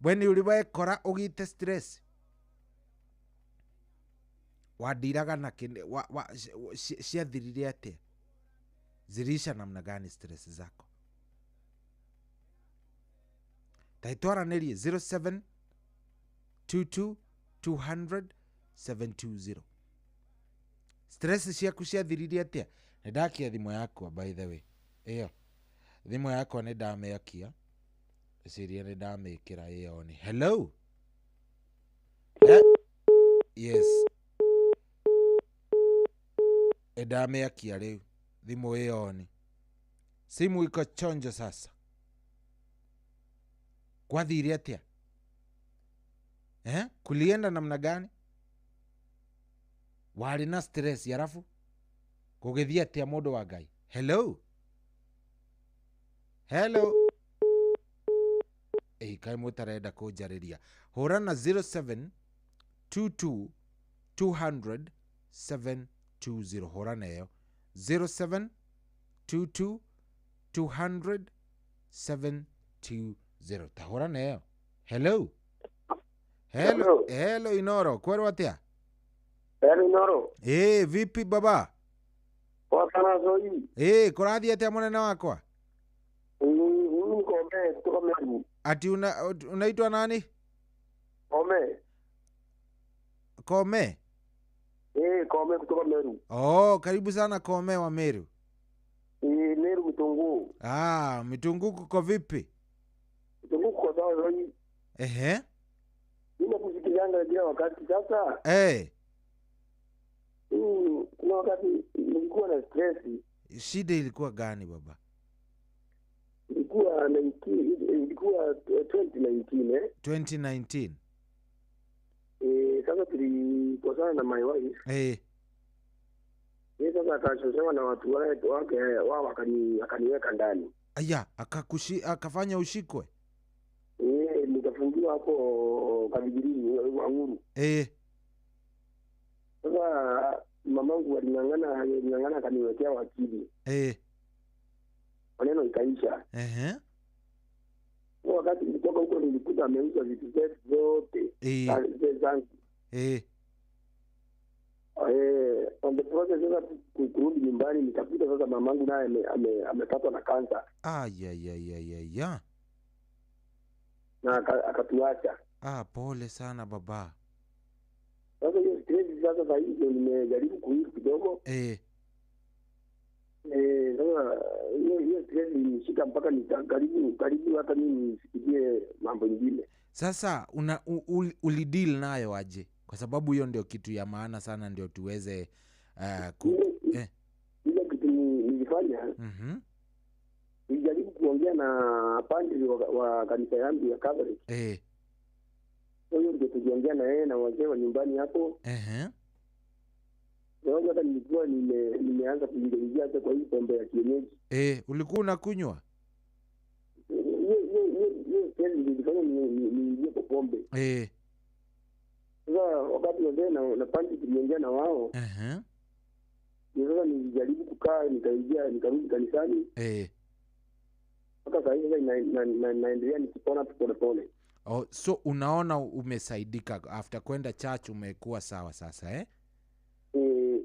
We nĩ ũrĩ wekora ũgĩte stress wandiraga na kĩ ciathirire atĩa? Zilisha namna gani stress zako? Taitwaranĩrie 0722 200 720. Stress ciaku ciathirire atĩa? Nĩ ndakia thimũ yakwa, by the way. Ĩyo thimũ yakwa nĩ ndamĩakia, eciria nĩ ndamĩkĩra ĩyo ni. Hello? Yes, nĩ ndamĩakia rĩu thimũ ĩyo ni. Simu iko chonjo. Sasa kwathire atĩa, eh? Kulienda namna gani? Warĩ na stress, arafu gũgĩthiĩ atĩa, mũndũ wa Ngai? Hello, hello. Ĩ kaĩ mũtarenda kũnjarĩria? Hũra na 0722 200 720. Hũra nayo 0722 200 720. Ta hũra nayo. Hello, hello. Hello. Hello, Inoro, kwerwo atĩa? Yaani Noro, Ĩ vipi, baba? Poa sana Zoi. Ĩ kũrathiĩ atĩa, mũnene wakwa? Mimi niko Ome kutoka Meru. Ati unaitwa nani? Ome. Kome? Eh, Kome kutoka Meru. Oh, karibu sana Kome wa Meru. Eh, Meru Mitunguu. Ah, Mitunguu kuko vipi? Mitunguu kwa sawa, Zoi. Ehe. Mimi nakusikilianga kila wakati sasa. Kuna wakati nilikuwa na stress. Shida ilikuwa gani, baba? Ilikuwa 19, ilikuwa 2019, eh. 2019. Eh, sasa tulikosana na my wife. Yeye sasa akachoshewa na watu wake wao, akaniweka ndani. Aya, akafanya ushikwe? Eh, nikafungiwa hapo Kavijirini Wanguru. Sasa mamangu aling'ang'ana, aling'ang'ana, akaniwekea wakili. Maneno ikaisha. Huo wakati nilitoka huko nilikuta ameuza vitu zetu zote zangu. Eh, on the process sasa kurudi nyumbani nikakuta sasa mamangu naye amepatwa na kansa Ayayayaya. Na akatuacha. Ah, pole sana, baba. Sasa hiyo stress sasa saa hizi ndio nimejaribu kuheal kidogo. Eh, sasa hiyo stress ilinishika mpaka karibu karibu hata mimi nifikirie mambo ingine. Sasa ulideal nayo aje? Kwa sababu hiyo ndio kitu ya maana sana ndio tuweze Ile kitu nilifanya, nilijaribu kuongea na padri wa kanisa yangu ya Catholic. Kwa hiyo ndio tuliongea na yeye na wazee wa nyumbani hapo. Sababu hata nilikuwa nimeanza kuingia hata kwa hii pombe ya kienyeji. Ulikuwa unakunywa? Hiyo stress nilifanya niingie kwa pombe. Sasa wakati wazee na padri tuliongea na wao, ndio sasa nilijaribu kukaa, nikaingia, nikarudi kanisani mpaka saa hii sasa naendelea nikipona tu polepole. Oh, so unaona umesaidika after kwenda church, umekuwa sawa sasa, eh? Eh.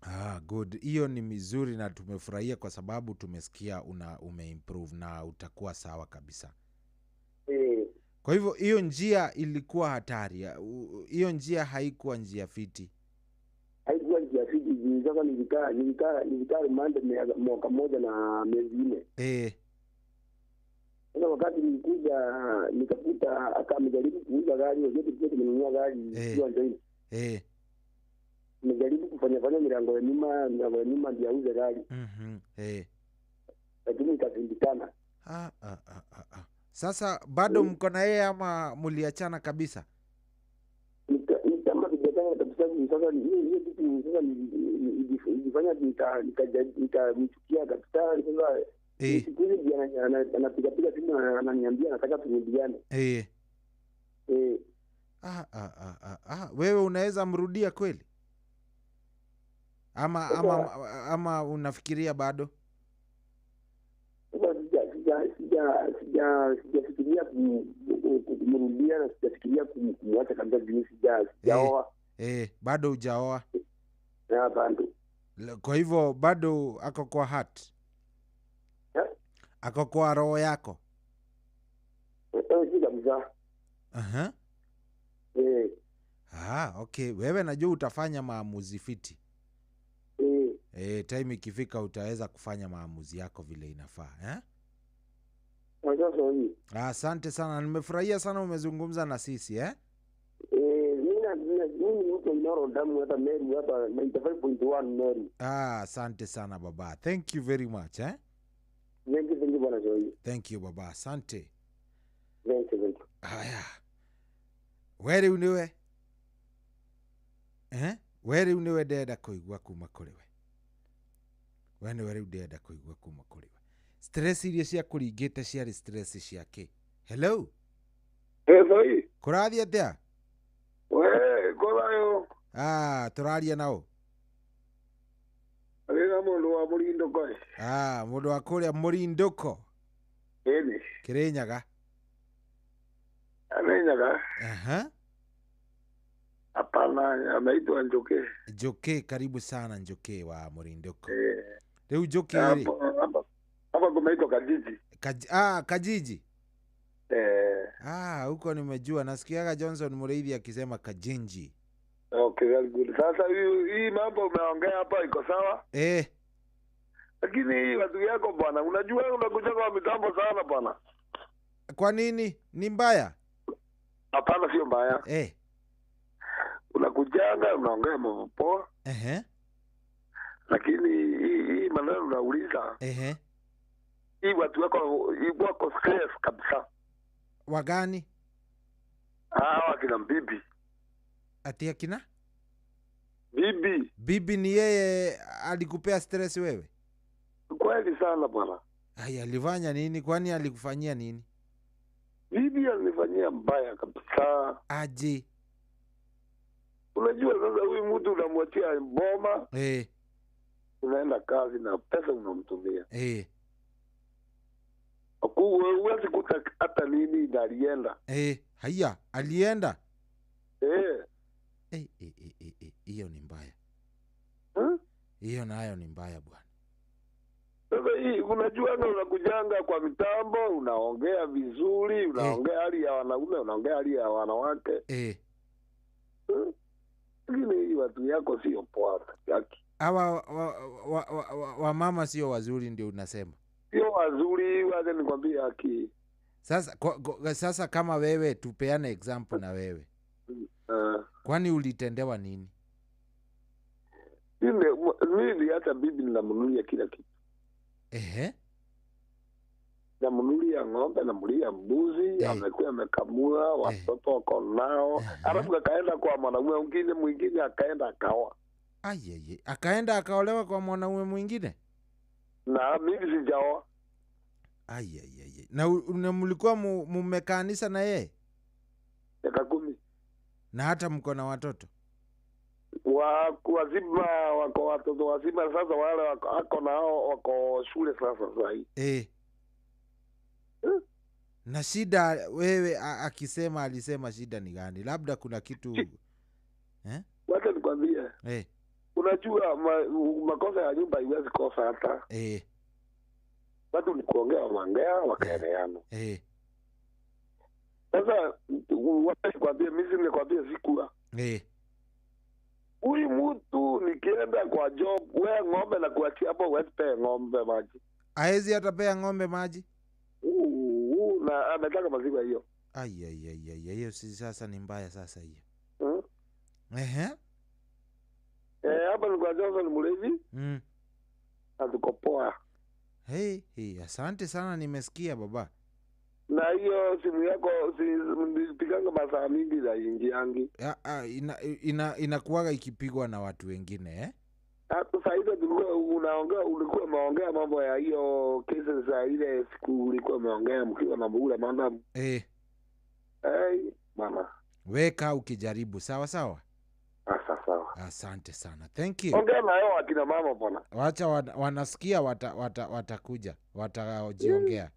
Ah, good. Hiyo ni mizuri na tumefurahia kwa sababu tumesikia umeimprove na utakuwa sawa kabisa. Eh. Kwa hivyo hiyo njia ilikuwa hatari. Hiyo njia haikuwa njia fiti. Haikuwa njia fiti juu sasa nilikaa rumande mwaka mmoja na miezi 4. Sasa wakati nilikuja nikakuta amejaribu kuuza gari, wajua tulikuwa tumenunua gari ikiwa joint. Nimejaribu kufanya fanya milango ya nyuma ndio auze gari, lakini ikashindikana. Ah, ah, ah, ah, ah. Sasa bado mko na yeye ama muliachana kabisa? Ni kama kijachana kabisa. Sasa hiyo kitu sasa ilifanya nikamchukia kabisa. Sasa siku hizi ndiye anapiga piga simu, ananiambia anataka turudiane. Eh. Ah, ah, ah, ah, ah. Wewe unaweza mrudia kweli? Ama Sasa ama unafikiria bado? Sasa sijafikiria. Nafikiria na sijafikiria kumwacha kabisa juu sijaoa. Bado hujaoa. Na bado. Kwa hivyo bado ako kwa heart. Yeah. Ako kwa roho yako. Si kabisa. Aha. Okay. Wewe najua utafanya maamuzi fiti. Time ikifika utaweza kufanya maamuzi yako vile inafaa, eh? Asante sana. Nimefurahia sana umezungumza na sisi, eh? Mimi ni mtu Inoro Damu hapa Meru hapa 95.1 Meru. Asante sana baba. Thank you very much, eh? Thank you bwana Joy. Thank you baba. Asante. Thank you. Haya. We rĩu nĩwe. We rĩu nĩwe ndĩrenda kũigua kuma kũrĩ we. We nĩwe rĩu ndĩrenda kũigua kuma kũrĩ we. Stress iria ciakũringĩte ciarĩ stress cia kĩ? Hello. Hey, kũrathiĩ atĩa? We, kũrayo. Tũraria nao. Arĩ na mũndũ wa Mũrindũko. Mũndũ wa kũrĩa Mũrindũko. Ĩni. Kĩrĩnyaga. Kĩrĩnyaga. Aha. Hapana, ameitwa Njoki. Njoki, karibu sana Njoki wa Mũrindũko. Rĩu Njoki rĩ. Hapa kumeitwa Kajiji. Kajiji. Huko nimejua. Nasikiaga Johnson Mureithi akisema Kajinji. Okay, very good. Sasa hii mambo umeongea hapa iko sawa? Lakini hii watu yako bwana, unajua unakuja kwa mitambo sana bwana. Kwa nini? Ni mbaya? Hapana, sio mbaya. Unakujanga unaongea mambo poa. Lakini hii maneno unauliza. Hii watu wako wako stress kabisa. Wagani? Wakina bibi. Ati akina? Bibi. Bibi ni yeye alikupea stress wewe? Kweli sana bwana. Ai, alifanya nini? Kwani alikufanyia nini? Bibi alinifanyia mbaya kabisa. Aje? Unajua sasa huyu mtu unamwachia boma. Unaenda kazi na pesa unamtumia. Huwezi kuta hata nini na alienda. Haya, alienda? Hiyo ni mbaya. Hiyo nayo ni mbaya bwana. Sasa hii unajua unakujanga kwa mitambo, unaongea vizuri, unaongea hali ya wanaume, unaongea hali ya wanawake. Lakini hii watu yako sio poa yake. Hawa wa mama sio wazuri ndio unasema? Sio wazuri, wacha nikwambie haki. Sasa sasa kama wewe tupeane example na wewe. Kwani ulitendewa nini? Mimi hata bibi ninamnunulia kila kitu. Namnunulia ng'ombe, namnunulia mbuzi, amekuwa amekamua, watoto wako nao. Alafu akaenda kwa mwanaume mwingine akaenda akaoa. Ayeye, akaenda akaolewa kwa mwanaume mwingine? Na mimi sijaoa. Ayeye. Na mlikuwa mmekanisa na yeye? Miaka 10. Na hata mko na watoto? Wazima wako watoto wazima sasa, wale wako nao wako shule sasa hii. Na shida wewe akisema alisema shida ni gani? Labda kuna kitu. Wacha nikwambie. Unajua makosa ya nyumba haiwezi kosa hata. Watu ni kuongea waongea wakaelewana. Sasa wacha nikwambie, mimi nikwambie sikuwa. Huyu mtu nikienda kwa job, wewe ng'ombe na kuachia hapo, wewe pea ng'ombe maji. Haezi hata pea ng'ombe maji? Na ametaka maziwa hiyo. Ai, hiyo si sasa ni mbaya sasa hiyo. Hapa ni kwa Johnson Mureithi. Atukopoa. Hey, asante sana, nimesikia baba. Na hiyo simu yako nilipiganga masaa mingi za ingiangi. Inakuwaga ikipigwa na watu wengine, eh? Hapo sasa hivi unaongea, ulikuwa umeongea mambo ya hiyo kesi za ile siku ulikuwa umeongea mkiwa na mbula madam. Mama. Weka ukijaribu, sawa sawa? Sawa. Asante sana. Thank you. Ongea na wao akina mama bwana. Wacha wanasikia watakuja, watajiongea.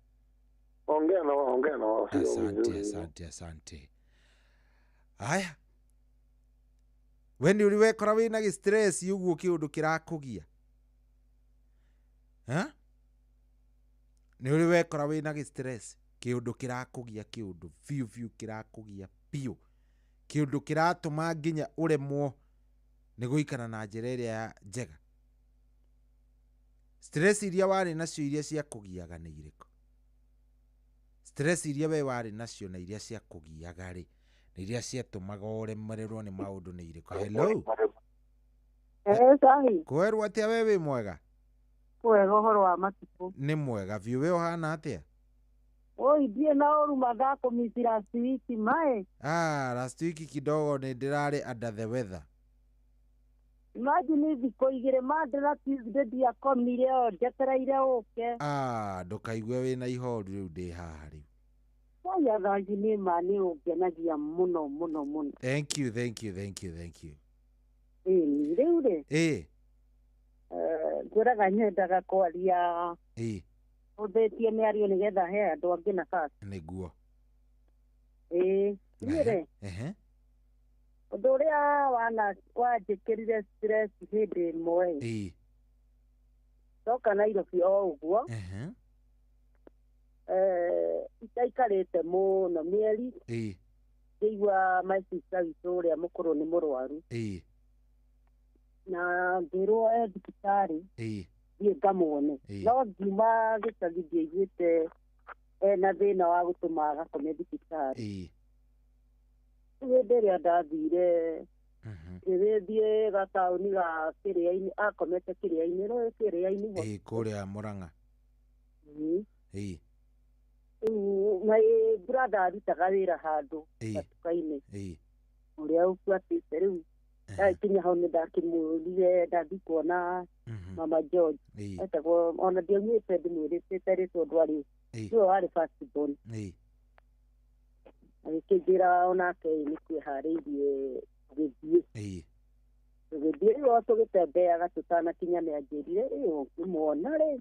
Ongea na wao, ongea na wao. Asante, asante, asante. Aya, we nĩ ũrĩ wekora wĩna gĩ stress ũguo kĩũndũ kĩrakũgia? Ha? Nĩ ũrĩ wekora wĩna gĩ stress kĩũndũ kĩrakũgia, kĩũndũ biũ biũ kĩrakũgia biũ, kĩũndũ kĩratũma nginya ũremwo nĩ gũikara na njĩra ĩrĩa njega? Stress iria warĩ nacio iria ciakũgiaga nĩ irĩkũ? Stress iria we warĩ nacio na iria ciakũgiaga rĩ, na iria ciatũmaga ũremererwo nĩ maũndũ nĩ irĩkũ? Hello. Eh, sahi. Kwerwo atĩa? We wĩ mwega? Kwega, ũhoro wa matukũ? Nĩ mwega biũ, we ũhana atĩa? Oi, ndiĩ na ũru, mathaa kũmisi last week mae. Ah, last week kidogo nĩ ndĩrarĩ under the weather. Imagine thikũ 2, Monday na Tuesday, ndiakomire o njetereire ũke. Ah, ndũkaigue wĩna ihoru, rĩu ndĩ haha rĩu. Oi, athangi nĩ ma nĩ ũngenagia mũno mũno mũno. Thank you, thank you, thank you, thank you. Ĩni rĩu rĩ, ngwĩraga nyendaga kwaria hũthĩtie mĩario nĩgetha he andũ angĩ nafasi. Nĩguo. Ĩĩ, niĩ rĩ, ũndũ ũrĩa wana wanjĩkĩrire stress hĩndĩ ĩmwe, ndoka Nairobi o ũguo, itaikarĩte mũno mĩeri, ngĩigua my sister witũ ũrĩa mũkũrũ nĩ mũrwaru, na ngĩrwo e thibitarĩ, thiĩ ngamuone. No ngiuma gĩcagi ndiaiguĩte ena thĩna wa gũtũma agakome thibitarĩ. Rĩu hĩndĩ ĩrĩa ndathire, ngĩgĩthiĩ gataũni ga kĩrĩa-inĩ akomete, kĩrĩa-inĩ, rũĩ kĩrĩa-inĩ ho. Kũrĩa Mũrang'a. Rĩu my brother arutaga wĩra handũ gatuka-inĩ ũrĩa ũbuatĩte rĩu. Ndakinya hau nĩ ndakĩmũrire ndathiĩ kuona Mama George, etagwo, ona ndiaumĩte ndĩmwĩrĩte rĩtwa ũndũ arĩ nĩwe warĩ first born. Agĩkĩnjĩra onake nĩ kwĩharĩirie tũgĩthiĩ. Tũgĩthiĩ rĩu, o tũgĩtembeaga tũtanakinya nĩ anjĩrire, ĩ ũngĩmuona rĩ,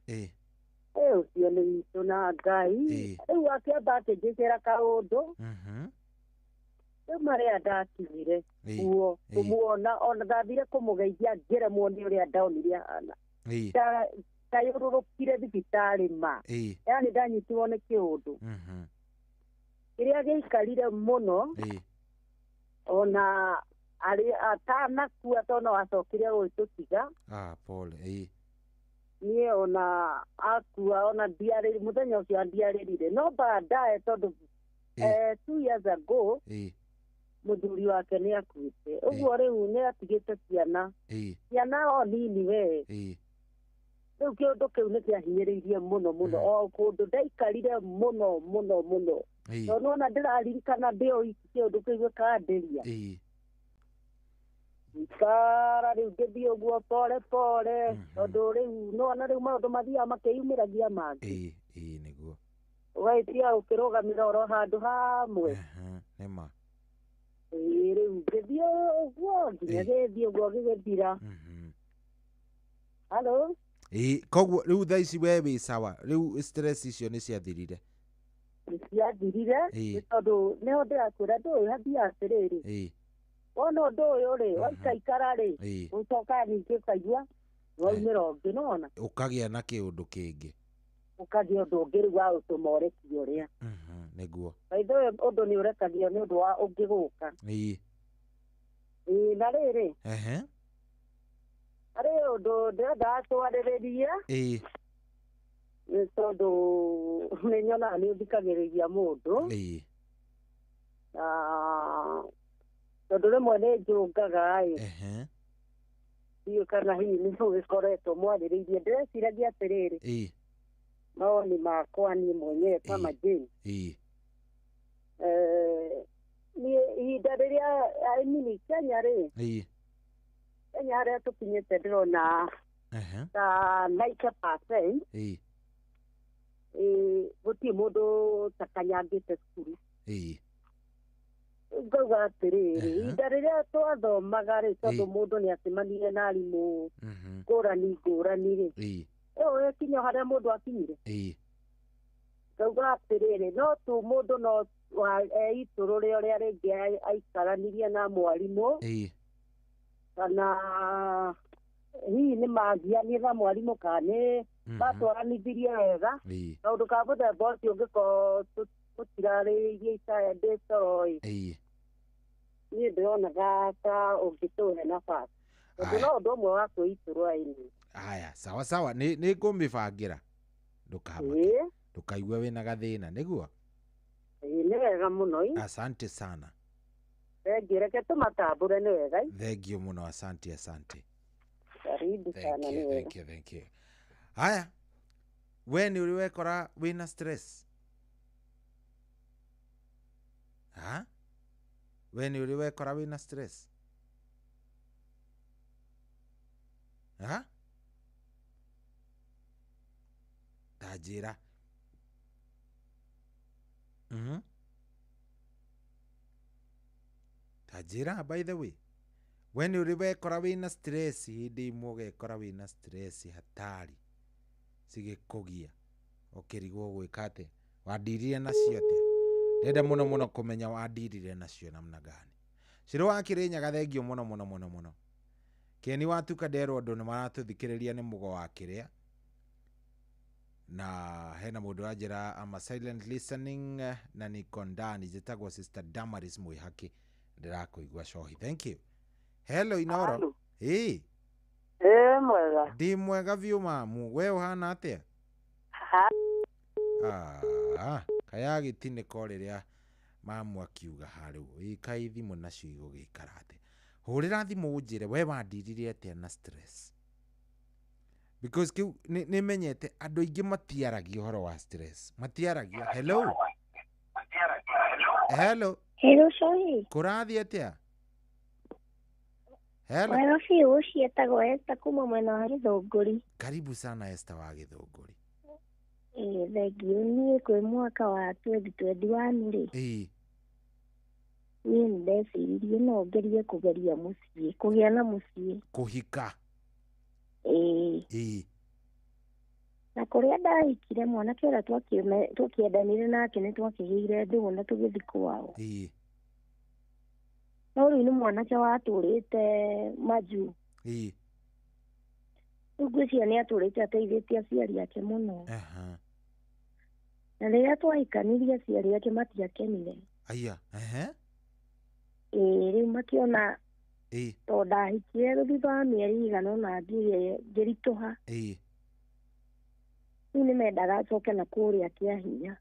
ĩ ũcio nĩ witũ na Ngai. Rĩu akĩamba akĩnjĩkĩra kaũndũ. Rĩu marĩa ndakinyire kuo kũmuona, ona ndathire kũmũgeithia ngĩremwo nĩ ũrĩa ndonire ahana. Ndayũrũrũkire thibitarĩ ma, yani ndanyitirwo nĩ kĩũndũ kĩrĩa gĩikarire mũno. Ona arĩ atanakua, tondũ no acokire gũgĩtũtiga. Ah, pole. Niĩ ona akua, ona ndiarĩri mũthenya ũcio ndiarĩrire, no baadaye tondũ 2 years ago mũthuri wake nĩ akuĩte ũguo, rĩu nĩ atigĩte ciana, ciana o nini we. Rĩu kĩũndũ kĩu nĩ kĩahinyĩrĩirie mũno mũno, o kũndũ ndaikarire mũno mũno mũno, tondũ ona ndĩraririkana ndĩ o iki kĩũndũ kĩu gĩkandĩria. Ikara rĩu ngĩthiĩ ũguo pole pole, tondũ rĩu nĩwona rĩu maũndũ mathiaga makĩyumĩragia mangĩ. Ĩĩ ĩĩ nĩguo. Ũgagĩtiga gũkĩrũgamĩra oro handũ hamwe. Nĩ ma. Ĩĩ, rĩu ngĩthiĩ ũguo nginya gĩthiĩ ũguo gĩgĩthira. Halo. Ĩĩ, koguo rĩu thaa ici we wĩ sawa, rĩu stress icio nĩ ciathirire? Nĩ ciathirire. Nĩ tondũ nĩho ndĩrakwĩra ndũĩ hathiaga atĩrĩrĩ, wona ũndũ ũyũ rĩ, waikaikara rĩ, ũcokaga ningĩ ũkaigua waumĩra ũngĩ, nĩwona. Ũkagĩa na kĩũndũ kĩngĩ. Ũkagĩa ũndũ ũngĩ rĩu wa gũtũma ũrekie ũrĩa. Nĩguo. By the way, ũndũ nĩ ũrekagio nĩ ũndũ wa ũngĩ gũka. Ĩĩ, na rĩrĩ, harĩ ũndũ ndĩrenda twarĩrĩrie, nĩ tondũ nĩ nyonaga nĩ ũthikagĩrĩria mũndũ, na tondũ rĩmwe nĩ njũngaga ĩ, ndiũĩ kana hihi nĩ mũgĩkoretwo mwarĩrĩirie. Ndĩreciragia atĩrĩrĩ, mawoni makwa niĩ mwenyewe kama Jane, niĩ ihinda rĩrĩa, I mean, Kenya rĩ, Kenya harĩa tũkinyĩte ndĩrona ta 90%, gũtirĩ mũndũ takanyangĩte cukuru. Ngauga atĩrĩrĩ, ihinda rĩrĩa twathomaga rĩ, tondũ mũndũ nĩ acemanirie na arimũ ngũrani ngũrani rĩ, ĩyo ĩkinya harĩa mũndũ akinyire, ngauga atĩrĩrĩ, no tu mũndũ no wa eitũrũre ũrĩa rĩngĩ aikaranirie na mwarimũ. Kana hihi nĩ magianire na mwarimũ kana nĩ matwaranithirie wega. Kaũndũ ka mũthemba ũcio ũngĩkorwo tũtirarĩrĩirie ndĩ toro ĩ. Niĩ ndĩronaga ta ũngĩtũhe nafasi. Tondũ no ũndũ ũmwe wa kwĩitũrũra ĩni. Haya, sawa sawa, nĩ ngũmĩbangĩra. Ndũkamake. Ndũkaigue wĩna gathĩna, nĩguo? Nĩ wega mũno ĩ. Asante sana. Thengiũ, reke tũmatambũre nĩ wega ĩ. Thengiũ mũno, asante asante. Karibu sana, nĩ wega. Thank you, thank you. Haya, we nĩ ũrĩ wekora wĩna stress? Ha? We nĩ ũrĩ wekora wĩna stress? Ha? Ta njĩra. Ta njĩra, by the way. We nĩ ũrĩ wekora wĩna stress hĩndĩ ĩmwe ũgekora wĩna stress hatari cigĩkũgia ũkĩrigwo gwĩka atĩa? Wandirire nacio atĩa? Ndĩrenda mũno mũno kũmenya wandirire nacio namna gani. Ciro wa Kĩrĩnyaga thengiũ mũno mũno mũno mũno. Kĩeni watuka nderwo andũ nĩ maratũthikĩrĩria nĩ mũgo wa kĩrĩa. Na hena mũndũ wanjĩra ama silent listening na niko ndani njĩtagwo Sister Damaris Mwĩhaki. Ndĩrakũigua cohi. Thank you. Hello Inoro. Ĩ. Ĩ mwega. Ndĩ mwega biũ mamu. We ũhana atĩa? Kaya gĩtinĩko rĩrĩa mamu akiuga harũ. Ĩ kaĩ thimũ nacio igũgĩikara atĩa? Hũrĩra thimũ ũnjĩre we wandirire atĩa na stress. Because kĩu nĩ menyete andũ aingĩ matiaragia ũhoro wa stress. Matiaragia. Hello. Hello. Hello Cohi. Kũrathiĩ atĩa? Hello. Wega biũ, ũcio etagwo Esther kuma mwena wa Gĩthũngũri. Karibu sana Esther wa Gĩthũngũri. Ĩ thengiũ, niĩ kwĩ mwaka wa 2021 rĩ. Niĩ nĩ ndeciririe no ngerie kũgeria mũciĩ, kũgĩa na mũciĩ. Kũhika. Ĩ. Na kũrĩa ndahikire mwanake ũrĩa twakĩendanire nake nĩ twakĩgĩire ndũgũ na tũgĩthiĩ kwao. No rĩu nĩ mwanake watũrĩte majuu. Rĩu ngwĩciria nĩ atũrĩte ateithĩtie aciari ake mũno. Na rĩrĩa twahikanirie aciari ake matiakenire. Aya, ehe. Ĩ rĩu makĩona tondũ ndahikire thutha wa mĩeri ĩigana ũna ngĩritũha. Rĩu nĩ mendaga acoke na kũrĩa kĩa hinya.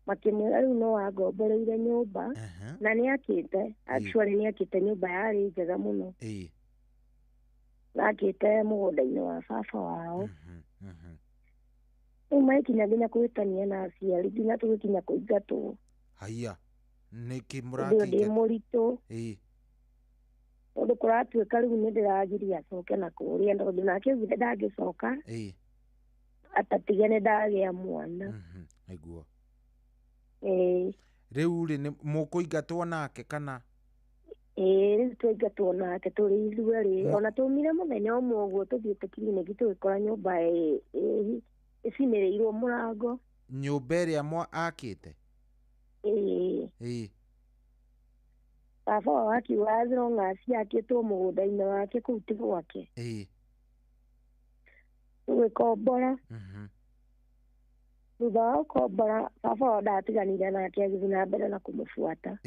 Makĩmwĩra rĩu no angomboreire nyũmba na nĩ akĩte, actually nĩ akĩte nyũmba yarĩ njega mũno. Na akĩte mũgũnda-inĩ wa baba wao. Rĩu magĩkinya nginya kũhĩtania na aciari nginya tũgĩkinya kũingatwo. Haiya, nĩkĩ Hĩndĩ ĩyo ndĩ mũrakĩingatwo? mũritũ. Tondũ kũratuĩka rĩu nĩ ndĩragiria acoke na kũrĩa tondũ nake augire ndangĩcoka. Atatige nĩ ndagĩa mwana. Nĩguo. Ĩ. Rĩu rĩ nĩ mũkũingatwo nake kana? Ĩ rĩu twaingatwo nake tũrĩ ithuerĩ. Ona twaumire mũthenya ũmwe ũguo tũthiĩte kiriniki tũgĩkora nyũmba ĩcinĩrĩirwo mũrango. Nyũmba ĩrĩa akĩte? Ĩ. Baba wao akiuga as long as akĩtwo mũgũnda-inĩ wake kũu ti gwake. Tũgĩkombora. Thutha wa gũkombora baba wao ndatiganire nake agĩthiĩ na mbere na kũmũbuata.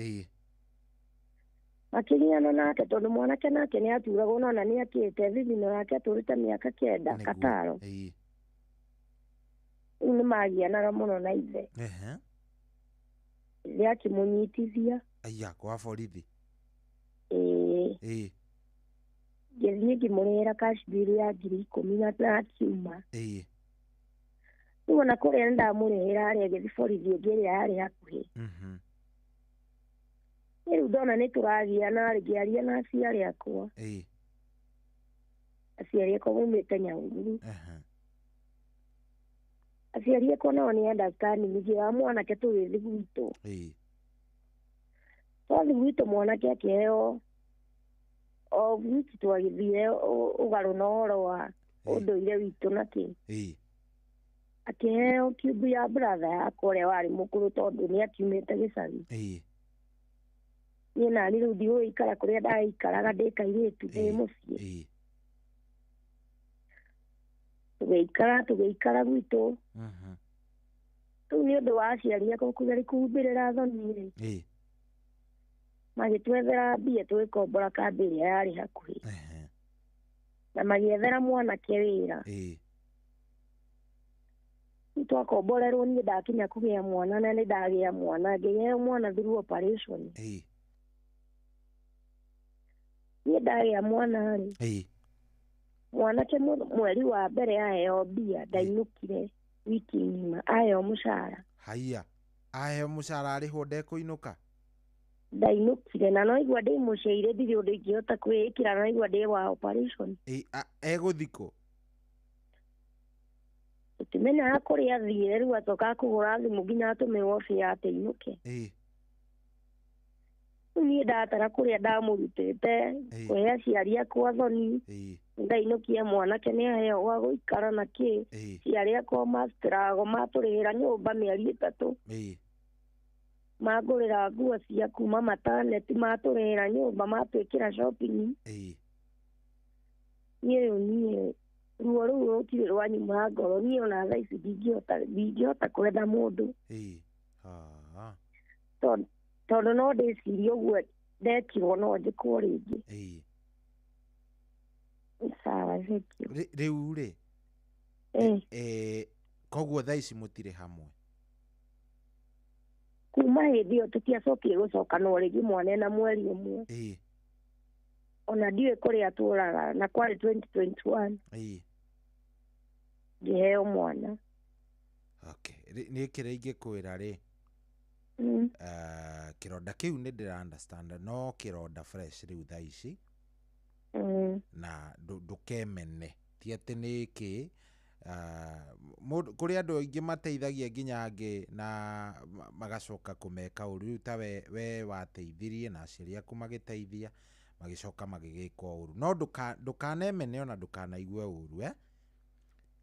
Makĩgiana nake tondũ mwanake nake nĩ aturagwo no na nĩ akĩte thithino yake atũrĩte mĩaka 9 kataro. Rĩu nĩ magianaga mũno na ithe. Ithe akĩmũnyitithia. Aya, kwa borithi. Ĩ. Ngĩthiĩ ngĩmũrĩhĩra cash bill ya 10,000 na akiuma. Rĩu ona kũrĩa nĩ ndamũrĩhĩra harĩa agĩthiĩ borithi ĩngĩ ĩrĩa yarĩ hakuhĩ. Rĩu ndona nĩ tũragiana rĩ, ngĩaria na aciari akwa. Aciari akwa maumĩte Nyahururu. Aciari akwa nao nĩ understanding, ngĩoya mwanake tũgĩthiĩ gwitũ. Twathiĩ gwitũ mwanake akĩheo o wiki twagĩthire ũgarũ na ũhoro wa ũndũire witũ na kĩ. Akĩheo kiumbu ya brother yakwa ũrĩa warĩ mũkũrũ tondũ nĩ akiumĩte gĩcagi. Niĩ nani rĩu ndigũgĩikara kũrĩa ndaikaraga ndĩ kairĩtu ndĩ mũciĩ. Tũgĩikara gwitũ. Rĩu nĩ ũndũ wa aciari akwa kũgeria kũhumbĩrĩra thoni rĩ, magĩtwethera mbia tũgĩkombora kambĩ ĩrĩa yarĩ hakuhĩ. Na magĩethera mwanake wĩra. Rĩu twakomborerwo niĩ ndakinya kũgĩa mwana na nĩ ndagĩa mwana, ngĩheo mwana through operation. Niĩ ndagĩa mwana rĩ, mwanake mweri wa mbere aheo mbia ndainũkire wiki ng'ima, aheo mũcara. Haiya, aheo mũcara arĩhwo ndekũinũka? Ndainũkire na no igua ndĩ mũciaire ndirĩ ũndũ ingĩhota kwĩĩkĩra, no igua ndĩ wa operation. Egũthikũ? Tũtimenyaga kũrĩa athire, rĩu acoka kũgũra thimũ nginya atũmĩrwo bĩa atĩ ainũke. Rĩu niĩ ndatara kũrĩa ndamũrutĩte kũhe aciari akwa thoni, ndainũkia mwanake nĩ aheo gwa gũikara na kĩ. Aciari akwa mastrago matũrĩhĩra nyũmba mĩeri 3. Mangũrĩra nguo cia kuma mataneti, matũrĩhĩra nyũmba, matwĩkĩra shopping. Niĩ rĩu niĩ ruo rũu rũtirĩ rwanyuma ngoro, niĩ ona thaa ici ndingĩhota kwenda mũndũ. Tondũ no ndĩcirie ũguo ndekirwo no njĩkwo rĩngĩ. Sawa, thank you. Rĩu rĩ, koguo thaa ici mũtirĩ hamwe? Kuma hĩndĩ ĩyo tũtiacokire gũcokanwo rĩngĩ mwana ena mweri ũmwe. Ona ndiũĩ kũrĩa atũraga, na kwarĩ 2021. Ngĩheo mwana. Okay, niĩ kĩrĩa ingĩkwĩra rĩ, kĩronda kĩu nĩ ndĩra understand, no kĩronda fresh rĩu thaa ici. Na ndũkemene, ti atĩ nĩ kĩ. Kũrĩ andũ aingĩ mateithagia nginya angĩ na magacoka kũmeka ũru. Rĩu ta we wateithirie na aciari aku magĩteithia, magĩcoka magĩgĩka ũru. No ndũkanemene ona ndũkanaigue ũru,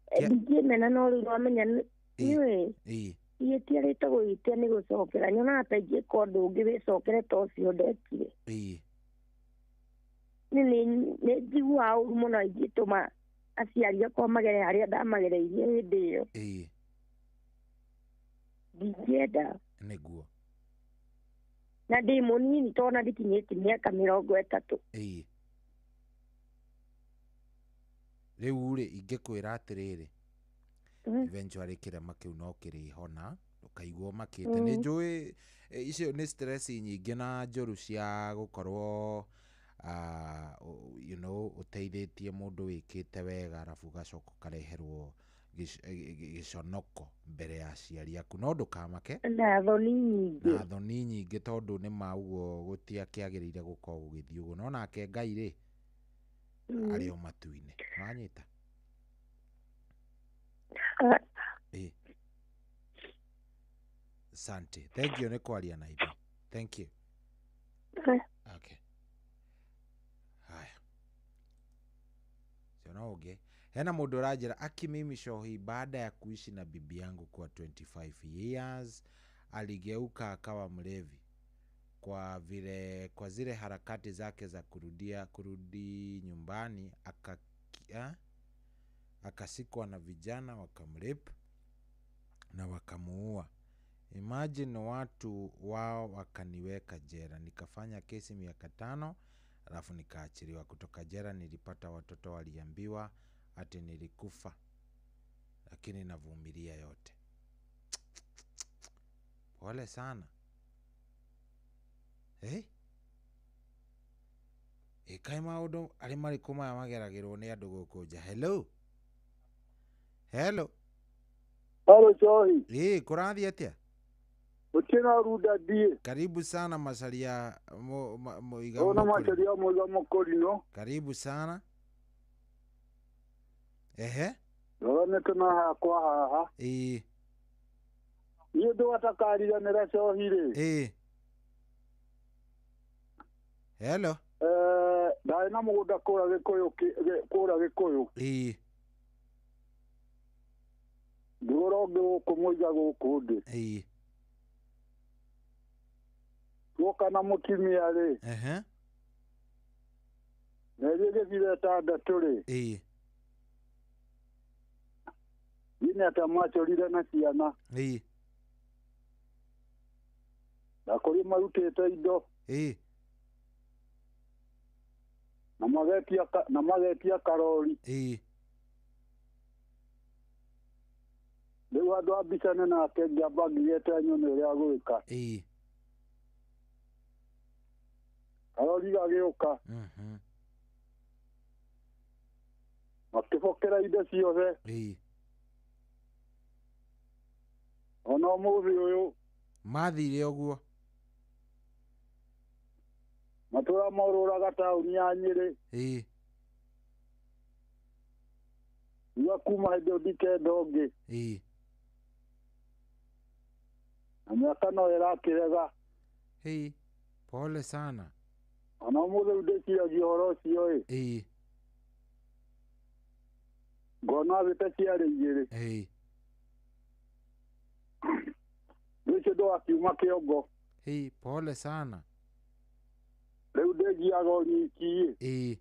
Ndingĩmena, no rĩu wamenya nĩũĩ ihĩtia rĩtagwo ihĩtia nĩ gũcokera. Nyonaga ta ingĩka ũndũ ũngĩ wĩcokere ta ũcio ndekire. Nĩ njiguaga ũru mũno ingĩtũma aciari akwa magere harĩa ndamagereirie hĩndĩ ĩyo. Ndingĩenda. Nĩguo. Na ndĩ mũnini tondũ ndikinyĩtie mĩaka 30. Rĩu rĩ, ingĩkwĩra atĩrĩrĩ, eventually kĩrema kĩu no kĩrĩhona, ndũkaigua ũmakĩte. Nĩ njũĩ icio nĩ stress nyingĩ na njũru cia gũkorwo you know, ũteithĩtie mũndũ wĩkĩte wega arabu ũgacoka ũkareherwo gĩconoko mbere ya aciari aku. No ndũkamake. Na thoni nyingĩ. Na thoni nyingĩ tondũ nĩ ma ũguo gũtiakĩagĩrĩire gũkorwo gũgĩthiĩ ũguo. No nake Ngai rĩ, arĩ o matu-inĩ. Wanyita? Asante. Thank you nĩ kwaria na ithuĩ. Thank you. Okay. Haya. Sio ũngĩ. Hena mũndũ ũranjĩra aki mimi shohi, baada ya kuishi na bibi yangu kwa 25 years aligeuka akawa mlevi. Kwa vile kwa zile harakati zake za kurudi nyumbani akasikwa na vijana wakamrape na wakamuua. Imagine watu wao wakaniweka jela. Nikafanya kesi miaka 5 alafu nikaachiliwa. Kutoka jela nilipata watoto waliambiwa ati nilikufa, lakini navumilia yote. Pole sana. Ĩkaĩ maũndũ arĩ marĩkũ maya mageragĩrwo nĩ andũ gũkũ nja. Hello. Hello. Hello Johi. Kũrathiĩ atĩa? Otieno Ruda die. Karibu sana Macharia Muiga. Ona Macharia Muiga Mukorino. Karibu sana. Ehe. Nona tuna hakwa haha. Eh. Niĩ ndwatakarira cohire. Eh. Hello. Ndarĩ na mũgũnda kũrĩa Gĩkũyũ kũrĩa Gĩkũyũ. Eh. Ngĩgũra ũngĩ gũkũ mũiga gũkũ ndĩ. Ĩĩ. Tuoka na mũtumia rĩ. Ehe. Mĩeri ĩgĩthira ĩtandatũ rĩ. Ĩĩ. Nginya atĩa mwacorire na ciana. Ĩĩ. Na kũrĩ marutĩte indo. Ĩĩ. Na magetia karori. Ĩĩ. Rĩu andũ a mbicane nake ngĩamba ngĩgĩte nyone ũrĩa gwĩka. Ĩĩ. Karori gagĩũka. Mhm. Makĩbokera indo ciothe. Ĩĩ. Ona ũmũthĩ ũyũ. Mathire ũguo. Matũra morũraga taũni ya Nyĩrĩ. Ĩĩ. Iga kuma hĩndĩ ĩyo ndikenda ũngĩ. Ĩĩ. Na mĩaka no ĩrakĩrega. Ĩĩ. Pole sana. Ona ũmũthĩ rĩu ndĩciragia ũhoro ũcio ĩ. Ĩĩ. Ngona thĩ ta ciarĩ igĩrĩ. Ĩĩ. Rĩu ndwakiuma kĩongo. Ĩĩ, pole sana. Rĩu ndĩngiaga o nyiki ĩ. Ĩĩ.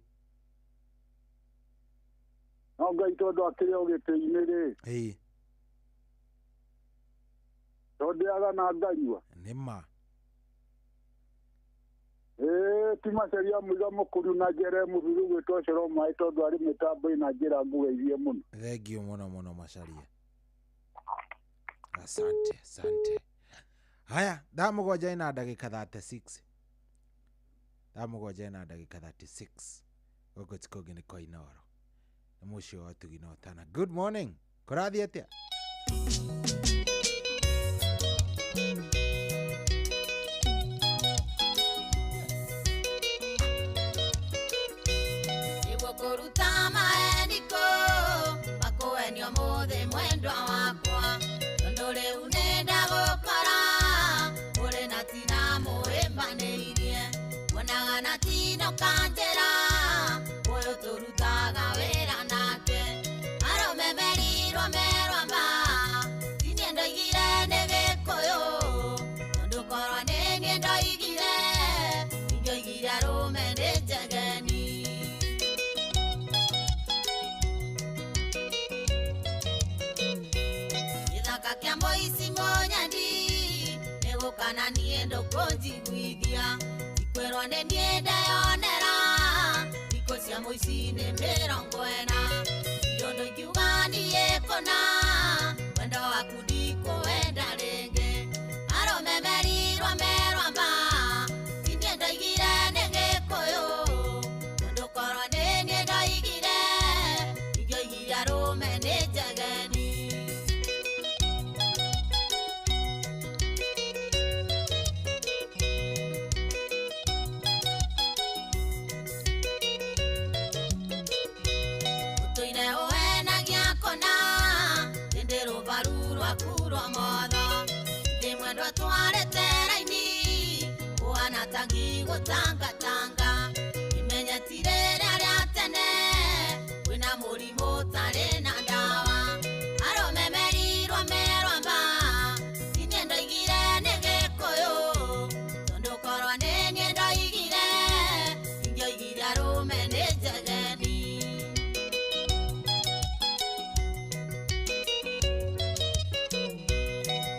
No Ngai tondũ akĩrĩ o gĩtĩ-inĩ rĩ. Ĩĩ. To ndĩaga na nganyua. Nĩ ma. Ĩĩ, ti macaria mũiga mũkũrũ na njere mũthuru gwĩtwo coro maĩ tondũ arĩ mĩtambo-inĩ na njĩra ngũgeithie mũno. Thengiũ mũno mũno Macaria. Asante, asante. Haya, thaa mũgwanja ina ndagĩka 36. Thaa mũgwanja ina ndagĩka 36. Gũkũ ti kũngĩ nĩ kwa Inooro. Nĩ mũciĩ wa ũtugi na ũtana. Good morning. Kũrathiĩ atĩa? Nĩguo kũruta maeniko makũenio mũthĩ mwendwa wakwa tondũ rĩu nĩndagũkora ũrĩ na tina mũhĩmbanĩirie wonaga na tino kanjĩra ũyũ tũrutaga wĩra nake arũme merirwo merwa ma tinie ndoigire nĩ Gĩkũyũ tondũ korwo nĩ niĩ ndoigire ingĩoigire arũme nĩ njegeni. Gĩthaka kĩa Mũici Mũnyendi nĩgũkana niĩ ndũkũnjiguithia ndikwĩrwo nĩ niĩ ndeyonera thikũ cia Mũici nĩ 40 ndirĩ ũndũ ingiuga niĩ kũna wendo waku ndikũwenda rĩngĩ arũme merirwo merwa ma ti niĩ ndoigire nĩ Gĩkũyũ tondũ korwo nĩ niĩ ndoigire ingĩoigire arũme nĩ njegeni. Ũtũire ũhenagia kũna ĩndĩ rũbaru rwaku rwa motho ndĩ mwendwa twarĩte raini ũhana ta ngigũtangatanga imenye ti rĩrĩa rĩa tene kwĩna mũrimũ ũtarĩ na ndawa arũme merirwo merwa ma ti niĩ ndoigire nĩ Gĩkũyũ tondũ korwo nĩ niĩ ndoigire ingĩoigire arũme nĩ njegeni.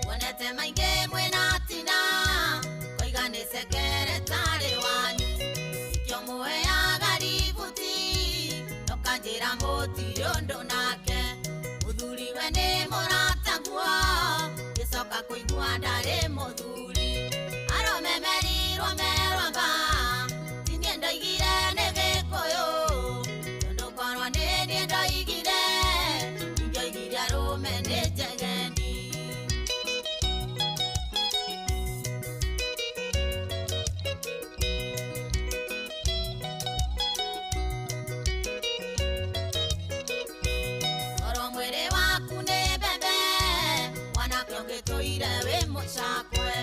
Wonete maingĩ mwĩna tina koiga nĩ sekeretarĩ wanyu ikĩo mũheaga ributi nokanjĩra mũtirĩ ũndũ nake mũthuri we nĩ mũrataguo ngĩcoka kũigua ndarĩ mũthuri arũme merirwo merwa ma ti niĩ ndoigire nĩ Gĩkũyũ tondũ korwo nĩ niĩ ndoigire ingĩoigire arũme nĩ njegeni. Korwo mwĩrĩ waku nĩ mbembe mwanake ũngĩtũire wĩ mũcakwe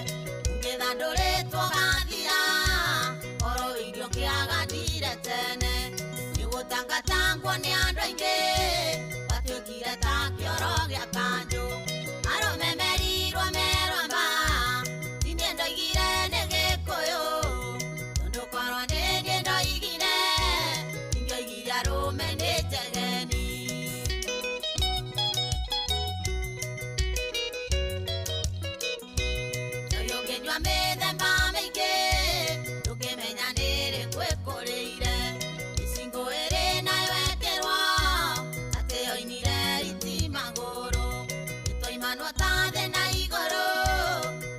Mĩigua mĩthemba mĩingĩ ndũngĩmenya nĩrĩkũ ĩkũrĩire. Mĩcingũ ĩrĩ nayo ĩkĩrwo atĩ yoinire riti magũrũ. Nĩtwaimanwo ta thĩ na igũrũ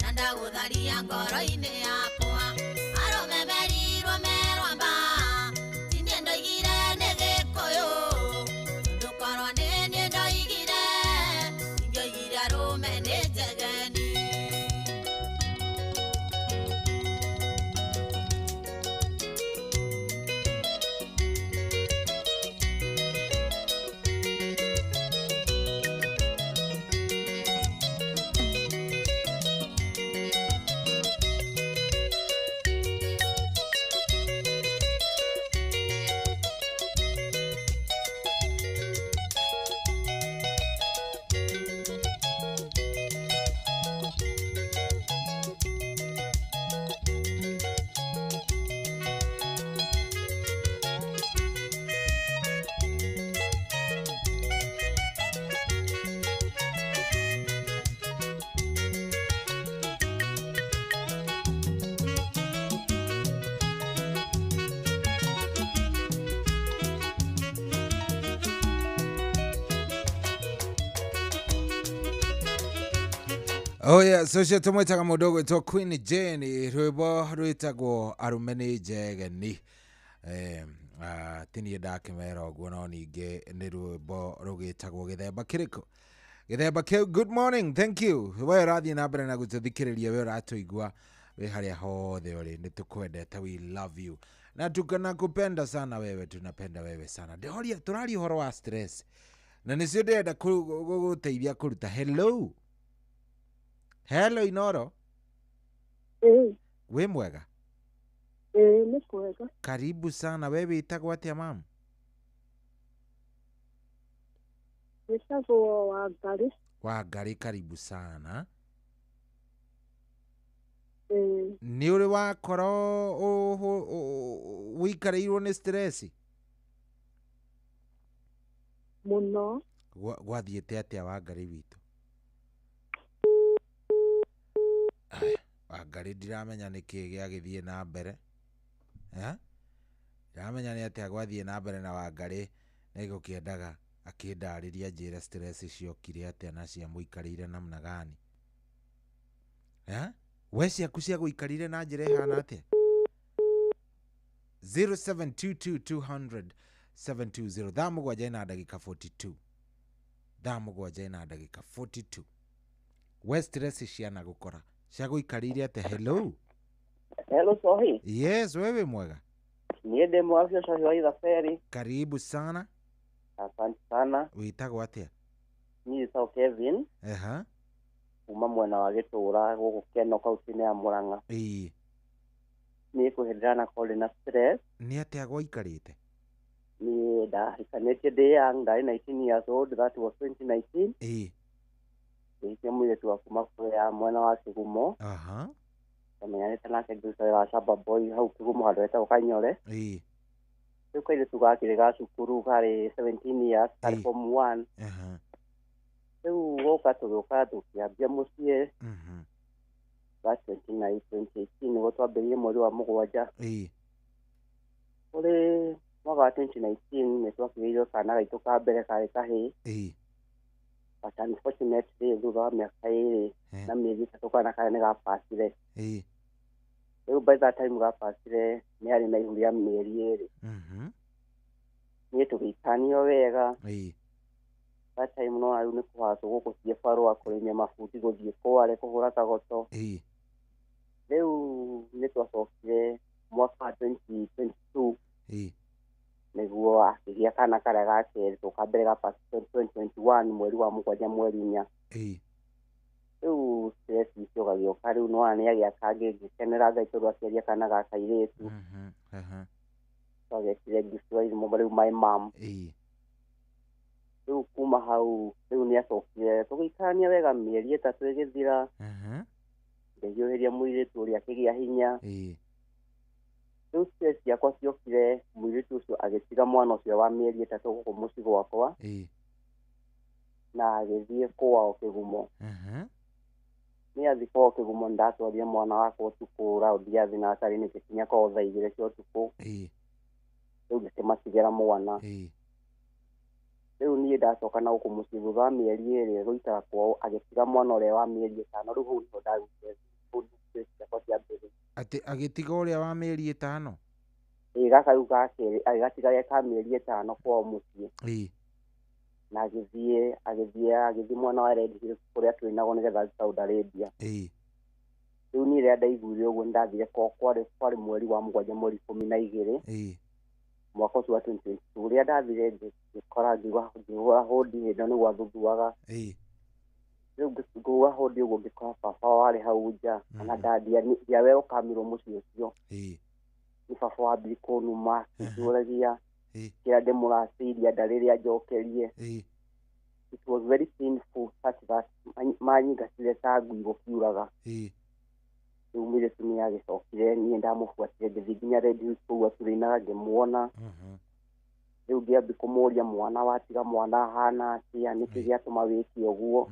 na ndagũtharia ngoro-inĩ yakwa. Arũme merirwo merwamba ti niĩ ndoigire nĩ Gĩkũyũ. Tondũ korwo nĩ niĩ ndoigire ingĩoigire arũme nĩ njegeni. Oh yeah, so cio tũmwĩtaga mũndũ ũgwĩtwo Queen Jane, rwĩmbo rwĩtagwo arũme nĩ njegeni. Ti niĩ ndakĩmera ũguo, no ningĩ nĩ rwĩmbo rũgĩtagwo gĩthemba kĩrĩkũ? Gĩthemba kĩu. Good morning, thank you. We ũrathiĩ na mbere na gũtũthikĩrĩria, we ũratũigua wĩ harĩa hothe ũrĩ, nĩ tũkwendete, we love you na tunakupenda sana wewe, tunapenda wewe sana. Ndĩhoria tũraria ũhoro wa stress na nĩcio ndĩrenda gũgũteithia kũruta. Hello, hello Inoro. Ĩĩ. Wĩ mwega? Ĩĩ, nĩ kwega. Karibu sana. We wĩtagwo atĩa mam? Wĩtagwo Wangarĩ. Wangarĩ, karibu sana. Ĩĩ. Nĩ ũrĩ wakorwo ũikarĩirwo nĩ stress? Mũno. Gwathiĩte atĩa Wangarĩ witũ? Aya, Wangarĩ ndiramenya nĩkĩ gĩagĩthiĩ na mbere. Ndiramenya nĩ atĩa gwathiĩ na mbere na Wangarĩ, nĩ gũkĩendaga akĩndarĩria njĩre stress ciokire atĩa na ciamũikarĩire namna gani. We ciaku ciagũikarire na njĩra ĩhana atĩa? 0722 200 720. Thaa 7 na ndagĩka 42. Thaa 7 na ndagĩka 42. We stress ciana gũkora ciagũikarĩire atĩa? Hello. Hello Sohi. Yes, wewe mwega? Niĩ ndĩ mwafia Sohi wa Ithaberi. Karibu sana. Asante sana. Wĩtagwo atĩa? Niĩ njĩtagwo Kevin. Aha. Kuma mwena wa Gĩtũra gũkũ Keno kaunti-inĩ ya Murang'a. Ĩĩ. Niĩ kwĩhĩndĩra na korwo ndĩna stress. Nĩ atĩa gwaikarĩte? Niĩ ndahikanĩtie ndĩ young, ndarĩ 19 years old, that was 2019. Ĩĩ. Ngĩhikia mũirĩtu wa kuma kũrĩa mwena wa Kĩgumo. Aha. Twamenyanĩte nake ngĩruta wĩra wa shamba boy hau Kĩgumo handũ hetagwo Kanyore. Ĩĩ. Rĩu kairĩtu gakĩrĩ ga cukuru karĩ 17 years, karĩ form 1. Aha. Rĩu goka tũgĩũka tũkĩambia mũciĩ. Mhm. That 2018 nĩguo twambĩrĩirie mweri wa 7. Ĩĩ. Kũrĩ mwaka wa 2019 nĩ twakĩgĩirwo kana gaitũ ka mbere karĩ kahĩĩ. Ĩĩ. But unfortunately thutha wa mĩaka 2 na mĩeri 3 kana karĩa nĩ gabacire. Ĩĩ. Rĩu by that time gabacire nĩ arĩ na ihu rĩa mĩeri 2. Mhm. Niĩ tũgĩikanio wega. Ĩĩ. That time no rĩu nĩ kũhacwo gũkũ ciĩ barũa kũrĩmia mabuti gũthiĩ kware kũhũra kagoto. Ĩĩ. Rĩu nĩ twacokire mwaka wa 2022. Ĩĩ. Nĩguo akĩgĩa kana karĩa ga kerĩ tũka mbere ga 2021 mweri wa 7 mweri 4. Ĩĩ. Rĩu stress icio gagĩũka rĩu no nĩ agĩa kangĩ ngĩkenera Ngai tondũ akĩaria kana ga kairĩtu. Mhm. Aha. Twagĩtire Gĩcũa-inĩ rĩu my mom. Ĩĩ. Rĩu kuma hau rĩu nĩ acokire tũgĩikarania wega mĩeri 3 ĩgĩthira. Mhm. Ngĩhiũhĩria mũirĩtu ũrĩa akĩgĩa hinya. Ĩĩ. Rĩu stress ciakwa ciokire mũirĩtu ũcio agĩtiga mwana ũcio wa mĩeri 3 gũkũ mũciĩ gwakwa. Ĩĩ. Na agĩthiĩ kwao Kĩgumo. Mhm. Nĩ athi kwao Kĩgumo ndatwarire mwana wakwa ũtukũ raundi ya thinacarĩ ngĩkinya kwao thaa 2 cia ũtukũ. Rĩu ngĩkĩmatigĩra mwana. Rĩu niĩ ndacoka na gũkũ mũciĩ thutha wa mĩeri 2 gũikara kwao agĩtiga mwana ũrĩa wa mĩeri 5. Rĩu hau nĩho ndagũire ciakwa ciambĩrĩirie. Atĩ agĩtiga ũrĩa wa mĩeri 5? Ĩĩ, gaka rĩu ga kerĩ agĩgatiga ge ka mĩeri 5 kwao mũciĩ. Na agĩthiĩ mwena wa Red Hill kũrĩa twĩnago nĩgetha athiĩ Saudi Arabia. Rĩu niĩ rĩrĩa ndaiguire ũguo nĩndathire kwao, kwarĩ mweri wa 7 mweri 12 mwaka ũcio wa 2022. Rĩrĩa ndathire ngĩkora ngĩhũra hũndi hĩndĩ ĩyo nĩguo athuthuaga. Rĩu ngĩhũra hũndi ũguo ngĩkora baba warĩ hau nja, ona ndiawelcomirwo mũciĩ ũcio. Nĩ baba wambire kũnuma akĩnjũragia kĩrĩa ndĩmũracĩirie ndarĩrĩa njokerie. It was very painful such that manyingatire ta ngui gũkiuraga. Rĩu mũirĩtu nĩ agĩcokire, niĩ ndamũbuatire ngĩthiĩ nginya Red Hills kũu atũrĩinaga ngĩmuona. Rĩu ngĩambia kũmũria mwana watiga mwana ahana atĩa, nĩkĩ gĩatũma wĩke ũguo.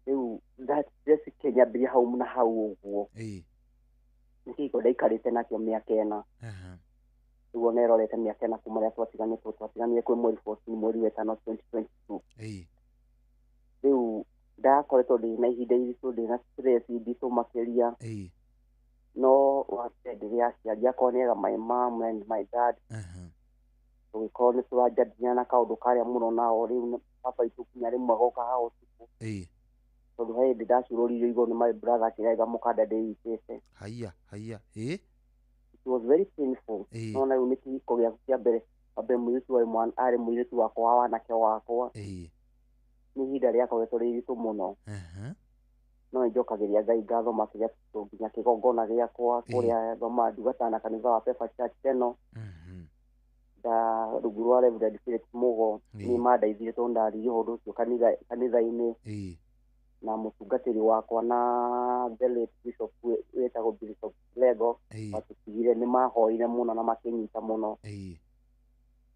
Rĩu that stress kĩnyambĩria hau na hau ũguo. Nĩ kĩhiko ndaikarĩte nakĩo mĩaka 4. Rĩu ona ĩrorete mĩaka 4 kuma rĩrĩa twatiganĩte, twatiganire kwĩ mweri 14 mweri wa 5 2022. Rĩu ndakoretwo ndĩ na ihinda iritũ, ndĩ na stress nditũ makĩria. No wambere aciari akwa nĩ ega, my mom and my dad. Tũgĩkorwo nĩ tũranjandĩria na kaũndũ karĩa mũno nao. Rĩu baba itũ kinya rĩmwe agoka haha ũtukũ. Tondũ he hĩndĩ ndacurũririo igũrũ nĩ my brother akĩrega mũkanda ndĩnyitĩte. Haiya. It was very painful. No na rĩu nĩ kĩhiko gĩaku kĩa mbere, wambere mũirĩtu arĩ mũirĩtu wakwa wa wanake wakwa. Nĩ ihinda rĩakoretwo rĩ iritũ mũno. No nĩnjokagĩria Ngai ngatho makĩria tondũ nginya kĩgongona gĩakwa kũrĩa thoma ndungata na kanitha wa Pefa Church Keno. Nda rungu rwa Reverend Felix Mugo nĩ mandeithirie tondũ ndaririe ũndũ ũcio kanitha-inĩ. Na mũtungatĩri wakwa na the late bishop wĩtagwo Bishop Lego matũtigire, nĩ mahoire mũno na makĩnyita mũno.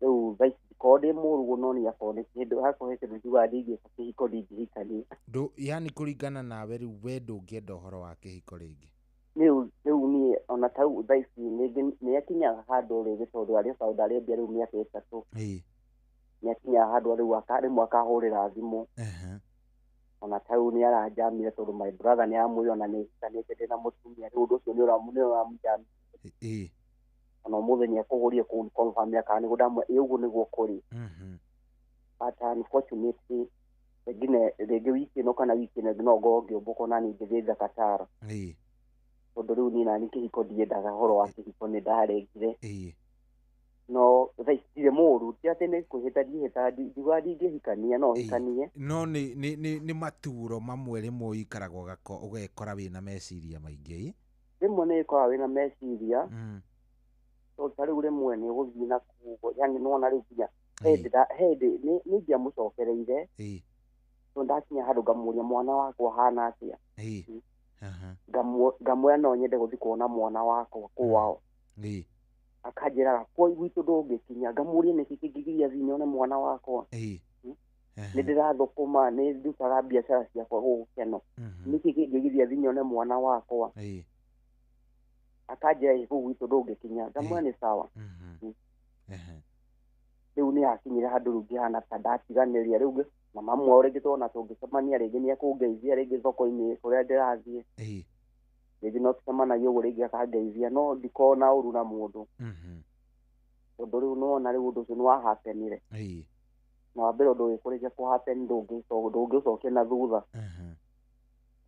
Rĩu thaa ici ndikoragwo ndĩ mũũru mũno, nĩ akorwo nĩ kĩndũ hakuhĩ kĩndũ njugaga ndingĩka kĩhiko ndingĩhikania. Yani kũringana nawe rĩu we ndũngĩenda ũhoro wa kĩhiko rĩngĩ? Rĩu niĩ ona tau thaa ici nĩ akinyaga handũ rĩngĩ tondũ arĩ Saudi Arabia rĩu mĩaka 3. Nĩ akinyaga handũ rĩu rĩmwe akahũrĩra thimũ. Ona tau nĩ aranjamire tondũ my brother nĩ aramwĩra ona nĩ hikanĩte ndĩ na mũtumia, rĩu ũndũ ũcio nĩ ũramũjamia. Ona ũmũthĩ nĩ ekũhũrire kũnconfirmĩra kana nĩguo ndamwĩra ũguo nĩguo kũrĩ. But unfortunately rĩngĩ wiki ĩno kana wiki ĩno no ngorwo ngĩũmbũka ona niĩ ngĩthiĩ Qatar. Tondũ rĩu niĩ nani kĩhiko ndiendaga ũhoro wa kĩhiko nĩ ndarengire. No thaa ici ndirĩ mũũru, ti atĩ nĩ kwĩhĩta ndiĩhĩtaga, ndiugaga ndingĩhikania, no hikanie. No nĩ maturo mamwe rĩmwe ũikaraga ũgekora wĩna meciria maingĩ. Rĩmwe nĩ ũkoraga wĩna meciria. Tondũ ta rĩu rĩmwe nĩ ũgũthiĩ na kũu, yani nĩwona rĩu nginya hĩndĩ nĩ ingĩamũcokereire. Tondũ ndakinya handũ ngamũria mwana wakwa ahana atĩa. Ngamwĩra no nyende gũthiĩ kuona mwana wakwa kwao. Akanjĩraga kwa gwitũ ndũngĩkinya, ngamũria nĩkĩ kĩngĩgiria thiĩ nyone mwana wakwa. Nĩ ndĩrathũkũma, nĩ ndutaga biacara ciakwa gũkũ Keno. Nĩkĩ kĩngĩgiria thiĩ nyone mwana wakwa? Akanjĩra kũu gwitũ ndũngĩkinya, ngamwĩra nĩ sawa. Rĩu nĩ akinyire handũ rĩu ngĩhana ta ndatiganĩria rĩu na mamu wao rĩngĩ tona tũngĩcemania rĩngĩ nĩ ekũngeithia rĩngĩ thoko-inĩ kũrĩa ndĩrathiĩ. Rĩngĩ no tũcemanagie ũguo rĩngĩ akangeithia, no ndikoragwo na ũru na mũndũ. Tondũ rĩu nĩwona rĩu ũndũ ũcio nĩ wahapenire. Na wa mbere ũndũ wĩkũrĩkia kũhappen ndũngĩũcokia na thutha.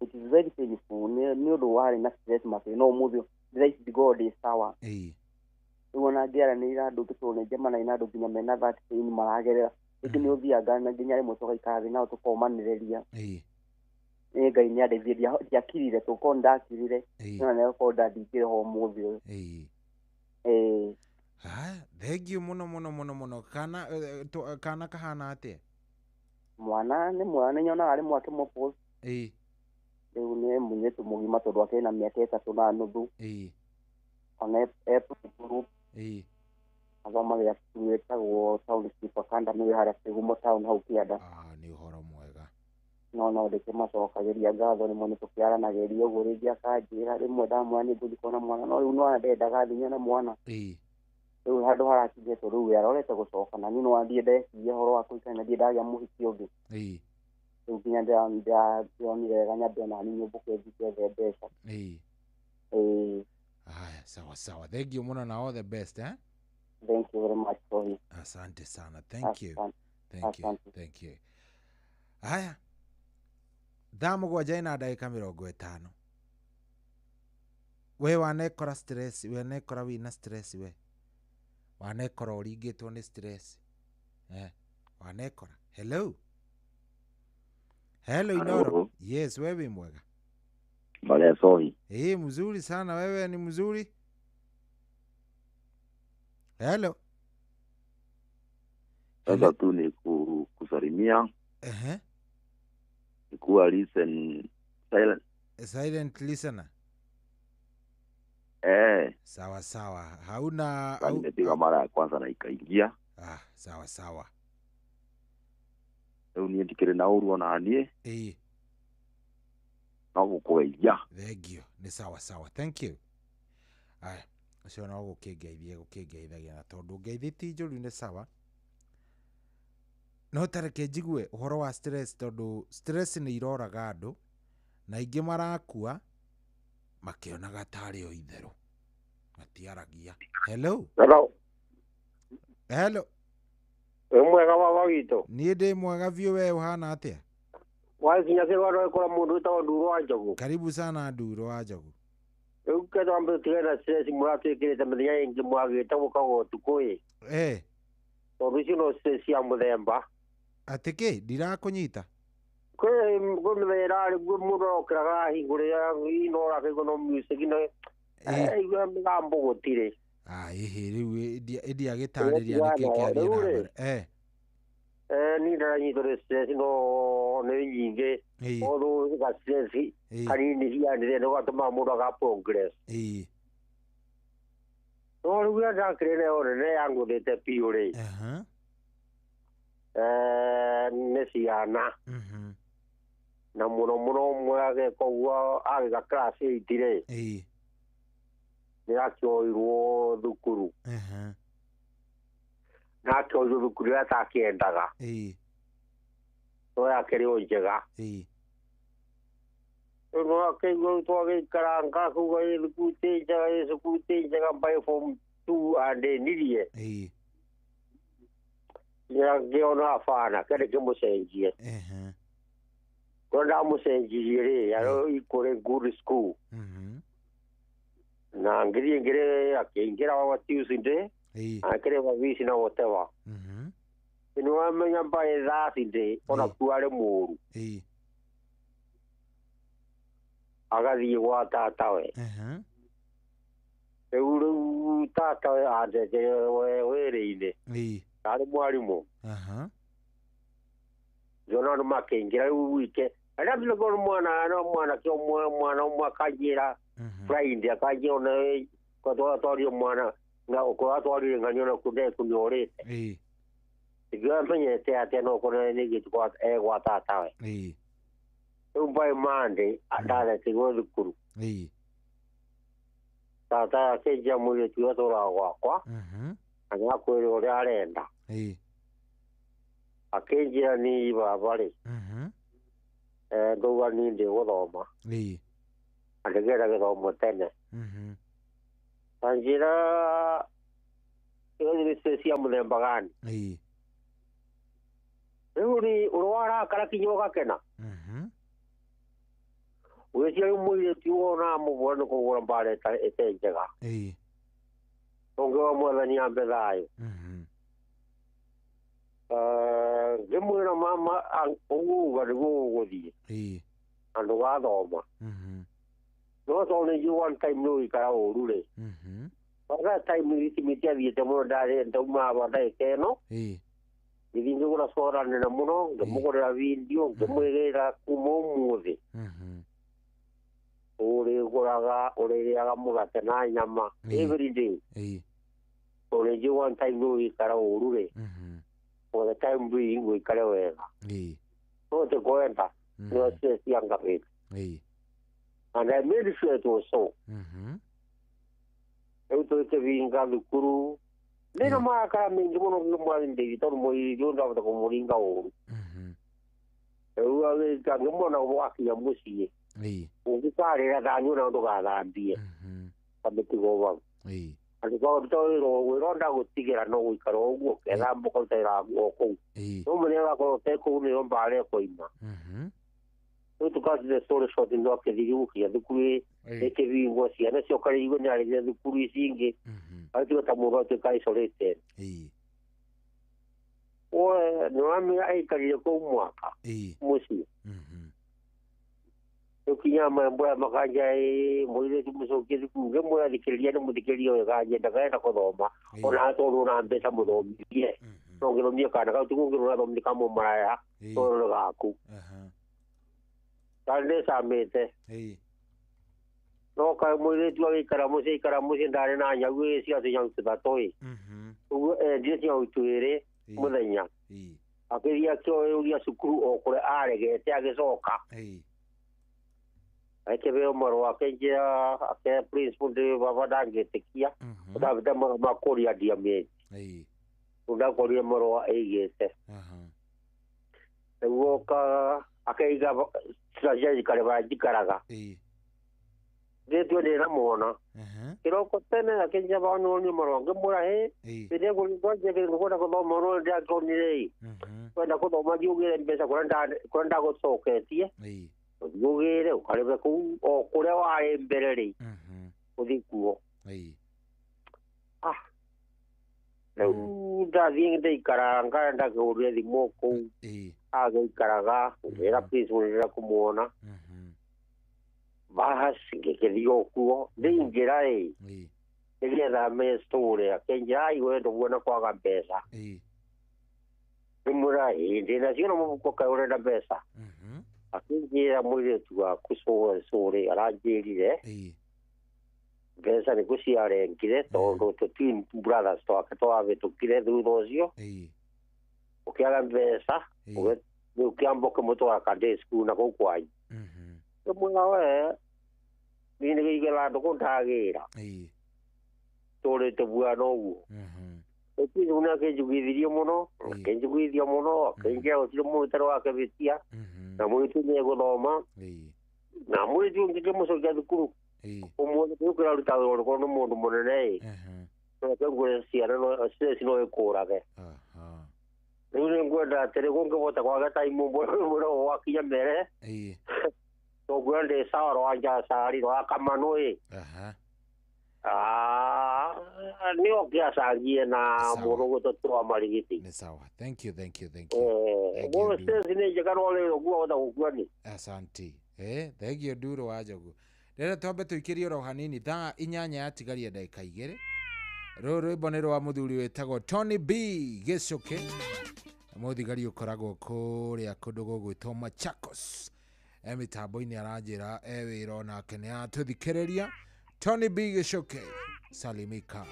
It is very painful, nĩ ũndũ warĩ na stress makĩria, no ũmũthĩ thaa ici ndikoragwo ndĩ sawa. Rĩu ona ngĩaranĩria na andũ tondũ nĩ njemanagia na andũ nginya mena that pain maragerera. Rĩngĩ nĩ ũthiaga na nginya rĩmwe tũgaikara thĩ nao tũkomanĩrĩria. Nĩ Ngai nĩ andeithie, ndiakirire, tũkorwo ndakirire, no nĩ gũkorwo ndandingĩrĩ ho ũmũthĩ ũyũ. Thank you mũno mũno mũno mũno. Kana kahana atĩa? Mwana nĩ mwana, nĩ nyonaga rĩmwe akĩmũpost. Rĩu nĩ mũirĩtu mũgima tondũ akĩrĩ na mĩaka 3.5. Ona e group. Athomagĩra cukuru ĩtagwo Township Academy wĩ harĩa Kĩgumo town hau kĩanda. Nĩ ũhoro mwega. No ndĩkĩmacokagĩria ngatho rĩmwe nĩ tũkĩaranagĩria ũguo rĩngĩ akanjĩra rĩmwe ndamwĩra nĩ ngũthiĩ kuona mwana no rĩu nĩwona ndendaga thiĩ nyone mwana. Rĩu handũ harakinyĩte rĩu we arorete gũcoka na niĩ nĩwathiĩ ndeciria ũhoro wa kũhikania na thiĩ ndagĩa mũhiki ũngĩ. Rĩu nginya ndĩronire wega nyambe ona niĩ nyũmbũke thiĩ ngethe mbeca. Haya, sawa sawa. Thank you muno na all the best, eh? Thank you very much, Sohi. Asante sana. Thank you. Thank you. Thank you. Haya. Thaa 7 na ndagĩka 50. We wanekora stress, we wanekora wĩna stress we. Wanekora ũringĩtwo nĩ stress. Wanekora. Hello. Hello Inoro. Yes, wewe mwega. Mbale Sohi. Mzuri sana, wewe ni mzuri. Hello. Sasa tu ni kusalimia. Kuwa listen silent. Silent listener. Sawa sawa. Hauna nimepiga mara ya kwanza na ikaingia. Sawa sawa. Rĩu niĩ ndikĩrĩ na ũru ona niĩ. No gũkũgeithia. Thank you. Nĩ sawa sawa. Thank you. Aya, ũcio no gũkĩngeithia gũkĩngeithagia na tondũ ngeithĩ ti njũru nĩ sawa. No tareke njigue ũhoro wa stress tondũ stress nĩ iroraga andũ na aingĩ marakua makĩonaga tarĩ o itherũ. Matiaragia. Hello. Hello. Hello. Wĩ mwega baba witũ? Niĩ ndĩ mwega biũ, we ũhana atĩa? Wakinya kĩgwaro ĩkora mũndũ wĩtagwo Nduro wa Njogu. Karibu sana Nduro wa Njogu. Rĩu ketwambe tũtigane na stress mũratwĩkĩrĩte mĩthenya ĩngĩ mwagĩte mũkaga ũtukũ ĩ. Tondũ icio no stress cia mũthemba. Atĩ kĩ? Ndirakũnyita. Kwĩ mĩthenya ĩrarĩ guo mũndũ arokĩraga ahingũrĩra Inoro akaigua no music na aigua mĩgambo gũtirĩ. Ĩhĩ rĩu ĩndiagĩtarĩria nĩkĩ kĩathiĩ na mbere. Niĩ ndaranyitwo nĩ stress no nĩ nyingĩ. Although ga stress kanini hianire nĩ gatũmaga mũndũ aga progress. No rĩu ndakĩrĩ nayo nene yangũthĩte biũ rĩ. Nĩ ciana. Na mũno mũno ũmwe agĩka ũguo agĩka class 8 rĩ. Nĩ akĩoirwo thukuru. Na akĩoirwo thukuru ĩrĩa atakĩendaga. No yakĩrĩ o njega. Rĩu no akĩigua twagĩikaranga kuga ĩ thukuru ti njega, ĩ thukuru ti njega by form 2 andĩnirie. Ngĩona abana kĩndĩ kĩmũcenjie. Korwo ndamũcenjirie rĩ, yarĩ ikũrĩ good school. Na ngĩthiĩ ngĩrĩ akĩingĩra wa Tuesday, akĩrĩba fees na whatever. Nĩ wamenya by Thursday ona kuo arĩ mũru. Agathiĩ gwa tatawe. Rĩu tatawe andenjere wĩrĩ-inĩ. Arĩ mwarimũ. Ngĩona andũ makĩingĩra rĩu wike. Arĩa ndĩrĩ mwana no mwanake ũmwe mwana ũmwe akanjĩra Friday akanjĩra ona twatwarire mwana na ũkorwo atwarire ng'ania ona kũndekũnyorĩte. Ngĩona menyete atĩa no ũkorwo nĩ gĩtũ egwa tatawe. Rĩu by Monday ndaretirwo thukuru. Tata akĩnjĩra mũirĩtu ũyũ atũraga gwakwa na nĩakwĩra ũrĩa arenda. Akĩnjĩra niĩ baba rĩ, ndauga niĩ ndĩgũthoma. Na ndĩngĩenda gĩthomo tene. Anjĩra ĩyo nĩ stress cia mũthemba gani. Rĩu rĩ ũrĩa warakara kinya ũgakena. Ũgĩcia rĩu mũirĩtu wona amũbũra nĩ kũgũra mbara ĩtarĩ njega. Ũngĩwa mwathani ambe thayũ. Ngĩmwĩra mama ũguo uga nĩguo ũgũthiĩ. Na ndũgathoma. No tondũ nĩ njũĩ one time nĩ ũgũikara ũru rĩ. That time ithimi itiathiĩte mũno ndarĩ ndauma haha ndagĩka ĩno. Ngĩthiĩ ngĩgũra soda nene mũno ngĩmũgũrĩra video ngĩmwĩrĩra kuma ũmũthĩ. Ũrĩgũraga ũrĩrĩaga mũgate na nyama every day. Tondũ nĩ njũĩ one time nĩ ũgũikara ũru rĩ. For the time being ũikare wega. No ti kwenda. No stress yangabete. And I made sure it was so. Rĩu tũkĩbinga thukuru nĩno marakara maingĩ mũno mwathi David tondũ mũirĩtu ũyũ ndahota kũmũringa ũru. Rĩu agĩka ngĩmuona wakinya mũciĩ ũngĩkarĩra thani ona ndũgathambie kamĩtigo bau. Angĩkorwo to wĩra ndagũtigĩra no gũikara ũguo ũkethamba ũkarutĩra nguo kũu. No mũthenya ũgakorwo ũte kũu nĩyo mbara ĩkoima. Rĩu tũkatire the story short no akĩthiĩ gũkinya thukuru ĩkĩbingwo ciana ciokarĩirwo nĩ arĩire thukuru ici ingĩ agĩtuĩka ta mũndũ atuĩka isolated. We nĩwamenya aikarire kũu mwaka mũciĩ. Rĩu kinya mambura makanja mũirĩtu mũcokie thukuru ngĩmwĩra thikĩrĩria nĩ mũthikĩrĩria wega ndakaenda kũthoma ona tondũ na mbeca mũthomithie no ngĩthomie kana kau tiguo ngĩrũrathomithie kamũmaraya tondũ nĩ gaku. Tondũ nĩcamĩte no kaĩ mũirĩtu agĩikara mũciĩ aikara mũciĩ ndarĩ na nyau ĩ cia tũnyau tũthatũ ĩ ũguo endire tũnyau twĩrĩ mũthenya akĩthiĩ akĩũria cukuru o kũrĩa aregete agĩcoka akĩheo marũa akĩnjĩra akĩhe principal ndĩ baba ndangĩtĩkia ndabĩte marũa ma kũria ndiamĩti rĩu ndakorire marũa ĩigĩte rĩu oka akĩiga cia njikare barĩa njikaraga ndĩtue ndĩna mwana kĩroko tene akĩnjĩra baba nĩwonire marũa ngĩmwĩra hĩ ndĩkwenda gũthoma no ndĩakĩonire ĩ kwenda gũthoma thiĩ mbeca kũrĩa ndagũcoketie ũthiĩ ũgĩre ũkarĩbe kũu o kũrĩa warĩ mbere rĩ ũthiĩ kuo. Rĩu ndathiĩ ndaikara ngaenda ngĩhũrire thimũ kũu agĩikaraga ngĩra principal ndĩrenda kũmuona bas ngĩkĩthiĩ o kuo ndĩingĩra ĩ nĩgetha amenye story akĩnjĩra ai we ndũguona kwaga mbeca ngĩmwĩra ĩ ndĩnacio na mũbuko kaĩ ũrenda mbeca akĩnjĩra mũirĩtu waku cũrĩ aranjĩrire mbeca nĩ gũciarengire tondũ tũ twin brothers twake twahĩtũkire thutha ũcio ũkĩaga mbeca ũkĩamba ũkĩmũtwara ka day school na kũu kwanyu. Ngĩmwĩra we niĩ nĩ gĩigĩra ndũkũ ndagĩra tũrĩte buana ũguo. Principal nĩ akĩnjugithirie mũno akĩnjugithia mũno akĩnjĩra gũtirĩ mũndũ ũtarĩ wakĩhĩtia na mũirĩtu nĩ egũthoma na mũirĩtu ũngĩ ngĩmũcokia thukuru ũmũthĩ kĩu kĩraruta wĩra ũrĩkũ nĩ mũndũ mũnene ĩ no ngwĩre ciana stress no ĩkũrage. Rĩu nĩ ngwenda atĩrĩ kũngĩhota kwaga time mwĩra wakinya mbere tũngwĩra ndĩ sawa rwa njacari rwa kamanũ ĩ nĩ ũngĩacangie na mũndũ gũtũtũa marigiti. Nĩ sawa. Thank you, thank you, thank you. Stress nĩ njega no rĩrĩ ũguo wahota gũkua nĩ. Asante. Thank you Nduro wa Njogu. Rĩrĩa twambe tũikĩrie oro hanini thaa 8 yatigaria ndagĩka 2. Rũrũ rwĩmbo nĩ rwa mũthuri wĩtagwo Tony B Gĩcũkĩ mũthigari ũkoragwo kũrĩa kũndũ gũgwĩtwo Machakos. Mĩtambo-inĩ aranjĩra e wĩra onake nĩ atũthikĩrĩria. Tony B Gĩcũkĩ salimika.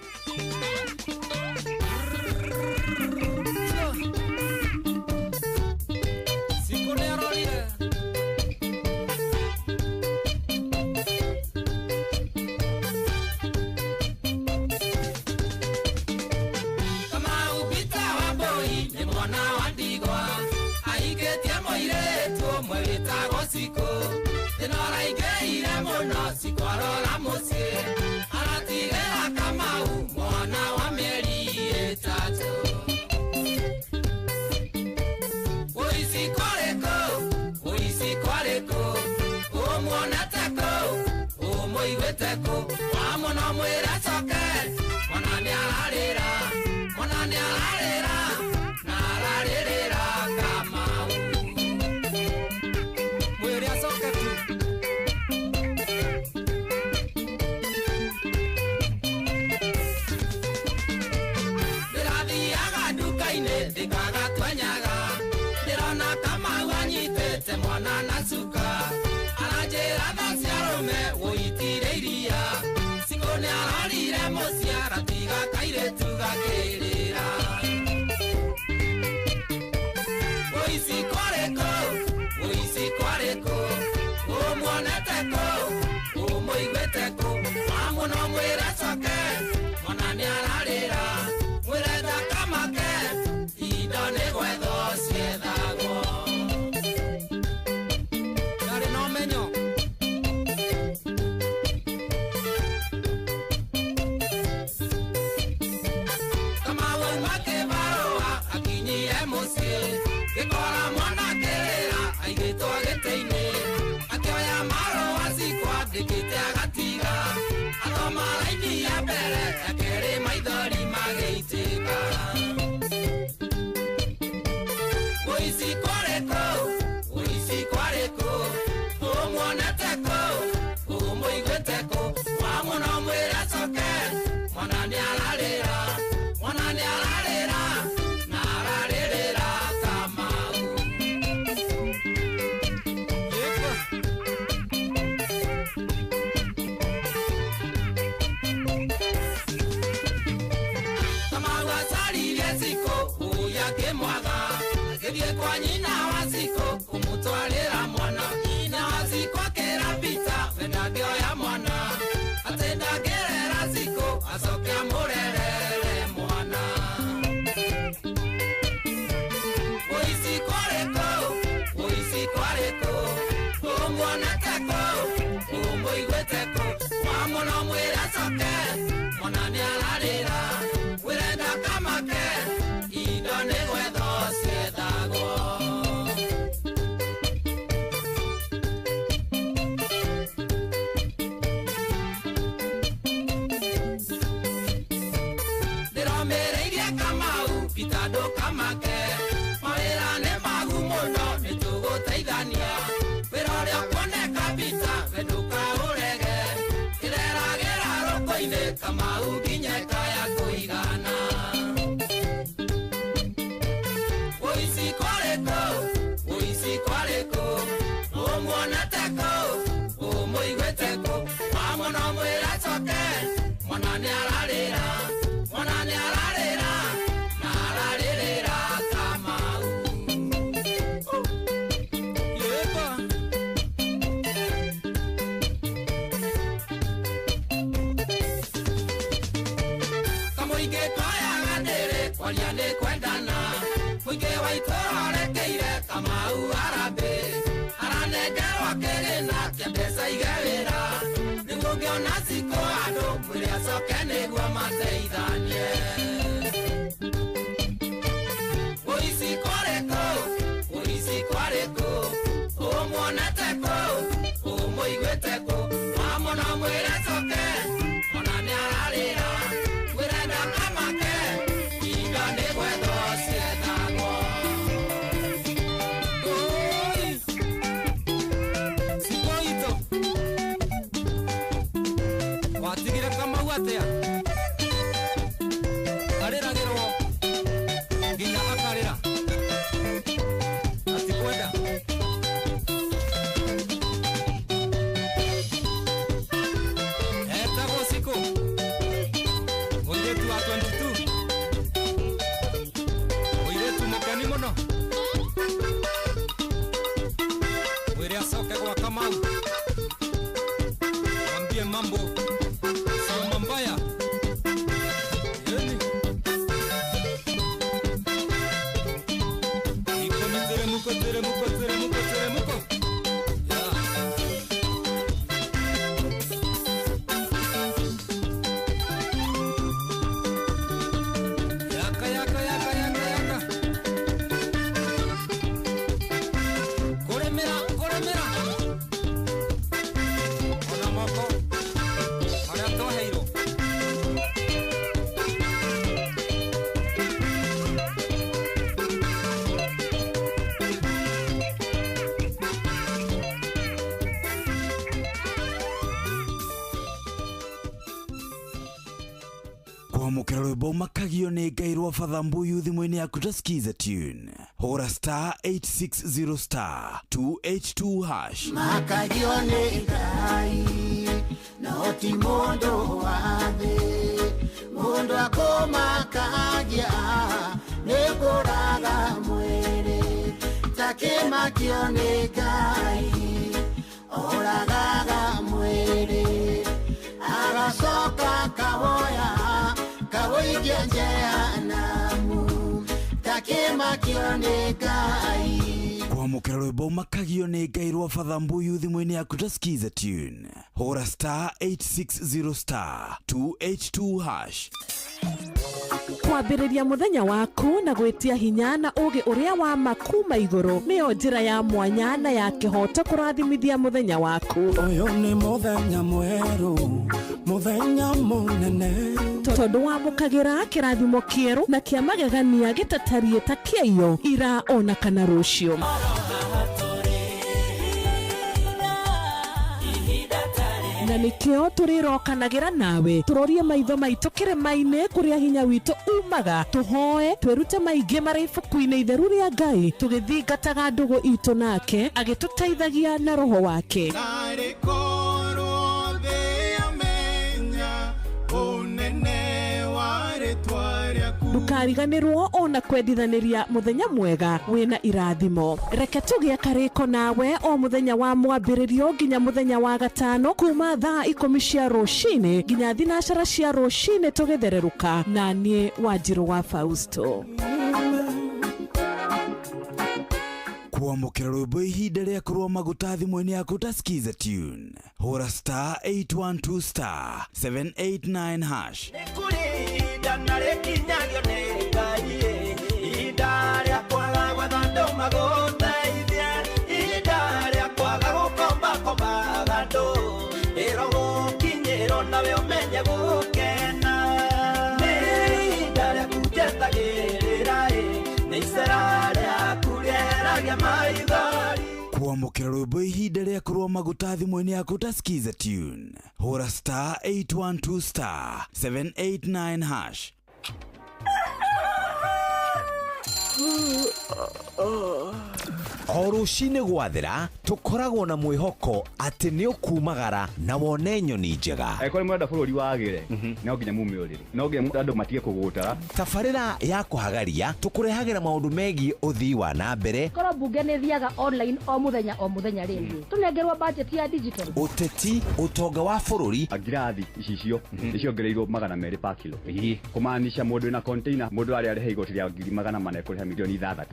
Oisi kwareko, oisi kwareko. Mwana nĩ ararĩra, mwana nĩ ararĩra, na ararĩrĩra Kamau. Yekwa. Kamau acaririe Cikũ, ũyũ akĩmwaga, agĩthiĩ kwa nyina wa Cikũ kũmũtwarĩra mwana. Nyina wa Cikũ akĩra Peter we ndangĩoya mwana, atĩ ndangĩrera Cikũ acoke amũrerere mwana. Ũici kwarĩ kũ? Ũici kwarĩ kũ? Ũmuonete kũ? Ũmũiguĩte kũ? Wamũno mwĩre acoke, mwana nĩ ararĩra, mwĩre ndakamake, indo nĩ gwethwo ciethagwo. Ndĩromĩrĩirie Kamau, Peter ndũkamake, mawĩra nĩ magu mũno, nĩtũgũteithania. Wĩra ũrĩa ũkuoneka Peter, we ndũkaũrege, kĩreragĩra rũkũ-inĩ, Kamau nginya ĩkaya kũigana. Ũici kwarĩ kũ? Ũici kwarĩ kũ? Ũmuonete kũ? Ũmũiguĩte kũ? Wamũno mwĩre acoke, mwana nĩ ararĩra, mwana nĩ ararĩra, na ararĩrĩra Kamau. Yeba. Kamũingĩ koyaga ndĩrĩ, kwaria nĩ kwendana, mũingĩ wa itũũra ũrekeire Kamau harambĩ, aranengerwo kĩgĩna kĩa mbeca ige wĩra, nĩguo ngĩona Cikũ andũ mwĩre acoke nĩguo mateithanie. Ũici kwarĩ kũ? Ũici kwarĩ kũ? Ũmuonete kũ? Ũmũiguĩte kũ? Wamũno mwĩre acoke, mwana nĩ ararĩra, mwĩre ndakamake, indo nĩ gwethwo ciethagwo. Oi! Cikũ witũ, watigire Kamau atĩa? Arĩragĩrwo nginya akarĩra, atikwenda. Etagwo Cikũ, mũirĩtu wa 22, mũirĩtu mũkeni mũno. Mwĩre acoke gwa Kamau, mwambie mambo sio mambaya. Yeni. Iko ni teremuko, teremuko, teremuko, teremuko. Ya. Yaka, yaka, yaka, yaka, yaka. Kũrĩmĩra, kũrĩmĩra. Ona moko marĩa twaheirwo. Kwamũkĩra rwĩmbo makagio nĩ Ngai rwa Father Mbuyu thimũ-inĩ yaku ta skiza tune, hũra star 860 star 282 hash. Makagio nĩ Ngai, no ti mũndũ wa thĩ. Mũndũ akũmakagia nĩ kũraga mwĩrĩ, takĩmakio nĩ Ngai oragaga mwĩrĩ, agacoka kawoya kawoikia jehanamu, takĩmakio nĩ Ngai. Kwamũkĩra rwĩmbo makagio nĩ Ngai rwa Father Mbuyu thimũ-inĩ yaku ta skiza tune, hũra star 860 star 282 hash. Kwambĩrĩria mũthenya waku na gwĩtia hinya na ũũgĩ ũrĩa wa ma kuma igũrũ nĩyo njĩra ya mwanya na ya kĩhooto kũrathimithia mũthenya waku. Ũyũ nĩ mũthenya mwerũ, mũthenya mũnene, tondũ wamũkagĩra kĩrathimo kĩerũ na kĩa magegania gĩtatariĩ ta kĩaiyo ira ona kana rũciũ. Na nĩkĩo tũrĩrokanagĩra nawe tũrorie maitho maitũ kĩrĩma-inĩ kũrĩa hinya witũ umaga, tũhoe twĩrute maingĩ marĩ ibuku-inĩ itheru rĩa Ngai, tũgĩthingataga ndũgũ itũ nake agĩtũteithagia na roho wake. Ndũkariganĩrwo ona kwendithanĩria mũthenya mwega wĩna irathimo. Reke tũgĩe karĩko nawe o mũthenya wa mwambĩrĩrio nginya mũthenya wa gatano kuma thaa 10 cia rũcinĩ nginya 9 cia rũcinĩ tũgĩthererũka na niĩ Wanjirũ wa Fausto. Kwamũkĩra rwĩmbo ihinda rĩa kũrũa maguta thimũ-inĩ yaku ta Skiza tune. Hũra star 812 star 789 hash. Kwamũkĩra rwĩmbo ihinda rĩa kũrũa maguta thimũ-inĩ yaku ta Skiza tune. Hũra star 812 star 789 hash. O rũcinĩ gwathera tũkoragwo na mwĩhoko atĩ nĩ ũkumagara na wone nyoni njega. Angĩkorwo nĩ mũrenda bũrũri wagĩre, no nginya mume ũrĩrĩ, no nginya andũ matige kũgũtara. Tabarĩra ya kũhagaria tũkũrehagĩra maũndũ megiĩ ũthii wa na mbere. Korwo mbunge nĩ thiaga online o mũthenya rĩ, tũnengerwo budget ya digital. Ũteti, ũtonga wa bũrũri. Ngirathi icicio nĩ ciongereirwo 200 per kilo, kũmaanisha mũndũ wĩna container mũndũ arĩa arĩha igoti rĩa 400,000 kũrĩha milioni 6.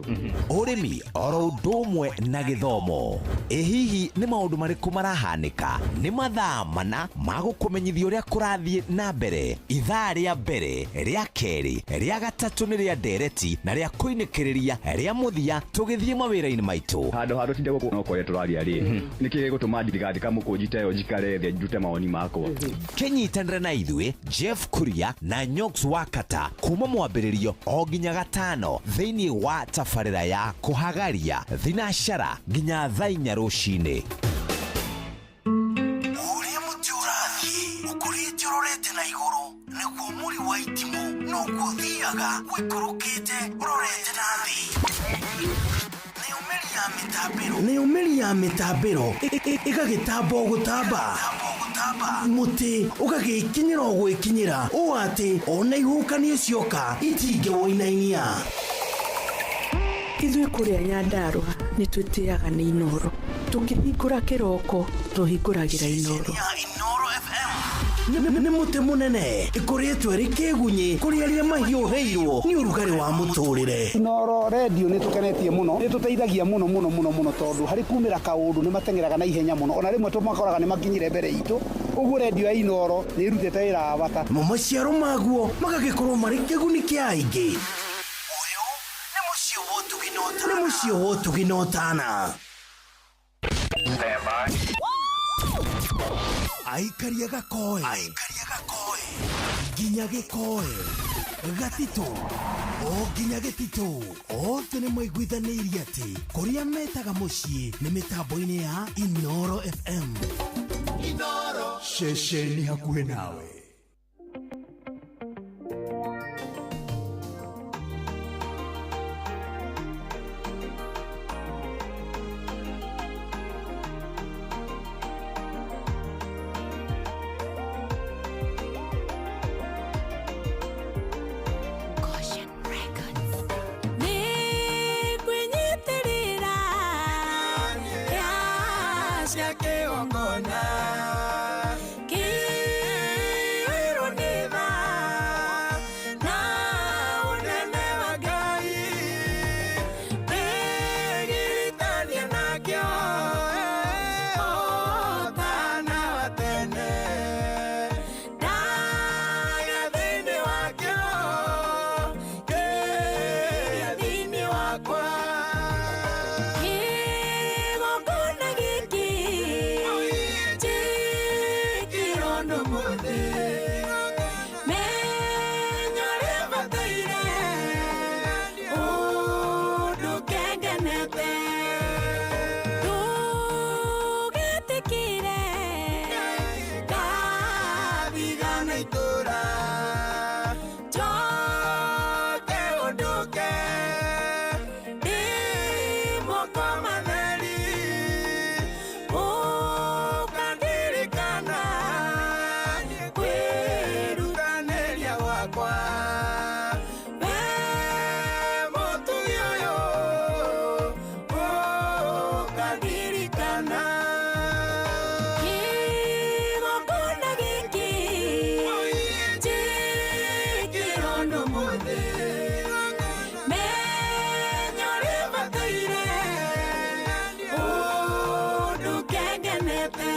Ũrĩmi oro ũndũ ũmwe na gĩthomo. Ĩ hihi nĩ maũndũ marĩkũ marahanĩka? Nĩ mathaa mana ma gũkũmenyithia ũrĩa kũrathiĩ na mbere. Ithaa rĩa mbere, rĩa kerĩ, rĩa gatatũ nĩ rĩa ndereti na rĩa kũinĩkĩrĩria rĩa mũthia tũgĩthiĩ mawĩra-inĩ maitũ. Handũ ha tũtinde gũkũ no kwaria tũraria rĩ, nĩkĩ gĩgũtũma ndigandĩka mũkũnji ta ĩyo njikare thĩ ndute mawoni makwa? Kĩnyitanĩre na ithuĩ Jeff Kuria na Nyox Wakata kuma mwambĩrĩrio o nginya gatano thĩinĩ wa tabarĩra ya kũhagaria thinacara nginya thaa 4 rũcinĩ. Ũrĩa mũtĩ ũrathiĩ ũkũrĩte ũrorete na igũrũ nĩguo mũri wa itimũ noguo ũthiaga ũikũrũkĩte ũrorete na thĩ. Nayo mĩri ya mĩtambĩro ĩgagĩtamba o gũtamba, mũtĩ ũgagĩkinyĩra o gwĩkinyĩra ũũ atĩ ona ihuhũkanio cioka itingĩwũinainia. Ithuĩ kũrĩa Nyandarũa nĩ twĩtĩaga nĩ Inooro. Tũkĩhingũra kĩroko tũhingũragĩra Inooro. Nĩ mũtĩ mũnene ĩkũrĩtwo ĩrĩ kĩgunyĩ kũrĩ arĩa mahiũhĩirwo nĩ ũrugarĩ wa mũtũrĩre. Inooro redio nĩ tũkenetie mũno, nĩ tũteithagia mũno mũno mũno mũno tondũ harĩ kumĩra kaũndũ nĩ mateng'eraga na ihenya mũno, ona rĩmwe tũmakoraga nĩ makinyire mbere itũ. Ũguo redio ya Inooro nĩ ĩrutĩte wĩra wa bata. Mo maciaro maguo magagĩkorwo marĩ kĩguni kĩa aingĩ. Nĩ mũciĩ wa ũtugi na ũtana. Aikaria gakoe nginya gĩkoe gatitũ o nginya gĩtitũ othe nĩ maiguithanĩirie atĩ kũrĩa metaga mũciĩ nĩ mĩtambo-inĩ ya Inooro FM. Inooro ceceni hakuhĩ nawe. Kigongona gĩkĩ wakwa we mũtugi ũyũ ũkandirikana kĩgongona gĩkĩ njĩkĩrwo ũndũ mũthĩ menya ũrĩa bataire ũndũ kengenete.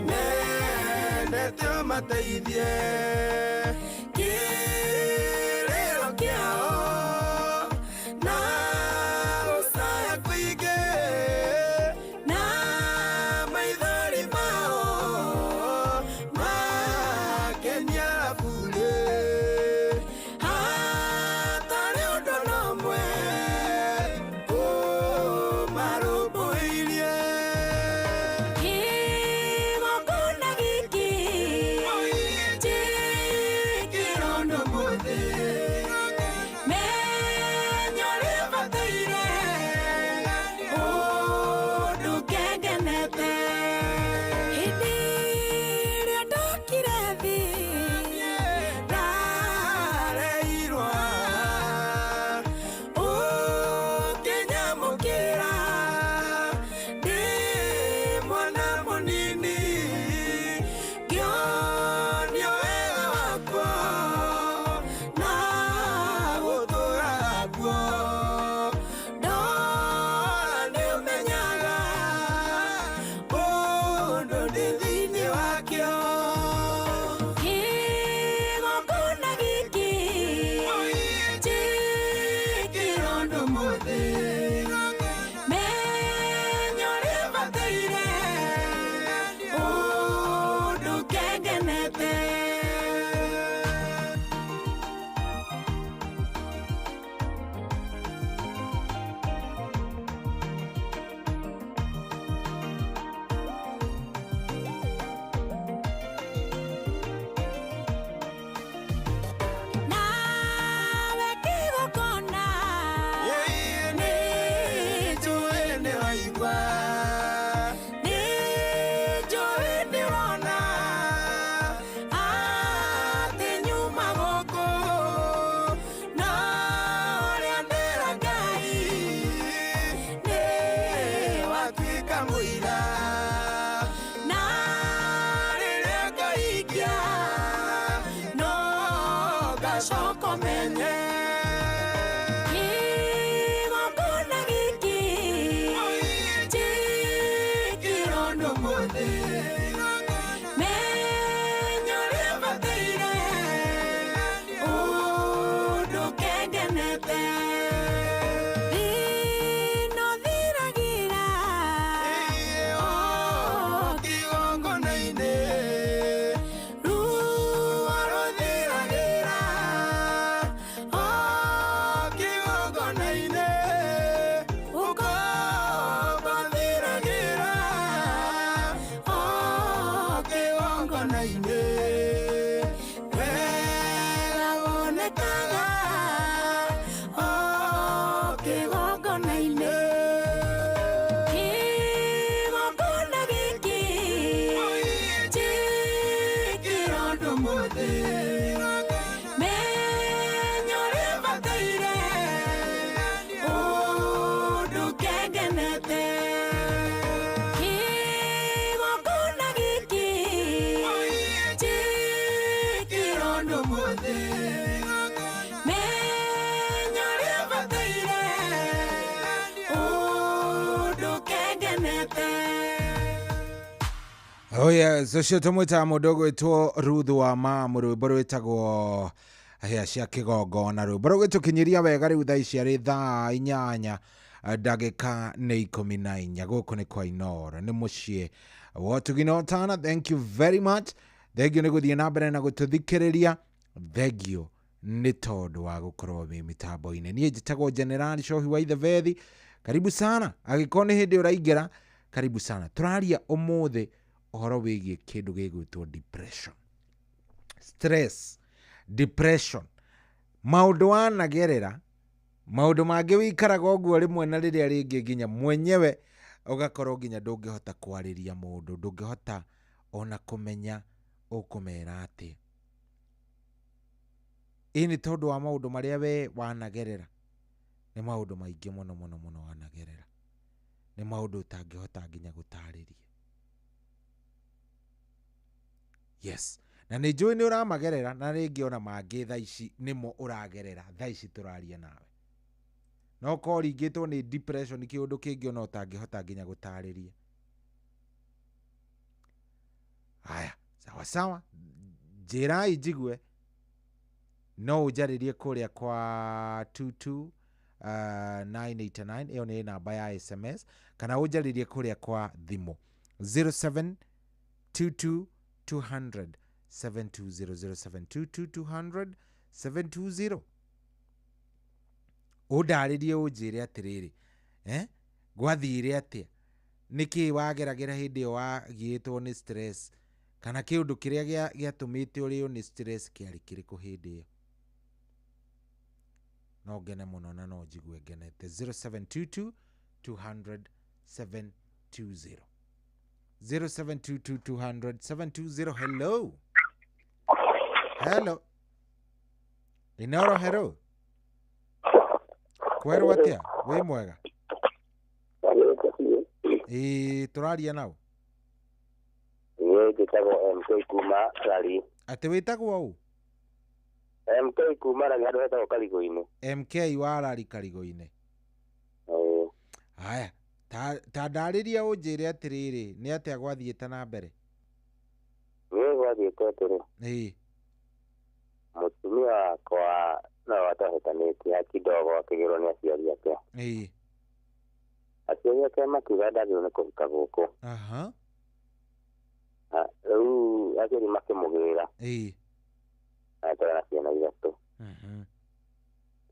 Mendete ũmateithie kĩrĩro kĩao na gũcaya kũingĩ na maithori mao makenia burĩ hatarĩ ũndũ na ũmwe ũmarũmbũirie. Kĩgongona gĩkĩ njĩkĩrwo ũndũ mũthĩ menya ũrĩa bataire ũndũ kengenete. Hĩndĩ ĩrĩa ndokire thĩ ndareirwo ũkĩnyamũkĩra ndĩ mwana mũnini ngĩonio wega wakwa na gũtũra kuo ndora nĩũmenyaga ũndũ ndĩ thĩinĩ wakĩo. Kĩgongona gĩkĩ njĩkĩrwo ũndũ mũthĩ menya ũrĩa bataire ũndũ kengenete. Nawe kĩgongona nĩnjũĩ nĩwaigua nĩnjũĩ nĩũrona atĩ nyuma gũkũ na ũrĩa ndĩra Ngai nĩwatuĩka mũira na rĩrĩa ngahingia no ngacoka menye. Kĩgongona gĩkĩ njĩkĩrwo ũndũ mũthĩ menya ũrĩa bataire ũndũ kengenete. Thĩna ũthiragĩra o kĩgongona-inĩ ruo rũthiragĩra o kĩgongona-inĩ ũkombo ũthiragĩra o kĩgongona-inĩ wega wonekaga o kĩgongona-inĩ. Kĩgongona gĩkĩ njĩkĩrwo ũndũ mũthĩ menya ũrĩa bataire ũndũ kengenete. Kĩgongona gĩkĩ njĩkĩrwo ũndũ mũthĩ menya ũrĩa bataire ũndũ kengenete. Oh yes, ũcio tũmwĩtaga mũndũ ũgwĩtwo Ruth wa Mamu, rwĩmbo rwĩtagwo hĩa cia kĩgongona, rwĩmbo rũgĩtũkinyĩria wega rĩu thaa ici arĩ thaa 8 ndagĩka nĩ 14. Gũkũ nĩ kwa Inooro, nĩ mũciĩ wa ũtugi na ũtana. Thank you very much, thengio nĩ gũthiĩ na mbere na gũtũthikĩrĩria, thengio nĩ tondũ wa gũkorwo wĩ mĩtambo-inĩ. Niĩ njĩtagwo General Cohi wa Ithebethi, karibu sana. Angĩkorwo nĩ hĩndĩ ũraingĩra, Karibu sana. Tũraria ũmũthĩ ũhoro wĩgiĩ kĩndũ gĩgwĩtwo depression, stress, depression, maũndũ wanagerera, maũndũ mangĩ wĩikaraga ũguo rĩmwe na rĩrĩa rĩngĩ nginya mwenyewe ũgakorwo nginya ndũngĩhota kwarĩria mũndũ, ndũngĩhota ona kũmenya ũkũmera atĩa. Ĩ nĩ tondũ wa maũndũ marĩa we wanagerera, nĩ maũndũ maingĩ mũno mũno mũno wanagerera, nĩ maũndũ ũtangĩhota nginya gũtarĩria. Yes, na nĩ njũĩ nĩ ũramagerera, na rĩngĩ ona mangĩ thaa ici nĩmo ũragerera thaa ici tũraria nawe. No ũkorwo ũringĩtwo nĩ depression, kĩũndũ kĩngĩ ona ũtangĩhota nginya gũtarĩria. Haya, sawa sawa, njĩrai njigue, no ũnjarĩrie kũrĩa kwa 22 989, ĩyo nĩ namba ya SMS, kana ũnjarĩrie kũrĩa kwa thimũ 0722 200 720, 0722 200 720. Ũndarĩrie ũnjĩre atĩrĩrĩ, gwathire atĩa, nĩkĩ wageragĩra hĩndĩ ĩyo wagiĩtwo nĩ stress, kana kĩũndũ kĩrĩa gĩatũmĩte ũrĩo nĩ stress kĩarĩ kĩrĩkũ hĩndĩ ĩyo. No ngene mũno na no njigue ngenete. 0722 200 720, 0722 200 720. Hello, hello, Inoro, hello, kwerwo atĩa, wĩ mwega? Ĩĩ, tũraria nao. Niĩ njĩtagwo MK kuma Rari. Atĩ wĩtagwo ũ? MK kuma Rari, handũ hetagwo Karigũ-inĩ. MK wa Rari Karigũ-inĩ. Ĩĩ. Haya, ta ndarĩria ũnjĩre atĩrĩrĩ, nĩ atĩa gwathiĩte na mbere? Niĩ gwathiĩte atĩrĩ. Ĩĩ. Mũtumia wakwa no atahĩtanĩtie kidogo akĩgĩrwo nĩ aciari ake. Ĩĩ. Aciari ake makiuga ndagĩrĩirwo nĩ kũhika gũkũ. Aha. Rĩu aciari makĩmũgĩra. Ĩĩ. Agĩkorwo na ciana ithatũ.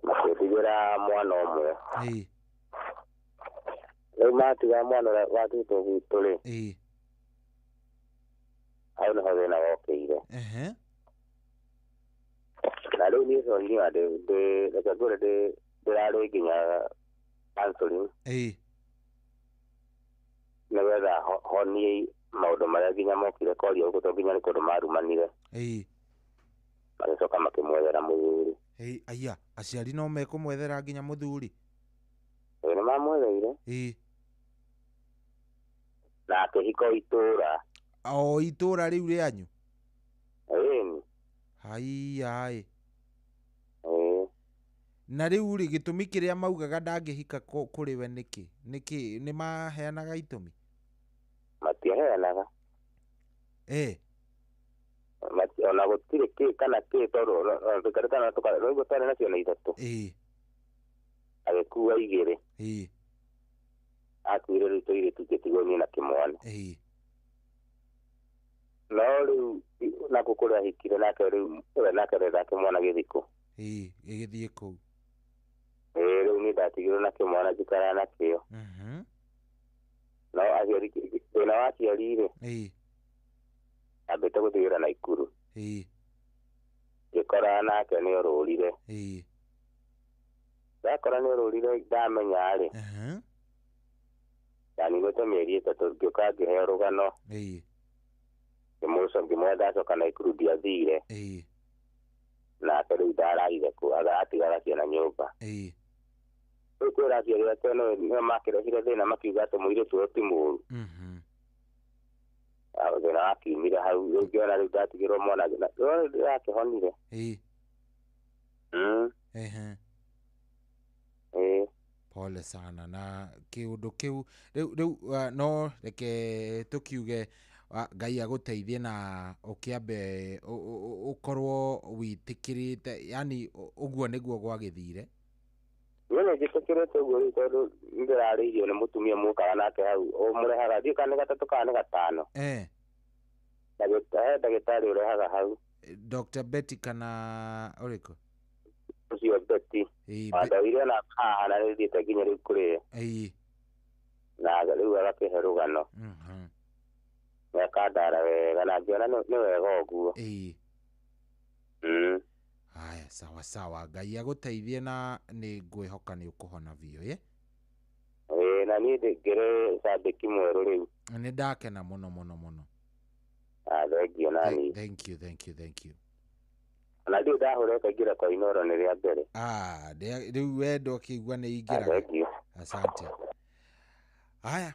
Makĩndigĩra mwana ũmwe. Ĩĩ. Rĩu matiga mwana ũrĩa watigĩtwo gwitũ rĩ. Ĩĩ. Hau nĩho thĩna wokĩire. Ehe. Na rĩu niĩ nginya reke ngwĩre ndĩrarĩ nginya counseling. Ĩĩ. Nĩgetha honie maũndũ marĩa nginya mokire koria gũkũ, tondũ nginya nĩ kũndũ marumanire. Ĩĩ. Magĩcoka makĩmwethera mũthuri. Ĩĩ, aya, aciari no mekũmwethera nginya mũthuri? Ĩĩ, nĩ mamwetheire. Ĩĩ. Na akĩhika itũũra. O itũũra rĩu rĩanyu? Ĩĩ. Haiya ĩ. Ĩĩ. Na rĩu rĩ, gĩtũmi kĩrĩa maugaga ndangĩhika kũrĩ we nĩkĩ? Nĩkĩ nĩ maheanaga itũmi? Matiaheanaga. Ĩĩ. Ona gũtirĩ kĩ kana kĩ, tondũ rĩu twarĩ na ciana ithatũ. Ĩĩ. Agĩkua igĩrĩ. Ĩĩ. Akuire rĩu tũirĩtu ngĩtigwo niĩ na kĩmwana. Ĩĩ. No rĩu nakuo kũrĩa ahikire nake rĩu ũrĩa nake renda kĩmwana gĩthikũ. Ĩĩ, gĩgĩthiĩ kũu. Ĩĩ, rĩu niĩ ndatigirwo na kĩmwana njikaraga nakĩo. No aciari, thĩna wa aciari rĩ. Ĩĩ. Ambĩte gũthiĩra Naikuru. Ĩĩ. Ngĩkora nake nĩ orũrire. Ĩĩ. Ndakora nĩ orũrire ndamenya rĩ. Ndaninĩte mĩeri 3 ngĩũka ngĩheo rũgano. Ĩĩ. Ngĩmwĩra ndacoka Naikuru ndiathire. Ĩĩ. Nake rĩu ndararire kũu, atigaga ciana nyũmba. Ĩĩ. Rĩu kwĩra aciari ake nĩo makĩrehire thĩna makiuga atĩ mũirĩtu ũyũ ti mũũru. Thĩna wakiumire hau, rĩu ngĩona rĩu ndatigĩrwo mwana, ndĩrakĩhonire. Ĩĩ. Ehe. Ĩĩ. Pole sana na kĩũndũ kĩu rĩu no reke tũkiuge Ngai agũteithie na ũkĩambe ũkorwo wĩtĩkĩrĩte, yani ũguo nĩguo gwagĩthire. Niĩ nĩ njĩtĩkĩrĩte ũguo rĩu, tondũ nĩndĩrarĩirio nĩ mũtumia mũkaga nake hau, ũmũrehaga ndiũĩ kana nĩ gatatũ kana nĩ gatano. Eh. He ndagĩtarĩ ũrehaga hau. Dr. Betty kana ũrĩkũ? Ũcio Betty. Wandaire ona haha na nĩthiĩte nginya rĩu kũrĩ. Ĩĩ. Na rĩu Agakĩhe rũgano. Nĩakandara wega na ngĩona nĩ wega ũguo. Haya, sawa sawa. Ngai agũteithie na nĩ ngwĩhoka nĩ ũkũhona biũ, ĩ? Ĩĩ, na niĩ ngĩrĩ cambĩki mwerũ rĩu. Nĩ ndakena mũno mũno mũno. Ah, thank you nani. Thank you, thank you, thank you. Na ndirĩ ndahũra ĩkaingĩra kwa Inooro nĩ rĩa mbere. Ah, rĩu wendo ũkĩigua nĩ ingĩraga. Thank you. Asante. Haya.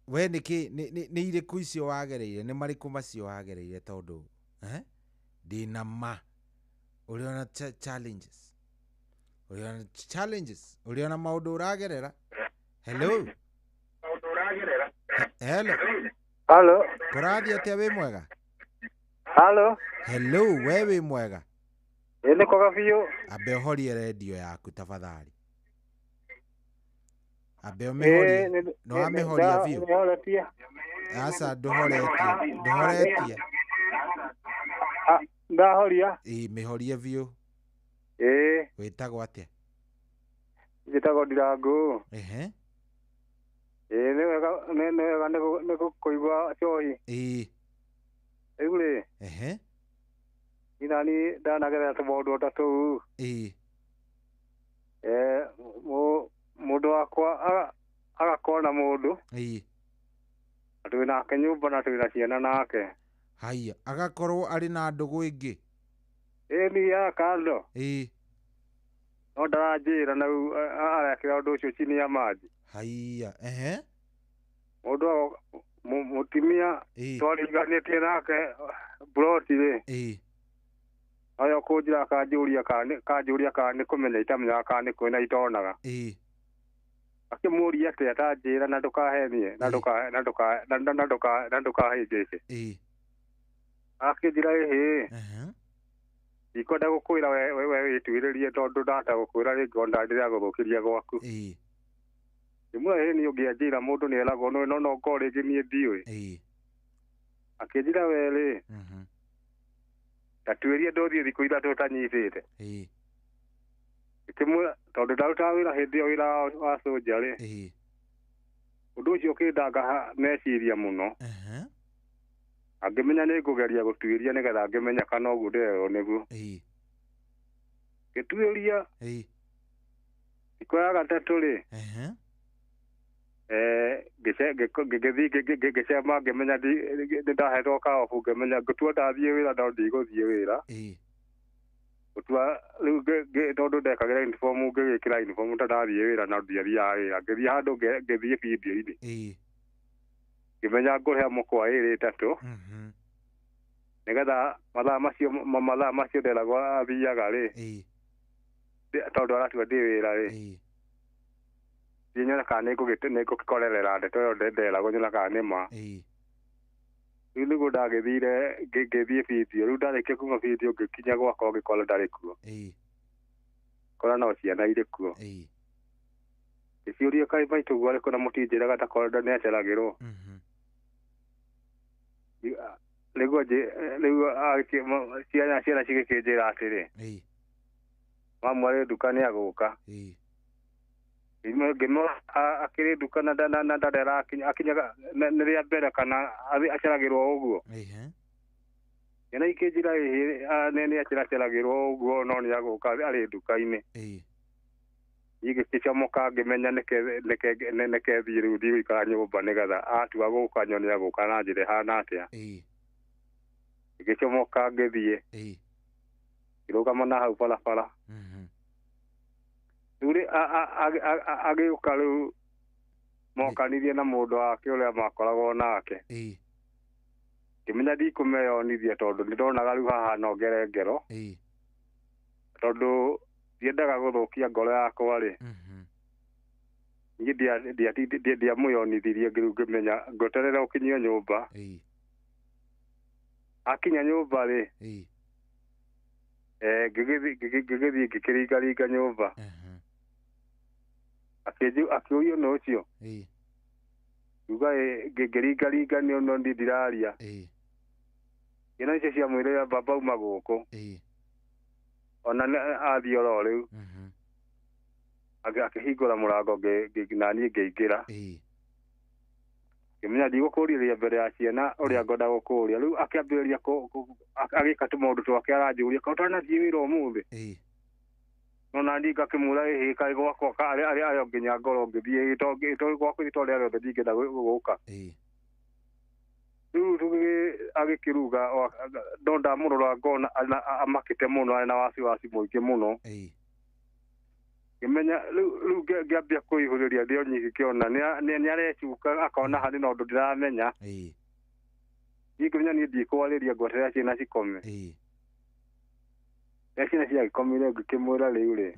We nĩkĩ nĩ irĩkũ icio wagereire, nĩ marĩkũ macio wagereire tondũ ndĩna ma ũrĩona challenges. Ũrĩona challenges, ũrĩona maũndũ ũragerera. Hello. Hello. Hello. Kũrathiĩ atĩa, wĩ mwega? Hello. Hello, we wĩ mwega? Ĩ nĩ kwega biũ. Ambe ũhorie redio yaku tafadhali. Ambe ũmĩhorie. No wamĩhoria biũ? Nĩhoretie. Aca, ndũhoretie. Ndũhoretie. Ndahoria. Ĩ, mĩhorie biũ. Ĩ. Wĩtagwo atĩa? Njĩtagwo Ndirangũ. Ehe. Ĩ, nĩ wega nĩ wega nĩ kũigua cohi. Ĩ. Rĩu rĩ. Ehe. Niĩ nani ndanagerera tũmaũndũ ta tũu. Ĩ. Mũndũ wakwa agakorwo na mũndũ. Ĩ. Na twĩ nake nyũmba na twĩ na ciana nake. Haiya, agakorwo arĩ na ndũgũ ĩngĩ. Ĩ ni ya kando. Ĩ. No ndaranjĩra na rĩu arekĩra ũndũ ũcio chini ya maji. Haiya, ehe. Mũndũ mũtumia twariganĩtie nake mburoti rĩ. Ĩ. Oyo kũnjĩra kanjũria kana nĩ kũmenya itamenyaga kana nĩ kwĩna itonaga. Ĩ. Akĩmũria atĩa ta njĩra na ndũkahenie na ndũkahĩngĩce. Ĩ. Akĩnjĩra ĩhĩ. Ndikwenda gũkwĩra we wĩtuĩrĩrie tondũ ndahota gũkwĩra rĩngĩ ona ndĩragũthũkĩria gwaku. Ĩ. Ngĩmwĩra ĩhĩ niĩ ũngĩanjĩra mũndũ nĩeragwo no no ngorwo rĩngĩ niĩ ndiũĩ. Ĩ. Akĩnjĩra we rĩ. Ta tuĩrie ndũthiĩ thikũ ithatũ ũtanyitĩte. Ĩ. Ngĩkĩmwĩra tondũ ndarutaga wĩra hĩndĩ ĩyo wĩra wa cũnja rĩ. Ĩ. Ũndũ ũcio ũkĩndanga meciria mũno. Angĩmenya nĩ ngũgeria gũtuĩria nĩgetha ngĩmenya kana ũguo ndĩrerwo nĩguo. Ĩ. Ngĩtuĩria. Ĩ. Thikũ ya gatatũ rĩ. Ngĩgĩthiĩ ngĩcema ngĩmenya nĩndahetwo kaobu ngĩmenya ngũtua ndathiĩ wĩra no ndigũthiĩ wĩra. Ĩ. Gũtua rĩu tondũ ndekagĩra uniform ngĩgĩkĩra uniform ta ndathiĩ wĩra no ndiathiaga wĩra. Ngĩthiĩ handũ ngĩthiĩ bindiũ-inĩ. Ĩ. Ngĩmenya ngũrĩha mũkwa ĩrĩ ĩtatũ. Nĩgetha mathaa macio nderagwo athiaga rĩ. Tondũ aratua ndĩ wĩra rĩ. Thiĩ nyone kana nĩngũgĩkorerera ndeto ĩyo nderagwo nyone kana nĩ ma. Rĩu nĩguo ndagĩthire ngĩthiĩ bindiũ. Rĩu ndarĩkia kuma bindiũ ngĩkinya gwakwa ngĩkora ndarĩ kuo. Kora no ciana irĩ kuo. Ngĩciũria kaĩ maitũguo arĩ kũ na mũtinjĩraga ndakorwo nĩaceragĩrwo. Nĩguo rĩu ciana cigĩkĩnjĩra atĩrĩ. Mamu arĩ nduka nĩagũka. Ngĩmwĩra akĩrĩ nduka na ndarĩ akinyaga nĩ rĩa mbere kana aceragĩrwo ũguo. Ciana ikĩnjĩra ĩhĩ nĩ aceragĩrwo ũguo no nĩagũka arĩ nduka-inĩ. Niĩ ngĩgĩcomoka ngĩmenya nĩke thiĩ rĩu ndigũikara nyũmba nĩgetha atua gũka nyone agũka na njĩra ĩhana atĩa. Ngĩgĩcomoka ngĩthiĩ. Ngĩrũgama na hau barabara. Rĩu rĩ agĩũka rĩu mokanirie na mũndũ wake ũrĩa makoragwo nake. Ngĩmenya ndikũmeyonithia tondũ nĩndonaga rĩu haha no ngere ngero. Tondũ ndiendaga gũthũkia ngoro yakwa rĩ. Niĩ ndiamwĩonithirie rĩu ngĩmenya ngweterera ũkinyio nyũmba. Akinya nyũmba rĩ. Ngĩgĩthiĩ ngĩkĩringaringa nyũmba. Akĩũrio nũ ũcio. Ngiuga ngĩringaringa nĩ no ndiraria. Ciana icio ciamwĩrire baba uma gũkũ. Ona athiĩ oro rĩu. Akĩhingũra mũrango na niĩ ngĩingĩra. Ngĩmenya ndigũkũũria mbere ya ciana ũrĩa ngwenda gũkũũria. Rĩu akĩambĩrĩria agĩka tũmaũndũ twake aranjũria ka ũtanathiĩ wĩra ũmũthĩ. No na niĩ ngakĩmwĩra ĩhĩ kaĩ gwakwa arĩa nginya ngorwo ngĩthiĩ gwakwa to rĩa rĩothe ndingĩenda gũka. Rĩu agĩkĩruga no ndamũrora ngona amakĩte mũno arĩ na wasiwasi mũingĩ mũno. Ngĩmenya rĩu ngĩambia kwĩihũrĩria ndĩ o nyiki ngĩona nĩarecuka akona harĩ na ũndũ ndĩramenya. Niĩ ngĩmenya niĩ ndikwarĩria ngweterera ciana cikome. Rĩrĩa ciana ciagĩkomire ngĩkĩmwĩra rĩu rĩ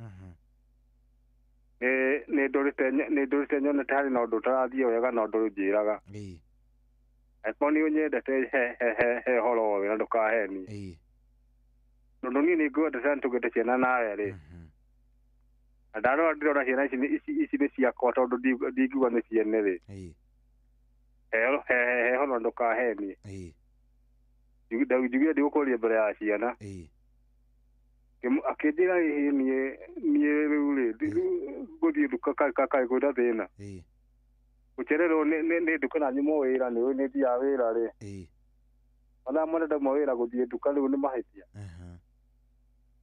nĩ ndũrĩte nyonete harĩ na ũndũ ũtarathiĩ wega na ũndũ ũnjĩraga. Angĩkorwo nĩ ũnyendete he ũhoro ũyũ na ndũkahenie. Tondũ niĩ nĩ ngwendete na nĩtũgĩte ciana nawe rĩ. Na ndarora ndĩrona ciana ici nĩ ciakwa tondũ ndingiuga nĩ ciene rĩ. He ũhoro na ndũkahenie. Njugire ndigũkũria mbere ya ciana. Akĩnjĩra ĩhĩ niĩ rĩu rĩ ngũthiĩ nduka kaĩ kwĩna thĩna. Gũcererwo nĩ nduka na nyumo wĩra nĩ nĩ thiaga wĩra rĩ. Mathaa marĩa ndauma wĩra gũthiĩ nduka rĩu nĩ mahĩtia.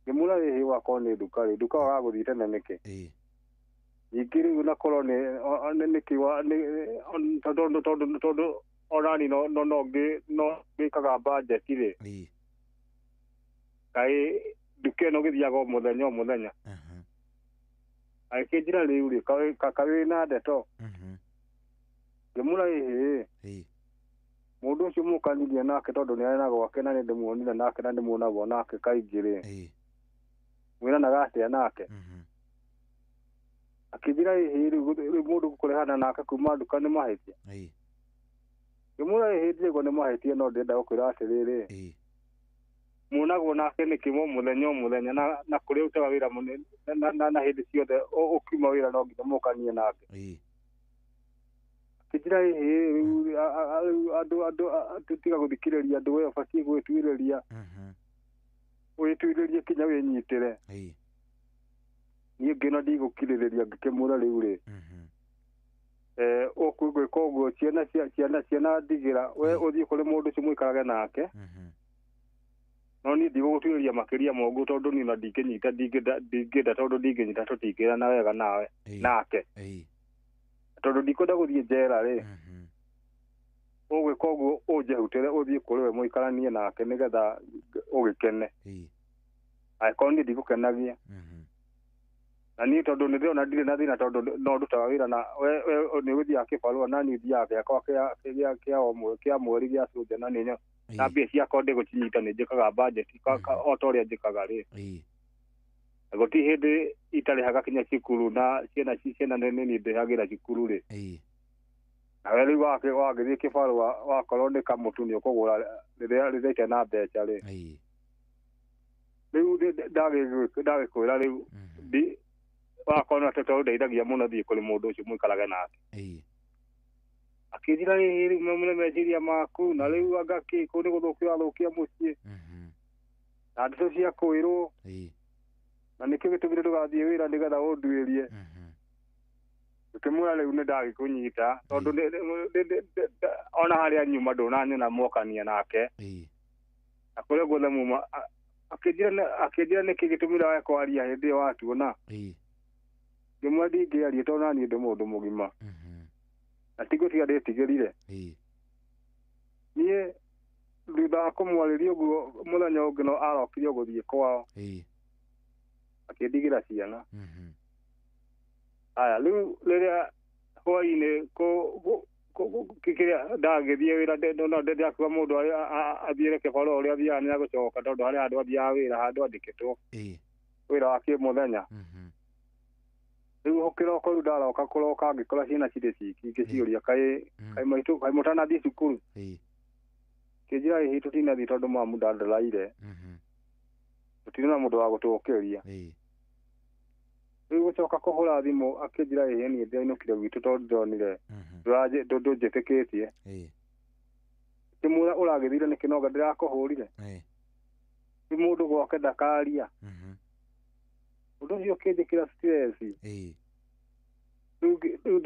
Ngĩmwĩra ĩhĩ wakorwo nĩ nduka rĩ nduka wagaga gũthiĩ tene nĩkĩ. Ningĩ rĩu nakorwo nĩ nĩkĩ tondũ onani no ngĩkaga bajeti rĩ. Kaĩ nduka ĩno gĩthiaga o mũthenya o mũthenya. Agĩkĩnjĩra rĩu rĩ kaĩ wĩna ndeto. Ngĩmwĩra ĩhĩ mũndũ ũcio mũkanirie nake tondũ nĩ arĩ na gwake na nĩ ndĩmuonire nake na ndĩmuonagwo nake kaingĩ rĩ. Mwĩranaga atĩa nake. Akĩnjĩra ĩhĩ rĩu mũndũ gũkũrehana nake kuma nduka nĩ mahĩtia. Ngĩmwĩra ĩhĩ ndiraigua nĩ mahĩtia no ndĩrenda gũkwĩra atĩrĩrĩ. Muonagwo nake nĩkĩ o mũthenya o mũthenya na kũrĩa ũrutaga wĩra mũnene na hĩndĩ ciothe ũkiuma wĩra no nginya mũkanie nake. Akĩnjĩra ĩhĩ rĩu andũ tiga gũthikĩrĩria andũ we ũbatiĩ gwĩtuĩrĩria. Wĩtuĩrĩrie kinya wĩnyitĩre. Niĩ ngĩona ndigũkirĩrĩria ngĩkĩmwĩra rĩu rĩ. Ũgwĩka ũguo ciana ndigĩra we ũthiĩ kũrĩ mũndũ ũcio mũikarage nake. No niĩ ndigũgũtuĩria makĩria ma ũguo tondũ niĩ ona ndingĩnyita ndingĩenda tondũ ndingĩnyita tũtingĩrana wega nawe nake. Tondũ ndikwenda gũthiĩ njera rĩ. Ũgwĩka ũguo ũnjehutĩre ũthiĩ kũrĩ we mũikaranie nake nĩgetha ũgĩkene. Angĩkorwo niĩ ndigũkenagia. Na niĩ tondũ nĩ ndĩrona ndirĩ na thĩna tondũ no ndutaga wĩra na we nĩ ũgũthiaga kĩbarũa na niĩ thiaga gĩakwa kĩa mweri gĩa cũnja na nĩ na mbia ciakwa ndĩgũcinyita nĩ njĩkaga bajeti o ta ũrĩa njĩkaga rĩ. Gũtirĩ hĩndĩ itarĩhaga kinya cukuru na ciana nĩ niĩ ndĩhagĩra cukuru rĩ. Nawe rĩu wagĩthiĩ kĩbarũa wakorwo nĩ kamũtu nĩ ũkũgũra rĩrĩa itarĩ na mbeca rĩ. Rĩu ndagĩkwĩra rĩu wakorwo na tondũ ndeithagia mũno thiĩ kũrĩ mũndũ ũcio mũikarage nake. Akĩnjĩra ĩhĩ rĩu nĩ meciria maku na rĩu anga kĩ kũu nĩ gũthũkia wathũkia mũciĩ. Na ndeto cia kwĩrwo. Na nĩkĩo gĩtũmire ndũgathiĩ wĩra nĩgetha ũnduĩrie. Ngĩkĩmwĩra rĩu nĩ ndagĩkũnyita tondũ ona harĩa nyuma ndũnanyona mwokania nake. Na kũrĩa guothe muma akĩnjĩra nĩkĩ gĩtũmire wage kwaria hĩndĩ ĩyo watuona. Ngĩmwĩra ndingĩaria tondũ naniĩ ndĩ mũndũ mũgima. Na ti gũtiga ndĩtigĩrire. Niĩ thutha wa kũmwarĩria ũguo mũthenya ũngĩ no arokire gũthiĩ kwao. Akĩndigĩra ciana. Aya rĩu rĩrĩa hwainĩ kĩrĩa ndagĩthiĩ wĩra no ndĩrakuga mũndũ athiĩre kĩbarũa ũrĩa athiaga nĩ agũcoka tondũ harĩ handũ athiaga wĩra handũ andĩkĩtwo. Wĩra wa kĩmũthenya. Rĩu kĩroko rĩu ndaroka kũroka ngĩkora ciana cirĩ ciki ngĩciũria kaĩ maitũ kaĩ mũtanathiĩ cukuru. Kĩnjĩra ĩhĩ tũtinathiĩ tondũ mamu ndandaraire. Tũtirĩ na mũndũ wa gũtũũkĩria. Rĩu gũcoka kũhũra thimũ akĩnjĩra ĩhĩ niĩ ndĩrainũkire gwitũ tondũ ndĩronire ndũnjĩtĩkĩtie. Ngĩmwĩra ũragĩthire nĩkĩ no anga ndĩrakũhũrire. Rĩu mũndũ gwake ndakaria. Ũndũ ũcio ũkĩnjĩkĩra stress. Rĩu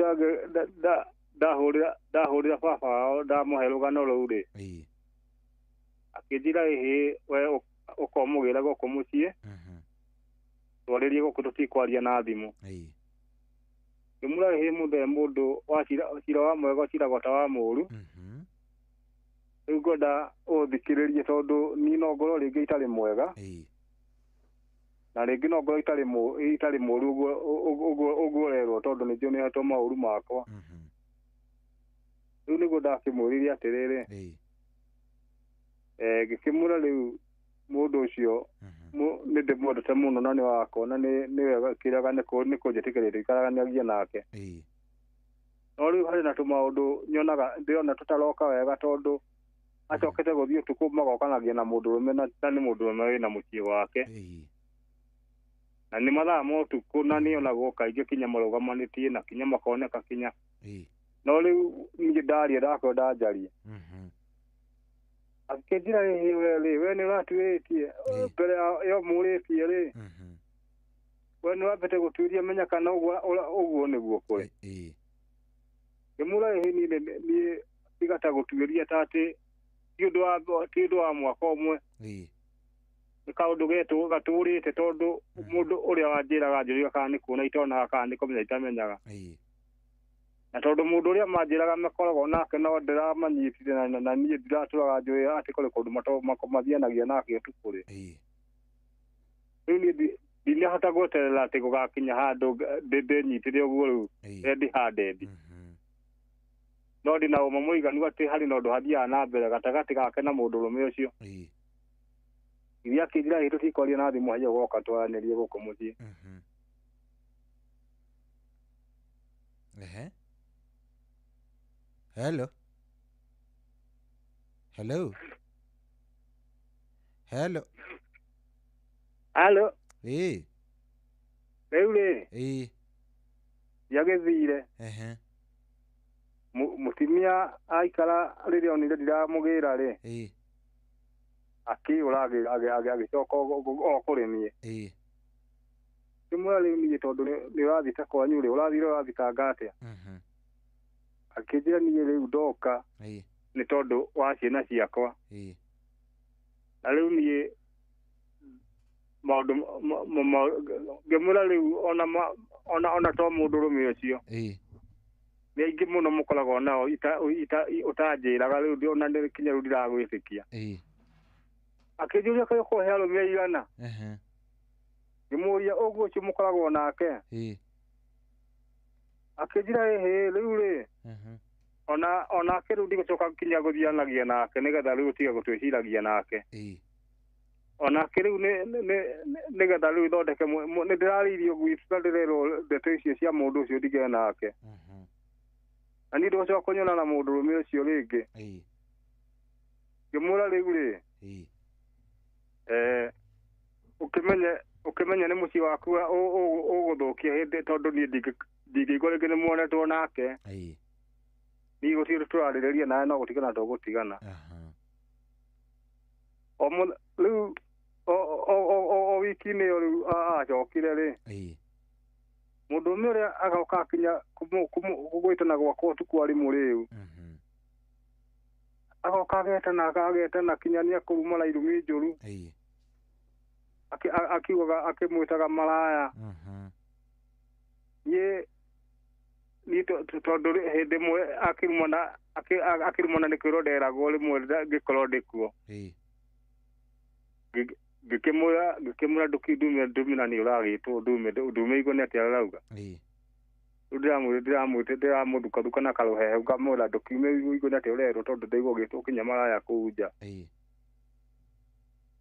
ndahũrĩra baba wao ndamũhe rũgano rũu rĩ, akĩnjĩra ĩhĩ we ũkomũgĩra gũkũ mũciĩ, twarĩrie gũkũ tũtikwaria na thimũ. Ngĩmwĩra ĩhĩ mũthee mũndũ wa cira wa mwega ũciragwo ta wa mũũru. Rĩu ngwenda ũthikĩrĩrie tondũ niĩ no ngorwo rĩngĩ itarĩ mwega, na rĩngĩ no ngorwo itarĩ mũũru ũguo ũrerwo tondũ nĩnjũĩ nĩhetwo maũru makwa. Rĩu nĩguo ndakĩmwĩrire atĩrĩrĩ, ngĩkĩmwĩra rĩu mũndũ ũcio nĩ ndĩmwendete mũno na nĩ wakwa na nĩwe kĩrega nĩ kũnjĩtĩkĩria tũikaranagia nake. No rĩu harĩ na tũmaũndũ nyonaga ndĩrona tũtaroka wega tondũ acokete gũthiĩ ũtukũ magokanagia na mũndũrũme na nĩ mũndũrũme wĩna mũciĩ wake. Na nĩ mathaa ma ũtukũ na nĩonagwo kaingĩ kinya marũgamanĩtie na kinya makoneka kinya. No rĩu niĩ ndaria ndakwenda njarie. Akĩnjĩra ĩhĩ we rĩ, we nĩ ũratuĩrĩtie mbere ya mũrĩtie rĩ, we nĩ wambĩte gũtuĩria menya kana ũguo nĩguo kũrĩ. Ngĩmwĩra ĩhĩ niĩ tiga ta gũtuĩria ta atĩ ti ũndũ wa mwaka ũmwe, nĩ kaũndũ gatũrĩte tondũ mũndũ ũrĩa wanjĩraga njũriga kana nĩ kuona itonaga kana nĩ kũmenya itamenyaga. Na tondũ mũndũ ũrĩa manjĩraga makoragwo nake no ndĩramanyitire na niĩ ndiratũraga njũĩ atĩ kũrĩ kũndũ mathianagia nake ũtukũ rĩ. Rĩu niĩ ndinahota gweterera atĩ gũgakinya handũ ndĩnyitire ũguo rĩu rendi handendi. No ndĩna ũma mũiganu atĩ harĩ na ũndũ hathiaga na mbere gatagatĩ gake na mũndũrũme ũcio. Iria akĩnjĩra ĩ tũtikwaria na thimũ haiya ũgoka twaranĩrie gũkũ mũciĩ. Hello. Hello. Hello. Hello. Rĩu rĩ, yagĩthire. Mũtumia aikara rĩrĩa onire ndiramũgĩra rĩ, akĩũra agĩcoka o kũrĩ niĩ. Ngĩmwĩra rĩu niĩ tondũ nĩ ũrathita kwanyu rĩ, ũrathire ũrathitanga atĩa? Akĩnjĩra niĩ rĩu ndoka nĩ tondũ wa ciana ciakwa. Na rĩu niĩ maũndũ ngĩmwĩra rĩu ona to mũndũrũme ũcio, nĩ aingĩ mũno mũkoragwo nao ũtanjĩraga rĩu ona kinya rĩu ndiragwĩtĩkia. Akĩnjũria kaĩ ũkũhe arũme aigana? Ngĩmũũria ũguo ũcio mũkoragwo nake? Akĩnjĩra ĩhĩ rĩu rĩ, onake rĩu ndigũcoka kinya gũthianagia nake nĩgetha rĩu ũtige gũtwĩciragia nake. Onake rĩu nĩgetha rĩu thondeke nĩ ndĩrarĩirio gwitũ na ndĩrerwo ndeto icio cia mũndũ ũcio ndigane nake. Na niĩ ndĩgũcoka kũnyona na mũndũrũme ũcio rĩngĩ. Ngĩmwĩra rĩu rĩ, ũkĩmenye nĩ mũciĩ waku ũgũthũkia hĩndĩ tondũ niĩ ndingĩigua rĩngĩ nĩ muonetwo nake. Niĩ gũtirĩ tũrarĩrĩria nawe no gũtigana tũgũtigana. Rĩu o wiki-inĩ ĩyo rĩu acokire rĩ, mũndũrũme ũrĩa agoka akinya gwĩtana gwakwa ũtukũ arĩ mũrĩu. Agoka agetana kinya nĩekũruma na irumi njũru. Akiugaga akĩmwĩtaga maraya. Niĩ tondũ hĩndĩ ĩmwe akĩrumana nĩ kwĩrwo nderagwo rĩmwe ngĩkorwo ndĩkuo. Ngĩkĩmwĩra ndũkindume na nĩ ũragĩtwo ndume igue nĩ atĩa arauga. Rĩu ndĩramũthukathuka na karũhehu ngamwĩra ndũkiume igue nĩ atĩa ũrerwo tondũ ndaigua ũgĩtwo kinya maraya kũu nja.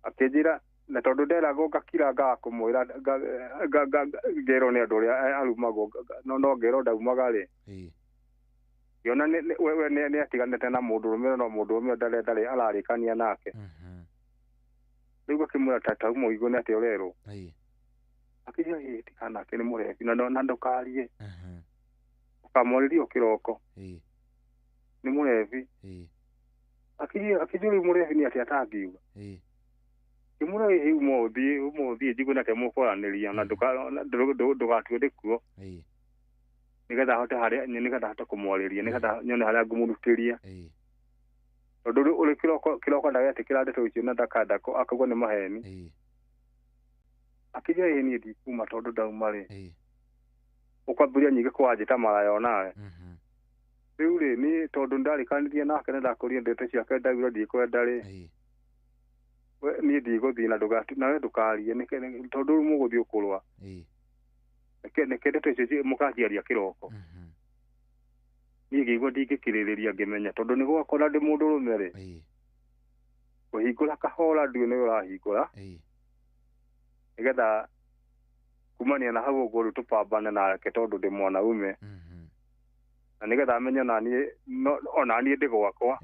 Akĩnjĩra na tondũ nderagwo ngakira ngaga kũmwĩra ngerwo nĩ andũ ũrĩa arumagwo no ngerwo ndaumaga rĩ. Ngĩona we nĩ atiganĩte na mũndũrũme no mũndũrũme ndarĩ ararĩkania nake. Rĩu ngakĩmwĩra tauma ũigue nĩ atĩa ũrerwo. Akĩnjĩra ĩ tigana nake nĩ mũrebi na ndũkarie. Ũkamwarĩria o kĩroko. Nĩ mũrebi. Akĩnjĩra rĩu mũrebi nĩ atĩa atangiuga. Ngĩmwĩra ĩhĩ uma ũthiĩ njigue nĩ atĩa mũkwaranĩria na ndũgatue ndĩkuo. Nĩgetha hote harĩa nĩgetha hote kũmwarĩria nĩgetha nyone harĩa ngũmũrutĩria. Tondũ rĩu ũrĩ kĩroko kĩroko ndagetĩkĩra ndeto icio na ndakanda akauga nĩ maheni. Akĩnjĩra ĩĩ niĩ ndikuma tondũ ndauma rĩ. Ũkwambĩrĩria nyingĩ kwanjĩta maraya onawe. Rĩu rĩ niĩ tondũ ndarĩkanirie nake na ndakũria ndeto ciake ndaigua ndikwenda rĩ. We niĩ ndigũthiĩ na nawe ndũkarie tondũ rĩu mũgũthiĩ ũkũrũa. Nĩke ndeto icio mũkaciaria kĩroko. Niĩ ngĩigua ndingĩkirĩrĩria ngĩmenya tondũ nĩ gwakora ndĩ mũndũrũme rĩ. Kũhingũra kahora ndiũĩ nĩwe ũrahingũra. Nĩgetha kumania na hau ũguo rĩu tũpambane nake tondũ ndĩ mwanaume. Na nĩgetha amenye ona niĩ ndĩ gwakwa.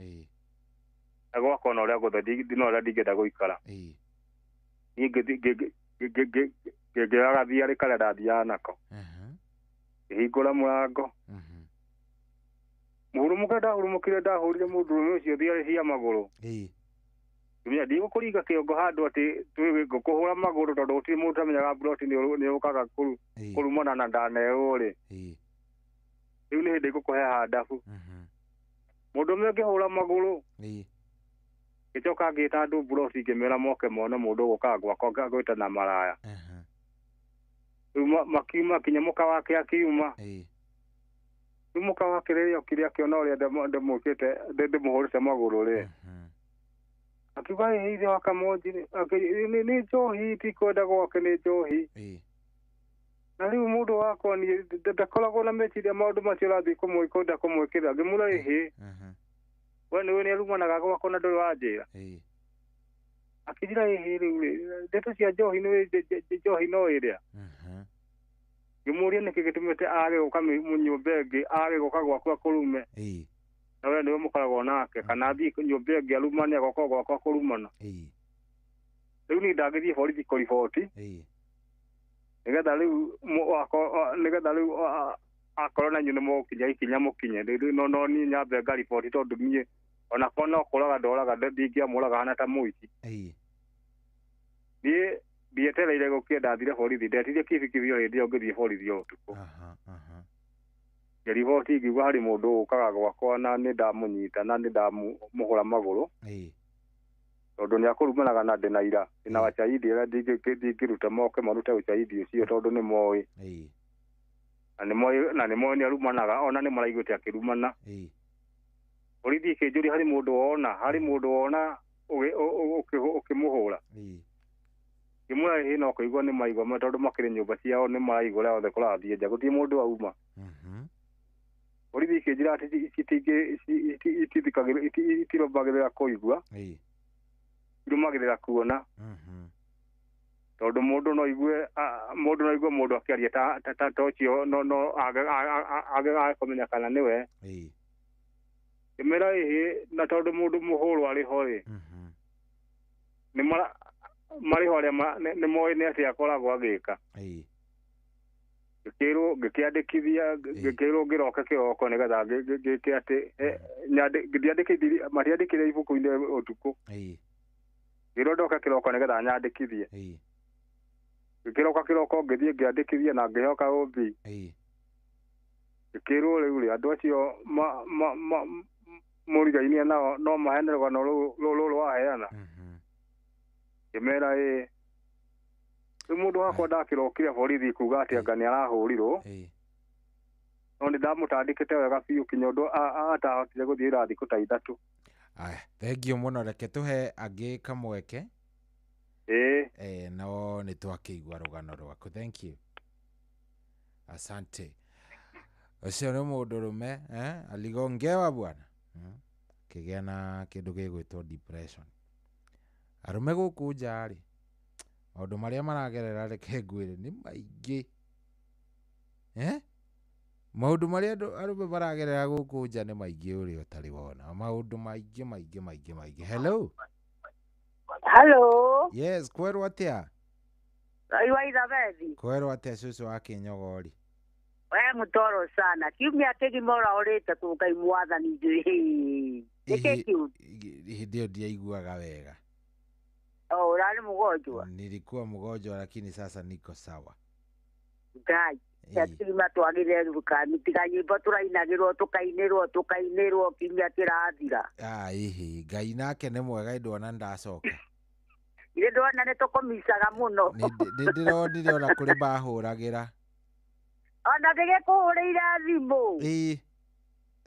Na gwakwa na ũrĩa ngũthiĩ na ũrĩa ndingĩenda gũikara. Niĩ ngĩoya gathiarĩ karĩa ndathiaga nako. Ngĩhingũra mũrango. Mũhurumũke ndahurumũkire ndahũrire mũndũrũme ũcio thiarĩ cia magũrũ. Ngĩmenya ndigũkũringa kĩongo handũ atĩ ngũkũhũra magũrũ tondũ gũtirĩ mũndũ ũtamenyaga mburoti nĩ ũkaga kũrumana na ndanerwo rĩ. Rĩu nĩ hĩndĩ ngũkũhe handabu. Mũndũrũme ngĩhũra magũrũ. Ngĩcoka ngĩta andũ mburoti ngĩmera moke mone mũndũ ũgũkaga gwakwa ngwĩta na maraya. Rĩu makiuma kinya mũka wake akiuma. Rĩu mũka wake rĩrĩa okire akĩona ũrĩa ndĩmũkĩte ndĩmũhũrĩte magũrũ rĩ. Akiuga ĩĩ ithe wa Kamonji nĩ njohi tikwenda gwake nĩ njohi. Na rĩu mũndũ wakwa niĩ ndakoragwo na meciria maũndũ macio ũrathiĩ kwenda kũmwĩkĩra ngĩmwĩra ĩhĩ. We nĩũĩ nĩarumanaga gwakwa na ndũrĩ wanjĩra. Akĩnjĩra ĩhĩ rĩu rĩ ndeto cia njohi nĩũĩ njohi no ĩrĩa. Ngĩmũũria nĩkĩ gĩtũmĩte age gũka nyũmba ĩngĩ age gũka gwaku akũrume. Na we nĩwe mũkoragwo nake kana athiĩ nyũmba ĩngĩ arumane agoka gwakwa kũrumana. Rĩu niĩ ndangĩthiĩ borithi kũriboti. Nĩgetha rĩu nĩgetha rĩu akorwo na inyuĩ nĩmũgũkinya ikinya mũkinye rĩu no niĩ nyambe ngariboti tondũ niĩ onakorwo no kũraga ndoraga ndingĩamũraga hana ta mũici. Niĩ ndietereire gũkia ndathire borithi ndetirie kibikibi o hĩndĩ ĩyo ngĩthiĩ borithi o ũtukũ. Ngĩriboti ngiuga harĩ mũndũ ũkaga gwakwa na nĩ ndamũnyita na nĩ ndamũhũra magũrũ. Tondũ nĩ akũrumanaga na ndĩna ira ndĩna wacaidi arĩa ndingĩruta moke marute ũcaidi ũcio tondũ nĩ moĩ. Na nĩ moĩ nĩ arumanaga ona nĩ maraiguĩte akĩrumana. Borithi ĩkĩnjũria harĩ mũndũ wona harĩ mũndũ wona ũkĩmũhũra. Ngĩmwĩra ĩhĩ no kũigua nĩ maigua tondũ makĩrĩ nyũmba ciao nĩ maraigua ũrĩa othe kũrathiĩ nja gũtirĩ mũndũ auma. Borithi ikĩnjĩra atĩ itirũmagĩrĩra kũigua irũmagĩrĩra kuona. Tondũ mũndũ no igue mũndũ akĩaria ta ũcio no age kũmenya kana nĩwe. Ngĩmwĩra ĩhĩ na tondũ mũndũ mũhũrwo arĩ ho rĩ nĩ marĩ ho arĩa nĩ moĩ nĩ atĩa akoragwo agĩka. Ngĩkĩrwo ngĩkĩandĩkithia ngĩkĩrwo ngĩroke kĩroko nĩgetha ngĩke atĩ ndiandĩkithirie matiandĩkire ibuku-inĩ ũtukũ. Ngĩrwo ndoke kĩroko nĩgetha nyandĩkithie. Ngĩkĩroka kĩroko ngĩthiĩ ngĩandĩkithia na ngĩheo kaũmbi. Ngĩkĩrwo rĩu rĩ andũ acio mũrigainie nao no maheane rũgano rũrũ waheana. Ngĩmera ĩĩ. Rĩu mũndũ wakwa ndakĩrokire borithi kuga atĩ anga nĩ arahũrirwo. No nĩ ndamũtandĩkĩte wega biũ kinya ũndũ atahotire gũthiĩ wĩra thikũ ta 3. Aya, thengiũ mũno reke tũhe angĩ kamweke. No nĩ twakĩigua rũgano rwaku. Thank you. Asante. Ũcio nĩ mũndũrũme aligongewa bwana. Kĩgĩa na kĩndũ gĩgwĩtwo depression. Arũme gũkũ nja rĩ maũndũ marĩa maragerera reke ngwĩre nĩ maingĩ. Maũndũ marĩa arũme maragerera gũkũ nja nĩ maingĩ ũrĩa ũtarĩ wona. Maũndũ maingĩ maingĩ maingĩ maingĩ. Hello. Hello. Yes, kwerwo atĩa? Raiwa Ithabethi. Kwerwo atĩa cũcũ wa Kĩnyogori? We mutoro sana. Kiumia kĩgima ũrahũrĩte kũ Ngai mwathani njũĩ. Nĩkĩ kĩu? Hĩndĩ ĩyo ndiaiguaga wega. Oh, urari mgonjwa? Nilikuwa mgonjwa lakini sasa niko sawa. Ngai. Yatirima twagire rukani tiga nyimbo turainagirwo tukainirwo tukainirwo kinya kirathira. Ah ihi Ngai nake nĩ mwega ndona ndacoka. Ire ndona nĩ tũkũmicaga mũno. Nĩ ndĩronire ona kũrĩ mahũragĩra. Ona ngĩgĩkũhũrĩire thimũ. Ĩĩ.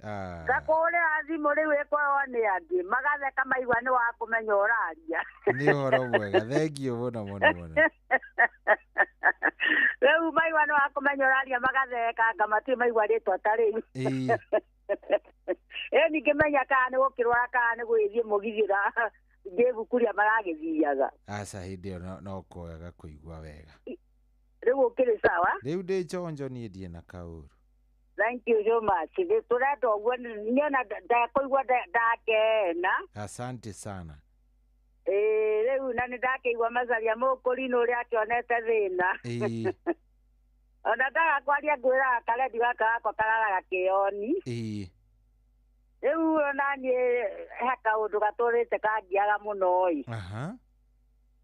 Ah. Ngakũhũrĩra thimũ rĩu ĩkorwo nĩ angĩ magatheka maigua nĩ wa kũmenya ũraria. Nĩ ũhoro mwega, thengiũ mũno mũno mũno. Rĩu maigua nĩ wa kũmenya ũraria magatheka anga matirĩ maigua rĩtwa ta rĩu. Ĩĩ. Ĩ ningĩmenya kana nĩ gũkĩrwara kana nĩ gũgĩthiĩ mũgithi ngĩbukuria maragĩthiaga. Aca hĩndĩ ĩyo no kwega kũigua wega. Rĩu ũkĩrĩ sawa? Rĩu ndĩ chonjo niĩ ndirĩ na kaũru. Thank you so much. Tũrenda ũguo niona ndakũigua ndakena. Asante sana. Ĩĩ rĩu na nĩndakĩigua Macharia Mũkũrinũ ũrĩa akĩonete thĩna. Ĩĩ. Ona ndaga kwaria ngwĩraga karendi gaka gakwa kararaga kĩoni. Ĩĩ. Rĩu ona niĩ he kaũndũ gatũrĩte kangiaga mũno ĩ. Aha.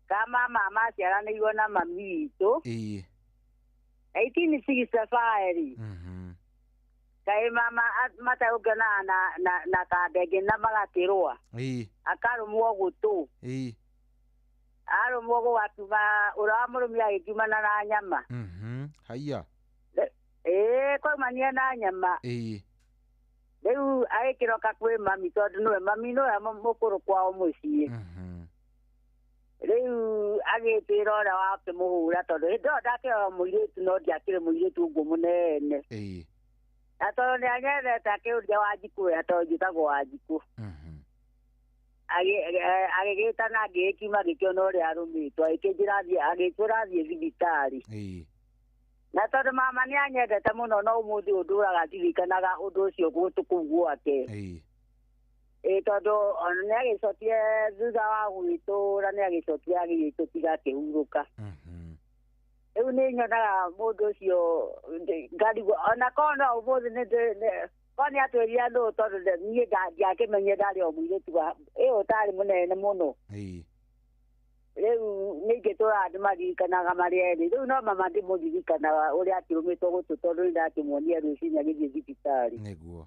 Ka mama maciaranĩirwo na mami witũ. Ĩĩ. 1865. Mhm. Kaĩ mama matagũkĩonana na kandenge na magakĩrũa. Ĩĩ. Akarũmwo gũtũ. Ĩĩ. Arũmwo gũgakiuma ũrĩa wa mũrũmi agĩkiumana na nyama. Mhm. Haiya. Ĩĩ kwaumania na nyama. Ĩĩ. Rĩu agĩkĩroka kwĩ mami tondũ nĩwe mami nĩwe mũkũrũ kwao mũciĩ. Rĩu agĩtwĩra ũrĩa wakĩmũhũra tondũ hĩndĩ ĩyo ndakĩrĩ o mũirĩtu no ndiakĩrĩ mũirĩtu ũguo mũnene. Ĩĩ. Na tondũ nĩanyendete akĩũria Wanjikũ wega tondũ njĩtagwo Wanjikũ. Agĩgĩtana ngĩgĩkiuma ngĩkĩona ũrĩa arũmĩtwo agĩkĩnjĩra agĩtwĩra athiĩ thibitarĩ. Ĩĩ. Na tondũ mama nĩanyendete mũno no ũmũthĩ ũyũ ndũraga ndirikanaga ũndũ ũcio gũtũ kũu gwake. Ĩĩ. Ĩĩ tondũ ona nĩagĩcokire thutha wa gwĩtũra nĩagĩcokire agĩgĩtũtiga akĩhurũka. Rĩu nĩ nyonaga mũndũ ũcio ngarigwo ona korwo no ũmũthĩ korwo nĩatwĩrire nũ tondũ niĩ ndiakĩmenyire ndarĩ o mũirĩtu ĩĩ ũtarĩ mũnene mũno. Ĩĩ. Rĩu ningĩtũraga ndĩmaririkanaga marĩ erĩ rĩu no mama ndĩmũririkanaga ũrĩa akĩrũmĩtwo gũtũ tondũ nĩndakĩmuonire rũcinĩ agĩthiĩ thibitarĩ. Nĩguo.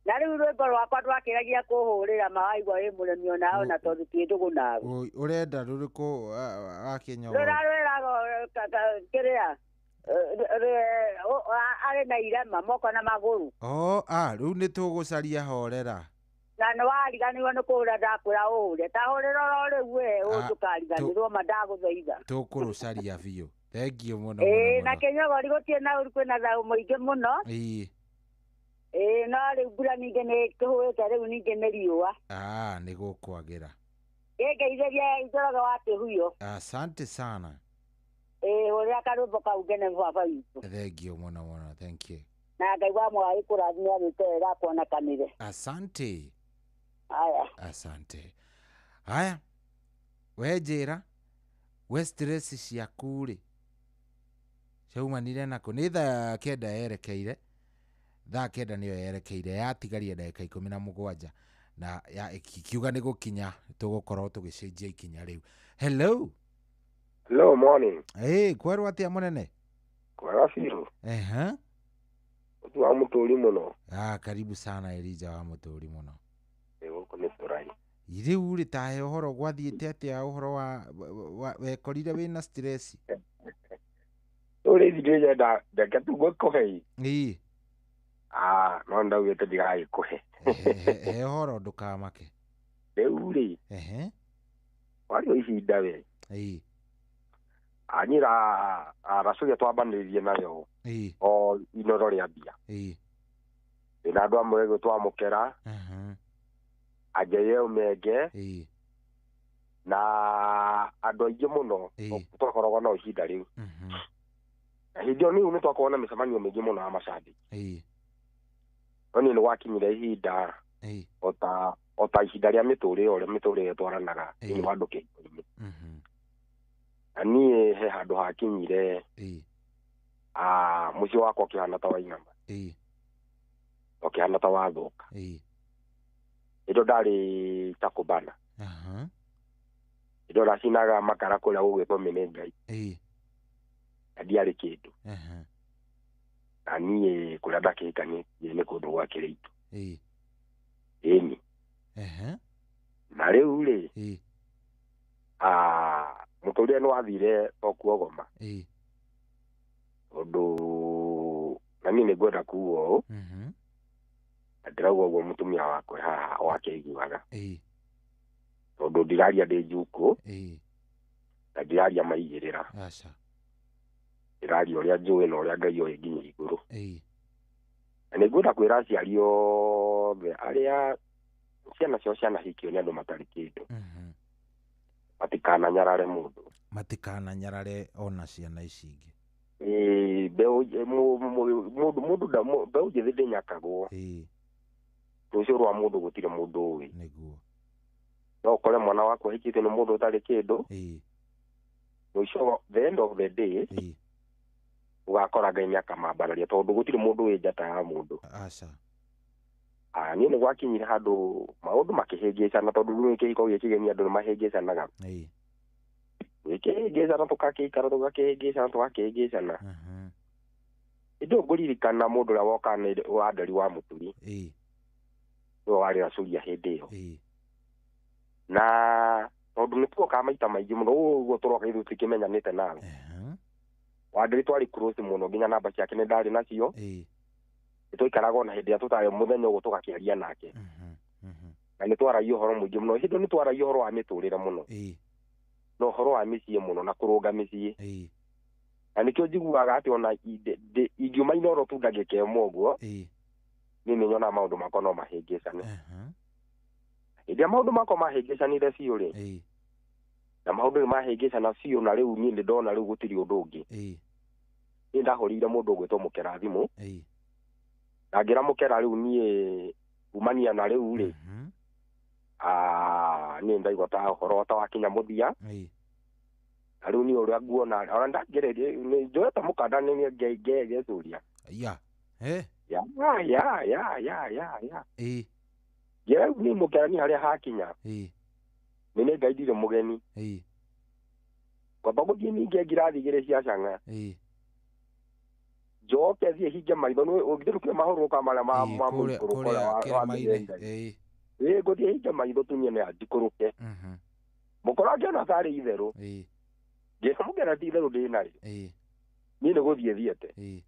Na rĩu rwĩmbo rwakwa ndwakĩragia kũhũrĩra mawaigua wĩ mũremi onawe na tondũ twĩ ndũgũ nawe. Ũrenda rũrĩkũ akĩnyogo? Rũrĩa rwĩragwo kĩrĩa arĩ na irema moko na magũrũ. Oh, ah, rĩu nĩtũgũcaria horera. Na nĩwariganĩrwo nĩ kũhũra ndakwĩra ũhũre ta hũrĩra oro rĩu we ndũkariganĩrwo ma ndagũthaitha. Tũkũrũcaria biũ. Thengiũ mũno. Ĩĩ na Kĩnyogori gũtirĩ na ũru kwĩna thayũ mũingĩ mũno. Ĩĩ. Ĩĩ no rĩu mbura ningĩ nĩ ĩkĩhũĩte rĩu ningĩ nĩ riũa. Ah, nĩ gũkwagĩra. Ĩngeithĩria Njoroge wa Kĩhuyo. Asante sana. Ĩĩ hũrĩra karwĩmbo kau ngene baba witũ. Thengiũ mũno mũno, thank you. Na Ngai wa Mwaĩ kũrathime agĩte wega akuonekanĩre. Asante. Haya. Asante. Haya. We njĩra, we stress ciaku rĩ ciaumanire nakũ? Nĩ thaa 9 yerekeire. Thaa 9 nĩyo yerekeire yatigaria ndagĩka 17 na ya ikiuga nĩ gũkinya tũgũkorwo tũgĩcenjia ikinya rĩu. Hello. Hello, morning. Hey, kwerwo atĩa mũnene? Kwega biũ. Ehe. Ũtu wa mũtũri mũno. Ah, karibu sana Elijah wa mũtũri mũno. Ĩ gũkũ nĩ tũrai. Rĩu rĩ tahe ũhoro gwathiĩte atĩa ũhoro wa wekorire wĩna stress? Tũrĩ ndĩrenda ndeke tu ngũkũhe. Ĩĩ. Ah, no ndaugĩte ndigagĩkũhe. He ũhoro ndũkamake. Rĩu rĩ. Ehe. Warĩ o ihinda we. Ĩĩ. Anyira aracuria twambanĩrĩrie nayo. Ĩĩ. O inoro rĩambia. Ĩĩ. Ndĩna andũ amwe twamũkĩra. Anjeye Ũmenge. Ĩĩ. Na andũ aingĩ mũno twakoragwo nao ihinda rĩu. Na hĩndĩ ĩyo nĩu nĩtwakoragwo na mĩcemanio mĩingĩ mũno ya macambĩki. Ĩĩ. No niĩ nĩgwakinyire ihinda ota ihinda rĩa mĩtũrĩre ũrĩa mĩtũrĩre ĩtwaranaga thĩinĩ wa andũ kĩhiko-inĩ. Na niĩ he handũ hakinyire mũciĩ wakwa ũkĩhana ta wainama. Ũkĩhana ta wathũka. Hĩndĩ ĩyo ndarĩ Takũbana. Hĩndĩ ĩyo ndacinaga makara kũrĩa gũgwĩtwo Mĩnĩ Ngai. Na ndiarĩ kĩndũ. Na niĩ kũrĩa ndakĩhikanĩtie nĩ kũndũ gwa Kĩrĩitũ. Ĩĩ. Ĩni. Ehe. Na rĩu rĩ, Ĩĩ. Mũtũrĩre nĩ wathire to kuogoma. Ĩĩ. Tondũ na niĩ nĩngwenda kuga ũũ. Mhm. Na ndĩrauga ũguo mũtumia wakwa haha wake aiguaga. Ĩĩ. Tondũ ndiraria ndĩ njukũ. Ĩĩ. Na ndiraria maigĩrĩra. Aca. Ndĩraria ũrĩa njũĩ na ũrĩa Ngai oĩ nginya igũrũ. Ĩĩ. Na nĩngwenda kwĩra aciari othe arĩa ciana ciao cianahikio nĩ andũ matarĩ kĩndũ. Mhm. Matikananyarare mũndũ. Matikananyarare ona ciana ici ingĩ. Ĩĩ, mbeũ mũndũ mbeũ njĩthĩ ndĩnyakagwo. Ĩĩ. Rũciũ rwa mũndũ gũtirĩ mũndũ ũĩ. Nĩguo. No ũkore mwana waku ahikĩtio nĩ mũndũ ũtarĩ kĩndũ. Ĩĩ. Mũico the end of the day. Ĩĩ. Ũgakora Ngai nĩakamambararia tondũ gũtirĩ mũndũ wĩ njata ya mũndũ. Aca. Niĩ nĩ gwakinyire handũ maũndũ makĩhĩngĩcana tondũ rĩu kĩhiko gĩkĩgeni andũ nĩmahĩngĩcanaga. Ĩĩ. Gĩkĩhĩngĩcana tũgakĩikara tũgakĩhĩngĩcana tũgakĩhĩngĩcana. Mhm. Hĩndĩ ĩyo ngũririkana mũndũ ũrĩa wokaga nĩ wa Nderi wa Mũturi. Ĩĩ. Nĩwe warĩ racuria hĩndĩ ĩyo. Ĩĩ. Na tondũ nĩ tuokaga maita maingĩ mũno ũguo tũroka ithuĩ tũtikĩmenyanĩte nawe. Wanderi twarĩ close mũno nginya namba ciake nĩ ndarĩ nacio. Ĩĩ. Nĩtwaikaraga ona hĩndĩ ĩrĩa tũtarĩ mũthenya ũguo tũgakĩaria nake. Na nĩtwaragia ũhoro mũingĩ mũno. Hĩndĩ ĩyo nĩtwaragia ũhoro wa mĩtũrĩre mũno. Ĩĩ. Na ũhoro wa mĩciĩ mũno na kũrũnga mĩciĩ. Ĩĩ. Na nĩkĩo njiguaga atĩ ona ingiuma Inooro tu ndagĩka ĩmwe ũguo. Ĩĩ. Niĩ nĩnyonaga maũndũ makwa no mahĩngĩcane. Hĩndĩ ĩrĩa maũndũ makwa mahĩngĩcanire biũ rĩ. Ĩĩ. Na maũndũ nĩmahĩngĩcana biũ na rĩu niĩ nĩndona rĩu gũtirĩ ũndũ ũngĩ. Ĩĩ. Niĩ ndahũrĩire mũndũ ũgwĩtwo Mũkera thimũ. Ĩĩ. Na ngĩra Mũkera rĩu niĩ kumania na rĩu rĩ. Niĩ ndaigua ta ũhoro ta wakinya mũthia. Ĩĩ. Na rĩu niĩ ũrĩa nguona ona ndagererie njoete mũkanda nĩ ngecũria. Ya. Eh. Ya ya ya ya ya ya. Ĩĩ. Ngĩra rĩu niĩ Mũkera niĩ harĩa hakinya. Ĩĩ. Nĩ nĩ Ngai ndirĩ mũgeni. Ĩĩ. Ngwamba gũthiĩ ningĩ ngirathi igĩrĩ cia cang'a. Ĩĩ. Njoke thiĩ hinge maitho nĩ ũngĩrũkia mahũrũka marĩa ma ma mũikũrũko Kũrĩa wa kĩrĩma-inĩ. Ĩĩ. Ĩĩ. Ĩĩ ngũthiĩ hinge maitho tu nyone anjikũrũke. Mhm. Mũkora ngĩona tarĩ itherũ. Ĩĩ. Ngĩra Mũkera ti itherũ ndĩ narĩo. Ĩĩ. Niĩ nĩ gũthiĩ thiĩte. Ĩĩ.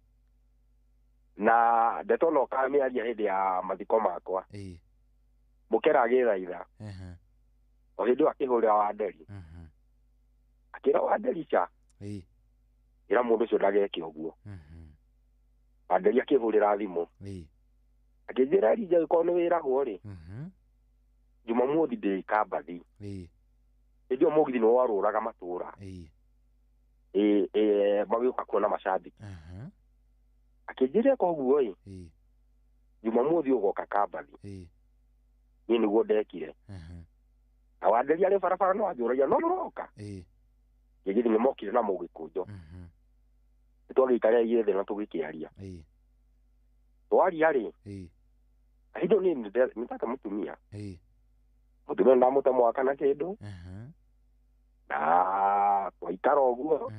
Na ndeto no kamĩaria hĩndĩ ya mathiko makwa. Ĩĩ. Mũkera agĩthaitha. Ehe. O hĩndĩ ĩyo akĩhũrĩra Wanderi. Akĩra Wanderi ca. Ĩĩ. Ĩra mũndũ ũcio ndageke ũguo. Wanderi akĩhũrĩra thimũ. Ĩĩ. Akĩnjĩra Elijah angĩkorwo nĩ wĩragwo rĩ. Jumamothi ndĩ Kambathi. Ĩĩ. Hĩndĩ ĩyo mũgithi nĩ warũraga matũũra. Ĩĩ. Ĩĩ magĩũka kuona macambĩki. Akĩnjĩra eka ũguo ĩ. Ĩĩ. Jumamothi ũgoka Kambathi. Ĩĩ. Niĩ nĩguo ndekire. Na Wanderi arĩ barabara no anjũragia no ũroka. Ĩĩ. Ngĩgĩthiĩ nĩmokire na mũgĩkũnjo. Nĩtwagĩikarire thĩ na tũgĩkĩaria. Ĩĩ. Twaria rĩ. Ĩĩ. Hĩndĩ ĩyo niĩ nĩndate mũtumia. Ĩĩ. Mũtumia nĩndamũte mwaka na kĩndũ. Na twaikara ũguo.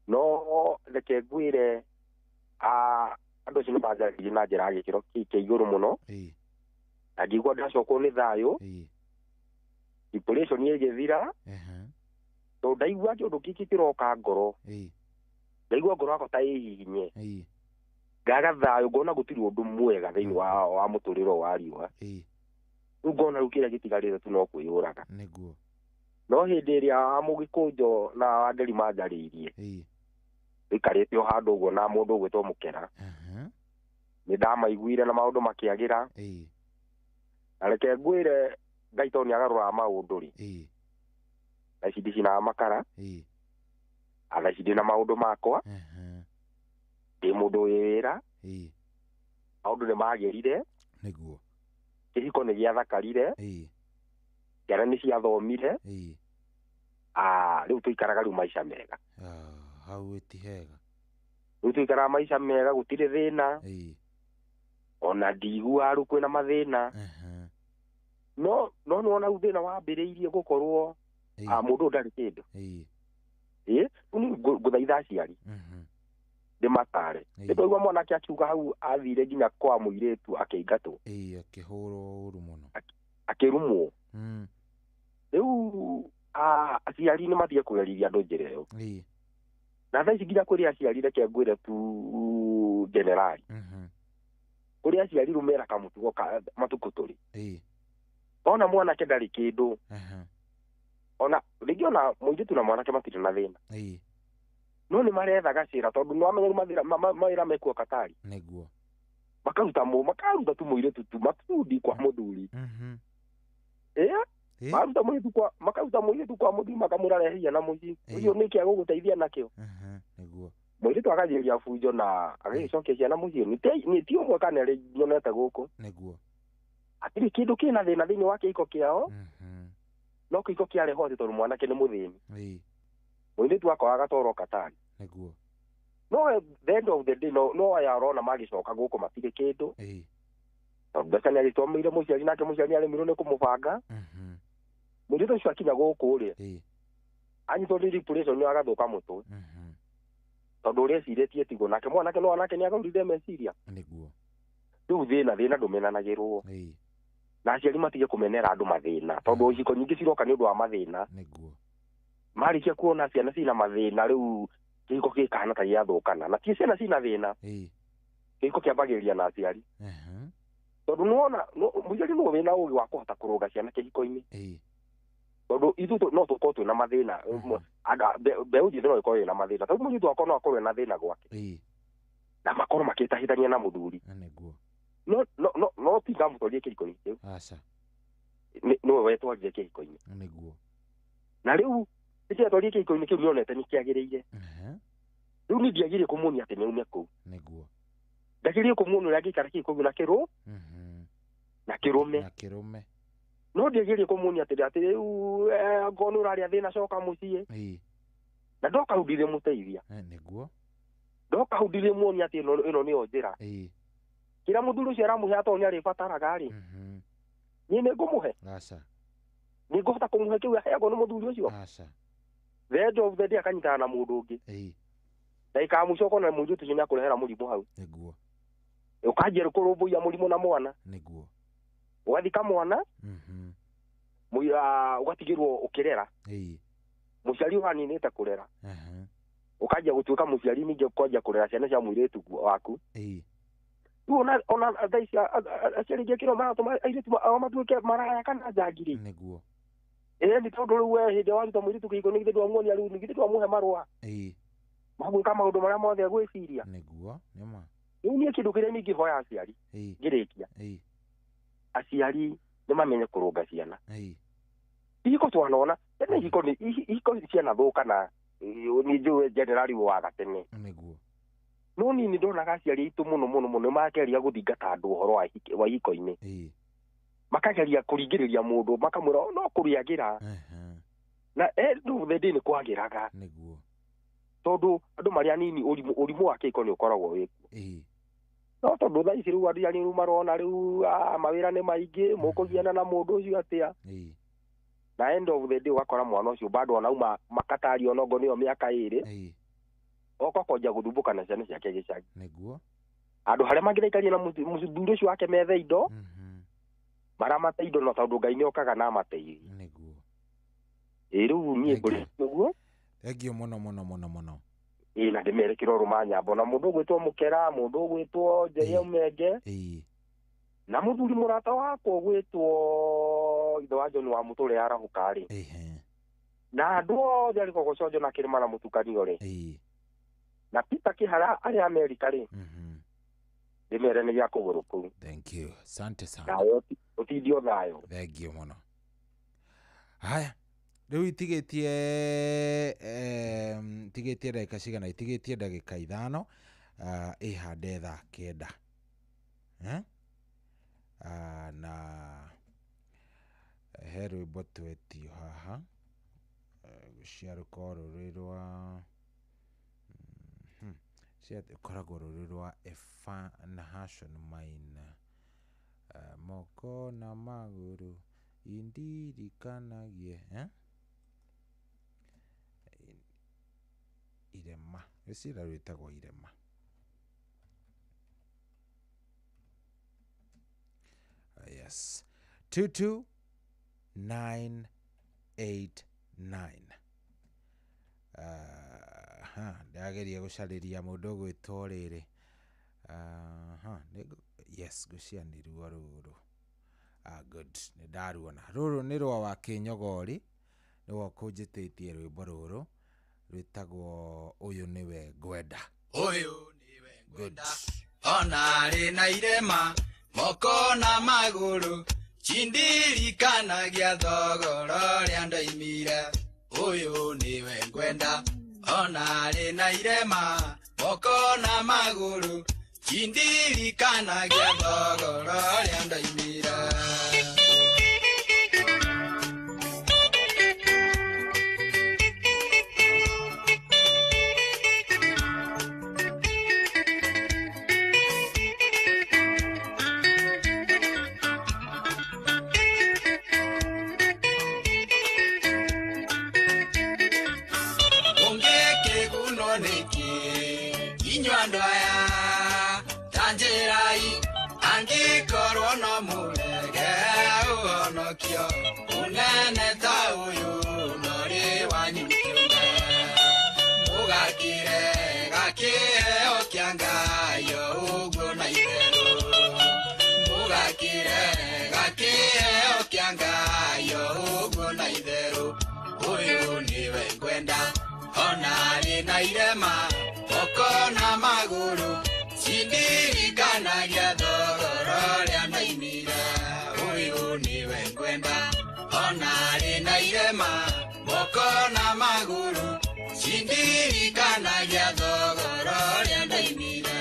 No reke ngwĩre andũ acio nĩmanjarĩirie na njĩra ya gĩkĩro kĩa igũrũ mũno. Ĩĩ. Na ngĩigua ndacokwo nĩ thayũ. Ĩĩ. Depression ĩgĩthira. Tondũ ndaigua kĩũndũ gĩkĩ kĩroka ngoro. Ĩĩ. Ndaigua ngoro yakwa ta ĩhihinye. Ĩĩ. Ngaga thayũ ngona gũtirĩ ũndũ mwega thĩinĩ wa mũtũrĩre wa riũa. Ĩĩ. Rĩu ngona rĩu kĩrĩa gĩtigarĩte tu no kwĩyũraga. Nĩguo. No hĩndĩ ĩrĩa Mũgĩkũnjo na Wanderi manjarĩirie. Ĩĩ. Tũikarĩte o handũ ũguo na mũndũ ũgwĩtwo Mũkera. Nĩ ndamaiguire na maũndũ makĩagĩra. Ĩĩ. Na reke ngwĩre Ngai tondũ nĩagarũraga maũndũ rĩ. Ĩĩ. Thaa ici ndicinaga makara. Ĩĩ. Thaa ici ndĩna maũndũ makwa. Ndĩ mũndũ wĩ wĩra. Ĩĩ. Maũndũ nĩmagĩrire. Nĩguo. Kĩhiko nĩ gĩathakarire. Ĩĩ. Ciana nĩ ciathomire. Ĩĩ. Rĩu tũikaraga rĩu maica mega. Hau ti hega. Rĩu tũikaraga maica mega gũtirĩ thĩna. Ĩĩ. Ona ndiguaga rĩu kwĩna mathĩna. No nĩwona rĩu thĩna wambĩrĩirie gũkorwo mũndũ ũyũ ndarĩ kĩndũ. Ĩĩ. Ĩĩ, rĩu niĩ ngũthaitha aciari. Ndĩmatare. Nĩtwaigua mwanake akiuga hau athire nginya kwa mũirĩtu akĩingatwo. Ĩĩ, akĩhũrwo ũru mũno. Akĩrumwo. Rĩu aciari nĩ matige kũgerithia andũ njĩra ĩyo. Na thaa ici nginya kũrĩ aciari, reke ngwĩre tu generali, kũrĩ aciari rĩu mera kamũtugo ka matukũ tũrĩ. Ona mwanake ndarĩ kĩndũ, ona rĩngĩ ona mũirĩtu na mwanake matirĩ na thĩna, no nĩ maretha gacĩra tondũ nĩ wamenya rĩu mawĩra mekuo Katari. Nĩguo. Makaruta makaruta tu mũirĩtu tu matundi kwa mũthuri. Maruta mũirĩtu kwa makaruta mũirĩtu kwa mũthuri, makamwĩra rehe na mũciĩ ũcio nĩkĩ agũgũteithia nakĩo. Nĩguo. Mũirĩtu akajĩria bunjo na agĩcokia ciana mũciĩ. Nĩ ti ũmwe kana erĩ nyonete gũkũ. Nĩguo. Hatirĩ kĩndũ kĩna thĩna thĩinĩ wa kĩhiko kĩao, no kĩhiko kĩarehwo atĩ tondũ mwanake nĩ mũthĩni. Mũirĩtu akwa agatwarwo Katari. Nĩguo. No the end of the day no aya arona magĩcoka gũkũ matirĩ kĩndũ. Tondũ mbeca nĩ agĩtũmĩire mũciari, nake mũciari nĩaremirwo nĩ kũmũbanga. Mũirĩtu ũcio akinya gũkũ rĩ, anyitwo nĩ depression nĩ agathũka mũtwe. Tondũ ũrĩa ecirĩtie tiguo, nake mwanake no anake nĩ agarũrire meciria. Nĩguo. Rĩu thĩna ndũmenanagĩrwo. Na aciari matige kũmenera andũ mathĩna tondũ iciko nyingĩ ciroka nĩ ũndũ wa mathĩna. Nĩguo. Marĩkia kuona ciana cina mathĩna rĩu kĩhiko gĩkahana ta gĩathũkana, na ti ciana cina thĩna. Kĩhiko kĩambagĩrĩria na aciari. Tondũ nĩwona mũciari nĩwe wĩna ũgĩ wa kũhota kũrũnga ciana kĩhiko-inĩ. Tondũ ithuĩ no tũkorwo twĩna mathĩna, mbeũ njĩthĩ no ĩkorwo ĩna mathĩna, tondũ mũirĩtu wakwa no akorwo ena thĩna gwake. Na makorwo makĩtahithania na mũthuri. Nĩguo. No ti ndamũtwarire kĩhiko-inĩ kĩu. Aca. Nĩwe wetwarire kĩhiko-inĩ. Nĩguo. Na rĩu rĩrĩa atwarire kĩhiko-inĩ kĩu nĩonete nĩ kĩagĩrĩire. Rĩu niĩ ndiagĩrĩire kũmuonia atĩ nĩaume kũu. Nĩguo. Ndagĩrĩire kũmuonia ũrĩa angĩikara kĩhiko kĩu na kĩrũ na kĩrũme. Na kĩrũme. No ndiagĩrĩire kũmuonia atĩ rĩu angorwo nĩ ũrarĩa thĩna coka mũciĩ. Na ndoka hau ndirĩmũteithia. Nĩguo. Ndoka hau ndirĩmuonia atĩ ĩno nĩyo njĩra. Kĩrĩa mũthuri ũcio aramũhe tondũ nĩarĩbataraga rĩ, niĩ nĩngũmũhe. Aca. Nĩngũhota kũmũhe kĩu aheagwo nĩ mũthuri ũcio. Aca. The end of the day akanyitana na mũndũ ũngĩ. Ndagĩka ya mũico ũkona mũirĩtu ũcio nĩakũrehera mũrimũ hau. Nĩguo. Ũkanjia kũrũmbũiya mũrimũ na mwana. Nĩguo. Ũgathika mwana, ũgatigĩrwo ũkĩrera. Mũciari ũraninĩte kũrera. Ũkanjia gũtuĩka mũciari ningĩ ũkanjia kũrera ciana cia mũirĩtu waku. Rĩu ona thaa ici aciari aingĩ kĩro maratũma airĩtu ao matuĩke maraya kana njangiri. Nĩguo. Nĩ tondũ rĩu we hĩndĩ ĩrĩa waruta mũirĩtu kĩhiko-inĩ githĩ ndwamuonia rĩu githĩ ndwamũhe marũa ma gwĩka maũndũ marĩa mothe agwĩciria. Nĩguo, nĩma. Rĩu niĩ kĩndũ kĩrĩa ningĩhoya aciari ngĩrĩkia, aciari nĩ mamenye kũrũnga ciana. Ihiko twanona tene ihiko nĩ ihiko cianathũka na nĩ njũĩ generali wa gatene. Nĩguo. No niĩ nĩ ndonaga aciari aitũ mũno mũno mũno nĩ makeria gũthingata andũ ũhoro wa ihiko-inĩ. Makageria kũringĩrĩria mũndũ makamwĩra no kũrĩagĩra. Na end of the day nĩ kwagĩraga. Nĩguo. Tondũ andũ marĩ anini ũrimũ wa kĩhiko nĩ ũkoragwo wĩkuo. No tondũ thaa ici rĩu andũ arĩa rĩu marona rĩu mawĩra nĩ maingĩ, mũkũgiana na mũndũ ũcio atĩa. Na end of the day ũgakora mwana ũcio bado onauma makatari onongo nĩyo mĩaka 2. Oka kwanjia gũthumbũka na ciana ciake gĩcagi. Nĩguo. Andũ harĩa mangĩraikaria na mũthuri ũcio wake methe indo, maramate indo no tondũ Ngai nĩokaga na amateithie. Nĩguo. Rĩu niĩ ngũrĩ ũguo. Thengiũ mũno mũno mũno mũno. Na ndĩmere kĩroro ma nyambo na mũndũ ũgwĩtwo Mũkera, mũndũ ũgwĩtwo Njeri Menge, na mũthuri mũrata wakwa ũgwĩtwo ithe wa John wa Mũtũre arahũka rĩ. Na andũ othe arĩ Kogoconjo na Kĩrĩma na Mũtukanio rĩ. Na Peter Kĩhara arĩ Amerika rĩ. Ndĩmere nĩ gĩa kũgũrũ kũu. Thank you. Asante sana. Nawe ũtindio thayũ. Thengiũ mũno. Haya. Rĩu itigĩtie itigĩtie ndagĩka cigana? Itigĩtie ndagĩka 5 ĩhande thaa 9. Na he rwĩmbo twetio haha cia rũkorwo rũrĩ rwa cia rũkoragwo rũrĩ rwa Efa na Hashon Maina, moko na magũrũ indirikanagie irema, rwĩciria rwĩtagwo irema. Yes, 22989. Ndageria gũcarĩria mũndũ ũgwĩtwo rĩrĩ. Yes, ngwĩciria nĩ ruo rũrũ. Good, nĩ ndaruona. Rũrũ nĩ rwa wa Kĩnyogori, nĩwe ũkũnjĩtĩtie rwĩmbo rũrũ rwĩtagwo Ũyũ Nĩwe Ngwenda. Ũyũ nĩwe ngwenda ona arĩ na irema moko na magũrũ cindirikanagia thogora ũrĩa ndoimire. Ũyũ nĩwe ngwenda ona arĩ na irema moko na magũrũ cindirikanagia thogora ũrĩa ndoimire. Irema moko na magũrũ cindirikanagia thogora ũrĩa ndaimire. Ũyũ nĩwe ngwenda ona arĩ na irema moko na magũrũ cindirikanagia thogora ũrĩa ndaimire.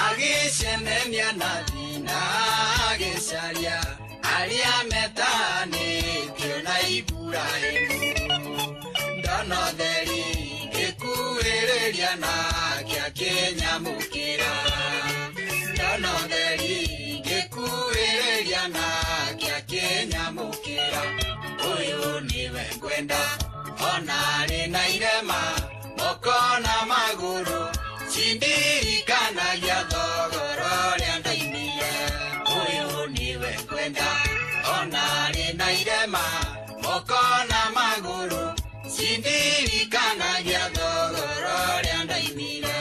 Agĩcemania na thĩna agĩcaria arĩa metanĩtio na Iburahĩmu. Ndona ũtheri ngĩkuhĩrĩria nake akĩnyamũkĩra. Ndona ũtheri ngĩkuhĩrĩria nake akĩnyamũkĩra. Ũyũ nĩwe ngwenda ona arĩ na irema moko na magũrũ cindirikanagia thogora ũrĩa ndaimire. Ũyũ nĩwe ngwenda ona arĩ na irema moko na magũrũ cindirikanagia thogora ũrĩa ndaimire.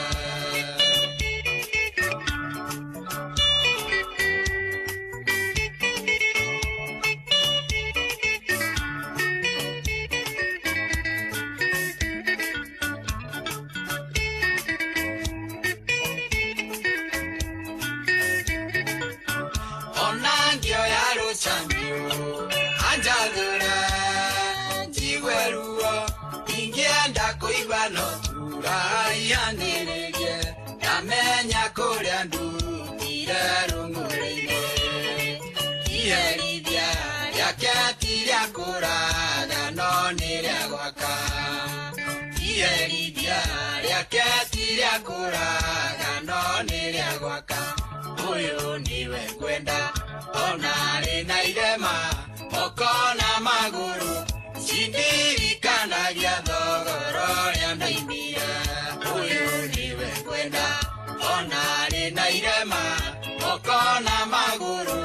Ndamenya kũrĩa ndutire rũng'ũrĩ-inĩ. Iherithia rĩake ti rĩa kũraga no nĩ rĩa gwaka. Iherithia rĩake ti rĩa kũraga no nĩ rĩa gwaka. Ũyũ nĩwe ngwenda ona arĩ na irema moko na magũrũ cindirikanagia thogora ũrĩa ndaimire. Ũyũ nĩwe ngwenda ona arĩ na irema moko na magũrũ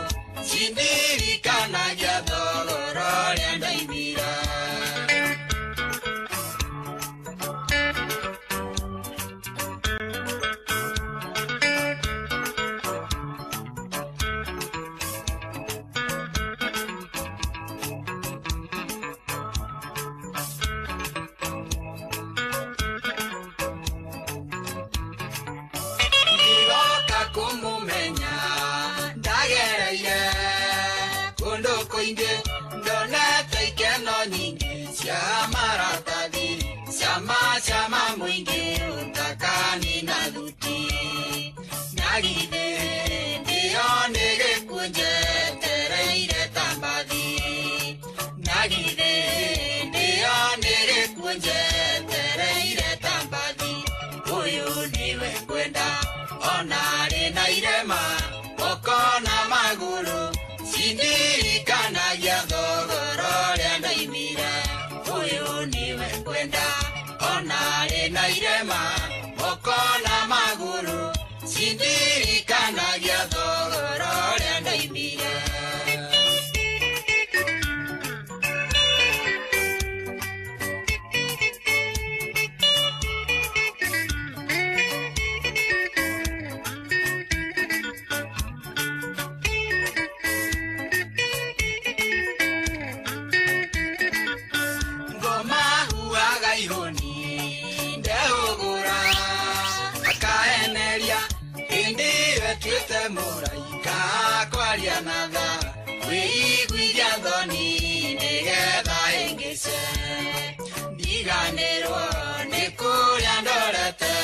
cindirikanagia thogora ũrĩa ndaimire. Chama mwingi utakani na thuti na githĩ ndĩo nĩ gĩkuũ njetereire ta mbathi. Na githĩ ndĩo irema moko na magũrũ cindirikanagia thogora ũrĩa ndaimire. Ndiganĩrwo nĩ kũrĩa ndorete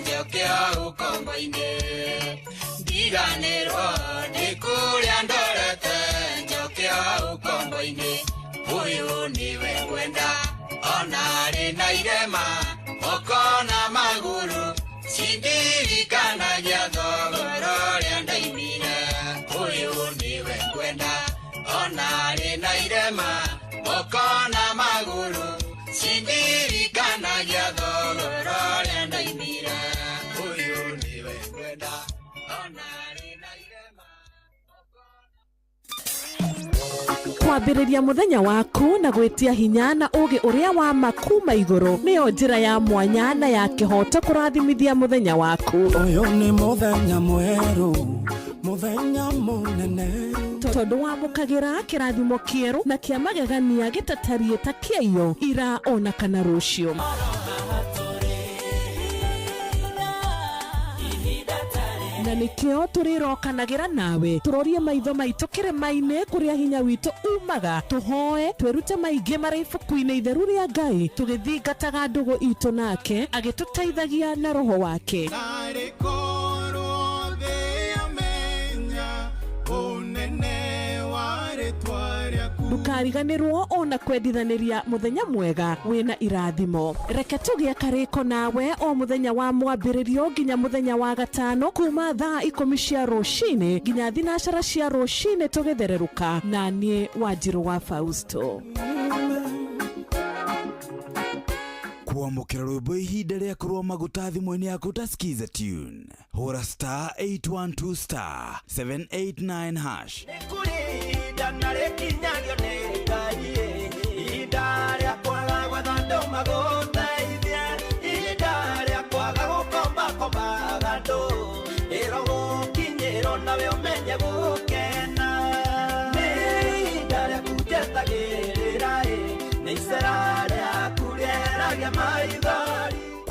njoke ũkombo-inĩ. Ndiganĩrwo nĩ kũrĩa ndorete njoke ũkombo-inĩ. Ũyũ nĩwe ngwenda ona arĩ na irema moko na magũrũ cindirikanagia thogora ũrĩa ndaimire. Ũyũ nĩwe ngwenda ona arĩ na irema moko na magũrũ cindirikanagia thogora ũrĩa ndaimire. Ũyũ nĩwe ngwenda ona arĩ na irema. Kwambĩrĩria mũthenya waku na gwĩtia hinya na ũgĩ ũrĩa wa ma kuma igũrũ nĩyo njĩra ya mwanya na ya kĩhoto kũrathimithia mũthenya waku. Ũyũ nĩ mũthenya mwerũ, mũthenya mũnene, tondũ wamũkagĩra kĩrathimo kĩerũ na kĩa magegania gĩtatariĩ ta kĩaiyo ira ona kana rũciũ. Na nĩkĩo tũrĩrokanagĩra nawe tũrorie maitho maitũ kĩrĩma-inĩ kũrĩa hinya witũ umaga, tũhoe twĩrute maingĩ marĩ ibuku-inĩ itheru rĩa Ngai tũgĩthingataga ndũgũ itũ nake agĩtũteithagia na roho wake. Ndũkariganĩrwo ona kwendithanĩria mũthenya mwega wĩna irathimo. Reke tũgĩe karĩko nawe o mũthenya wa mwambĩrĩrio nginya mũthenya wa gatano kuma thaa 10 cia rũcinĩ nginya 12 cia rũcinĩ tũgĩthererũka na niĩ Wanjirũ wa Fausto. Kwamũkĩra rwĩmbo ihinda rĩa kũrũa maguta thimũ-inĩ yaku ta Skiza tune. Hũra star 812 star 789 hash.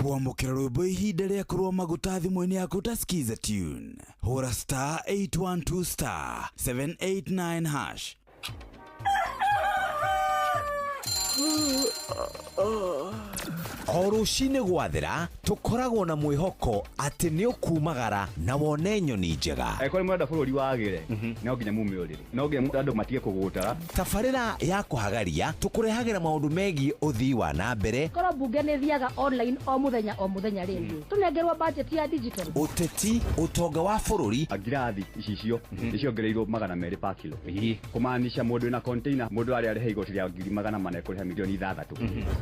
Kwamũkĩra rwĩmbo ihinda rĩa kũrũa maguta thimũ-inĩ yaku ta Skiza tune. Hũra star 812 star 789 hash. O rũcinĩ gwathera tũkoragwo na mwĩhoko atĩ nĩ ũkumagara na wone nyoni njega. Angĩkorwo nĩ mũrenda bũrũri wagĩre, no nginya mume ũrĩrĩ, no nginya andũ matige kũgũtara. Tabarĩra ya kũhagaria tũkũrehagĩra maũndũ megiĩ ũthii wa na mbere. Korwo mbunge nĩ thiaga online o mũthenya rĩ, tũnengerwo budget ya digital. Ũteti, ũtonga wa bũrũri. Ngirathi icicio nĩciongereirwo 200 per kilo, kũmaanisha mũndũ wĩna container mũndũ arĩa arĩhe igoti rĩa 400,000 kũrĩha milioni 6.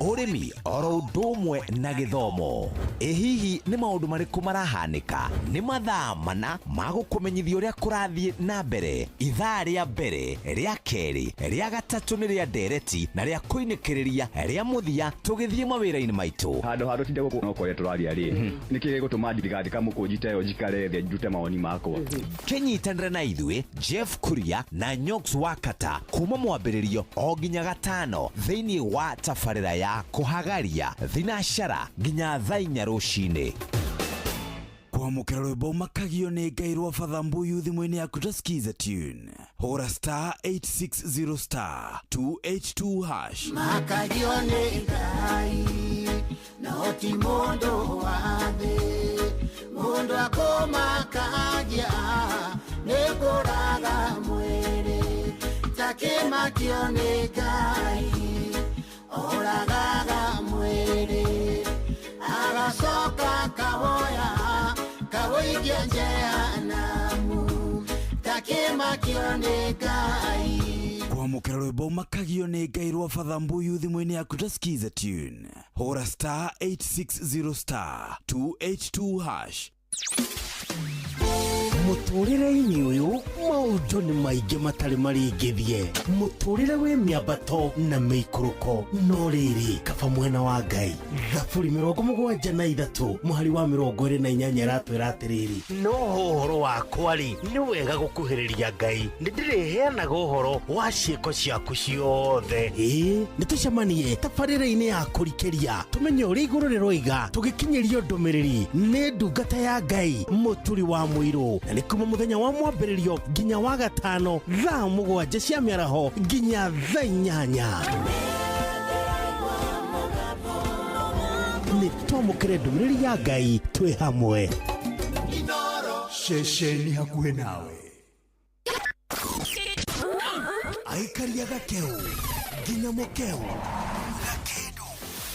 Ũrĩmi oro ũndũ ũmwe na gĩthomo. Ĩ hihi nĩ maũndũ marĩkũ marahanĩka? Nĩ mathaa mana ma gũkũmenyithia ũrĩa kũrathiĩ na mbere. Ithaa rĩa mbere, rĩa kerĩ, rĩa gatatũ nĩ rĩa ndereti na rĩa kũinĩkĩrĩria rĩa mũthia tũgĩthiĩ mawĩra-inĩ maitũ. Handũ ha tũtinde gũkũ no kũrĩa tũraria rĩ, nĩkĩ gĩgũtũma ndigathika mũkũnji ta ĩyo njikare thĩ ndute mawoni makwa. Kĩnyitanĩre na ithuĩ Jeff Kuria na Nyox Wakata kuma mwambĩrĩrio o nginya gatano thĩinĩ wa tabarĩra ya kũhagaria thinacara nginya thaa 4 rũcinĩ. Kwamũkĩra rwĩmbo makagio nĩ Ngai rwa Father Mbuyu thimũ-inĩ yaku ta Skiza tune. Hũra star 860 star 282 hash. Makagio nĩ Ngai no ti mũndũ wa thĩ, mũndũ akũmakagia nĩ kũraga mwĩrĩ, takĩmakio nĩ Ngai oragaga mwĩrĩ agacoka kawoya kawoikia jehanamu, takĩmakio nĩ Ngai. Kwamũkĩra Kwamũkĩra rwĩmbo makagio nĩ Ngai rwa Father Mbuyu thimũ-inĩ yaku ta skiza tune. Hũra star 860 star 282 hash. Mũtũrĩre-inĩ ũyũ maũndũ nĩ maingĩ matarĩ marĩngĩthie. Mũtũrĩre wĩ mĩambato na mĩikũrũko, no rĩrĩ kaba mwena wa Ngai. Thaburi 73 mũhari wa 28 ĩratwĩra atĩrĩrĩ, no ũhoro wakwa rĩ nĩ wega gũkuhĩrĩria Ngai, nĩ ndĩrĩheanaga ũhoro wa ciĩko ciaku ciothe. Ĩĩ nĩ tũcemanie tabarĩra-inĩ ya kũrikĩria tũmenye ũrĩa igũrũ rĩroiga, tũgĩkinyĩrio ndũmĩrĩri nĩ ndungata ya Ngai Mũturi wa Mũirũ, na nĩ kuma mũthenya wa mwambĩrĩrio nginya wa gatano thaa 7 cia mĩaraho nginya thaa 8. Nĩ twamũkĩre ndũmĩrĩri ya Ngai twĩ hamwe. Ceceni hakuhĩ nawe. Aikaria gakeu nginya mũkeu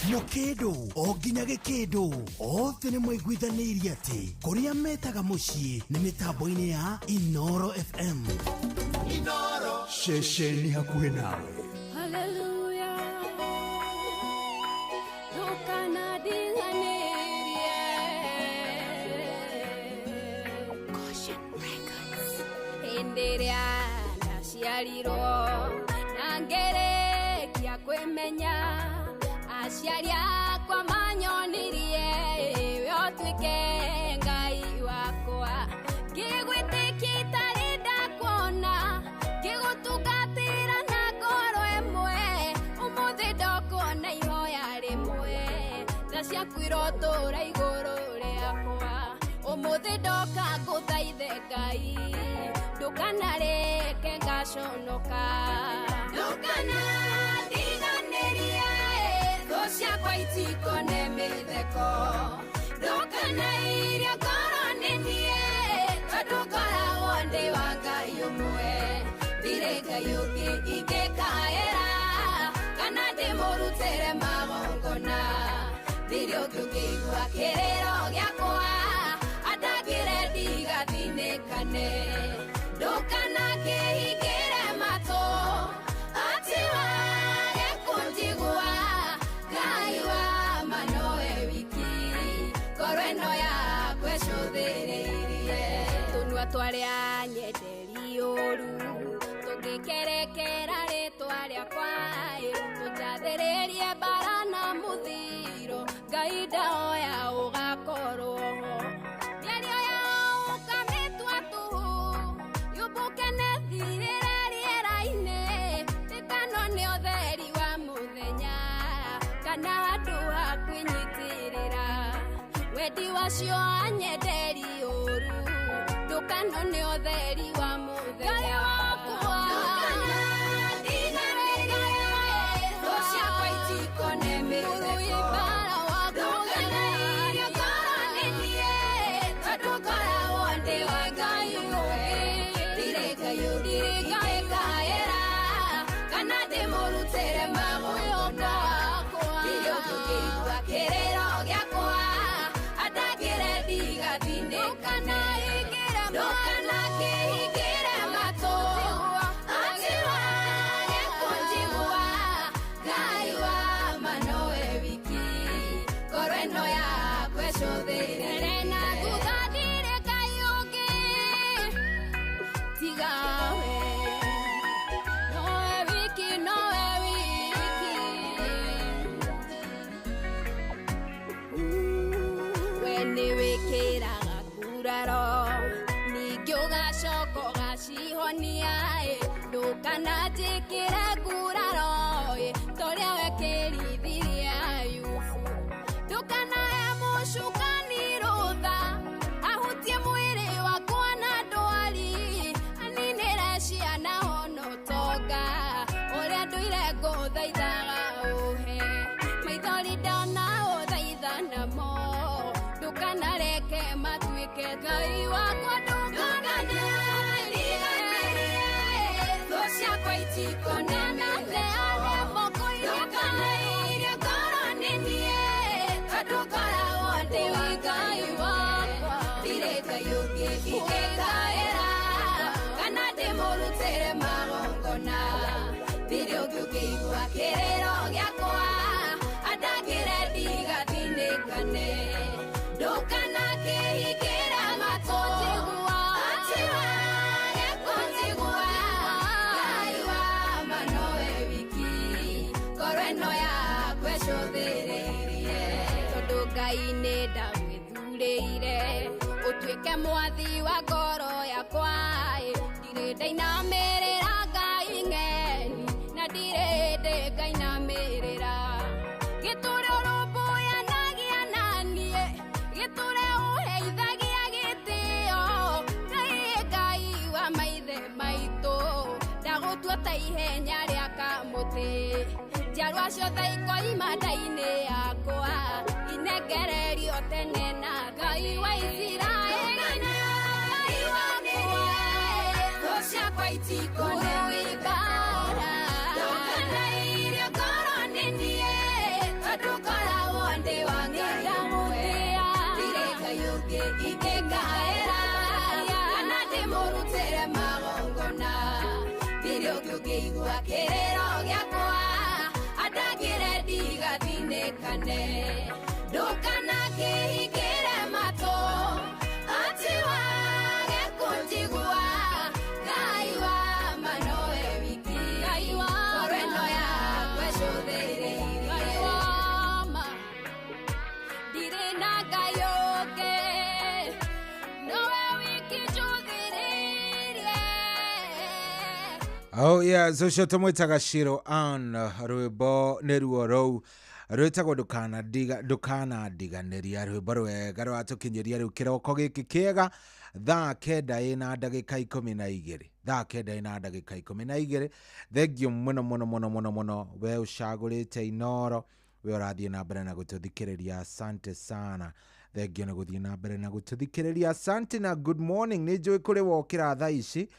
mũkĩndũ o nginya gĩkĩndũ, othe nĩ maiguithanĩirie atĩ kũrĩa metaga mũciĩ nĩ mĩtambo-inĩ ya Inoro FM. Inoro ceceni hakuhĩ nawe. Hallelujah. Ndukanadiganĩrie. Caution Records. Hĩndĩ ĩrĩa ndaciarirwo na ngĩrĩkia kwĩmenya, aciari akwa manyonirie we ũtuĩke Ngai wakwa. Ngĩgwĩtĩkia itarĩ ndakuona, ngĩgũtungatĩra na ngoro ĩmwe, ũmũthĩ ndokuona ihoya rĩmwe, tha ciaku irotũũra igũrũ rĩakwa. Ũmũthĩ ndoka ngũthaithe Ngai, ndũkanareke ngaconoka. Ndũkanandiganĩrie, thũ ciakwa itikone mĩtheko, ndũkanairie ngoro nĩ niĩ, tondũ ngoragwo ndĩ wa Ngai ũmwe. Ndirĩ Ngai ũngĩ ingĩkaĩra, kana ndĩmũrutĩre magongona. Ndirĩ ũngĩ ũngĩigua kĩrĩro gĩakwa, andangĩre ndigathinĩkane. Ndũkanakĩhingĩre matũ, atĩ wage kũnjigua. Ngai wa ma nowe wiki, ngoro ĩno yakwa ĩcũthĩrĩirie. Tũnua twarĩa nyenderi ũru, tũngĩkerekera rĩtwa rĩakwa, tũnjathĩrĩrie mbara na mũthiro, Ngai ndahoya ũgakorwo ho. Mĩario yao ũkamĩtua tũhũ, yũmbũke na ĩthirĩre rĩera-inĩ, ĩtano nĩ ũtheri wa mũthenya, kana handũ ha kwĩnyitĩrĩra. Wendi wacio anyenderi ũru, ndũkano nĩ ũtheri wa mũthenya. Ngai wakwa, ndũkanandiganĩrie, thũ ciakwa itikone mĩtheko, ndũkanairie ngoro nĩ niĩ, tondũ ngoragwo ndĩ wa Ngai ũmwe. Ndirĩ Ngai ũngĩ ingĩkaĩra, kana ndĩmũrutĩre magongona. Ndirĩ ũngĩ ũngĩigua kĩrĩro gĩakwa, andangĩre ndigathinĩkane. Ndũkanakĩhingĩre matũ, atĩ wage kũnjigua. Ngai wa ma nowe wiki, ngoro ĩno yakwa ĩcũthĩrĩrie. Na thutha ndirĩ Ngai ũngĩ tiga we, nowe wiki, nowe wiki. We nĩ wĩkĩraga nguraro, ningĩ ũgacoka ũgacihonia. Ndũkananjĩkĩre nguraro, ta ũrĩa wekĩrithirie Ayubu. Ndũkanahe mũcukani rũtha, ahutie mwĩrĩ wakwa na ndwari, aninĩre ciana ona ũtonga, ũrĩa ndũire ngũthaithaga ũhe. Maithori ndona ũthaitha namo, ndũkanareke matuĩke Ngai wakwa. Ndũkanandiganĩrie, thũ ciakwa itikone mĩtheko, ndũkanairie ngoro nĩ niĩ, tondũ ngoragwo ndĩ wa Ngai wakwa. Ndirĩ Ngai ũngĩ ingĩkaĩra, kana ndĩmũrutĩre magongona. ĩno yakwa ĩcũthĩrĩirie tondũ Ngai nĩ ndagwĩthurĩire ũtuĩke mwathi wa ngoro yakwa ndirĩ ndainamĩrĩra Ngai ng'eni na ndirĩ ndĩ ngainamĩrĩra gĩtũre ũrũmbũyanagia na niĩ gĩtũre ũheithagia gĩtĩo Ngai Ngai wa maithe maitũ ndagũtua ta ihenya rĩa kamũtĩ njiarwa ciothe ikoima nda-inĩ yakwa inengererio tene na Ngai wa Isiraeli Ngai wakwa thũ ciakwa itikũnewibara ndũkanairie ngoro nĩ niĩ tondũ ngoragwo ndĩ wa Ngai ndirĩ Ngai ũngĩ ingĩngaĩra kana ndĩmũrutĩre magongona ndirĩ ũngĩ ũngĩigua kĩrĩro gĩakwa andangĩre ndigathinĩkane ndũkanakĩhingĩre matũ atĩ wage kũnjigua Ngai wa ma nowe wiki Ngai wa ngoro ĩno yakwa ĩcũthĩrĩirie Ngai wa ma ndirĩ na Ngai ũngĩ nowe wiki njũthĩrĩirie. Oh yeah, so tũmwĩtaga Shiro Ann, rwĩmbo nĩ ruo rũu rwĩtagwo ndũkanandiganĩria rwĩmbo rwega rwatũkinyĩria rĩu kĩroko gĩkĩ kĩega thaa 9:12 thaa 9:12. Thengio mũno mũno mũno mũno mũno we ũcagũrĩte Inoro, we ũrathiĩ na mbere na gũtũthikĩrĩria, asante sana. Thengio nĩ gũthiĩ na mbere na gũtũthikĩrĩria, asante na good morning. Nĩ njũĩ kũrĩ wokĩra thaa ici.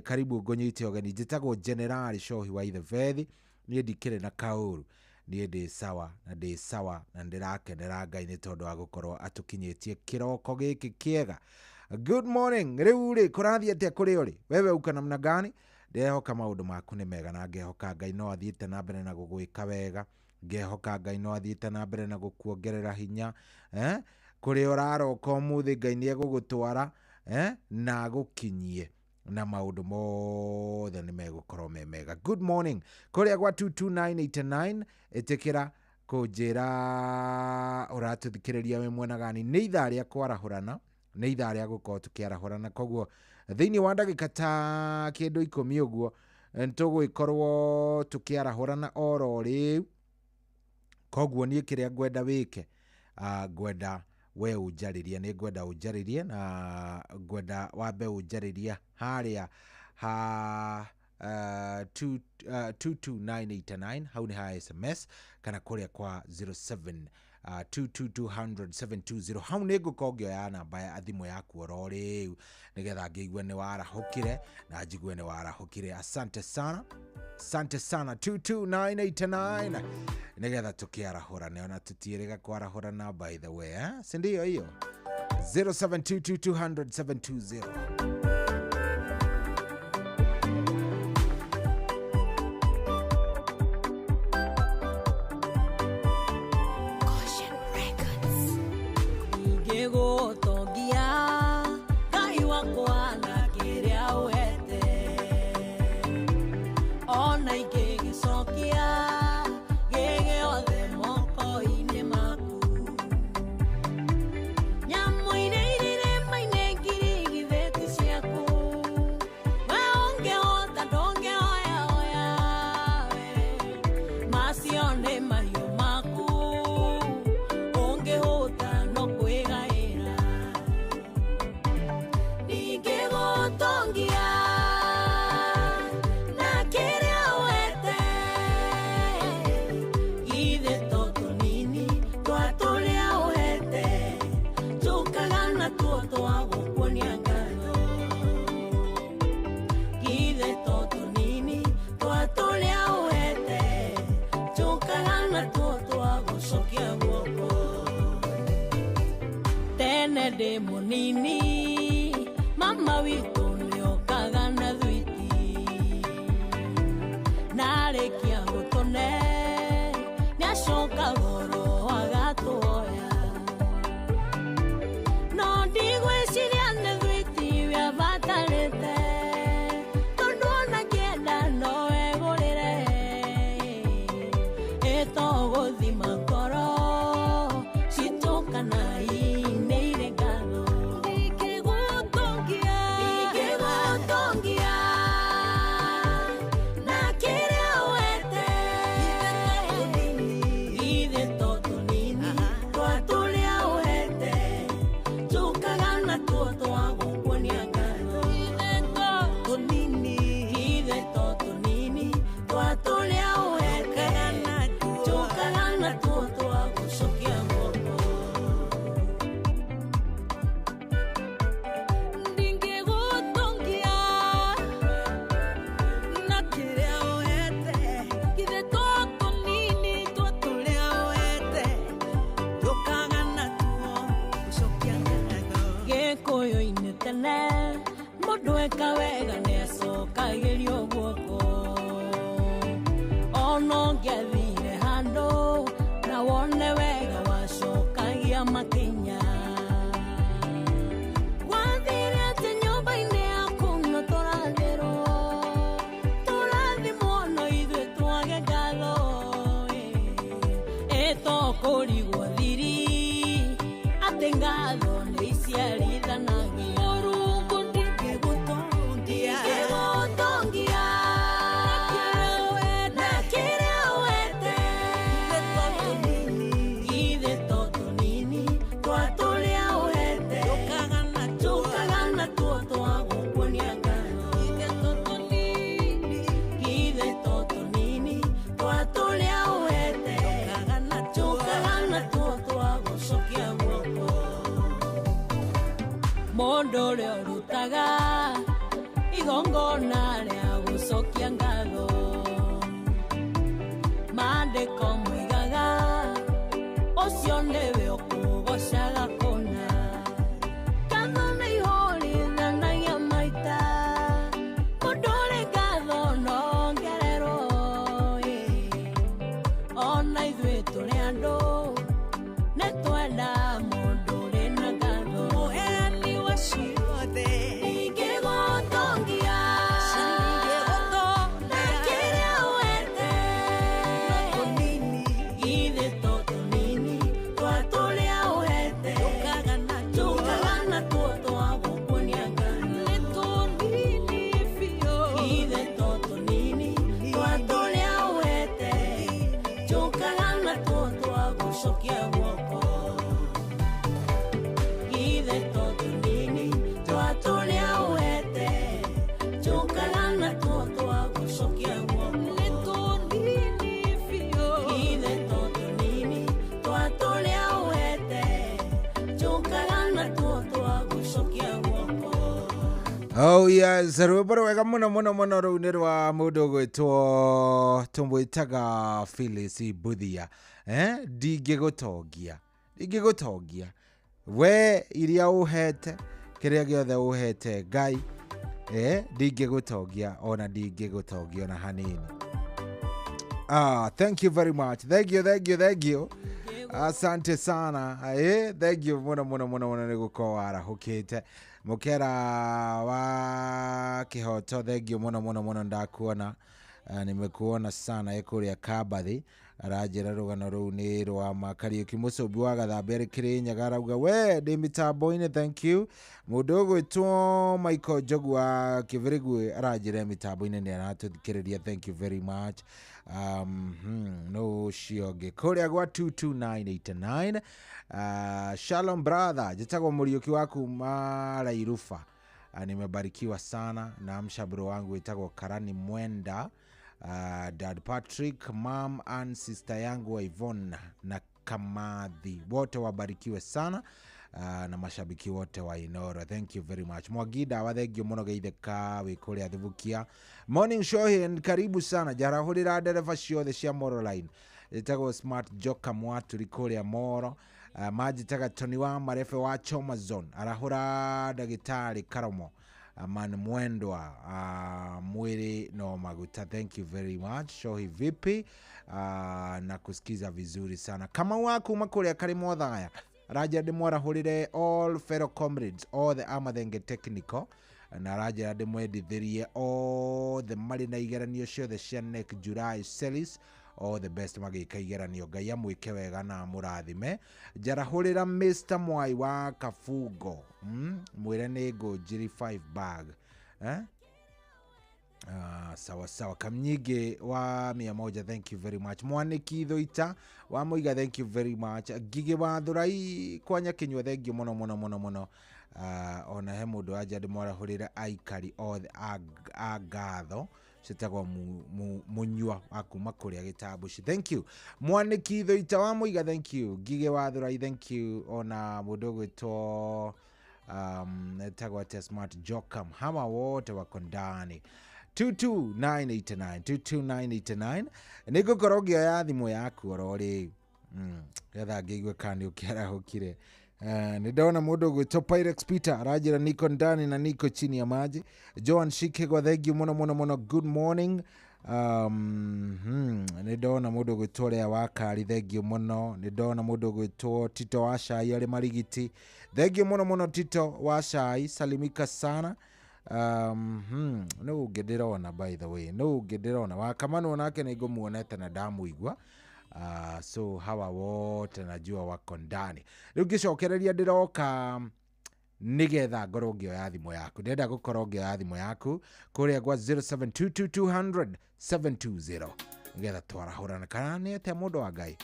Karibu ngũnyite ũgeni, njĩtagwo Generali Shohi wa Ithebethi. Niĩ ndikĩrĩ na kaũru, niĩ ndĩ sawa na ndĩ sawa na ndĩrakenera Ngai nĩ tondũ wa gũkorwo atũkinyĩtie kĩroko gĩkĩ kĩega. Good morning. Rĩu rĩ kũrathiĩ atĩa kũrĩ ũrĩ wewe uka namna gani? Ndehoka maũndũ maku nĩ mega na ngehoka Ngai no athiĩte na mbere na gũgwĩka wega, ngehoka Ngai no athiĩte na mbere na gũkuongerera hinya. Kũrĩa ũraroka ũmũthĩ Ngai nĩ egũgũtwara na agũkinyie na maũndũ mothe nĩ megũkorwo me mega. Good morning. Kũrĩa gwa 22989 ĩtĩkĩra kũnjĩra ũratũthikĩrĩria wĩ mwena gani. Nĩ ithaa rĩa kwarahũrana, nĩ ithaa rĩa gũkorwo tũkĩarahũrana, koguo thĩinĩ wa ndagĩka ta kĩndũ 10 ũguo nĩtũgũgĩkorwo tũkĩarahũrana oro rĩu. Koguo niĩ kĩrĩa ngwenda wĩke, ngwenda we ũnjarĩrie, nĩ ngwenda ũnjarĩrie na ngwenda wambe ũnjarĩrie harĩa ha 22989 hau nĩ ha SMS kana kũrĩa kwa 07 22200 hau nĩ ngũkorwo ngĩoya namba ya thimũ yaku oro rĩu nĩgetha ngĩigue nĩ warahũkire na njigue nĩ warahũkire. Asante sana, asante sana. 22989 nĩgetha tũkĩarahũrane, ona tũtiĩrĩga kwarahũrana by the way, si ndio hiyo? 0722200720. Ingĩgũtongia Ngai wakwa na kĩrĩa ũhete, ona ingĩgĩcokia gĩgĩothe moko-inĩ maku. Nyamũ iria irĩ irĩma-inĩ ngiri githĩ ti ciaku, we ũngĩhota ndũngĩhoyahoya we, macio nĩ mahiũ maku, ũngĩhũta no kwĩgaĩra. Ingĩgũtongia na kĩrĩa ũhete, githĩ to tũnini twa tũrĩa ũhete, tũkaga natuo twa gũkuonia ngatho. Githĩ to tũnini twa tũrĩa ũhete, tũkaga natuo twa gũcokia guoko. Tene ndĩ mũnini mama witũ nĩokaga na thwiti, narĩkia gũtũne nĩacoka goro agatuoya. No ndigwĩciria nĩ thwiti wĩabatarĩte, tondũ ona ngĩenda no egũrĩre. Ĩtogũthima ngoro citũkana inĩire ngatho. Ndingĩgũtongia, ndingĩgũtongia na kĩrĩa ũhete. Ithe to tũnini twa tũrĩa ũhete, tũkaga natuo twa gũkuonia ngatho. Ithe to tũnini, ithe to tũnini twa tũrĩa ũhete, tũkaga natuo twa gũcokia guoko. Ndingĩgũtongia na kĩrĩa ũhete, ithe to tũnini twa tũrĩa ũhete, tũkaga natuo gũcokia ngatho. Gĩkũyũ-inĩ tene mũndũ eka wega nĩacokagĩrio guoko. Ona ũngĩathire handũ na wone wega wacokagia makinya. Gwathire atĩ nyũmba-inĩ yaku no tũrathĩrwo, tũrathimwo no ithuĩ twage ngatho. Ĩtokũrigwo thiri atĩ ngatho nĩ iciarithanagia. Mũrungu ndingĩgũtongia, ndingĩgũtongia na kĩrĩa ũhete. Ithe to tũnini twa tũrĩa ũhete, tũkaga natuo twa gũkuonia ngatho. Ithe to tũnini twa tũrĩa ũhete, tũkaga natuo twa gũcokia guoko. Mũndũ ũrĩa ũrutaga igongona rĩa gũcokia ngatho, maandĩko moigaga ũcio nĩwe ũkũgocaga kũna. Ngatho nĩ ihũrithanagia maita, mũndũ ũrĩ ngatho no ongererwo. Ona ithuĩ tũrĩ andũ nĩ twenda mũndũ ũrĩ na ngatho. Mũheani wa ciothe, ndingĩgũtongia na kĩrĩa ũhete. Ithe to tũnini twa tũrĩa ũhete, tũkaga natuo twa gũkuonia ngatho. Ithe to tũnini twa tũrĩa ũhete, tũkaga natuo twa gũcokia guoko. Ithe to tũnini twa tũrĩa ũhete, tũkaga natuo twa gũcokia guoko. Ithe to tũnini twa tũrĩa ũhete, tũkaga natuo twa gũcokia guoko. Oh yes, rwĩmbo rwega mũno mũno mũno rũu nĩ rwa mũndũ ũgwĩtwo tũmwĩtaga Phyllis Mbuthia. Ndingĩgũtongia, ndingĩgũtongia we iria ũhete, kĩrĩa gĩothe ũhete Ngai, ndingĩgũtongia ona ndingĩgũtongia ona hanini. Thank you very much. Thank you, thank you, thank you. Asante sana. Thank you mũno mũno mũno mũno nĩ gũkorwo warahũkĩte. Mũkera wa Kĩhoto, thank you mũno mũno mũno ndakuona. Nimekuona sana kũrĩa Kambathi. Aranjĩra rũgano rũu nĩ rwa ma. Kariũki Mũcũmbi wa Gathambe arĩ Kĩrĩnyaga arauga we ndĩ mĩtambo-inĩ, thank you. Mũndũ ũgwĩtwo Michael Njogu wa Kĩbĩrĩgwe aranjĩra mĩtambo-inĩ nĩ aratũthikĩrĩria, thank you very much. No ũcio ũngĩ kũrĩa gwa 22989. Shalom brother, njĩtagwo Mũriũki wa kuma Rairuba. Nimebarikiwa sana na mshabro wangu wĩtagwo Karani Mwenda, Dad Patrick, mom and sister yangu wa Yvonne na Kamathi, wote wabarikiwe sana. Na mashabiki wote wa Inoro, thank you very much. Mwagida wa thengio mũno geithĩka wĩ kũrĩa Thubukia. Morning show and karibu sana. Njarahũrĩra ndereba ciothe cia Moro Line. Ĩtagwo Smart Joker Mwatũri kũrĩa Moro. Manjĩtaga Tony wa Marefe wa Choma Zone. Arahũra ndagĩtarĩ Karomo. Man Mwendwa, mwili no maguta, thank you very much. Shohi vipi? Na kusikiza vizuri sana. Kama waku makuria karimo thaya. Raja ndimwarahũrĩre all fellow comrades, all the Amathenge technical, na raja ndimwendithirie othe marĩ na igeranio ciothe cia NEC July Series, All the best magĩka igeranio. Ngai amwĩke wega na amũrathime. Njarahũrĩra Mr. Mwai wa Kabungo, mwĩre nĩ ngũnjiri 5 bag, eh? Sawa sawa. Kamnyige wa 100, thank you very much. Mwaniki Thoita wa Muiga, thank you very much. Ngige wa Thurai kwa Nyakinyua, thank you muno muno muno muno. Ona he mundu anja ndimwarahũrĩre aikari othe a ngatho citagwo Munyua wa kuma kũrĩa Gĩtambuci, thank you. Mwaniki Thoita wa Muiga, thank you. Ngige wa Thurai, thank you. Ona mũndũ ũgwĩtwo etagwo atĩa, Smart Jokam, hawa wote wako ndani. 22989 22989. Nĩ ngũkorwo ngĩoya thimũ yaku oro rĩu, getha ngĩigue kana nĩ ũkĩarahũkire. Nĩ ndona mũndũ ũgwĩtwo Pyrex Peter aranjĩra niko ndani na niko chini ya maji. Joan Shikegwa, thank you muno muno muno, good morning. Nĩ ndona mũndũ ũgwĩtwo Lea Wakari, thank you muno. Nĩ ndona mũndũ ũgwĩtwo Tito wa Cai arĩ Marigiti, thank you muno muno Tito wa Cai, salimika sana. No ũngĩ ndĩrona, by the way, no ũngĩ ndĩrona Wakamanũ nake nĩ ngũmuonete na ndamũigua. So hawa wote najua wako ndani. Rĩu ngĩcokereria ndĩroka nĩgetha ngorwo ngĩoya thimũ yaku. Ndĩrenda gũkorwo ngĩoya thimũ yaku kũrĩa gwa 0722200720 nĩgetha twarahũrana kana nĩ atĩa mũndũ wa Ngai.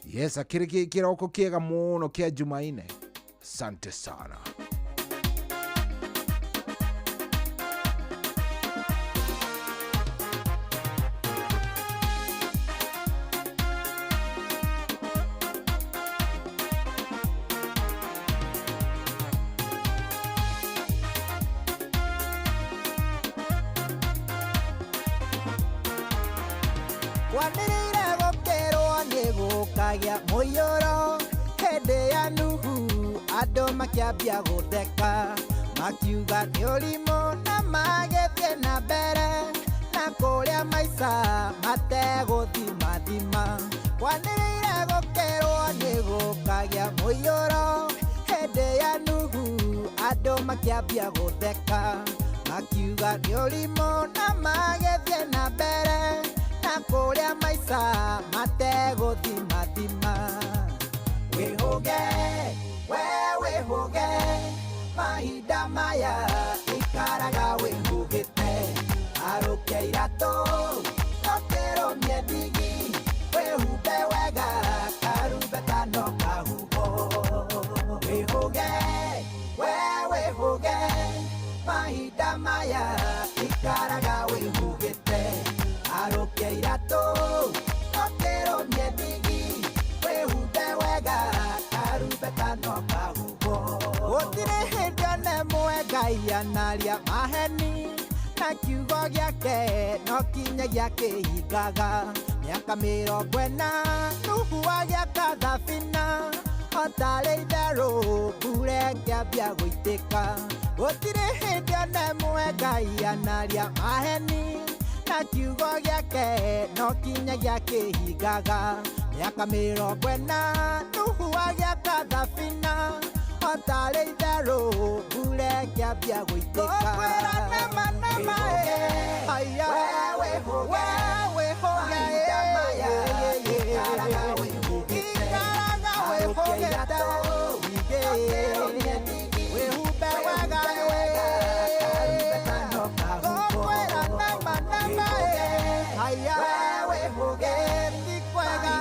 Yes, akĩrĩ kĩroko kĩega mũno kĩa Jumaine. Asante sana. Kwanĩrĩire gũkĩrwo nĩ gũkagĩa mũiyũro hĩndĩ ya Nuhu, andũ makĩambia gũtheka makiuga nĩ ũrimũ na magĩthiĩ na mbere na kũrĩa maica mategũthimathima. Kwanĩrĩire gũkĩrwo nĩ gũkagĩa mũiyũro hĩndĩ ya Nuhu, andũ makĩambia gũtheka makiuga nĩ ũrimũ na magĩthiĩ na mbere na kũrĩa maica mategũthimathima. Wĩhũge, we wĩhũge, mahinda maya ikaraga wĩhũgĩte. Arũkia iratũ, ũkĩrũmie ndigi, wĩhumbe wega karumbeta no kahuhwo. Wĩhũge, we wĩhũge, mahinda maya ikaraga wĩhũgĩte. Arũkia iratũ, ũkĩrũmie ndigi, wĩhumbe wega karumbeta no kahuhwo. Gũtirĩ hĩndĩ ona ĩmwe Ngai anaria maheni, na kiugo gĩake no kinyagia kĩhingaga. Mĩaka 40 Nuhu agĩaka thabina, o tarĩ itherũ mbura ĩkĩambia gũitĩka. Gũtirĩ hĩndĩ ona ĩmwe Ngai anaria maheni, na kiugo gĩake no kinyagia kĩhingaga. Mĩaka 40 Nuhu agĩaka thabina, o tarĩ itherũ mbura ĩkĩambia gũitĩka. Ngũkwĩra nama nama ĩ, we wĩhũge, mahinda maya ikaraga wĩhũgĩte, wĩhumbe wega. Ngũkwĩra nama nama ĩ, wĩhũge, ti kwega.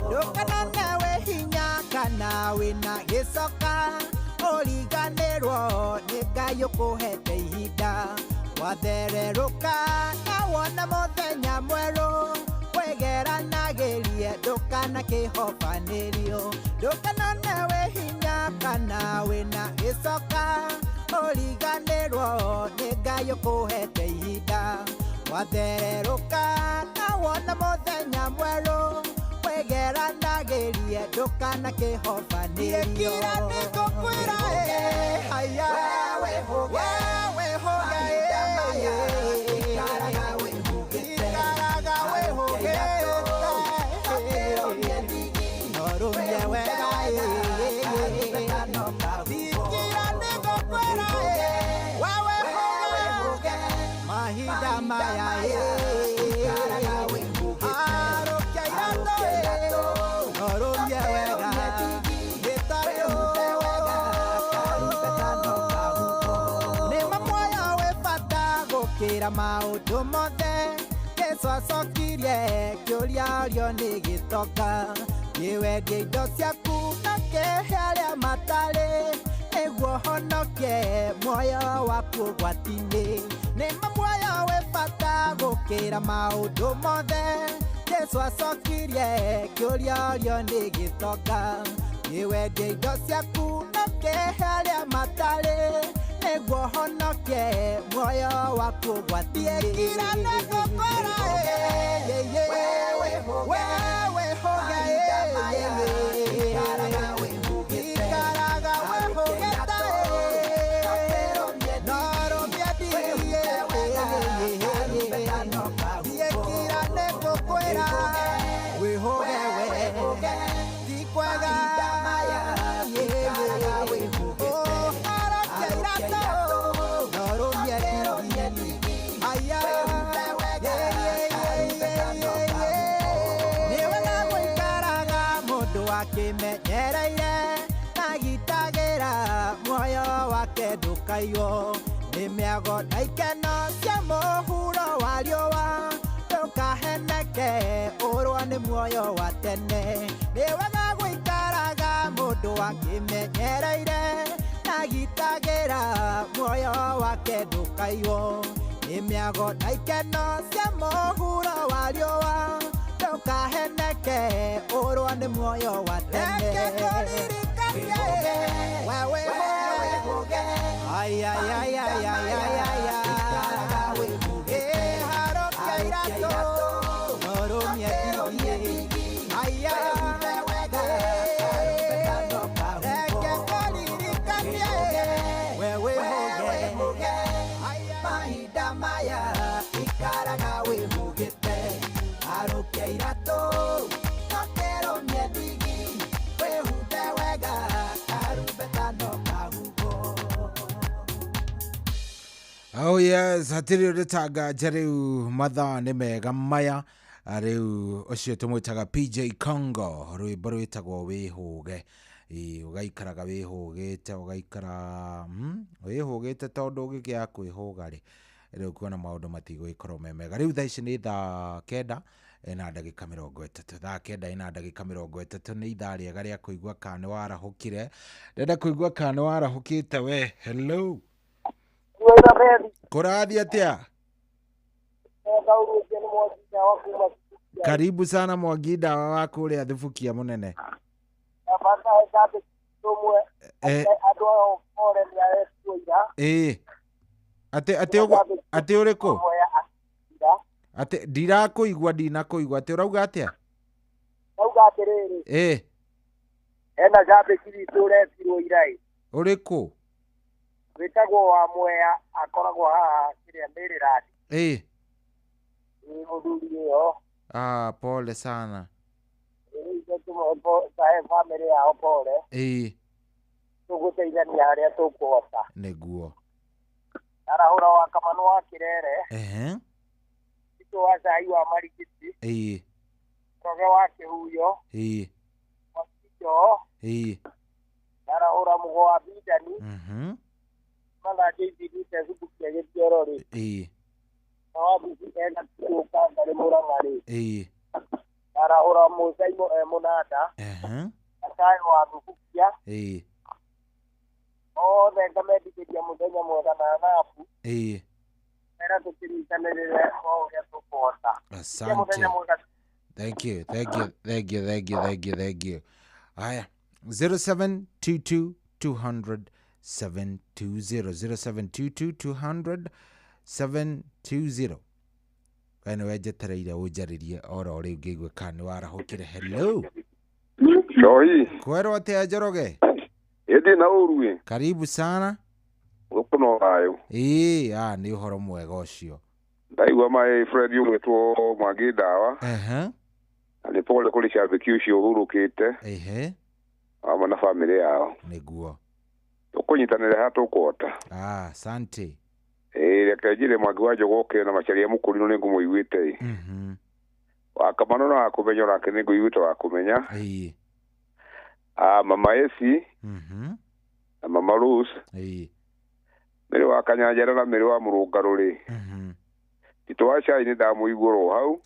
Ndũkanone wĩ hinya kana wĩna gĩcoka, ũriganĩrwo nĩ Ngai ũkũhete ihinda. Wathererũka na wona mũthenya mwerũ, wĩgeranagĩrie ndũkanakĩhobanĩrio. Ndũkanone wĩ hinya kana wĩna gĩcoka, ũriganĩrwo nĩ Ngai ũkũhete ihinda. Wathererũka na wona mũthenya mwerũ, wĩgeranagĩrie ndũkanakĩhobanĩrio. Kira nĩngũkwĩra ĩ, haya, wĩhũge, mahinda maya ikaraga wĩhũgĩte, ũkĩrũmie wega. Gũkĩra maũndũ mothe Jesu acokirie kĩũria ũrio nĩ gĩtoka Wĩwendie indo ciaku na kĩhe arĩa matarĩ nĩguo honokie muoyo waku ũgwati-inĩ Nĩma muoyo wĩ bata gũkĩra maũndũ mothe Jesu acokirie kĩũria ũrio nĩ gĩtoka Wĩwendie indo ciaku na kĩhe arĩa matarĩ nĩguo honokie muoyo waku ũgwati-inĩ Kira nĩngũkwĩra wĩhũge ikaraga wĩhũgĩte norũmie ndigi kira nĩngũkwĩra wĩhũge we ti kwega Kimenyereire na gitagĩra muoyo wake ndũkaiywo nĩ mĩago na ikeno cia mũhuro wa riũa ndũkaheneke ũrwo nĩ muoyo wa tene nĩ wega gũikaraga mũndũ akĩmenyereire na gitagĩra muoyo wake ndũkaiywo nĩ mĩago na ikeno cia mũhuro wa riũa ndũkaheneke ũrwo nĩ muoyo wa tene wewe ay ay ay ay ay ay ay eh harokia irato norumie ndigi ay reke kũririkanie wewe hũge mahinda maya ikaraga wĩhũgĩte harokia irato nokerũmie ndigi wĩhumbe wega karumbeta no kahuhwo. Oh yes, hatirĩ ũndũ ta nganja rĩu mathaa nĩ mega maya rĩu ũcio tũmwĩtaga PJ Congo rwĩmbo rwĩtagwo wĩhũge. Ũgaikaraga wĩhũgĩte ũgaikara wĩhũgĩte tondũ ũngĩkĩaga kwĩhũga rĩ rĩu kuona maũndũ matigũgĩkorwo me mega. Rĩu thaa ici nĩ thaa 9 na ndagĩka 30. Thaa 9 na ndagĩka 30 nĩ ithaa rĩega rĩa kũigua kana nĩ warahũkire. Ndĩrenda kũigua kana nĩ warahũkĩte we. Hello. Kũrathiĩ atĩa? Karibu sana Mwangi Ndawa wa kũrĩa Thubukia mũnene. Atĩ ũrĩkũ? Atĩ ndirakũigua ndinakũigua atĩ ũrauga atĩa? Ndauga atĩrĩrĩ. Hena njambĩki witũ ũretirwo ira ĩ. Ũrĩkũ? Wĩtagwo wa Mwea akoragwo haha kĩrĩa Maryland. Ĩ mũthuri ĩyo. Ah, pole sana. Kahe bamĩrĩ yao pole. Ĩ tũgũteithania harĩa tũkũhota. Nĩguo. Arahũra wa Kamanũ wa Kĩrere. Ehe. Titũ wa Cai wa Marigiti. Ĩ Roge wa Kĩhuyo. Ĩ Wakijo. Ĩ Arahũra Mũgo wa Bindani. Mathaa JBD Thubukia Gĩthioro rĩ. Ĩ Na wabici ena Kĩũka ngarĩ Mũrang'a rĩ. Ĩ Arahũra Mũcaimo e Mũnanda. Ehe. Akayo wa Thubukia. Ĩ Othe ngamendithĩria mũthenya mwega na nabu. Ĩ Era tũkĩnyitanĩrĩre o ũrĩa tũkũhota. Asante. Mũthenya mwega. Thank you, thank you, thank you, thank you, thank you, thank you. Haya. 0722 200 720 0722 200 720. We nĩwe njetereire ũnjarĩrie oro rĩu ngĩigue kana nĩ warahũkire. Hello. Shohi. Kwerwo atĩa Njoroge? Ĩndĩ na ũru ĩ. Karibu sana. Gũkũ no thayũ. Ĩĩ, nĩ ũhoro mwega ũcio. Ndaigua my friend ũgwĩtwo Mwangi Ndawa. Ehe. Na nĩ pole kũrĩ cambĩki ũcio ũhurũkĩte. Ehe. Hamwe na bamĩrĩ yao. Nĩguo. Tũkũnyitanĩra haha tũkũhota. Ah, asante. Ĩĩ, reke njĩre Mwangi wa Njogu oke na Macharia Mũkũrinũ nĩ ngũmũiguĩte ĩ. Wa Kamanũ na wa Kũmenya onake nĩ ngũiguĩte wa Kũmenya. Ĩĩ. Mama Esi. Na Mama Rose. Ĩĩ. Mĩrĩ wa Kanyanjara na Mĩrĩ wa Mũrũngarũ rĩ. Tito wa cai nĩ ndamũigua hau.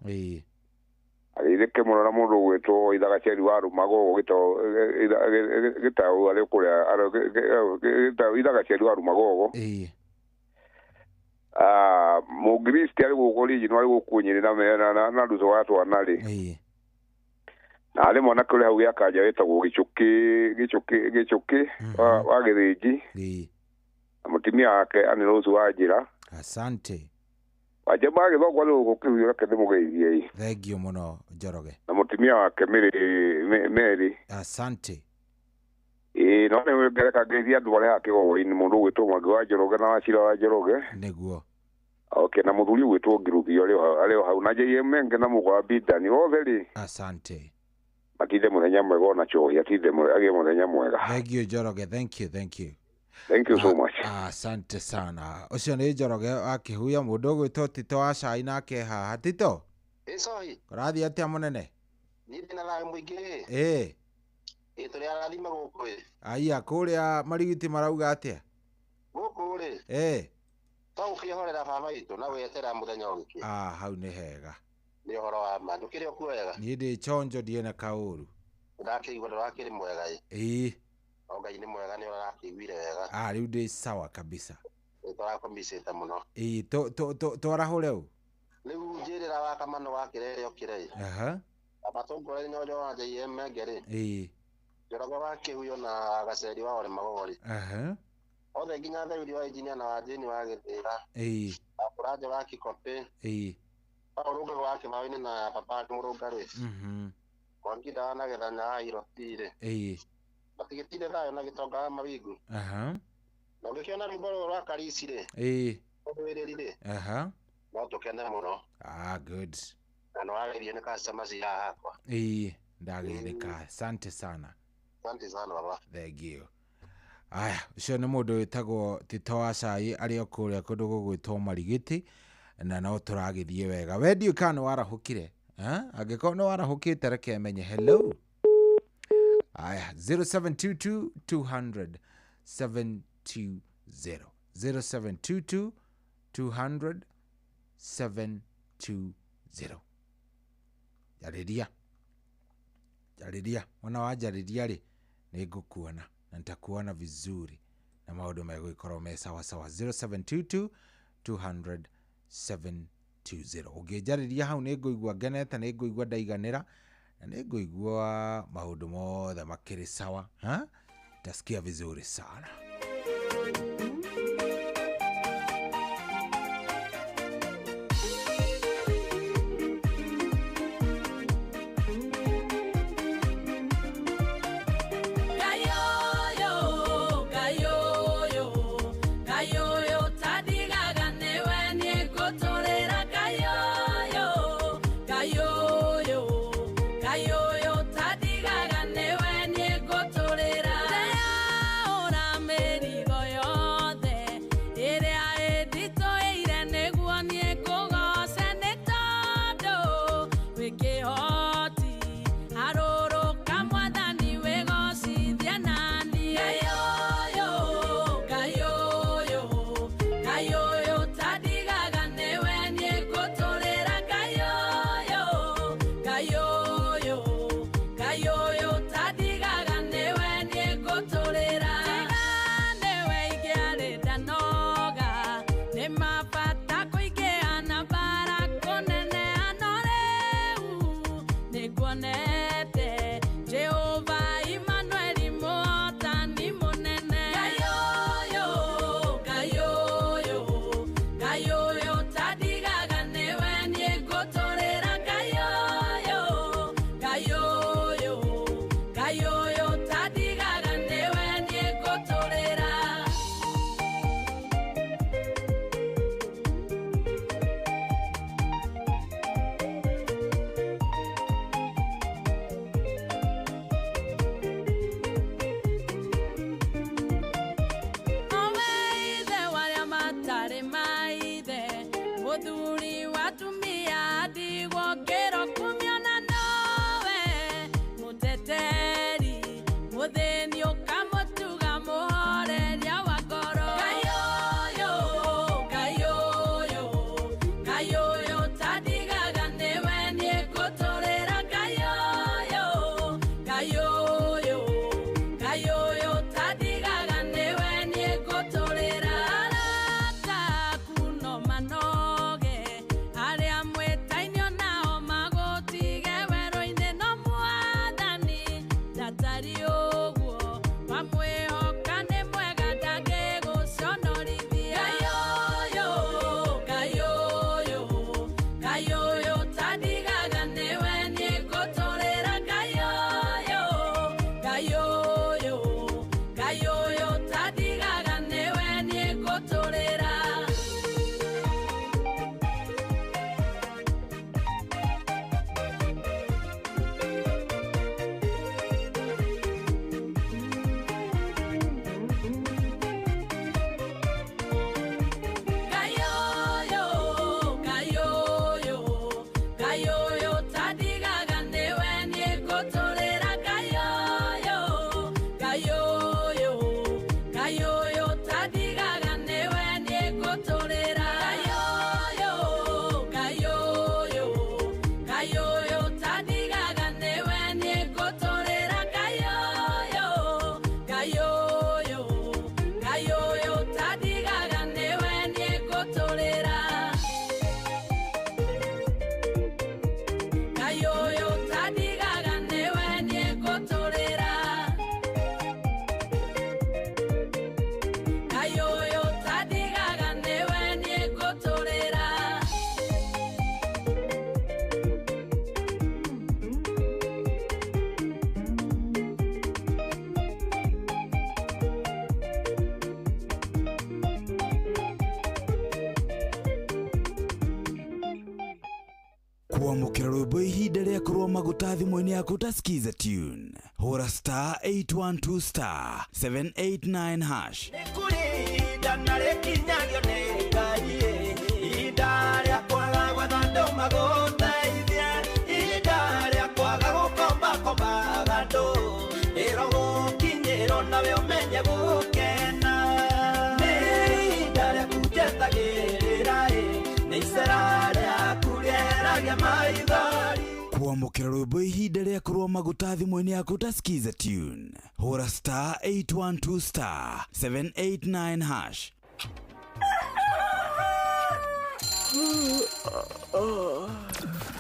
Agĩithĩke mũno na mũndũ ũgwĩtwo Ithagaceri wa Rũmagogo gĩtaũ arĩ kũrĩa Ithagaceri wa Rũmagogo. Mũngiristi arĩ gũkũ region arĩ gũkũ Nyĩrĩ na Ndutu wa twana rĩ. Na harĩ mwanake ũrĩ hau gĩa Kanja wĩtagwo Gĩchũkĩ wa Gĩthĩnji. Na mũtumia wake Anne Rose wa Njĩra. Asante. Wajamba agĩthongwa nĩ gũkũ Kĩhuyo reke ndĩmũgeithie. Thank you mũno Njoroge. Na mũtumia wake Mary. Asante. Ĩĩ no nĩ ngereka ngeithie andũ arĩa haha Kĩgogo-inĩ mũndũ ũgwĩtwo Mwangi wa Njoroge na Wachira wa Njoroge. Nĩguo. Okay, na mũthuri ũgwĩtwo Ngirubio arĩ o hau na JM Menge na Mũgwa Bidani othe rĩ. Asante. Matinde mũthenya mwega ona Chohi atinde agĩe mũthenya mwega. Thank you Njoroge, thank you, thank you. Thank you so much. Asante sana. Ũcio nĩ Njoroge wa Kĩhuyo mũndũ ũgwĩtwo Tito wa cai nake haha. Tito? Ĩ Cohi. Kũrathiĩ atĩa mũnene? Niĩ ndĩna thayũ mũingĩ. Ĩ. Ĩ tũrĩ arathime gũkũ ĩ. Aya kũrĩa Marigiti marauga atĩa? Gũkũ rĩ. Ĩ. To gũkĩhorera baba witũ na gwetera mũthenya ũgĩkĩ. Hau nĩ hega. Nĩ ũhoro wa ma. Ndũkĩrĩ o kuo wega? Niĩ ndĩ chonjo ndiĩ na kaũru. Ndakĩigua ndũrakĩrĩ mwega ĩ. Ĩ. O Ngai nĩ mwega nĩ ũrakĩiguire wega. Rĩu ndĩ sawa kabisa. Nĩ tũrakũmicĩte mũno. Ĩ twarahũre ũ? Rĩu njĩrĩra wa Kamano wa kĩrere okĩre ĩ. Aha. Aba tũngore nyojo wa JM Menge rĩ. Ĩ. Njoroge wa Kĩhuyo na Gaceri wa Oremagogo rĩ. Aha. Othe nginya Theuri wa Engineer na wa Jane wa Gĩthĩra. Ĩ. Akũranje wa Kikopĩ. Ĩ. Mũrũngarũ wa Kĩbaũ-inĩ na Papa Mũrũngarũ ĩ. Mwangi na Gĩthanya wa Iroti rĩ. Ĩ. Matigĩtire thayũ na Gĩtonga wa Mawingu. Aha. Na ũngĩkĩona rwĩmbo rũrũ rwa Karisi rĩ. Ĩ. Rũrĩrĩ rĩ. Aha. No tũkene mũno. Good. Na nĩ wageithio nĩ customer cia hakwa. Ĩ, ndageithĩka. Asante sana. Asante sana baba. Thank you. Aya, ũcio nĩ mũndũ wĩtagwo Tito wa cai arĩ o kũrĩa kũndũ gũgwĩtwo Marigiti na no tũragĩthiĩ wega. We ndiũĩ kana nĩ warahũkire. Angĩkorwo nĩ warahũkĩte reke menye. Hello. Aya, 0722 200 720. 0722 200 720. Jarĩria. Jarĩria. Mwana wa jarĩria rĩ nĩ ngũkuona na nitakuona vizuri na maũndũ megũgĩkorwo me sawa sawa. 0722 200 720. Ũngĩnjarĩria hau nĩ ngũigua ngenete, nĩ ngũigua ndaiganĩra na nĩ ngũigua maũndũ mothe makĩrĩ sawa. Tasikia vizuri sana. Merigo yothe. Kwamũkĩra rwĩmbo ihinda rĩa kũrũa maguta thimũ-inĩ yaku ta Skiza tune. Hũra star 812 star 789 hash. Nĩkũrĩ na rĩkinyagio nĩ Ngai, ihinda rĩa kwaga gwetha andũ magũteithie, ihinda rĩa kwaga gũkombakombaga andũ, ĩrogũkinyĩrwo nawe ũmenye gũkena. Nĩ ihinda rĩaku njetagĩrĩra, nĩ icera rĩaku rĩeragia maithori. Kwamũkĩra rwĩmbo ihinda rĩa kũrũa maguta thimũ-inĩ yaku ta Skiza tune. Hũra star 812 star 789 hash.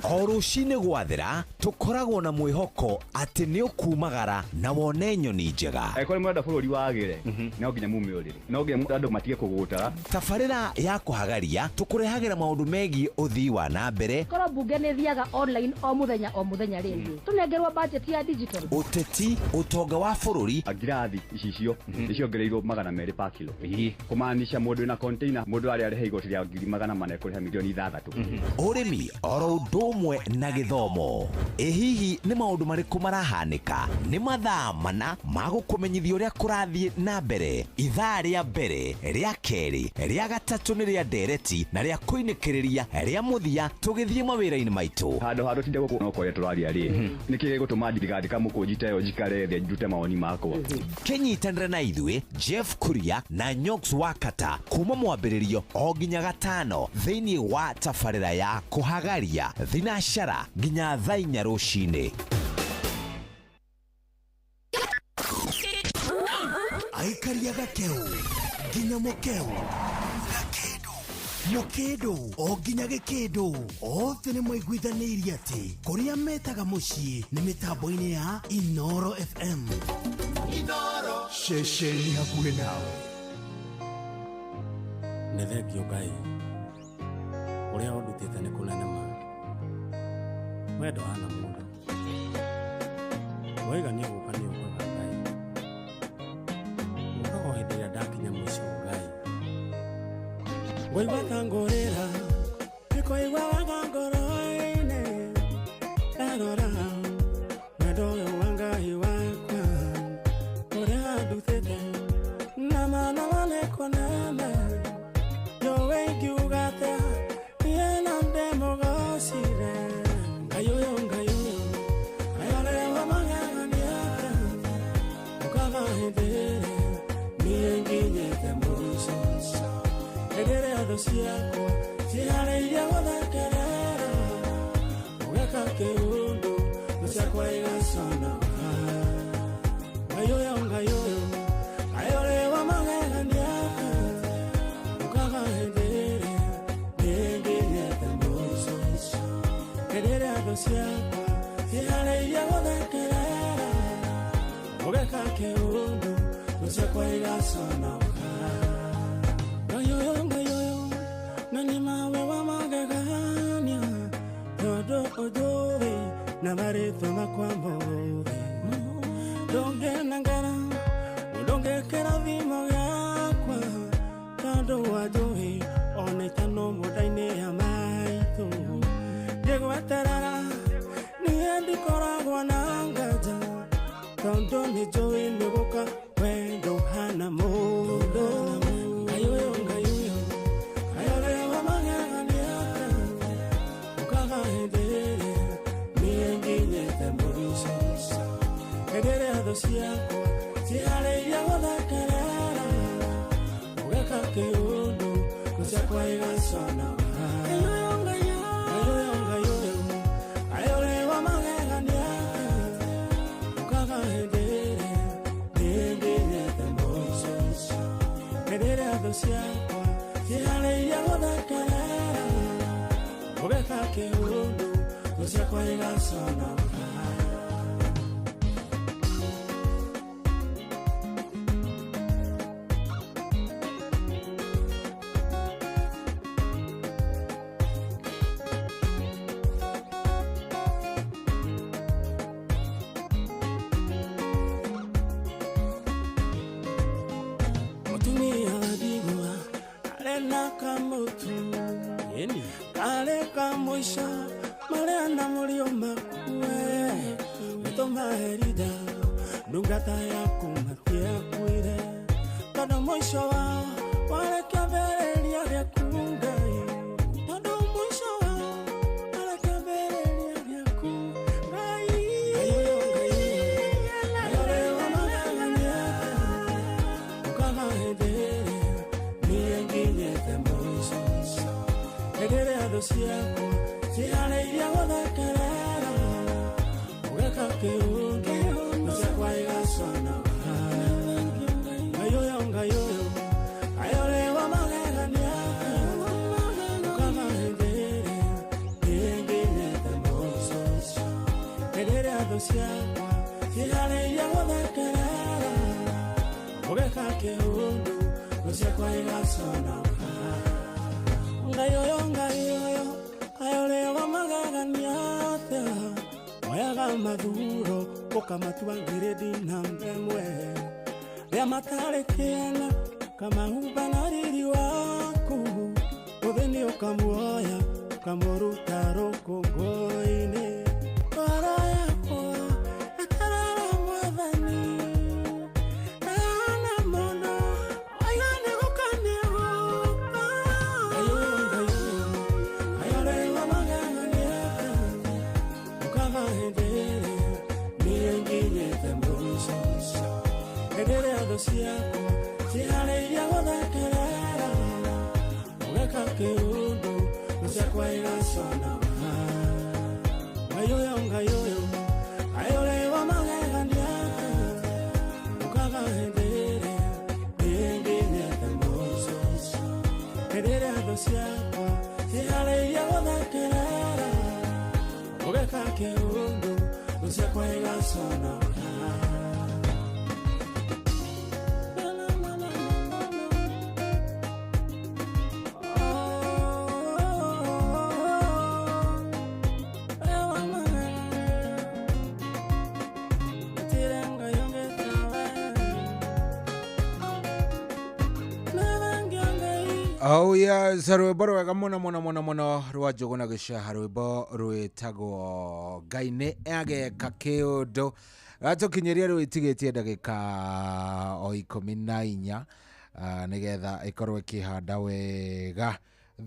O rũcinĩ gwathera tũkoragwo na mwĩhoko atĩ nĩ ũkumagara na wone nyoni njega. Angĩkorwo nĩ mũrenda bũrũri wagĩre, no nginya mume ũrĩrĩ, no nginya andũ matige kũgũtara. Tabarĩra ya kũhagaria tũkũrehagĩra maũndũ megiĩ ũthii wa na mbere. Korwo mbunge nĩ thiaga online o mũthenya rĩngĩ, tũnengerwo budget ya digital. Ũteti, ũtonga wa bũrũri. Ngirathi icicio nĩciongereirwo 200 pa kilo. Kũmaanisha mũndũ wĩna container, mũndũ arĩa arĩha igoti rĩa 400,000 kũrĩha milioni 6. Ũrĩmi oro ũndũ ũmwe na gĩthomo. Ĩ hihi nĩ maũndũ marĩkũ marahanĩka? Nĩ mathaa mana ma gũkũmenyithia ũrĩa kũrathiĩ na mbere. Ithaa rĩa mbere, rĩa kerĩ, rĩa gatatũ nĩ rĩa ndereti na rĩa kũinĩkĩrĩria rĩa mũthia tũgĩthiĩ mawĩra-inĩ maitũ. Handũ ha tũtinde gũkũ no kwaria tũraria rĩ, nĩkĩ gĩgũtũma ndigandĩka mũkũnji ta ĩyo njikare thĩ ndute mawoni makwa? Kĩnyitanĩre na ithuĩ Jeff Kuria na Nyox Wakata kuma mwambĩrĩrio o nginya gatano thĩinĩ wa tabarĩra ya kũhagaria thinashara nginya thaa inya rũcinĩ. Aikaria gakeu nginya mũkeu, gakĩndũ mũkĩndũ o nginya gĩkĩndũ, othe nĩ maiguithanĩirie atĩ kũrĩa metaga mũciĩ nĩ mĩtambo-inĩ ya Inoro FM. Inoro ceceni hakuhĩ nawe. Nĩ thengio Ngai ũrĩa ũndutĩte nĩ kũnene ma wendo hana mũndũ waiga nĩ ũgũka nĩ ũkaga Ngai ũkaga o hĩndĩ ĩrĩa ndakinya mũico Ngai ngũigua ta ngũrĩra ndikũigua wega ngoro-inĩ ndarora wendo ũyũ wa Ngai wakwa ũrĩa andutĩte na mana nĩ kũnene njowe ingiuga atĩa niĩ na ndĩmũgocire. Ngai ũyũ Ngai ũyũ Ngai ũrĩa wa magegania ũkaga hĩndĩ ĩrĩa niĩ nginyĩte mũico hĩndĩ ĩrĩa thũ ciakwa ciharĩirie gũthekerera ũgeka kĩũndũ thũ ciakwa igaconoka. Ngai ũyũ Ngai ũyũ Ngai ũrĩa wa magegania ũkaga hĩndĩ ĩrĩa niĩ nginyĩte mũico hĩndĩ ĩrĩa thũ ciakwa ciharĩirie gũthekerera ũgeka kĩũndũ thũ ciakwa igaconoka. Ngai ũyũ Ngai ũyũ na nĩ mawe wa magegania tondũ ũnjũĩ na marĩtwa makwa mothe ndũngĩnengera ndũngĩkĩra thimo gĩakwa tondũ wanjũĩ ona itano mũnda-inĩ ya maitũ ngĩgweterera niĩ ndikoragwo na nganja tondũ nĩ njũĩ nĩ gũka wendo ũhana mũndũ. Ngai ũyũ Ngai ũyũ Ngai ũrĩa wa magegania ũkaga hĩndĩ ĩrĩa niĩ nginyĩte mũico hĩndĩ ĩrĩa thũ ciakwa ciharĩirie gũthekerera ũgeka kĩũndũ thũ ciakwa igaconoka. Ngai ũyũ Ngai ũyũ Ngai ũyũ Ngai ũrĩa wa magegania ũkaga hĩndĩ ĩrĩa niĩ nginyĩte mũico hĩndĩ ĩrĩa thũ ciakwa ciharĩirie gũthekerera ũgeka kĩũndũ thũ ciakwa igaconoka. Mũtumia wa ndigwa arĩ na kamũtu karĩ ka mũico Marĩa na mũrio makue Gũtũmaherida ndungata yaku matiakuire Tondũ mũico wao warĩ kĩambĩrĩria gĩaku Ngai Tondũ mũico wao warĩ kĩambĩrĩria gĩaku Ngai Ngai ũrĩ wa magegania Ũkaga hĩndĩ ĩrĩa niĩ nginyĩte mũico Hĩndĩ ĩrĩa thũ ciakwa ciharĩirie gũthekerera Ũgeka kĩũndũ thũ ciakwa igaconoka Ngai ũyũ Ngai ũyũ Ngai ũrĩ wa magegania Ũkaga hĩndĩ ĩrĩa niĩ nginyĩte mũico Hĩndĩ ĩrĩa thũ ciakwa ciharĩirie gũthekerera Ũgeka kĩũndũ thũ ciakwa igaconoka Ngai ũyũ Ngai ũyũ Ngai ũrĩ wa magegania atĩa Oyaga mathuro ũkamatua ngirĩndi namba ĩmwe Rĩa matarĩ kĩene ũkamahumba na riri waku Mũthĩni ũkamuoya ũkamũruta rũkũngũ-inĩ Ngoro yakwa ĩtarara Mwathani Ndana mũno oiga nĩgũka nĩgũka Ngai ũyũ Ngai ũyũ Ngai ũrĩ wa magegania Ũkaga hĩndĩ ĩrĩa niĩ nginyĩte mũico Hĩndĩ ĩrĩa thũ ciakwa ciharĩirie gũthekerera Ũgeka kĩũndũ thũ ciakwa igaconoka Ngai ũyũ Ngai ũyũ Ngai ũrĩ wa magegania Ũkaga hĩndĩ ĩrĩa niĩ nginyĩte mũico Hĩndĩ ĩrĩa thũ ciakwa ciharĩirie gũthekerera Ũgeka kĩũndũ thũ ciakwa igaconoka Oh yes, rwĩmbo rwega mũno mũno mũno mũno rwa Njũgũna Gĩcaha rwĩmbo rwĩtagwo Ngai nĩ ageka kĩũndũ ratũkinyĩria rĩu itigĩtie ndagĩka o 14 nĩgetha ĩkorwo ĩkĩhanda wega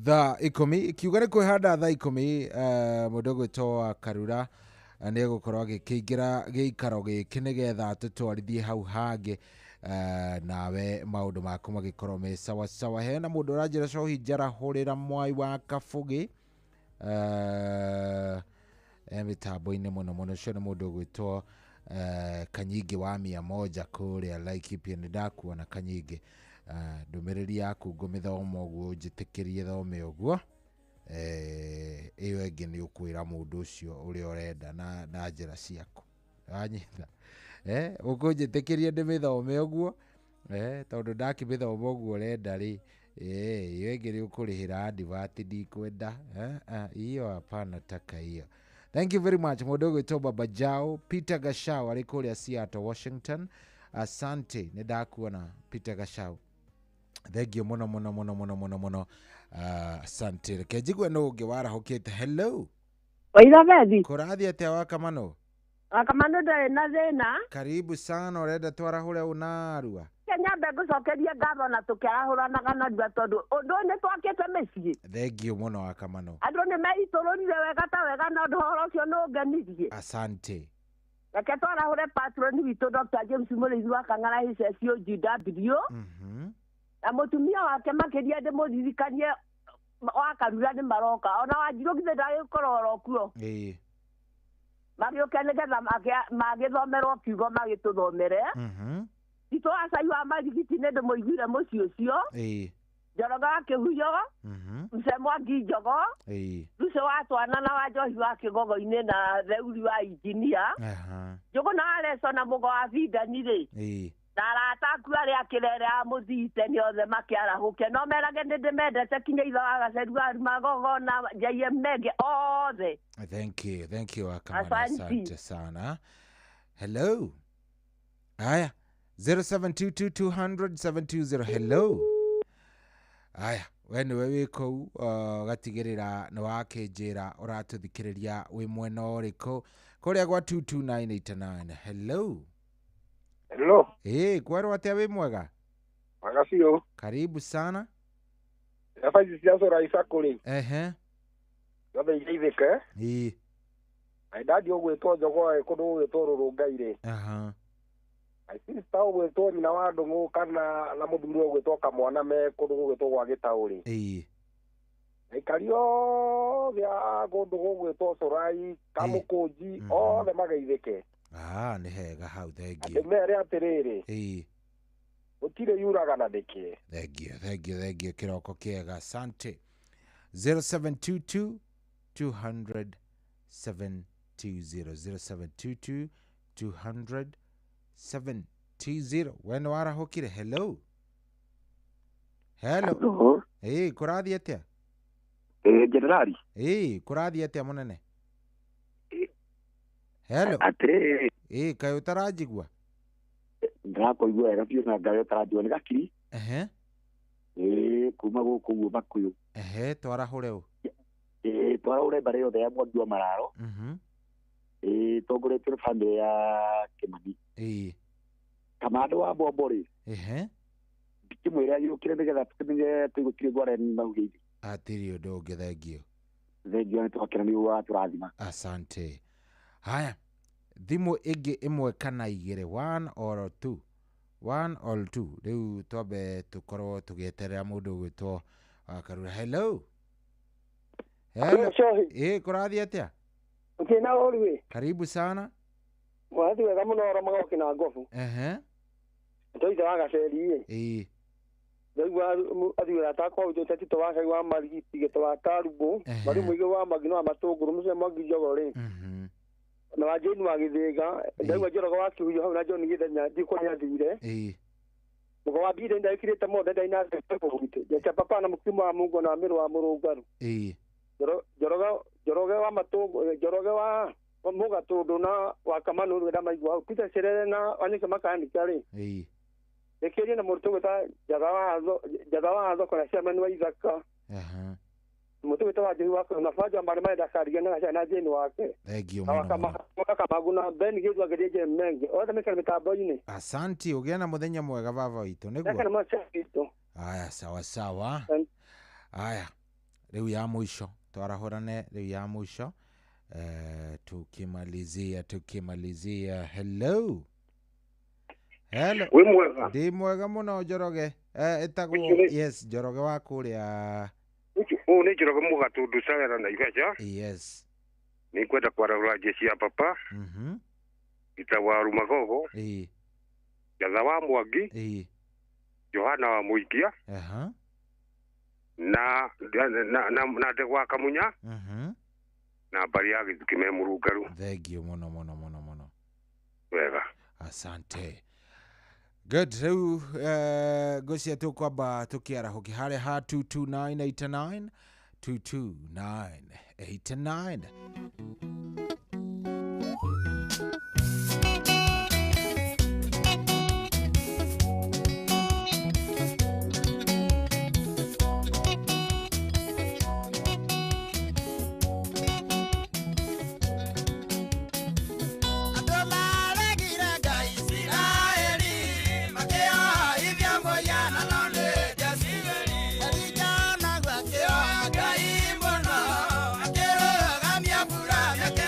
thaa 10 ikiuga nĩ kwĩhanda thaa 10 mũndũ ũgwĩtwo wa Karura nĩ egũkorwo agĩkĩingĩra gĩikaro gĩkĩ nĩgetha atũtwarithie hau hangĩ nawe maũndũ maku magĩkorwo me sawa sawa. Hena mũndũ ũranjĩra cohi njarahũrĩra mwai wa Kabugi mĩtambo-inĩ mũno mũno. Ũcio nĩ mũndũ ũgwĩtwo Kanyingĩ wa 100 kũrĩa Laikipia. Nĩ ndakuona Kanyingĩ, ndũmĩrĩri yaku ngũmĩthoma ũguo njĩtĩkĩrie thome ũguo. Ĩyo ĩngĩ nĩ ũkwĩra mũndũ ũcio ũrĩa ũrenda na njĩra ciaku wanyita ũkũnjĩtĩkĩrie ndĩmĩthome ũguo tondũ ndakĩmĩthoma ũguo ũrenda rĩ ĩyo ĩngĩ nĩ ũkũrĩhĩra advert ndikwenda hiyo hapana taka hiyo. Thank you very much mũndũ ũgwĩtwo Baba Jao Peter Gashau arĩ kũrĩa Seattle Washington. Asante, nĩ ndakuona Peter Gashau, thank you mũno mũno mũno mũno mũno mũno. Asante. Reke njigue nũ ũngĩ warahũkĩte. Hello Waitha kũrathiĩ atĩa Wakamano? Wakamano ndarĩ na thĩna. Karibu sana, ũrenda twarahũre ũnarua? Nyambe ngũcokerie ngatho na tũkĩarahũranaga narua tondũ ũndũ ũyũ nĩ twakĩte mĩciĩ. Thank you mũno Wakamano. Andũ nĩ meitũrũrire wega ta wega na ũndũ ũhoro ũcio nĩ ũngenirie. Asante. Reke twarahũre patron witũ Dr. James Mũrĩithi wa Kang'ara HSOGW na mũtumia wake makĩria ndĩmũririkanie wa Karura nĩ maroka ona Wanjirũ githĩ ndagĩkorwo oro kuo magĩũke nĩgetha magĩthomerwo kiugo magĩtũthomere. Titũ acai wa Marigiti nĩ ndĩmũiguire mũciĩ ũcio Njoroge wa Kĩhuyo Mzee Mwangi Njogo Lucy wa Twana na wa Njohi wa Kĩgogo-inĩ na Theuri wa Injinia Njũgũna wa Leso na Mũgo wa Bindani rĩ na arata aku arĩa kĩrere a mũthiite nĩ othe makĩarahũke no merage nĩ ndĩmendete kinya ithe wa Gaceru wa Magogo na Njaiye Menge othe. Thank you, thank you Wakamano, asante sana. Hello. Haya 0722 200 720. Hello. Haya We nĩwe wĩ kũu, ũgatigĩrĩra nĩ wakĩnjĩra ũratũthikĩrĩria wĩ mwena ũrĩkũ kũrĩa gwa 22989. Hello. Hello. Ĩ, kwerwo atĩa? Wĩ mwega? Mwega biũ. Karibu sana. Iraba ici cia Cũra Icakũ rĩ, Ehe. ciothe igeithĩke. Ĩ. Na ndathiĩ ũgwĩtwo Njogoe kũndũ gũgwĩtwo Rũrũngai rĩ, Aha. my sister ũgwĩtwo nyina wa Ndũng'ũ kana na mũthuri ũgwĩtwo Kamwana me kũndũ gũgwĩtwo gwa Gĩtaũ rĩ, Ĩ. aikari othe a kũndũ gũgwĩtwo Cũrai Kamũkũnji othe mageithĩke. Ah, nĩ hega hau, thengio. Ndĩmere atĩrĩrĩ, Ĩ. gũtirĩ yuraga na ndĩkĩe. Thengio, thengio, thengio. Kĩroko kĩega, asante. 0722 200 720, 0722 200 720. We nĩ warahũkire? Hello, hello. Hello. Ĩ, kũrathiĩ atĩa? Ĩ, generali. Ĩ, kũrathiĩ atĩa mũnene? Hello. Atĩrĩrĩ. Ĩ, kaĩ ũtaranjigua? Ndĩrakũigua wega biũ na ngai ũtaranjigua nĩ gakiri. Ehe. Ĩ, kuma gũkũ ũguo Makũyũ. Ehe, twarahũre ũ. Ĩ, twarahũre mbarĩ yothe ya Mwangi wa Mararo. Ĩ, tongoretio nĩ bamĩrĩ ya Kĩmani. Ĩ. Kamando wa Mbombo rĩ, Ehe. ndikĩmwĩre agĩũkĩre nĩgetha tũkĩmenye atĩ gũtirĩ ngware mahuhĩire. Hatirĩ ũndũ ũngĩ, thengio. Thengio, nĩ twakena nĩ watũrathima. Asante. Haya, thimũ ĩngĩ ĩmwe kana igĩrĩ, one or two, one or two. Rĩu twambe tũkorwo tũgĩeterera mũndũ ũgwĩtwo Karura. Hello, hello. Ĩ, kũrathiĩ atĩa? Ũkĩna ũru ĩ. Karibu sana. Mwathi wega mũno oro magoki na ngobu. Ehe. Ndoithe wa gaceri ĩ. Ĩ. Ndaigua athiĩ takwa ũtũ Tito wa Ngai wa Marigiti gĩto wa Karumbo, Mari mũigĩ wa Magino wa Matũngũrũ, mũcio Mwangi Njogo rĩ. Na wa Jane wa Gĩthĩga, ndaigua Njoroge wa Kĩhuyo hau na John Gĩthenya ndikũ nĩathire. Ĩ. Mũgo wa Mbire ndaĩkirĩte mothe ndaina gwitũ. Njecha papa na mũkimo wa Mungu na Mĩrũ wa Mũrũngaru. Ĩ. Njoroge wa Matũngũ, Njoroge wa Mũgatũndũ na wa Kamanu rĩ ndamaigua hau. Peter Cerere na Wanyike Makanika rĩ. Ĩ. Rĩkĩrie na mũrutwo gwĩta Njatha wa Thoko na chairman wa Ithaka. Aha. Mũrutwo gwĩta wa Njũhi wa na Banja marĩ marenda karigia na na Jane wake. Thengio Na mũno mũno. Wakamagu na Ben Gĩthũ agĩthiĩ Jane Menge. Othe mekare mĩtambo-inĩ. Asanti, ũgĩe na mũthenya mwega baba witũ, Mekare nĩguo. macia witũ. Aya, sawa sawa. Aya, rĩu ya mũico twarahũrane, rĩu ya mũico, tukimalizia. Hello, hello. Wĩ mwega? Ndĩ mwega mũno Njoroge. Ĩtagwo Ũcio nĩ- yes, Njoroge wa kũrĩa. Ũyũ nĩ Njoroge Mũgatũndũ Cawera na Ibeca. Yes. Nĩ ngwenda kwarahũra njeci ya papa. Gita wa Rumagogo. Ĩ. Njatha wa Mwangi. Ĩ. Johana wa Mũikia. Aha. Na na Ndegwa Kamunya. Na mbarĩ ya Gĩthukĩ me Mũrũngaru. Thengio mũno mũno mũno mũno. Wega. Asante. Good. Rĩu ngwĩciria tũkwamba tũkĩarahũke harĩa ha 22989, 22989. Andũ maregire Ngai Isiraeli, makĩoha ithiambo ianano nĩ Jezebeli. Elija naguo akĩoha Ngai mũno, akĩrũgamia mbura mĩaka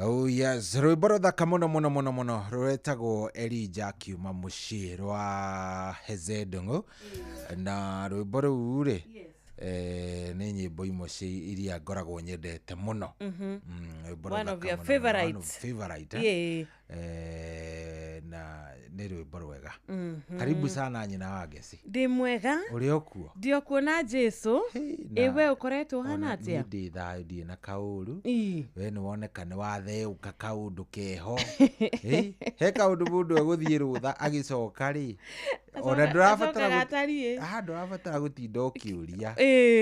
Oh yes, rwĩmbo rũthaka mũno mũno mũno mũno rwetagwo Elijah akiuma mũciĩ rwa Hezedongo na rwĩmbo rũu rĩ nĩ nyĩmbo imwe cia iria ngoragwo nyendete mũno. Rwĩmbo One of rũthaka your mũno, one favorites. of favorite, eh? Yeah. Na nĩ rwĩmbo rwega. Karibu sana nyina wa Ngeci. Ndĩ mwega. Ũrĩ o kuo? Ndĩ o kuo na Jesu. Na- Ĩ we ũkoretwo ũhana Ona atĩa? niĩ ndĩ thayũ, ndirĩ na kaũru. We nĩ woneka nĩ watheũka kaũndũ keho. Ĩ, he kaũndũ mũndũ egũthiĩ rũtha agĩcoka rĩ, ona ndũrabatara Acokaga atariĩ. Ndũrabatara gũtinda ũkĩũria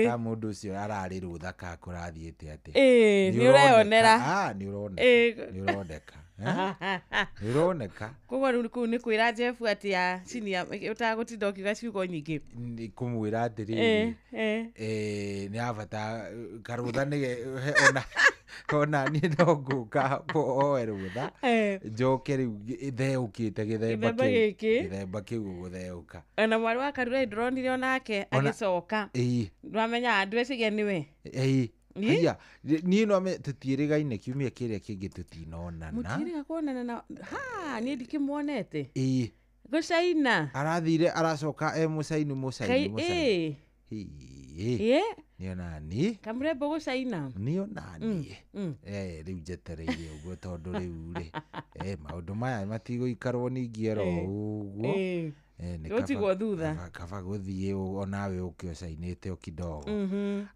kana mũndũ ũcio ararĩ rũtha kana kũrathiĩte atĩa. Ĩ, Nĩ nĩ ũreyonera. ũroneka. Ah, nĩ ũroneka. Ĩ. Nĩ ũroneka. Nĩ ũroneka. Koguo rĩu kũu nĩ kwĩra Jeff atĩ a cinia ũtagũtinda ũkiuga ciugo nyingĩ. Nĩ kũmwĩra atĩrĩrĩ, nĩ abata karũtha nĩge he ona ona niĩ no ngũka oe rũtha njoke rĩu theũkĩte gĩthemba Gĩthemba kĩu gĩkĩ. gĩthemba kĩu gũgũtheũka. Ona mwarĩ wa Karura ndĩronire onake agĩcoka. Ndwamenya ndweciria nĩwe. Ĩĩ. Haiya, niĩ no tũtiĩrĩgaine kiumia kĩrĩa kĩngĩ tũtinonana. Mũtiĩrĩga kuonana na ha niĩ ndikĩmuonete. Ĩĩ. Gũcaina. Arathire aracoka e mũcainu mũcainu Kai mũcainu. ĩĩ. Ĩĩ. Ĩĩ. Nĩ onani. Kamũrembo gũcaina. Nĩ onaniĩ. Rĩu njetereire ũguo tondũ rĩu rĩ, maũndũ maya matigũikarwo ningĩ oro ũguo. Nĩ Gũtigwo thutha. kaba gũthiĩ onawe ũke ũcainĩte o kidogo.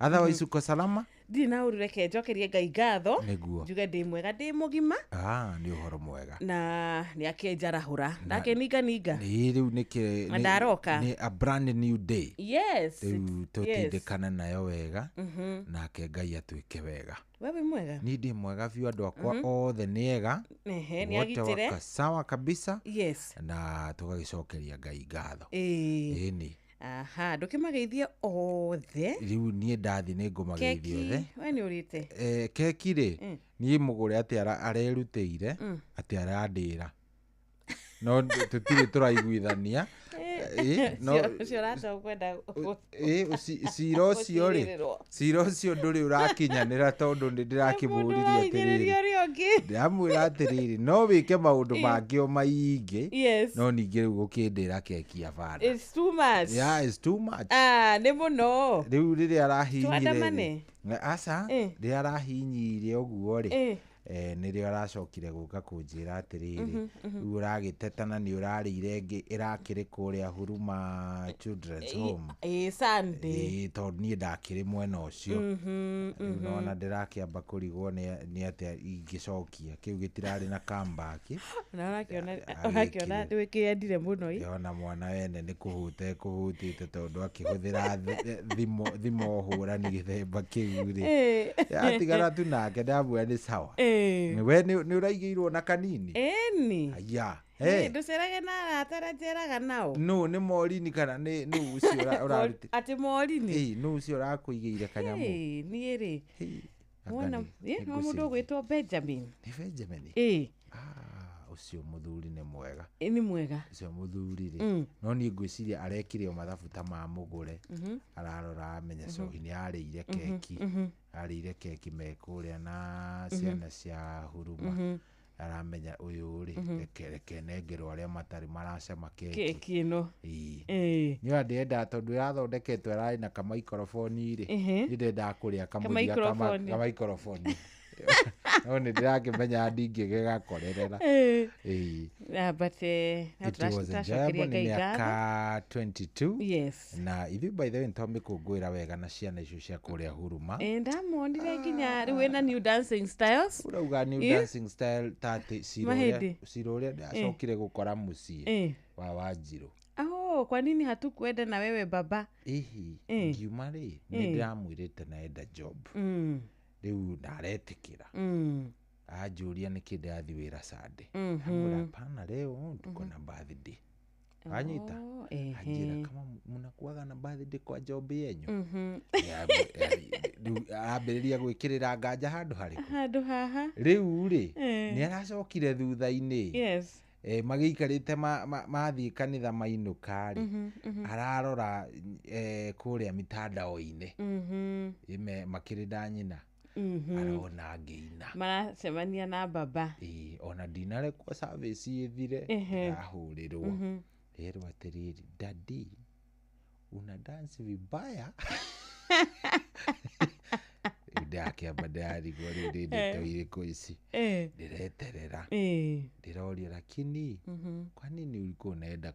Otherwise uko salama? Ndirĩ na ũru, reke njokerie Ngai ngatho. Nĩguo. Njuge ndĩ mwega, ndĩ mũgima. Ah, nĩ ũhoro mwega. Na nĩ akĩnjarahũra. Ndakĩninganinga. Ĩĩ, rĩu nĩ Na ndaroka. nĩ a brand new day. Yes. Rĩu Yes. tũtindĩkane nayo wega. Nake Ngai atwĩke wega. We wĩ mwega? Niĩ ndĩ mwega biũ, andũ akwa othe nĩ ega. Ehe, nĩ Wote agitĩre. wako sawa kabisa. Yes. Na tũgagĩcokeria Ngai ngatho. Ĩĩ. Ĩni. Aha, ndũkĩmageithie othe. Rĩu niĩ ndathiĩ nĩ ngũmageithia Keki, othe. we nĩ ũrĩte? Keki rĩ, niĩ mũgũre atĩ arerutĩire, atĩ arandĩra. No tũtirĩ tũraiguithania. No Ũcio ũracoka kwenda cira ũcio rĩ, gũcirĩrĩrwo. cira ũcio ndũrĩ ũrakinyanĩra tondũ nĩ ndĩrakĩmũririe Ũrahinyĩrĩria atĩrĩrĩ. ũrĩa ũngĩ. Ndĩramwĩra atĩrĩrĩ, no wĩke maũndũ mangĩ o maingĩ, Yes. no ningĩ rĩu gũkĩndĩra keki ya bana. It's too much. Yeah, it's too much. Ah, nĩ mũno. Rĩu rĩrĩa arahinyire Twandamane? rĩ, aca, rĩrĩa arahinyire ũguo rĩ, nĩrĩo aracokire gũka kũnjĩra atĩrĩrĩ, rĩu ũragĩtetana nĩ ũrarĩire ĩngĩ ĩrakĩrĩ kũrĩa Huruma Children's Home. Ĩĩ, Sunday. Ĩĩ, tondũ niĩ ndakĩrĩ mwena ũcio. Rĩu nona ndĩrakĩamba kũrigwo nĩ atĩa ingĩcokia kĩu gĩtirarĩ na comeback. Na ũrakĩona nĩwĩkĩendire mũno ĩ. Ndĩrona mwana wene nĩ kũhũta ekũhũtĩte tondũ akĩhũthĩra thimo hũrani gĩthemba kĩu rĩ. Atigana tu nake ndamwĩra nĩ sawa. We nĩ ũraigĩirwo na kanini? Ĩni. Aya. Ndũcerage na arata arĩa njeraga nao. Nũ nĩ Morini kana nĩ nũ ũcio ũrarutire? Atĩ Morini? Ĩĩ, nũ ũcio ũrakũigĩire kanyamũ? Ĩĩ, niĩ rĩ. Mwana, anga nĩ no mũndũ ngũcenjia. ũgwĩtwo Benjamin. Nĩ Benjamin? Ĩĩ. Ah, ũcio mũthuri nĩ mwega. Ĩĩ, nĩ mwega. Ũcio mũthuri rĩ. No niĩ ngwĩciria arekire o mathabu ta ma mũgũre. Ararora amenya cohi nĩ arĩire keki. Arĩire keki me kũrĩa na ciana cia Huruma. Aramenya ũyũ rĩ, reke nengerwo arĩa matarĩ maracama keki. Keki ĩno. Ĩĩ. Ĩĩ. Niĩ ona ndĩrendaga tondũ ĩrathondeketwo ĩrarĩ na kamaikoroboni rĩ. Niĩ ndendaga kũrĩa kamũthia Kamaikoroboni. kamaikoroboni. No nĩ ndĩrakĩmenya ndingĩgĩgakorerera. Ĩĩ. Ah, but, no It was tũracokeria enjoyable, nĩ Ngai ngatho. mĩaka 22. Yes. Na ithuĩ by the way nĩtwamĩkũngũĩra wega na ciana icio cia kũrĩa Huruma. Ĩĩ, ndamonire nginya rĩu ĩna new dancing styles. Ũrauga new dancing style ta atĩ Mahĩndĩ. cira ũrĩa ndacokire gũkora mũciĩ wa Wanjirũ. Oh, kwa nini hatukwenda na wewe baba? Ihi, ngiuma rĩ, nĩ ndĩramwĩrĩte naenda job. Rĩu ndaretĩkĩra. Anjũria nĩkĩ ndĩrathiĩ wĩra Sunday. Ndamwĩra hapana, leo tuko na birthday. Wanyita? Anjĩra kama mnakuaga na birthday kwa job yenyu. Rĩu arambĩrĩria gwĩkĩrĩra nganja handũ harĩkũ? Handũ haha. Rĩu rĩ, nĩ aracokire thutha-inĩ. Yes. Magĩikarĩte mathiĩ kanitha mainũka rĩ, ararora kũrĩa mitandao-inĩ. Makĩrĩ na nyina. Arona ngĩina. Maracemania na baba. Ĩĩ, ona ndinarekwo service ĩthire, ndĩrahũrĩrwo. Rĩrwo atĩrĩrĩ, "Daddy, una dance vibaya." Rĩu ndĩrakĩamba ndĩrarigwo rĩu nĩ ndeto irĩkũ ici. Ndĩreterera. Ndĩroria, "Lakini kwa nini ulikuwa unaenda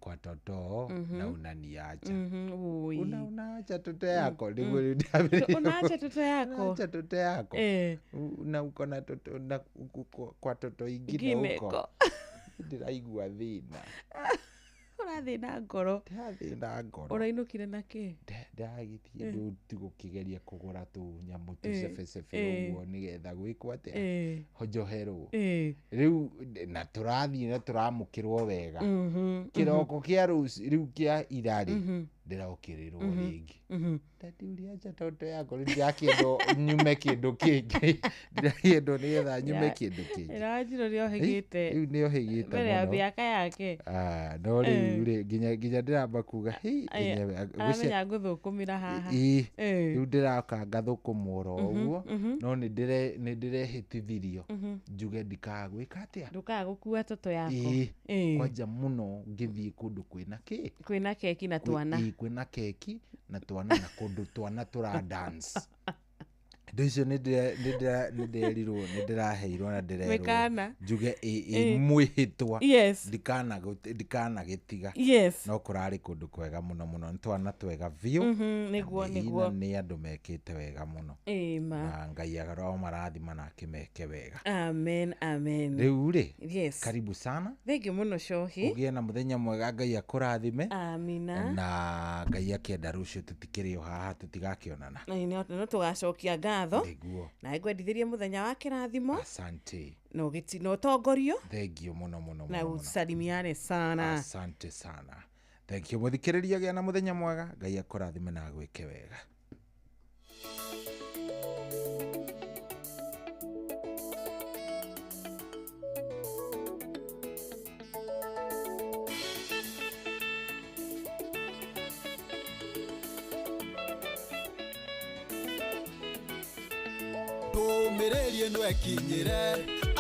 kwa toto na unaniacha?" Ui. Unaacha toto yako nĩguo rĩu ndĩrambĩrĩria. Unaacha toto yako. Unaacha toto yako. Na uko na toto na uko kwa toto ingine Ingine huko. ko. Ndĩraigua thĩna. Ũrathĩna ngoro. Ndĩrathĩna ngoro. Ũrainũkire na kĩ? Ndagĩthiĩ rĩu gũkĩgeria kũgũra tũnyamũ tũcebecebe ũguo nĩgetha gwĩkwo atĩa, njoherwo. Rĩu na tũrathiĩ na tũramũkĩrwo wega. Kĩroko kĩa rũci rĩu kĩa ira rĩ, ndĩrokĩrĩrwo rĩngĩ. "Daddy, uliacha toto yako." Rĩu ndĩrakĩendwo nyume kĩndũ kĩngĩ, ndĩrakĩendwo nĩgetha nyume kĩndũ kĩngĩ. Ĩra Wanjirũ nĩohĩgĩte. Rĩu nĩohĩgĩte Mbere ya mũno. mĩaka yake. Ah, no rĩu rĩ, nginya ndĩramba kuga hei enyewe Aramenya ngũthũkũmĩra haha. Ĩĩ, rĩu ndĩroka ngathũkũma oro ũguo, no nĩ ndĩrehĩtithirio njuge ndikaga gwĩka atĩa. Ndũkaga gũkua toto yako. Ĩĩ, kwanja mũno ngĩthiĩ kũndũ kwĩna kĩ, Kwĩna keki na twana. Ĩĩ, kwĩna keki na twana na kũndũ twana tũra dance. Indo icio nĩ ndĩrerirwo, nĩ ndĩraheirwo na ndĩrerwo Mĩkana. njuge ĩ mwĩhĩtwa ndikanagĩtiga. No kũrarĩ kũndũ kwega mũno mũno, nĩ twana twega biũ. Nĩguo Na nĩguo. nĩ andũ mekĩte wega mũno. Ĩĩ ma. Na Ngai aromarathima na akĩmeke wega. Amen, amen. Rĩu rĩ, Yes. karibu sana. Thengiũ mũno Cohi. Ũgĩe na mũthenya mwega, Ngai akũrathime. Amina. Na Ngai akĩenda rũciũ tũtikĩrĩ o haha, tũtigakĩonana. Na no tũgacokia ngatho. Nĩguo. Na ngwendithĩrie mũthenya wa kĩrathimo. Asante. Na na ũtongorio. Thengiũ mũno mũno Na mũno mũno. usalimiane sana. Asante sana. Thank you mũthikĩrĩria, gĩa na mũthenya mwega, Ngai akũrathime na agwĩke wega. Ndũmĩrĩri ĩno ĩkinyĩre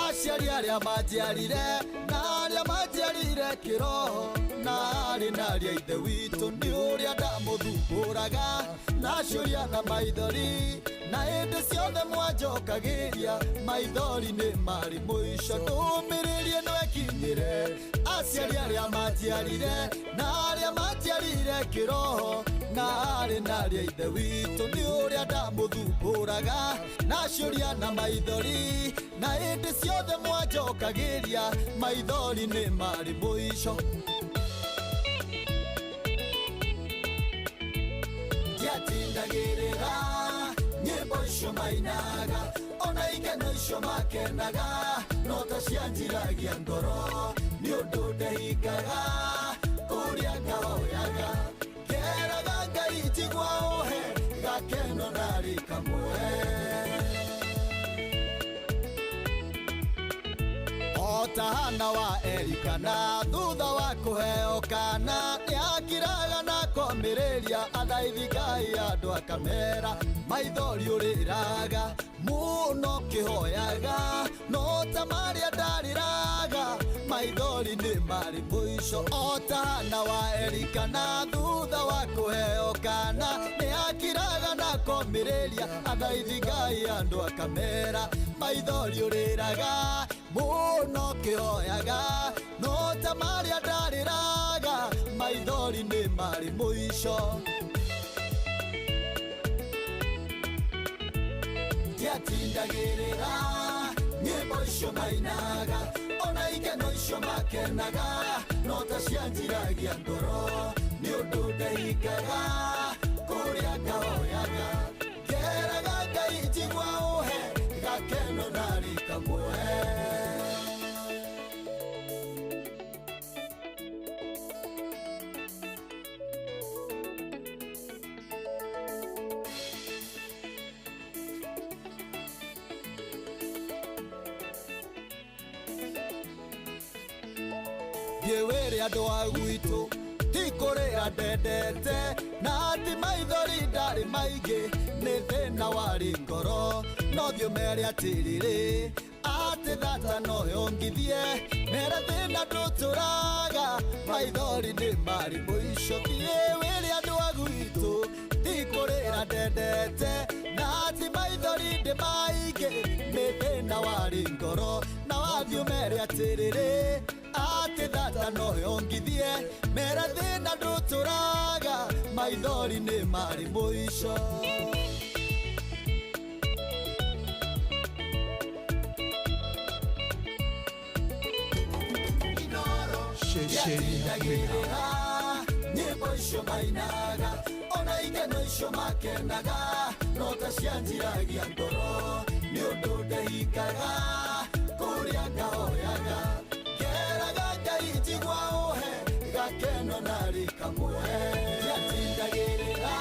aciari arĩa manjiarire na arĩa manjiarire kĩroho na arĩ na arĩa ithe witũ nĩ ũrĩa ndamũthumbũraga na ciũria na maithori na hĩndĩ ciothe mwanjokagĩria maithori nĩ marĩ mũico. Ndũmĩrĩri ĩno ĩkinyĩre aciari arĩa manjiarire na arĩa manjiarire kĩroho na arĩ na arĩa ithe witũ nĩ ũrĩa ndamũthumbũraga na ciũria na maithori na hĩndĩ ciothe mwanjokagĩria maithori nĩ marĩ mũico. Ndiatindagĩrĩra nyĩmbo icio mainaga ona ikeno icio makenaga no ta cianjiragia ngoro nĩ ũndũ ndehingaga kũrĩa ngahoyaga ngeraga Ngai njigua ũhe gakeno narĩ kamwe. O ta Hana wa Elikana thutha wa kũheo kana nĩakiraga na komĩrĩria athaithi Ngai andũ akamera maithori ũrĩraga mũno kĩhoyaga no ta marĩa ndarĩraga maithori nĩ marĩ mũico. O ta Hana wa Elikana thutha wa kũheo kana nĩakiraga na komĩrĩria athaithi Ngai andũ akamera maithori ũrĩraga mũno kĩhoyaga no ta marĩa ndarĩraga maithori nĩ marĩ mũico. Ndiatindagĩrĩra nyĩmbo icio mainaga ona ikeno icio makenaga no ta cianjiragia ngoro nĩ ũndũ ndehingaga kũrĩa ngahoyaga ngeraga Ngai njigua ũhe gakeno narĩ kamwe. Thiĩ wĩre andũ a gwitũ ti kũrĩra ndendete na ti maithori ndarĩ maingĩ nĩ thĩna warĩ ngoro. ngoro no thiĩ ũmere atĩrĩrĩ atĩ thata no yongithie mere thĩna ndũtũraga maithori nĩ marĩ mũico thiĩ wĩre andũ a gwitũ ndikũrĩra ndendete na ti maithori ndĩ maingĩ nĩ thĩna warĩ ngoro na wathiĩ ũmere atĩrĩrĩ atĩ thata no yongithie mere thĩna ndũtũraga maithori nĩ marĩ mũico. Yatindagĩrĩra nyĩmbo icio mainaga ona ikeno icio makenaga no ta cianjiragia ngoro nĩ ũndũ ndehingaga kũrĩa ngahoyaga ngeraga Ngai njigua ũhe gakeno narĩ kamwe. Yatindagĩrĩra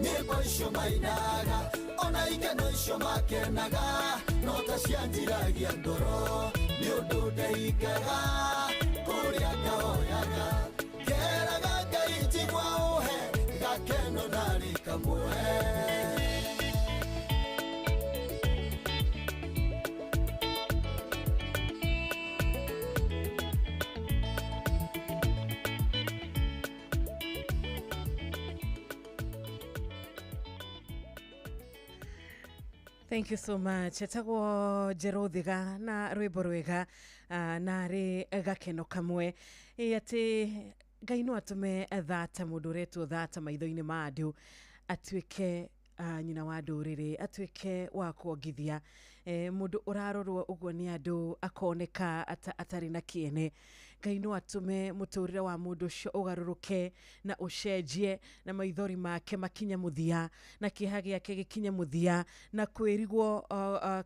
nyĩmbo icio mainaga ona ikeno icio makenaga no ta cianjiragia ngoro nĩ ũndũ ndehingaga kũrĩa ngahoyaga ngeraga Ngai njigua ũhe gakeno narĩ kamwe. Thank you so much. Etagwo Njerũ na rwĩmbo rwega na rĩ gakeno kamwe atĩ Ngai no atũme thata mũndũ ũretwo thata maitho-inĩ ma andũ atuĩke nyina wa ndũrĩrĩ atuĩke wa kuongithia mũndũ ũrarorwo ũguo nĩ andũ akoneka atarĩ na kĩene. Ngai no atũme mũtũrĩre wa mũndũ ũcio ũgarũrũke na ũcenjie na maithori make makinye mũthia na kĩeha gĩake gĩkinye mũthia na kwĩrigwo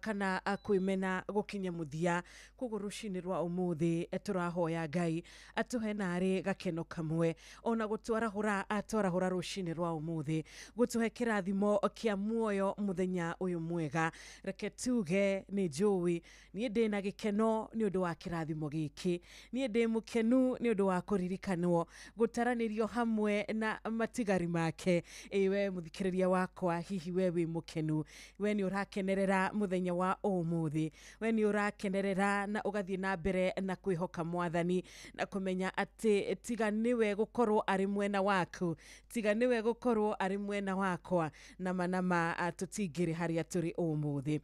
kana kwĩmena gũkinye mũthia. Koguo rũcinĩ rwa ũmũthĩ tũrahoya Ngai atũhe narĩ gakeno kamwe ona gũtwarahũra atwarahũra rũcinĩ rwa ũmũthĩ gũtũhe kĩrathimo kĩa muoyo mũthenya ũyũ mwega. Reke tuge nĩ njũĩ niĩ ndĩna gĩkeno nĩ ũndũ wa kĩrathimo gĩkĩ, niĩ ndĩ mũkenu nĩ ũndũ wa kũririkanwo gũtaranĩrio hamwe na matigari make. Ĩ we mũthikĩrĩria wakwa, hihi we wĩ mũkenu? We nĩ ũrakenerera mũthenya wa ũmũthĩ? We nĩ ũrakenerera na ũgathiĩ na mbere na kwĩhoka mwathani na kũmenya atĩ tiga nĩwe gũkorwo arĩ mwena waku, tiga nĩwe gũkorwo arĩ mwena wakwa, nama nama tũtingĩrĩ harĩa tũrĩ ũmũthĩ.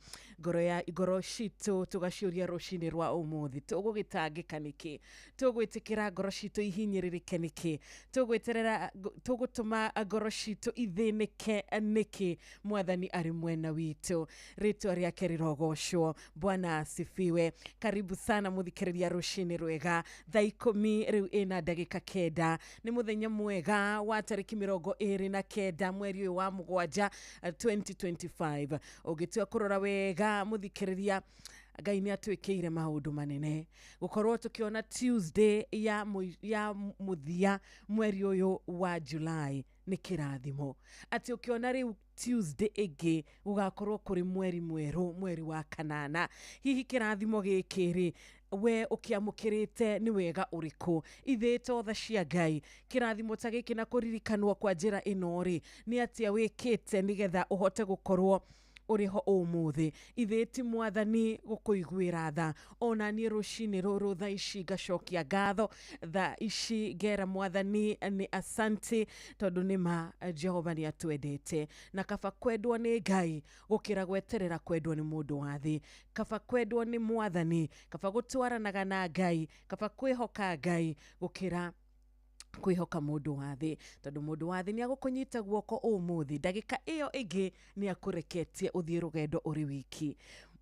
Ngoro citũ tũgaciũria rũcinĩ rwa ũmũthĩ tũgũgĩtangĩka nĩkĩ? Tũgwĩtĩkĩra ngoro citũ ihinyĩrĩrĩke nĩkĩ? Tũgwĩterera tũgũtũma ngoro citũ ithĩnĩke nĩkĩ? Mwathani arĩ mwena witũ, rĩtwa rĩake rĩrogocwo. Bwana asifiwe. Karibu sana mũthikĩrĩria rũcinĩ rwega thaa 10 rĩu ĩna ndagĩka 9. Nĩ mũthenya mwega wa tarĩki 29 mweri ũyũ wa mũgwanja 2025. Ũngĩtua kũrora wega mũthikĩrĩria, Ngai nĩ atwĩkĩire maũndũ manene gũkorwo tũkĩona Tuesday ya mũthia mweri ũyũ wa July nĩ kĩrathimo atĩ ũkĩona rĩu Tuesday ĩngĩ gũgakorwo kũrĩ mweri mwerũ, mweri wa kanana. Hihi kĩrathimo gĩkĩ rĩ we ũkĩamũkĩrĩte nĩ wega ũrĩkũ? Ithĩtwo tha cia Ngai kĩrathimo ta gĩkĩ na kũririkanwo kwa njĩra ĩno rĩ nĩ atĩa wĩkĩte nĩgetha ũhote gũkorwo ũrĩ ho ũmũthĩ? Ithĩ ti mwathani gũkũiguĩra tha. Ona niĩ rũcinĩ rũrũ thaa ici ngacokia ngatho, thaa ici ngera mwathani nĩ asante tondũ nĩ ma Jehova nĩ atwendete, na kaba kwendwo nĩ Ngai gũkĩra gweterera kwendwo nĩ mũndũ wa thĩ. Kaba kwendwo nĩ mwathani, kaba gũtwaranaga na Ngai, kaba kwĩhoka Ngai gũkĩra kwĩhoka mũndũ wa thĩ, tondũ mũndũ wa thĩ nĩ agũkũnyita guoko ũmũthĩ, ndagĩka ĩyo ĩngĩ nĩ akũreketie ũthiĩ rũgendo ũrĩ wiki.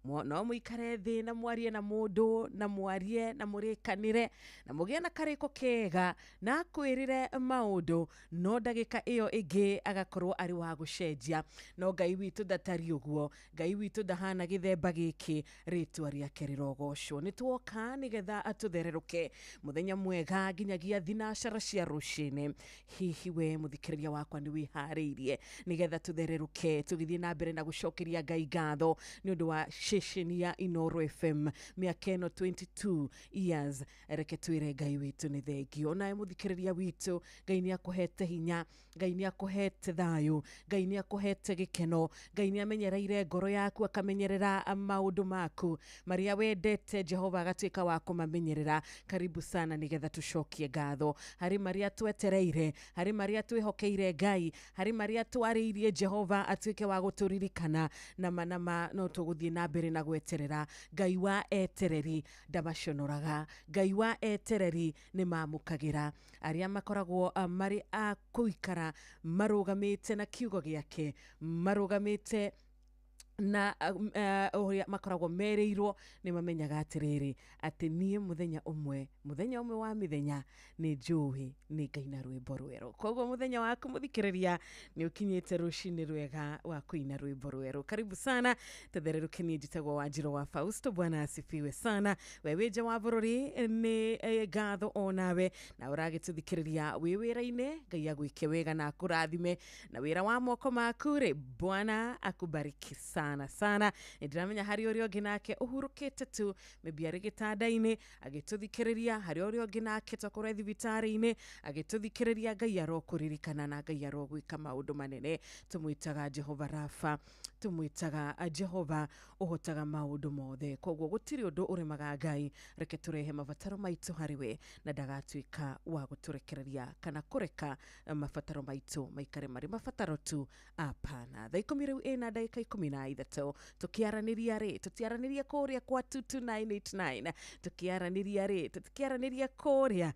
No mũikare thĩ na mwarie na mũndũ na mwarie na mũrĩkanĩre na mũgĩe na karĩko kega na akwĩrĩre maũndũ, no ndagĩka ĩyo ĩngĩ agakorwo arĩ wa gũcenjia. No Ngai witũ ndatariĩ ũguo, Ngai witũ ndahana gĩthemba gĩkĩ, rĩtwa rĩake rĩrogocwo. Nĩ tuoka nĩgetha atũthererũke mũthenya mwega nginyagia thinacara cia rũcinĩ. Hihi we mũthikĩrĩria wakwa nĩ wĩharĩirie nĩgetha tũthererũke tũgĩthiĩ na mbere na gũcokeria Ngai ngatho nĩ ũndũ wa ceceni ya Inoro FM mĩaka ĩno 22 years. Reke twĩre Ngai witũ nĩ thengio. Onawe mũthikĩrĩria witũ, Ngai nĩ akũhete hinya, Ngai nĩ akũhete thayũ, Ngai nĩ akũhete gĩkeno, Ngai nĩ amenyereire ngoro yaku, akamenyerera maũndũ maku marĩa wendete, Jehova agatuĩka wa kũmamenyerera. Karibu sana nĩgetha tũcokie ngatho harĩ marĩa twetereire, harĩ marĩa twĩhokeire Ngai, harĩ marĩa twarĩirie Jehova atuĩke wa gũtũririkana. Nama nama no tũgũthiĩ na mbere na gweterera. Ngai wa etereri ndamaconoraga, Ngai wa etereri nĩ mamũkagĩra arĩa makoragwo marĩ a kũikara marũgamĩte na kiugo gĩake, marũgamĩte na ũrĩa makoragwo merĩirwo. Nĩ mamenyaga atĩrĩrĩ, atĩ niĩ mũthenya ũmwe wa mĩthenya nĩ njũĩ nĩ ngaina rwĩmbo rwerũ. Koguo mũthenya waku mũthikĩrĩria nĩ ũkinyĩte rũcinĩ rwega wa kũina rwĩmbo rwerũ. Karibu sana tũthererũke. Niĩ njĩtagwo Wanjirũ wa Fausto. Bwana asifiwe sana. We wĩ nja wa bũrũri nĩ ngatho onawe, na ũragĩtũthikĩrĩria wĩ wĩra-inĩ, Ngai agwĩke wega na akũrathime na wĩra wa moko maku rĩ, Bwana akubariki sana sana. Nĩndĩramenya harĩ ũrĩa ũngĩ nake ũhurũkĩte tu, maybe arĩ gĩtanda-inĩ agĩtũthikĩrĩria, harĩ ũrĩa ũngĩ nake tokorwo e thibitarĩ-inĩ agĩtũthikĩrĩria. Ngai arokũririkana na Ngai arogwĩka maũndũ manene. Tũmwĩtaga Jehova Rafa, tũmwĩtaga Jehova ũhotaga maũndũ mothe. Koguo gũtirĩ ũndũ ũremaga Ngai. Reke tũrehe mabataro maitũ harĩ we na ndagatuĩka wa gũtũrekereria kana kũreka mabataro maitũ maikare marĩ mabataro tu. Apana. Thaa 10 rĩu ĩna ndagĩka 13 tũkĩaranĩria rĩ, tũtiaranĩria kũrĩa kwa 22989, tũkĩaranĩria rĩ, tũtikĩaranĩria kũrĩa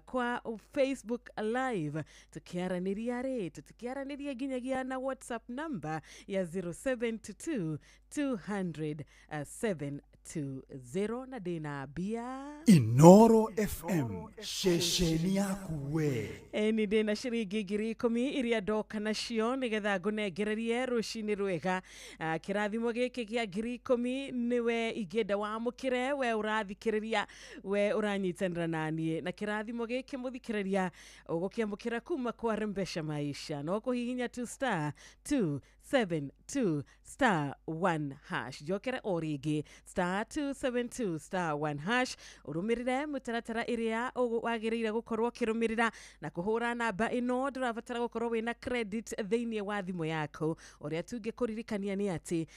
kwa Facebook Live, tũkĩaranĩria rĩ, tũtikĩaranĩria nginyagia na WhatsApp number ya 0722 200 720 na ndĩna mbia. Inoro FM, ceceni yaku we. Ĩni ndĩna ciringi 10,000 iria ndoka nacio nĩgetha ngũnengererie rũcinĩ rwega. Kĩrathimo gĩkĩ gĩa 10,000 nĩwe ingĩenda wamũkĩre, we ũrathikĩrĩria, we ũranyitanĩra naniĩ. Na kĩrathimo gĩkĩ mũthikĩrĩria ũgũkĩamũkĩra kuma kwa Rembesha Maisha. No kũhihinya tu star 272 star 1 hash. Njokere o rĩngĩ star 272 star 1 hash, ũrũmĩrĩre mũtaratara ĩrĩa wagĩrĩire gũkorwo ũkĩrũmĩrĩra na kũhũra namba ĩno. Ndũrabatara gũkorwo wĩna credit thĩinĩ wa thimũ yaku. Ũrĩa tũngĩkũririkania nĩ atĩ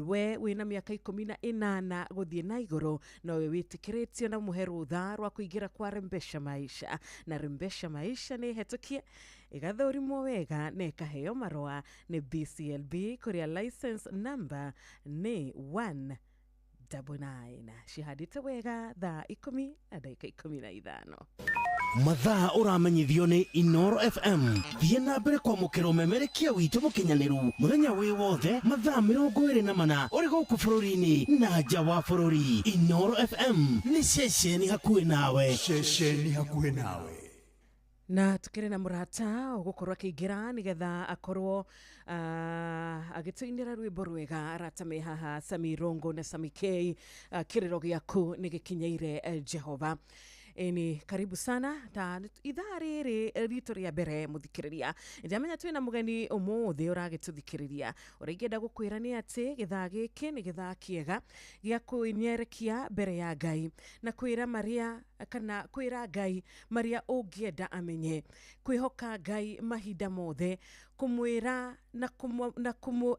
we wĩna mĩaka 18 gũthiĩ na igũrũ nowe wĩtĩkĩrĩtio na mũhe rũtha rwa kũingĩra kwa Rembesha Maisha. Na Rembesha Maisha nĩ hetũkie ĩgathũrimwo wega na ĩkaheo marũa nĩ BCLB kũrĩa license number nĩ 199. Cihandĩte wega thaa 10 na ndagĩka 15. Mathaa ũramenyithio nĩ Inoro FM. Thiĩ na mbere kwamũkĩra ũmemerekia witũ mũkinyanĩru mũthenya wĩ wothe mathaa 24 ũrĩ gũkũ bũrũri-inĩ na nja wa bũrũri. Inoro FM nĩ ceceni hakuhĩ nawe. Ceceni hakuhĩ nawe. Na tukĩrĩ na mũrata ũgũkorwo akĩingĩra nĩgetha akorwo agĩtũinĩra rwĩmbo rwega. Arata me haha Sami Rongo na Sami K, kĩrĩro gĩaku nĩ gĩkinyeire Jehova. Ĩni karibu sana ta ithaa rĩrĩ ritũ rĩa mbere mũthikĩrĩria. Ndamenya twĩna mũgeni ũmũthĩ ũragĩtũthikĩrĩria. Ũrĩa ingĩenda gũkwĩra nĩ atĩ gĩthaa gĩkĩ nĩ gĩthaa kĩega gĩa kwĩnyerekia mbere ya Ngai na kwĩra marĩa kana kwĩra Ngai marĩa ũngĩenda amenye, kwĩhoka Ngai mahinda mothe, kũmwĩra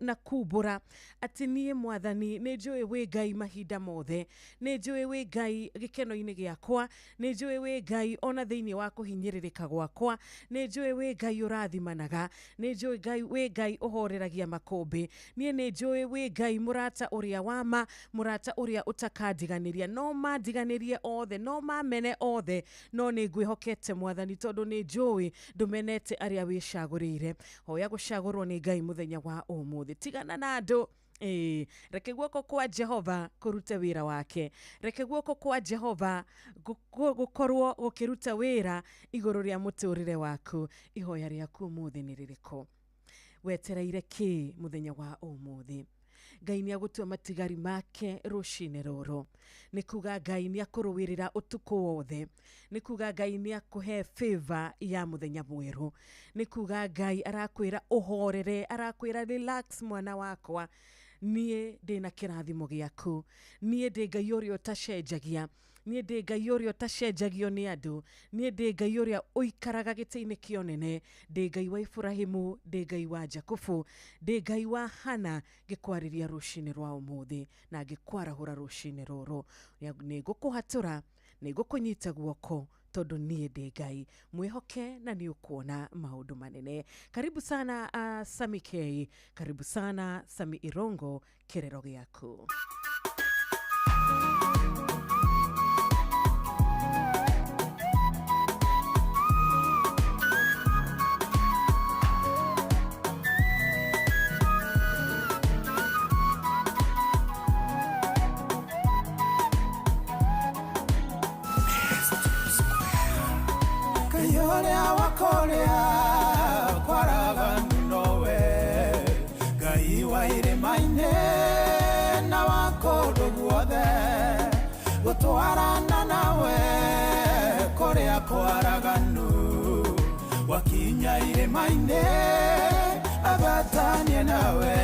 na kumbũra atĩ niĩ Mwathani nĩ njũĩ wĩ Ngai mahinda mothe, nĩ njũĩ wĩ Ngai gĩkeno-inĩ gĩakwa, nĩ njũĩ wĩ Ngai ona thĩinĩ wa kũhinyĩrĩrĩka gwakwa, nĩ njũĩ wĩ Ngai ũrathimanaga, nĩ njũĩ Ngai wĩ Ngai ũhoreragia makũmbĩ, niĩ nĩ njũĩ wĩ Ngai mũrata ũrĩa wa ma, mũrata ũrĩa ũtakandiganĩria. No mandiganĩrie othe, no mamene othe, no nĩ ngwĩhokete Mwathani tondũ nĩ njũĩ ndũmenete arĩa wĩcagũrĩire. Hoya gũcagũrwo nĩ Ngai mũthenya wa ũmũthĩ. Tigana na andũ. Reke guoko kwa Jehova kũrute wĩra wake. Reke guoko kwa Jehova gũkorwo gũkĩruta wĩra igũrũ rĩa mũtũrĩre waku. Ihoya rĩaku ũmũthĩ nĩ rĩrĩkũ? Wetereire kĩ mũthenya wa ũmũthĩ? Ngai nĩ agũtua matigari make rũcinĩ rũrũ. Nĩ kuga Ngai nĩ akũrũĩrĩra ũtukũ wothe. Nĩ kuga Ngai nĩ akũhe favor ya mũthenya mwerũ. Nĩ kuga Ngai arakwĩra ũhorere, arakwĩra relax mwana wakwa. Niĩ ndĩna kĩrathimo gĩaku. Niĩ ndĩ Ngai ũrĩa ũtacenjagia. Niĩ ndĩ Ngai ũrĩa ũtacenjagio nĩ andũ. Niĩ ndĩ Ngai ũrĩa ũikaraga gĩtĩ-inĩ kĩa ũnene. Ndĩ Ngai wa Iburahĩmu, ndĩ Ngai wa Jakubu, ndĩ Ngai wa Hana, ngĩkwarĩria rũcinĩ rwa ũmũthĩ na ngĩkwarahũra rũcinĩ rũrũ. Nĩ ngũkũhatũra, nĩ ngũkũnyita guoko, tondũ niĩ ndĩ Ngai. Mwĩhoke na nĩ ũkuona maũndũ manene. Karibu sana Sami K, karibu sana Sami Irongo, kĩrero gĩaku. Kayorea wakorea kwaraganu nowe Ngai wa irĩma-inĩ na wa kũndũ guothe gũtwarana nawe kũrĩa kwaraganu wakinya irĩma-inĩ abatanie nawe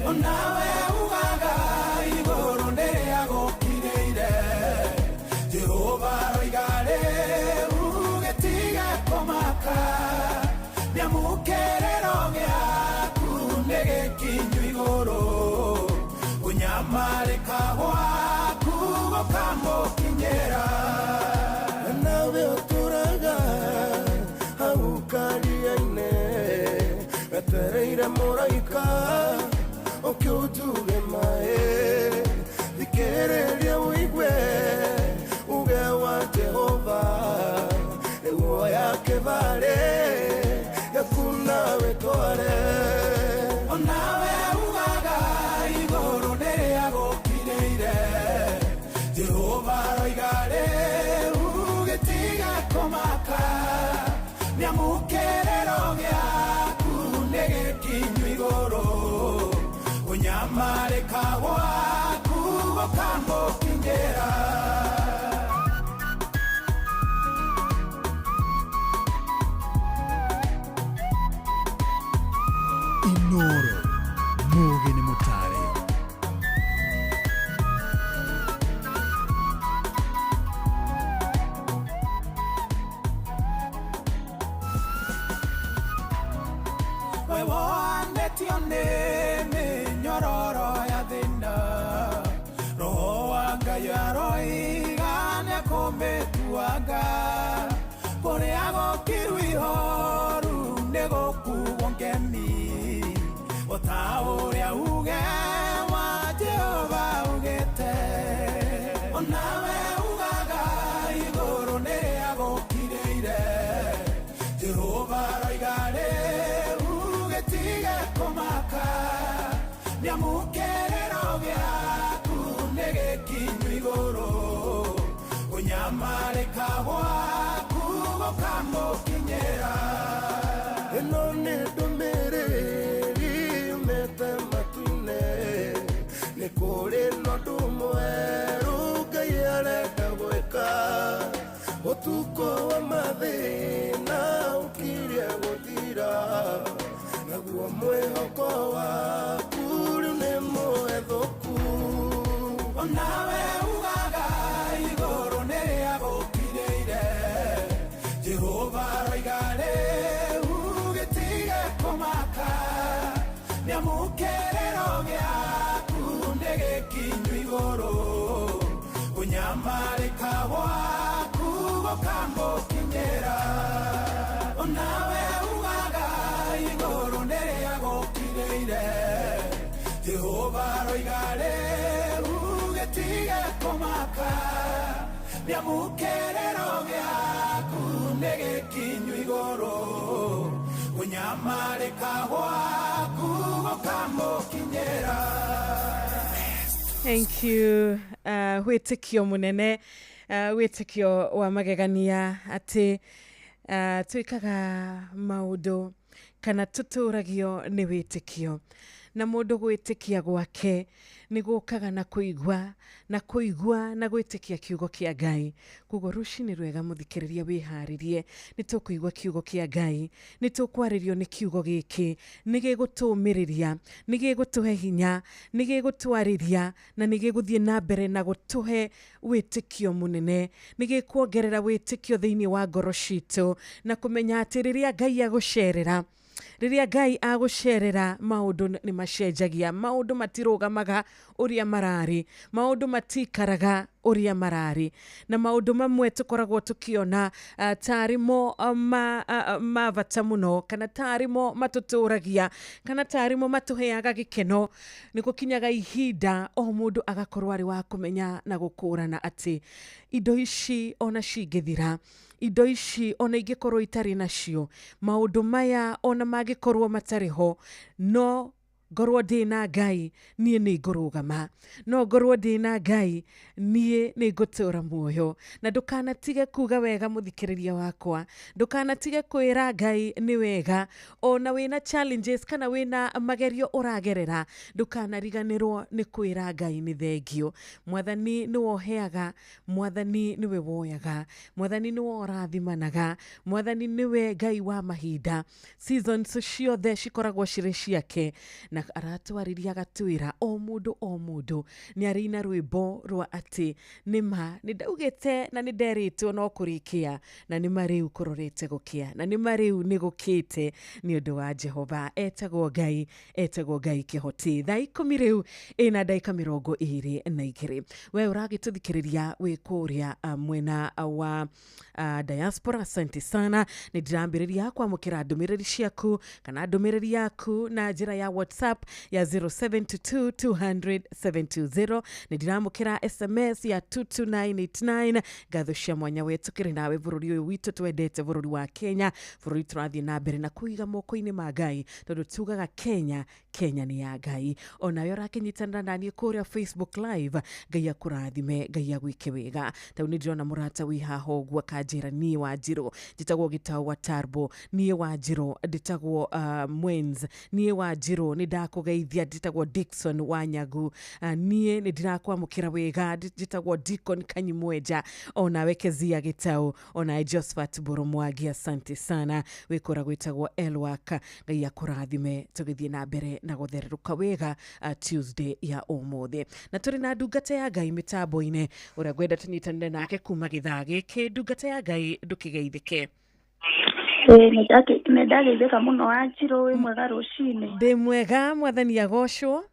onawe ugaga igũrũ nĩrĩa gũkirĩire Jehova aroiga rĩu gĩtige kũmaka nĩamũkĩrĩro gĩaku nĩ gĩkinyu igũrũ kũnyamarĩka gwaku gũkamũkinyĩra nawe ũtũraga hau karia-inĩ wetereire mũraika ũke ũtuge maĩ thikĩrĩria ũigue uge wa Jehova nĩguo yakĩbarĩ yaku nawe tware onawe ugaga igũrũ nĩrĩa gũkirĩire Jehova aroiga rĩu gĩtige kũmaka nĩamũkĩrĩro gĩaku nĩ gĩkinyu igũrũ kũnyamarĩka gwaku gũkamũkinyĩra. Inoro mugi nĩ mũtare. We wonetio nĩ mĩnyororo ya thĩna Roho wa Ngai aroiga nĩekũmĩtuanga kũrĩa gũkiru ihoru nĩ gũkuo ngemi ota ũrĩa uge wa Jehova ugĩte onawe ugaga igũrũ nĩrĩa gũkirĩire Jehova aroiga rĩu gĩtige kũmaka nĩamũkĩrĩro gĩaku nĩ gĩkinyu igũrũ kũnyamarĩka gwaku gũkamũkinyĩra. Ĩno nĩ ndũmĩrĩri yumĩte matu-inĩ nĩ kũrĩ na ũndũ mwerũ Ngai arenda gwĩka ũtukũ wa mathĩna ũkirie gũthira naguo mwĩhoko waku rĩu nĩ mũhethũku onawe ugaga igũrũ nĩrĩa gũkirĩire Jehova aroiga rĩu gĩtige kũmaka nĩamũkĩrĩro gĩaku nĩ gĩkinyu igũrũ kũnyamarĩka gwaku gũkamũkinyĩra onawe ugaga igũrũ nĩrĩa gũkirĩire Jehova aroiga rĩu gĩtige kũmaka nĩamũkĩrĩro gĩaku nĩ gĩkinyu igũrũ kũnyamarĩka gwaku gũkamũkinyĩra. Thank you. Wĩtĩkio mũnene, wĩtĩkio wa magegania atĩ twĩkaga maũndũ kana tũtũragio nĩ wĩtĩkio. Na mũndũ gwĩtĩkia gwake nĩ gũkaga na kũigua na kũigua na gwĩtĩkia kiugo kĩa Ngai. Koguo rũcinĩ rwega mũthikĩrĩria, wĩharĩrie, nĩ tũkũigua kiugo kĩa Ngai, nĩ tũkwarĩrio nĩ kiugo gĩkĩ, nĩ gĩgũtũũmĩrĩria, nĩ gĩgũtũhe hinya, nĩ gĩgũtwarĩria, na nĩ gĩgũthiĩ na mbere na gũtũhe wĩtĩkio mũnene, nĩ gĩkuongerera wĩtĩkio thĩinĩ wa ngoro citũ, na kũmenya atĩ rĩrĩa Ngai agũcerera, rĩrĩa Ngai agũcerera, maũndũ nĩ macenjagia, maũndũ matirũgamaga ũrĩa mararĩ, maũndũ matikaraga ũrĩa mararĩ, na maũndũ mamwe tũkoragwo tũkĩona tarĩ mo ma bata mũno, kana tarĩ mo matũtũragia, kana tarĩ mo matũheaga gĩkeno. Nĩ gũkinyaga ihinda o mũndũ agakorwo arĩ wa kũmenya na gũkũrana atĩ indo ici ona cingĩthira, indo ici ona ingĩkorwo itarĩ nacio, maũndũ maya ona mangĩkorwo matarĩ ho, no ngorwo ndĩ na Ngai niĩ nĩ ngũrũgama, no ngorwo ndĩ na Ngai niĩ nĩ ngũtũra muoyo. Na ndũkanatige kuga wega, mũthikĩrĩria wakwa, ndũkanatige kwĩra Ngai nĩ wega, ona wĩna challenges kana wĩna magerio ũragerera, ndũkanariganĩrwo nĩ kwĩra Ngai nĩ thengio. Mwathani nĩwe ũheaga, Mwathani nĩwe woyaga, Mwathani nĩwe ũrathimanaga, Mwathani nĩwe Ngai wa mahinda. Seasons ciothe cikoragwo cirĩ ciake, na aratwarĩria agatwĩra o mũndũ o mũndũ nĩ arĩ na rwĩmbo rwa atĩ nĩma nĩ ndaugĩte na nĩ nderĩtwo no kũrĩkĩa, na nĩma rĩu kũrorete gũkĩa, na nĩma rĩu nĩ gũkĩte nĩ ũndũ wa Jehova. Etagwo Ngai, etagwo Ngai kĩhoti. Thaa 10 rĩu ĩna ndagĩka 22. We ũragĩtũthikĩrĩria wĩ kũrĩa mwena wa diaspora, asante sana. Nĩ ndĩrambĩrĩria kwamũkĩra ndũmĩrĩri ciaku kana ndũmĩrĩri yaku na njĩra ya WhatsApp ya 0722 200 720. Nĩ ndĩramũkĩra SMS ya 22989. Ngatho cia mwanya we tũkĩrĩ nawe bũrũri ũyũ witũ twendete, bũrũri wa Kenya, bũrũri tũrathiĩ na mbere na kũiga moko-inĩ ma Ngai, tondũ tugaga Kenya, Kenya nĩ ya Ngai. Onawe ũrakĩnyitanĩra naniĩ kũrĩa Facebook Live, Ngai akũrathime, Ngai agwĩke wega. Tau nĩ ndĩrona mũrata wĩ haha ũguo akanjĩra niĩ Wanjirũ njĩtagwo Gĩtaũ wa Tarbo, niĩ Wanjirũ ndĩtagwo Mwenz, niĩ Wanjirũ nĩ ndakũgeithia, njĩtagwo Dickson Wanyagu, niĩ nĩ ndĩrakwamũkĩra wega, njĩtagwo Deacon Kanyimwenja, onawe Kezia Gĩtaũ, onawe Josephat Boromwangi, asante sana. Wĩkũra gwĩtagwo Elwak, Ngai akũrathime. Tũgĩthiĩ na mbere na gũthererũka wega Tuesday ya ũmũthĩ, na tũrĩ na ndungata ya Ngai mĩtambo-inĩ ũrĩa ngwenda tũnyitanĩre nake kuma gĩthaa gĩkĩ. Ndungata ya Ngai, ndũkĩgeithĩke. Nĩ ndageithĩka mũno Wanjirũ, wĩ mwega rũcinĩ? Ndĩ mwega, Mwathani agocwo.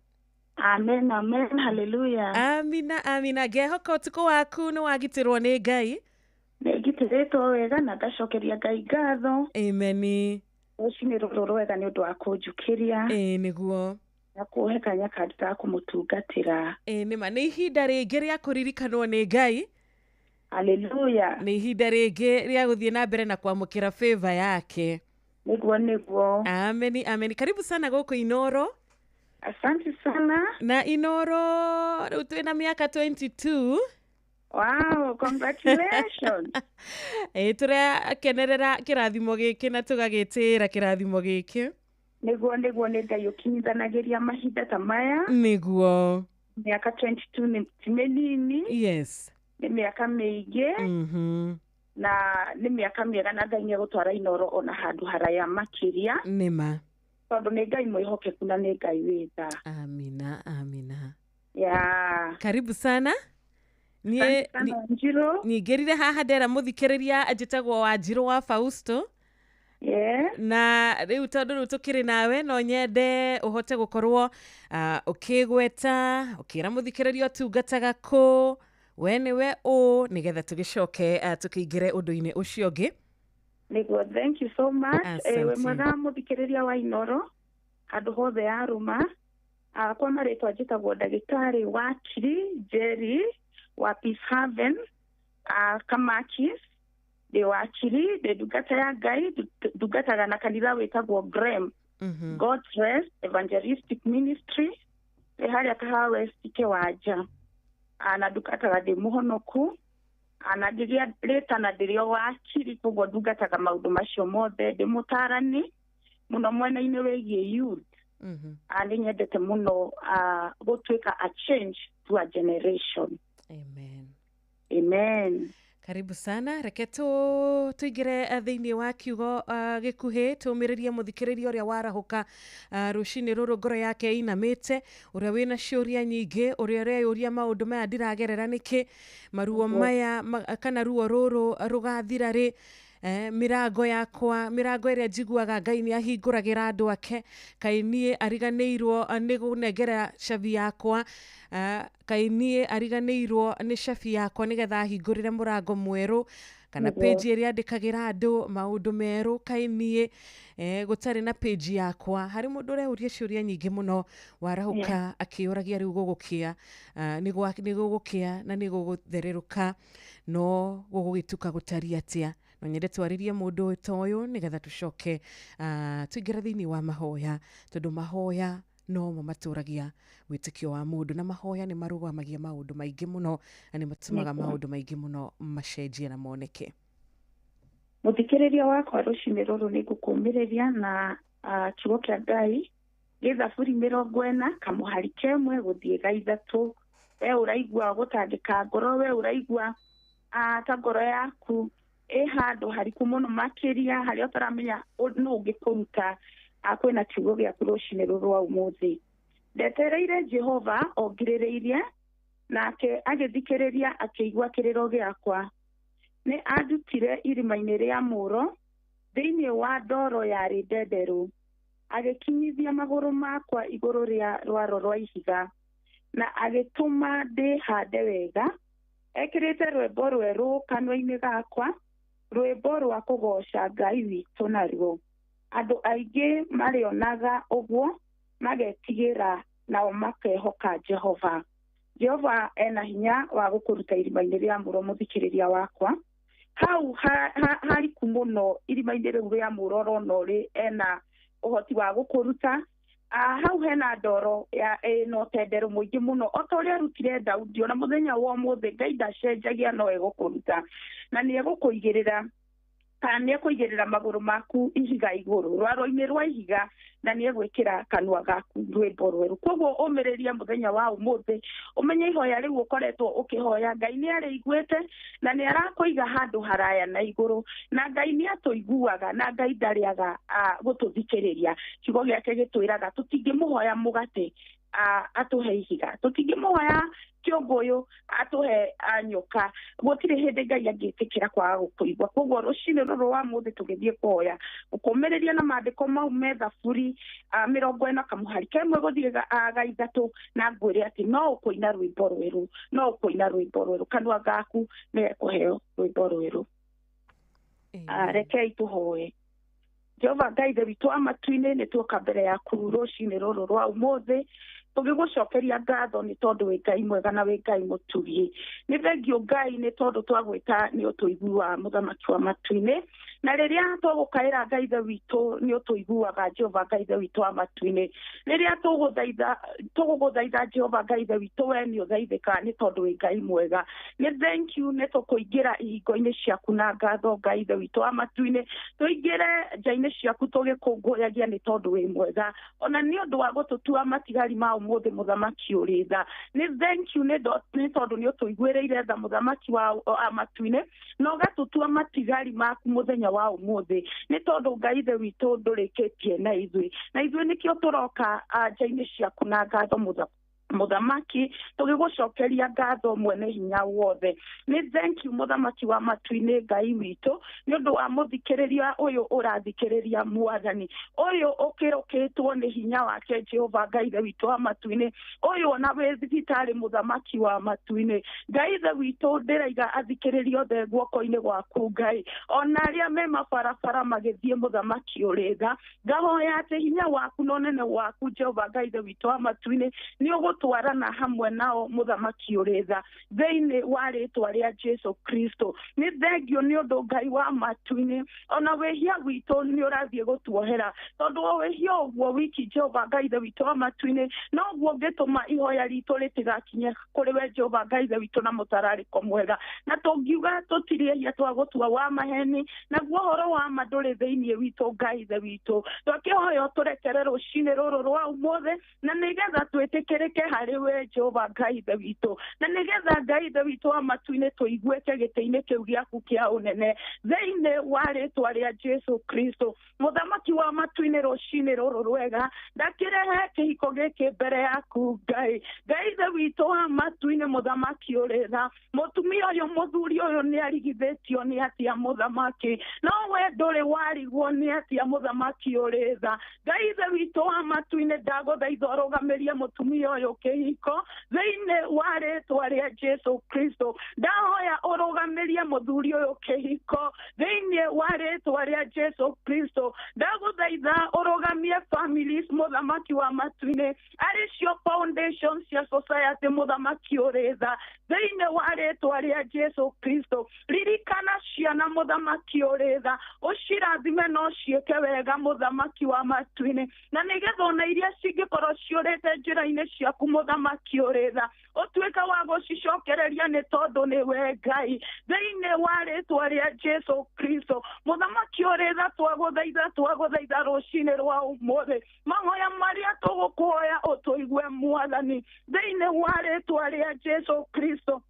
Amen, amen, haleluya. Amina, amina. Ngehoka ũtukũ waku nĩ wagitĩrwo nĩ Ngai. Nĩ ngitĩrĩtwo wega na ngacokeria Ngai ngatho. Ameni. Rũcinĩ rũrũ rwega nĩ ũndũ wa kũnjũkĩria. Ĩĩ nĩguo. Na kũhe kanya kangĩ ga kũmũtungatĩra. Ĩĩ nĩma, nĩ ihinda rĩngĩ rĩa kũririkanwo nĩ Ngai. Haleluya. Nĩ ihinda rĩngĩ rĩa gũthiĩ na mbere na kwamũkĩra favor yake. Nĩguo, nĩguo. Ameni, ameni. Karibu sana gũkũ Inoro. Asante sana. Na Inoro rĩu twĩna mĩaka 22. Wow, congratulations. Ĩĩ tũrakenerera kĩrathimo gĩkĩ na tũgagĩtĩĩra kĩrathimo gĩkĩ. Nĩguo, nĩguo, nĩ Ngai ũkinyithanagĩria mahinda ta maya. Nĩguo. Mĩaka 22 nĩ ti mĩnini. Yes. Nĩ mĩaka mĩingĩ. Na nĩ mĩaka mĩega, na Ngai nĩ egũtwara Inoro ona handũ haraya makĩria. Nĩma. Tondũ nĩ Ngai mwĩhokeku na nĩ Ngai wĩ tha. Amina, amina. Yeah. Karibu sana. Niĩ ningĩrire haha ndera mũthikĩrĩria njĩtagwo Wanjirũ wa Fausto. Yeah. Na rĩu tondũ rĩu tũkĩrĩ nawe, no nyende ũhote gũkorwo ũkĩgweta, ũkĩra mũthikĩrĩria ũtungataga kũ, we nĩwe ũ, nĩgetha tũgĩcoke tũkĩingĩre ũndũ-inĩ ũcio ũngĩ. Nĩguo, thank you so much. Wĩ mwega mũthikĩrĩria wa Inoro handũ hothe yarũma. Kwa marĩtwa njĩtagwo ndagĩtarĩ Wakiri Njeri wa Peace Haven, Kamakis. Ndĩ wakiri, ndĩ ndungata ya Ngai, ndungataga na kanitha wĩtagwo Grem, God's Rest Evangelistic Ministry, wĩ harĩa Kahawa West Kĩwanja. Na ndungataga ndĩ mũhonoku, na ngĩgĩa rĩtana ndĩrĩ o wakiri, koguo ndungataga maũndũ macio mothe. Ndĩ mũtarani mũno mwena-inĩ wĩgiĩ youth. Nĩ nyendete mũno gũtuĩka a change to a generation. Amen. Amen. Karibu sana. Reke tuingire thĩinĩ wa kiugo gĩkuhĩ, tũmĩrĩrie mũthikĩrĩria ũrĩa warahũka rũcinĩ rũrũ ngoro yake ĩinamĩte, ũrĩa wĩna ciũria nyingĩ, ũrĩa ũreyũria maũndũ maya ndiragerera nĩkĩ, maruo maya kana ruo rũrũ rũgathira rĩ, mirango yakwa, mirango ĩrĩa njiguaga Ngai nĩ ahingũragĩra andũ ake, kaĩ niĩ ariganĩirwo nĩ kũnengera cabi yakwa, kaĩ niĩ ariganĩirwo nĩ cabi yakwa nĩgetha ahingũrĩre mũrango mwerũ, kana page ĩrĩa andĩkagĩra andũ maũndũ merũ, kaĩ niĩ gũtarĩ na page yakwa. Harĩ mũndũ ũreuria ciũria nyingĩ mũno warahũka akĩũragia rĩu gũgũkĩa, nĩ gũgũkĩa na nĩ gũgũthererũka, no gũgũgĩtuka gũtariĩ atĩa. No nyende twarĩrie mũndũ ta ũyũ nĩgetha tũcoke tũingĩre thĩinĩ wa mahoya, tondũ mahoya no mo matũragia wĩtĩkio wa mũndũ, na mahoya nĩ marũgamagia maũndũ maingĩ mũno na nĩ matũmaga maũndũ maingĩ mũno macenjie na moneke. Mũthikĩrĩria wakwa rũcinĩ rũrũ nĩ ngũkũmĩrĩria na kiugo kĩa Ngai gĩ Thaburi 40 kamũhari kemwe gũthiĩ ga 3. We ũraigua gũtangĩka ngoro, we ũraigua ta ngoro yaku ĩ handũ hariku mũno makĩria harĩa ũtaramenya nũ ũngĩkũruta, kwĩna kiugo gĩaku rũcinĩ rũrũ rwa ũmũthĩ. Ndetereire Jehova ongirĩrĩirie, nake agĩthikĩrĩria akĩigua kĩrĩro gĩakwa. Nĩ andutire irima-inĩ rĩa mũro, thĩinĩ wa ndoro yarĩ ndenderũ, agĩkinyithia magũrũ makwa igũrũ rĩa rwaro rwa ihiga, na agĩtũma ndĩhande wega. Ekĩrĩte rwĩmbo rwerũ kanua-inĩ gakwa, rwĩmbo rwa kũgooca Ngai witũ naruo. Andũ aingĩ marĩonaga ũguo magetigĩra, nao makehoka Jehova. Jehova ena hinya wa gũkũruta irima-inĩ rĩa mũro, mũthikĩrĩria wakwa. Hau hariku mũno irima-inĩ rĩu rĩa mũro ũrona ũrĩ ena ũhoti wa gũkũruta. Hau hena ndoro ya ĩna ũtenderũ mũingĩ mũno, o ta ũrĩa arutire Daudi. Ona mũthenya wa ũmũthĩ Ngai ndacenjagia, no egũkũruta na nĩ egũkũigĩrĩra, kana nĩ ekũigĩrĩra magũrũ maku ihiga igũrũ, rwaro-inĩ rwa ihiga, na nĩ egwĩkĩra kanua gaku rwĩmbo rwerũ. Koguo ũmĩrĩrie mũthenya wa ũmũthĩ, ũmenye ihoya rĩu ũkoretwo ũkĩhoya Ngai nĩ arĩiguĩte na nĩ arakũiga handũ haraya na igũrũ, na Ngai nĩ atũiguaga na Ngai ndarĩaga gũtũthikĩrĩria. Kiugo gĩake gĩtwĩraga tũtingĩmũhoya mũgate atũhe ihiga, tũtingĩmũhoya kĩũngũyũ atũhe nyoka. Gũtirĩ hĩndĩ Ngai angĩtĩkĩra kwaga gũkũigua. Koguo rũcinĩ rũrũ wa mũthĩ tũgĩthiĩ kũhoya, ũkũmĩrĩria na maandĩko mau me Thaburi 40 kamũhari kemwe gũthiĩ ga 3, na ngwĩre atĩ no ũkũina rwĩmbo rwerũ, no ũkũina rwĩmbo rwerũ, kanua gaku nĩgekũheo rwĩmbo rwerũ. Rekei tũhoe. Jehova Ngai Ithe witũ wa matu-inĩ, nĩ tuoka mbere yaku rũcinĩ rũrũ rwa ũmũthĩ tũgĩgũcokeria ngatho nĩ tondũ wĩ Ngai mwega na wĩ Ngai mũtugi. Nĩ thengio Ngai nĩ tondũ twagwĩta nĩ ũtũiguaga, mũthamaki wa matu-inĩ, na rĩrĩa tũgũkaĩra Ngai Ithe witũ nĩ ũtũiguaga, Jehova Ngai Ithe witũ wa matu-inĩ. Rĩrĩa tũgũgũthaitha Jehova Ngai Ithe witũ, we nĩ ũthaithĩkaga nĩ tondũ wĩ Ngai mwega. Nĩ thank you nĩ tũkũingĩra ihingo-inĩ ciaku na ngatho Ngai Ithe witũ wa matu-inĩ, tũingĩre nja-inĩ ciaku tũgĩkũngũyagia nĩ tondũ wĩ mwega, ona nĩ ũndũ wa gũtũtua matigari ma ũmũthĩ, mũthamaki ũrĩ tha. Nĩ thank you nĩ tondũ nĩ ũtũiguĩrĩire tha, mũthamaki wa matu-inĩ, na ũgatũtua matigari maku mũthenya wa ũmũthĩ, nĩ tondũ Ngai Ithe witũ ndũrĩkĩtie na ithuĩ, na ithuĩ nĩkĩo tũroka nja-inĩ ciaku na ngatho, mũthamaki, tũgĩgũcokeria ngatho mwene hinya wothe. Nĩ thank you mũthamaki wa matu-inĩ Ngai witũ nĩ ũndũ wa mũthikĩrĩria ũyũ ũrathikĩrĩria mwathani ũyũ ũkĩrũkĩtwo nĩ hinya wake Jehova Ngai Ithe witũ wa matu-inĩ, ũyũ ona wĩ thibitarĩ mũthamaki wa matu-inĩ. Ngai Ithe witũ ndĩraiga athikĩrĩria othe guoko-inĩ gwaku Ngai, ona arĩa me mabarabara magĩthiĩ mũthamaki ũrĩ tha, ngahoya atĩ hinya waku na ũnene waku Jehova Ngai Ithe witũ wa matu-inĩ nĩ ũgũtũ gũtwarana hamwe nao mũthamaki ũrĩ tha thĩinĩ wa rĩtwa rĩa Jesu Kristo. Nĩ thengio nĩ ũndũ Ngai wa matu-inĩ ona wĩhia witũ nĩ ũrathiĩ gũtuohera, tondũ o wĩhia ũguo wiki Jehova Ngai ithe witũ wa matu-inĩ noguo ũngĩtũma ihoya ritũ rĩtigakinye kũrĩ we Jehova Ngai ithe witũ na mũtararĩko mwega. Na tũngiuga tũtirĩ ehia twagũtua wa maheni, naguo ũhoro wa ma ndũrĩ thĩinĩ witũ Ngai ithe witũ. Twakĩhoya ũtũrekere rũcinĩ rũrũ rwa ũmũthĩ, na nĩgetha twĩtĩkĩrĩke harĩ we Jehova Ngai ithe witũ, na nĩgetha Ngai ithe witũ wa matu-inĩ tũiguĩke gĩtĩ-inĩ kĩu gĩaku kĩa ũnene thĩinĩ wa rĩtwa rĩa Jesu Kristo. Mũthamaki wa matu-inĩ rũcinĩ rũrũ rwega, ndakĩrehe kĩhiko gĩkĩ mbere yaku Ngai. Ngai ithe witũ wa matu-inĩ mũthamaki ũrĩ tha, mũtumia ũyũ mũthuri ũyũ nĩ arigithĩtio nĩ atĩa mũthamaki, no we ndũrĩ warigwo nĩ atĩa mũthamaki ũrĩ tha. Ngai ithe witũ wa matu-inĩ ndagũthaitha ũrũgamĩrie mũtumia ũyũ kĩhiko thĩinĩ wa rĩtwa rĩa Jesu Kristo. Ndahoya ũrũgamĩrie mũthuri ũyũ kĩhiko thĩinĩ wa rĩtwa rĩa Jesu Kristo. Ndagũthaitha ũrũgamie families mũthamaki wa matu-inĩ arĩ cio foundation cia society mũthamaki ũrĩ tha thĩinĩ wa rĩtwa rĩa Jesu Kristo. Ririkana ciana mũthamaki ũrĩ tha, ũcirathime no ciĩke wega mũthamaki wa matu-inĩ, na nĩgetha ona iria cingĩkorwo ciũrĩte njĩra-inĩ ciaku mũthamaki ũrĩ tha ũtuĩke wa gũcicokereria nĩ tondũ nĩ we Ngai thĩinĩ wa rĩtwa rĩa Jesu Kristo. Mũthamaki ũrĩ tha, twagũthaitha rũcinĩ rwa ũmũthĩ, mahoya marĩa tũgũkũhoya ũtũigue Mwathani thĩinĩ wa rĩtwa rĩa Jesu Kristo.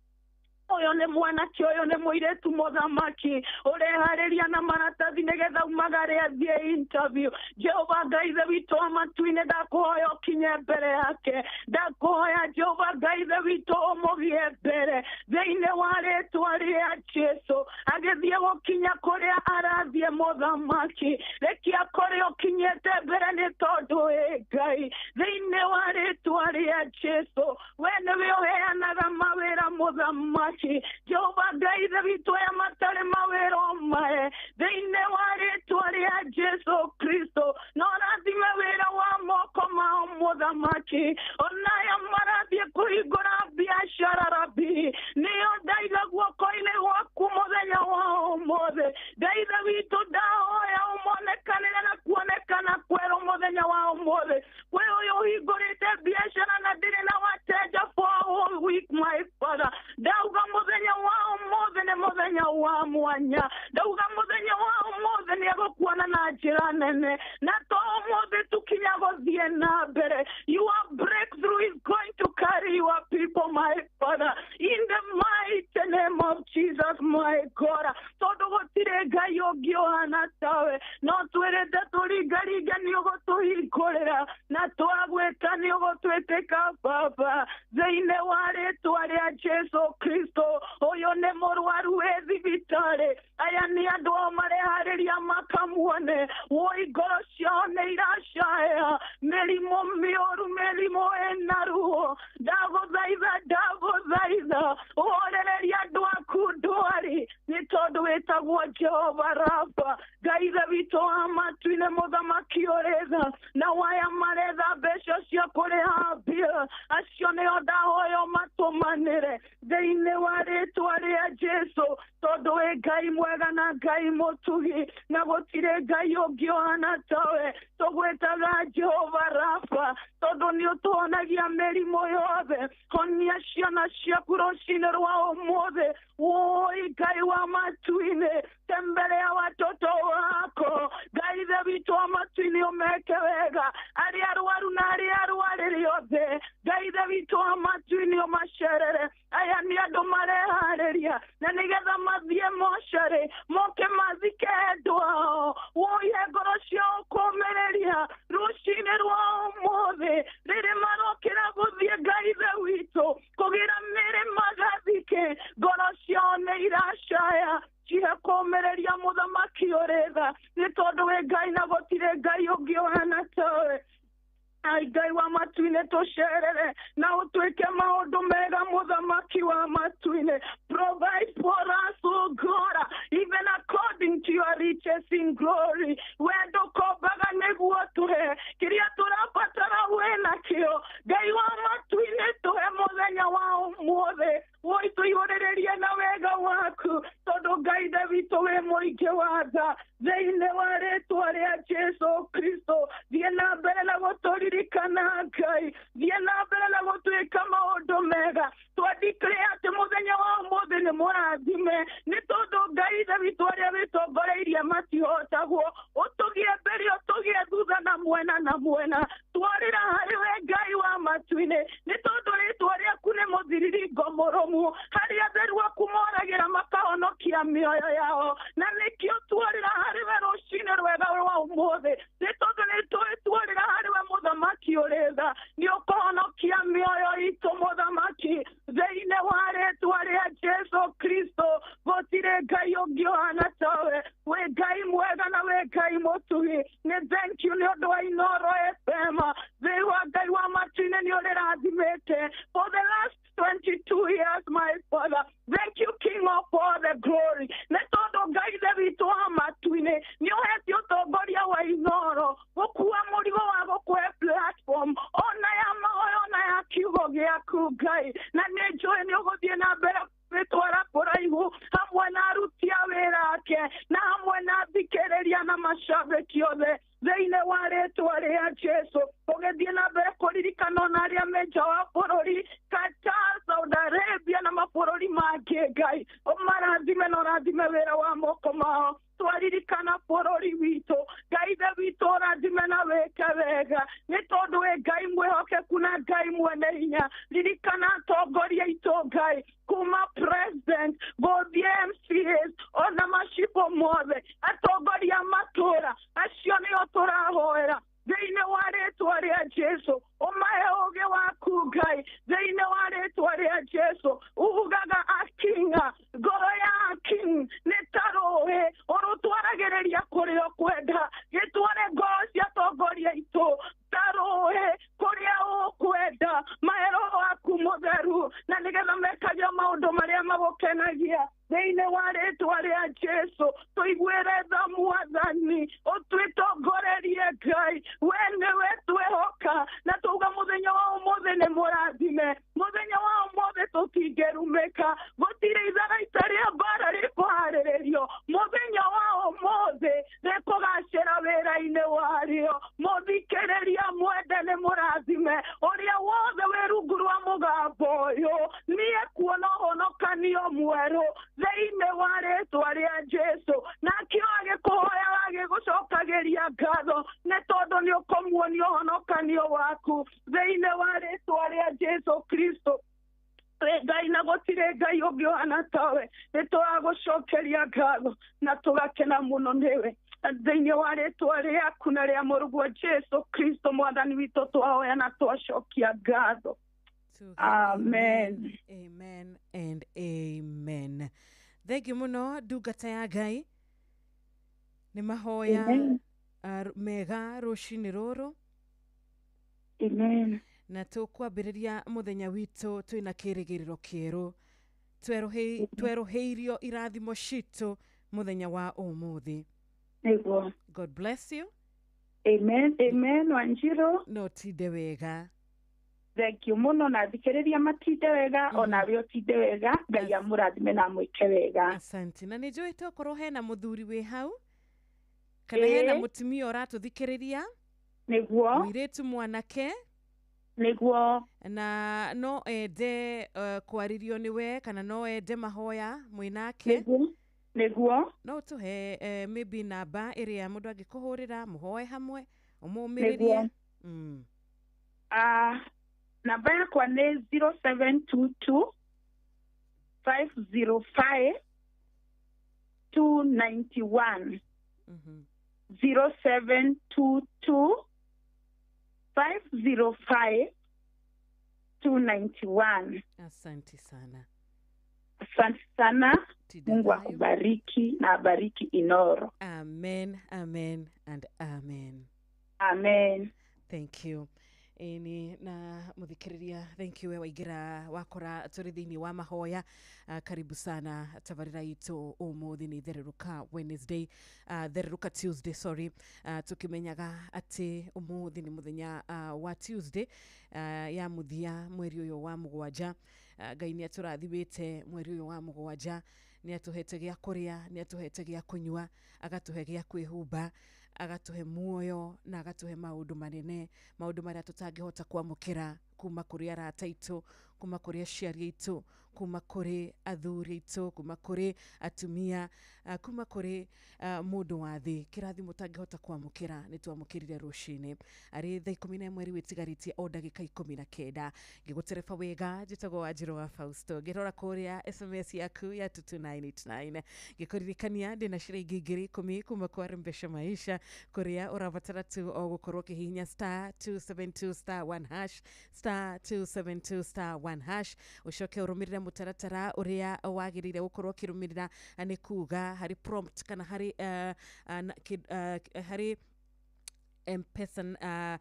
Ũyũ nĩ mwanake, ũyũ nĩ mũirĩtu mũthamaki ũreharĩria na maratathi nĩgetha umagare athiĩ interview. Jehova Ngai ithe witũ wa matu-inĩ ndakũhoya ũkinye mbere yake, ndakũhoya Jehova Ngai ithe witũ ũmũgĩe mbere thĩinĩ wa rĩtwa rĩa Jesu. Agĩthiĩ gũkinya kũrĩa arathiĩ mũthamaki, rekia kũrĩa ũkinyĩte mbere nĩ tondũ wĩ Ngai thĩinĩ wa rĩtwa rĩa Jesu. We nĩwe ũheanaga mawĩra mũthamaki, Jehova Ngai ithe witũ aya matarĩ mawĩra ũmahe thĩinĩ wa rĩtwa rĩa Jesu Kristo. No rathime wĩra wa moko mao mũthamaki, ona aya marathiĩ kũhingũra biacara rabi, nĩo ndaiga guoko-inĩ gwaku mũthenya wa ũmũthĩ. Ngai ithe witũ ndahoya ũmonekanĩre na kuonekana kwerũ mũthenya wa ũmũthĩ. Kwĩ ũyũ ũhingũrĩte biacara na ndĩrĩ na wateja for a whole week, my father, ndauga mũthenya wa ũmũthĩ nĩ mũthenya wa mwanya, ndauga mũthenya wa ũmũthĩ nĩ egũkuona na njĩra nene, na to ũmũthĩ tukinya gũthiĩ na mbere. Your breakthrough is going to carry your people, my father, in the mighty name of Jesus, my God. Tondũ gũtirĩ Ngai ũngĩ ũhana tawe, no twĩrĩte tũringaringe nĩ ũgũtũhingũrĩra, na twagwĩta nĩ ũgũtwĩtĩka Baba thĩinĩ wa rĩtwa rĩa Jesu Kristo. Ũyũ nĩ mũrwaru wĩ thibitarĩ, aya nĩ andũ ao mareharĩria makamuone, woi ngoro ciao nĩ iracaya mĩrimũ mĩũru, mĩrimũ ĩna ruo. Ndagũthaitha, ndagũthaitha ũhorererie andũ aku ndwari, nĩ tondũ wĩtagwo Jehova Rafa, Ngai ithe witũ wa matu-inĩ mũthamaki ũrĩ tha. Na waya maretha mbeca cia kũrĩha bill, acio nĩo ndahoya ũmatũmanĩre thĩinĩ wa rĩtwa rĩa Jesu, tondũ wĩ Ngai mwega na Ngai mũtugi, na gũtirĩ Ngai ũngĩ ũhana tawe. Tũgwĩtaga Jehova Rafa tondũ nĩ ũtũhonagia mĩrimũ yothe. Honia ciana ciaku rũcinĩ rwa ũmũthĩ. Woi Ngai wa matu-inĩ, tembelea watoto wako Ngai ithe witũ wa matu-inĩ, ũmeke wega arĩa arwaru na arĩa arwarĩre othe. Ngai ithe witũ wa matu-inĩ ũmacerere. Aya nĩ andũ mareharĩria na nĩgetha mathiĩ mocarĩ moke mathike endwa ao. Woihe ngoro ciao kũũmĩrĩria rũcinĩ rwa ũmũthĩ rĩrĩ marokĩra gũthiĩ Ngai ithe witũ kũgĩra mĩrĩ magathike, ngoro ciao nĩ iracaya. Cihe kũũmĩrĩria mũthamaki ũrĩ tha, nĩ tondũ wĩ Ngai na gũtirĩ Ngai ũngĩ ũhana tawe. Ai Ngai wa matu-inĩ tũcerere na ũtuĩke maũndũ mega mũthamaki wa matu-inĩ. Provide for us, O God, even according to your riches in glory. We ndũkombaga nĩguo tũhe kĩrĩa tũrabatara wĩ nakĩo. Ngai wa matu-inĩ wega. Twadeclare atĩ mũthenya wa ũmũthĩ nĩ mũrathime, nĩ tondũ Ngai Ithe witũ arĩa wĩtongoreirie matihotagwo. Ũtũgie mbere, ũtũgie thutha na mwena na mwena. Twarĩra harĩ we Ngai wa matu-inĩ, nĩ tondũ rĩtwa rĩaku nĩ mũthiriringo mũrũmu, harĩa atheru aku moragĩra makahonokia mĩoyo yao. Na nĩkĩo twarĩra harĩ we rũcinĩ rwega rwa ũmũthĩ, nĩ tondũ nĩ tũĩ twarĩra harĩ we mũthamaki ũrĩ tha, nĩ ũkũhonokia mĩoyo itũ mũthamaki. Thĩinĩ wa rĩtwa rĩa Jesu Kristo, gũtirĩ Ngai ũngĩ ũhana tawe. Wĩ Ngai mwega na wĩ Ngai mũtugi. Nĩ thank you nĩ ũndũ wa Inooro FM. Thĩ wa Ngai wa matu-inĩ nĩ ũrĩrathimĩte for the last 22 years, my Father. Thank you, King of all the glory. Nĩ tondũ Ngai Ithe witũ wa matu-inĩ nĩ ũhete ũtongoria wa Inooro gũkua mũrigo wa gũkũhe platform ona ya mahoya ona ya kiugo gĩaku Ngai, na nĩ njũĩ nĩ ũgũthiĩ na mbere gwĩtwara kũraihu hamwe na aruti a wĩra ake na hamwe na athikĩrĩria na macambĩki othe thĩinĩ wa rĩtwa rĩa Jesu. Ũgĩthiĩ na mbere kũririkana ona arĩa me nja wa bũrũri, Qatar, Saudi Arabia na mabũrũri mangĩ, Ngai ũmarathime na ũrathime wĩra wa moko mao. Twaririkana bũrũri witũ, Ngai Ithe witũ ũrathime na wĩke wega, nĩ tondũ wĩ Ngai mwĩhokeku na Ngai mwene hinya. Ririkana atongoria aitũ Ngai, kuma president gũthiĩ MCAs ona macibũ mothe, atongoria a matũũra acio nĩo tũrahoera thĩinĩ wa rĩtwa rĩa Jesu. Ũmahe ũũgĩ waku Ngai thĩinĩ wa rĩtwa rĩa Jesu. Ugaga akinga ngoro ya aking nĩ ta rũũĩ ũrũtwaragĩrĩria kũrĩa ũkwenda. Gĩtware ngoro cia atongoria aitũ ta rũũĩ kũrĩa ũkwenda. Mahe Roho waku mũtheru na nĩgetha mekage maũndũ marĩa magũkenagia thĩinĩ wa rĩtwa rĩa Jesu. Tũiguĩre tha Mwathani, ũtwĩtongorerie Ngai, we nĩwe twĩhoka, na tuga mũthenya wa ũmũthĩ nĩ mũrathime. Mũthenya wa ũmũthĩ tũtingĩrumĩka, gũtirĩ itharaita rĩa mbara rĩkũharĩrĩrio. Mũthenya wa ũmũthĩ rĩkũgacĩra wĩra-inĩ warĩo. Mũthikĩrĩria mwende nĩ mũrathime, ũrĩa wothe wĩ rungu rwa mũgambo ũyũ niĩ kuona ũhonokanio mwerũ thĩinĩ wa rĩtwa rĩa Jesu. Nakĩo agĩkũhoyaga agĩgũcokagĩria ngatho, nĩ tondũ nĩ ũkũmuonia ũhonokanio waku thĩinĩ wa rĩtwa rĩa Jesu Kristo. Ngai na gũtirĩ Ngai ũngĩ ũhana tawe, nĩ tũragũcokeria ngatho na tũgakena mũno nĩwe thĩinĩ wa rĩtwa rĩaku na rĩa mũrũguo Jesu Kristo Mwathani witũ twahoya na twacokia ngatho. Amen. Amen and amen. Thank you mũno ndungata ya Ngai nĩ mahoya mega rũcinĩ rũrũ. Amen. Na tũkwambĩrĩria mũthenya witũ twĩna kĩrĩgĩrĩro kĩerũ, twerũhĩirio irathimo citũ mũthenya wa ũmũthĩ. Nĩguo. God bless you. Amen. Amen. Wanjirũ. No tinde wega. Thank you mũno, na thikĩrĩria matinde wega, onawe ũtinde wega. Ngai amũrathime na amwĩke wega. Asante. Na nĩ njũĩ tokorwo hena mũthuri wĩ hau kana hena mũtumia ũratũthikĩrĩria, nĩguo, mũirĩtu mwanake, nĩguo, na no ende kwarĩrio nĩwe kana no ende mahoya mwĩnake, nĩguo, no ũtũhe maybe namba ĩrĩa mũndũ angĩkũhũrĩra mũhoe hamwe ũmũmĩrĩrie. Namba yakwa nĩ 0722 505 291. 0722 505 291. Asante sana. Asante sana. Mungu akubariki na abariki Inooro. Amen, amen and amen. Amen. Thank you. Ĩni na muthikiriria, thank you we waingira wakora turi thiini wa mahoya. Karibu sana tabarira itu umuthi ni thereruka Wednesday, thereruka Tuesday, sorry. Tukimenyaga ati umuthi ni muthenya wa Tuesday ya muthia mweri uyu wa mugwanja. Ngai ni aturathimite mweri uyu wa mugwanja, ni atuhete gia kuria, ni atuhete gia kunyua, agatuhe gia kwihumba, agatuhe muoyo na agatuhe maundu manene, maundu maria tutangihota kwamukira kuma kũrĩ arata aitũ, kuma kũrĩ aciari aitũ, kuma kũrĩ athuri aitũ, kuma kũrĩ atumia, kuma kũrĩ mũndũ wa thĩ. Kĩrathimo ũtangĩhota kwamũkĩra nĩ twamũkĩrire rũcinĩ arĩ thaa 11 rĩu ĩtigarĩtie o ndagĩka 19. Ngĩgũtereba wega, njĩtagwo Wanjirũ wa Fausto, ngĩrora kũrĩa SMS yaku ya 22989, ngĩkũririkania ndĩna ciringi 10,000 kuma kwa Rembesha Maisha, kũrĩa ũrabatara tu o gũkorwo ũkĩhihinya star 272 star 1 hash, star 272 star 1 hash, ũcoke ũrũmĩrĩre mũtaratara ũrĩa wagĩrĩire gũkorwo ũkĩrũmĩrĩra, nĩ kuga harĩ prompt kana harĩ harĩ M-Pesa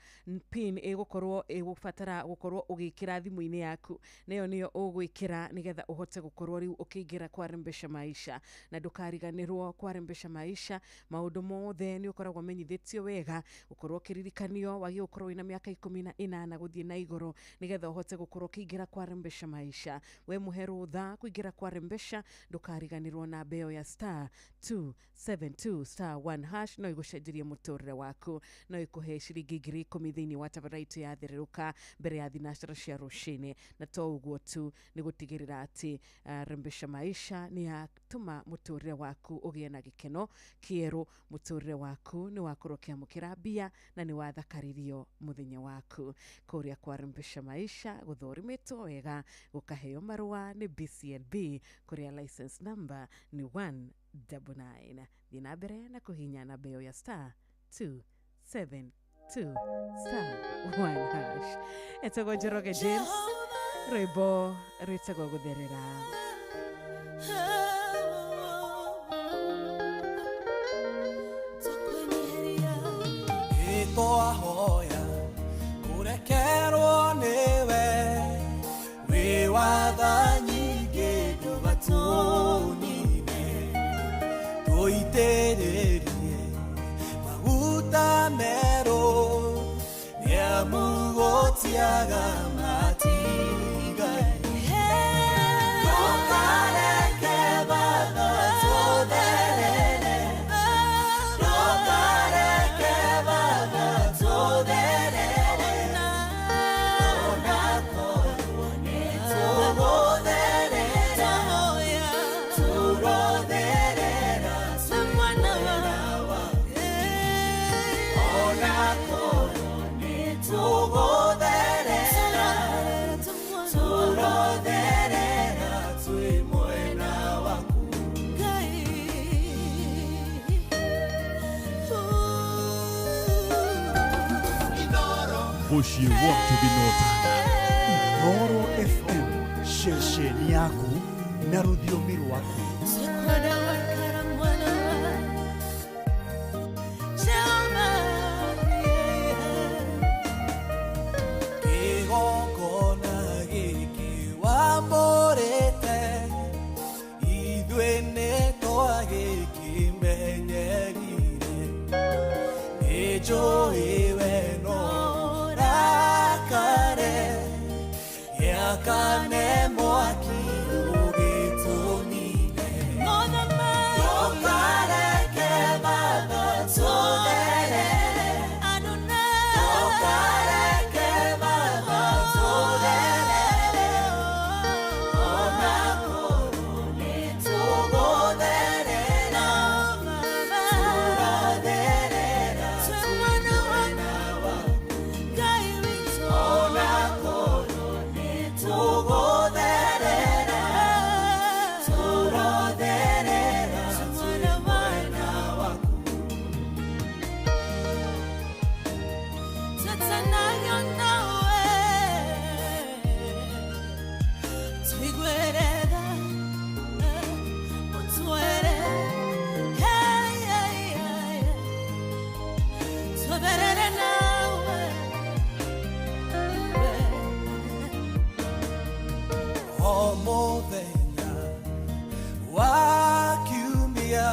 pin ĩgũkorwo ĩgũbatara gũkorwo ũgĩkĩra thimũ-inĩ yaku, nayo nĩyo ũgwĩkĩra nĩgetha ũhote gũkorwo rĩu ũkĩingĩra kwa Rembesha Maisha. Na ndũkariganĩrwo kwa Rembesha Maisha maũndũ mothe nĩ ũkoragwo ũmenyithĩtio wega, gũkorwo ũkĩririkanio wagĩrĩirwo gũkorwo wĩna mĩaka 18 gũthiĩ na igũrũ nĩgetha ũhote gũkorwo ũkĩingĩra kwa Rembesha Maisha. We mũhe rũtha kũingĩra kwa Rembesha, ndũkariganĩrwo namba ĩyo ya star 272 star 1 hash, no ĩgũcenjerie mũtũrĩre waku, no ĩkũhe ciringi 10,000 thĩinĩ wa tabarĩra itũ ya thererũka mbere ya thinacara cia rũcinĩ. Na to ũguo tu, nĩ gũtigĩrĩra atĩ Rembesha Maisha nĩ yatũma mũtũrĩre waku ũgĩe na gĩkeno kĩerũ, mũtũrĩre waku nĩ wakorwo ũkĩamũkĩra mbia na nĩ wathakaririo mũthenya waku. Kũrĩa kwa Rembesha Maisha gũthũrimĩtwo wega, gũkaheo marũa nĩ BCLB, kũrĩa license number nĩ 199. Thiĩ na mbere na kũhihinya namba ĩyo ya star 272 star 1 hash. Etagwo Njoroge James, rwĩmbo rwĩtagwo Gũtherera. Twahoya kũrekerwo nĩwe, wĩ watha nyingĩ ndũgatũnine, tũitĩrĩrie maguta merũ, nĩamu gũtiaga matigari. Ndũkareke Baba tũtherere, ndũkareke Baba tũtherere, onakorwo nĩ tũgũtherera, tũrotherera twĩ mwena waku, onakorwo nĩ tũgũtherera, tũrotherera twĩ mwena waku. Mũciĩ wothe wĩnotana. Inooro FM, ceceni yaku na rũthiomi rwaku. Kĩgongona gĩkĩ wamũrĩte, ithuĩ nĩtwagĩkĩmenyerire, nĩnjũĩ we no ũrakare, gĩakane mwaki ũgĩtũnine. Ndũkareke Baba tũtherere, ndũkareke Baba tũtherere, onakorwo nĩ tũgũtherera, tũrotherera twĩ mwena waku, onakorwo nĩ tũgũtherera, tũrotherera twĩ mwena waku. O mũthenya wa kiumia,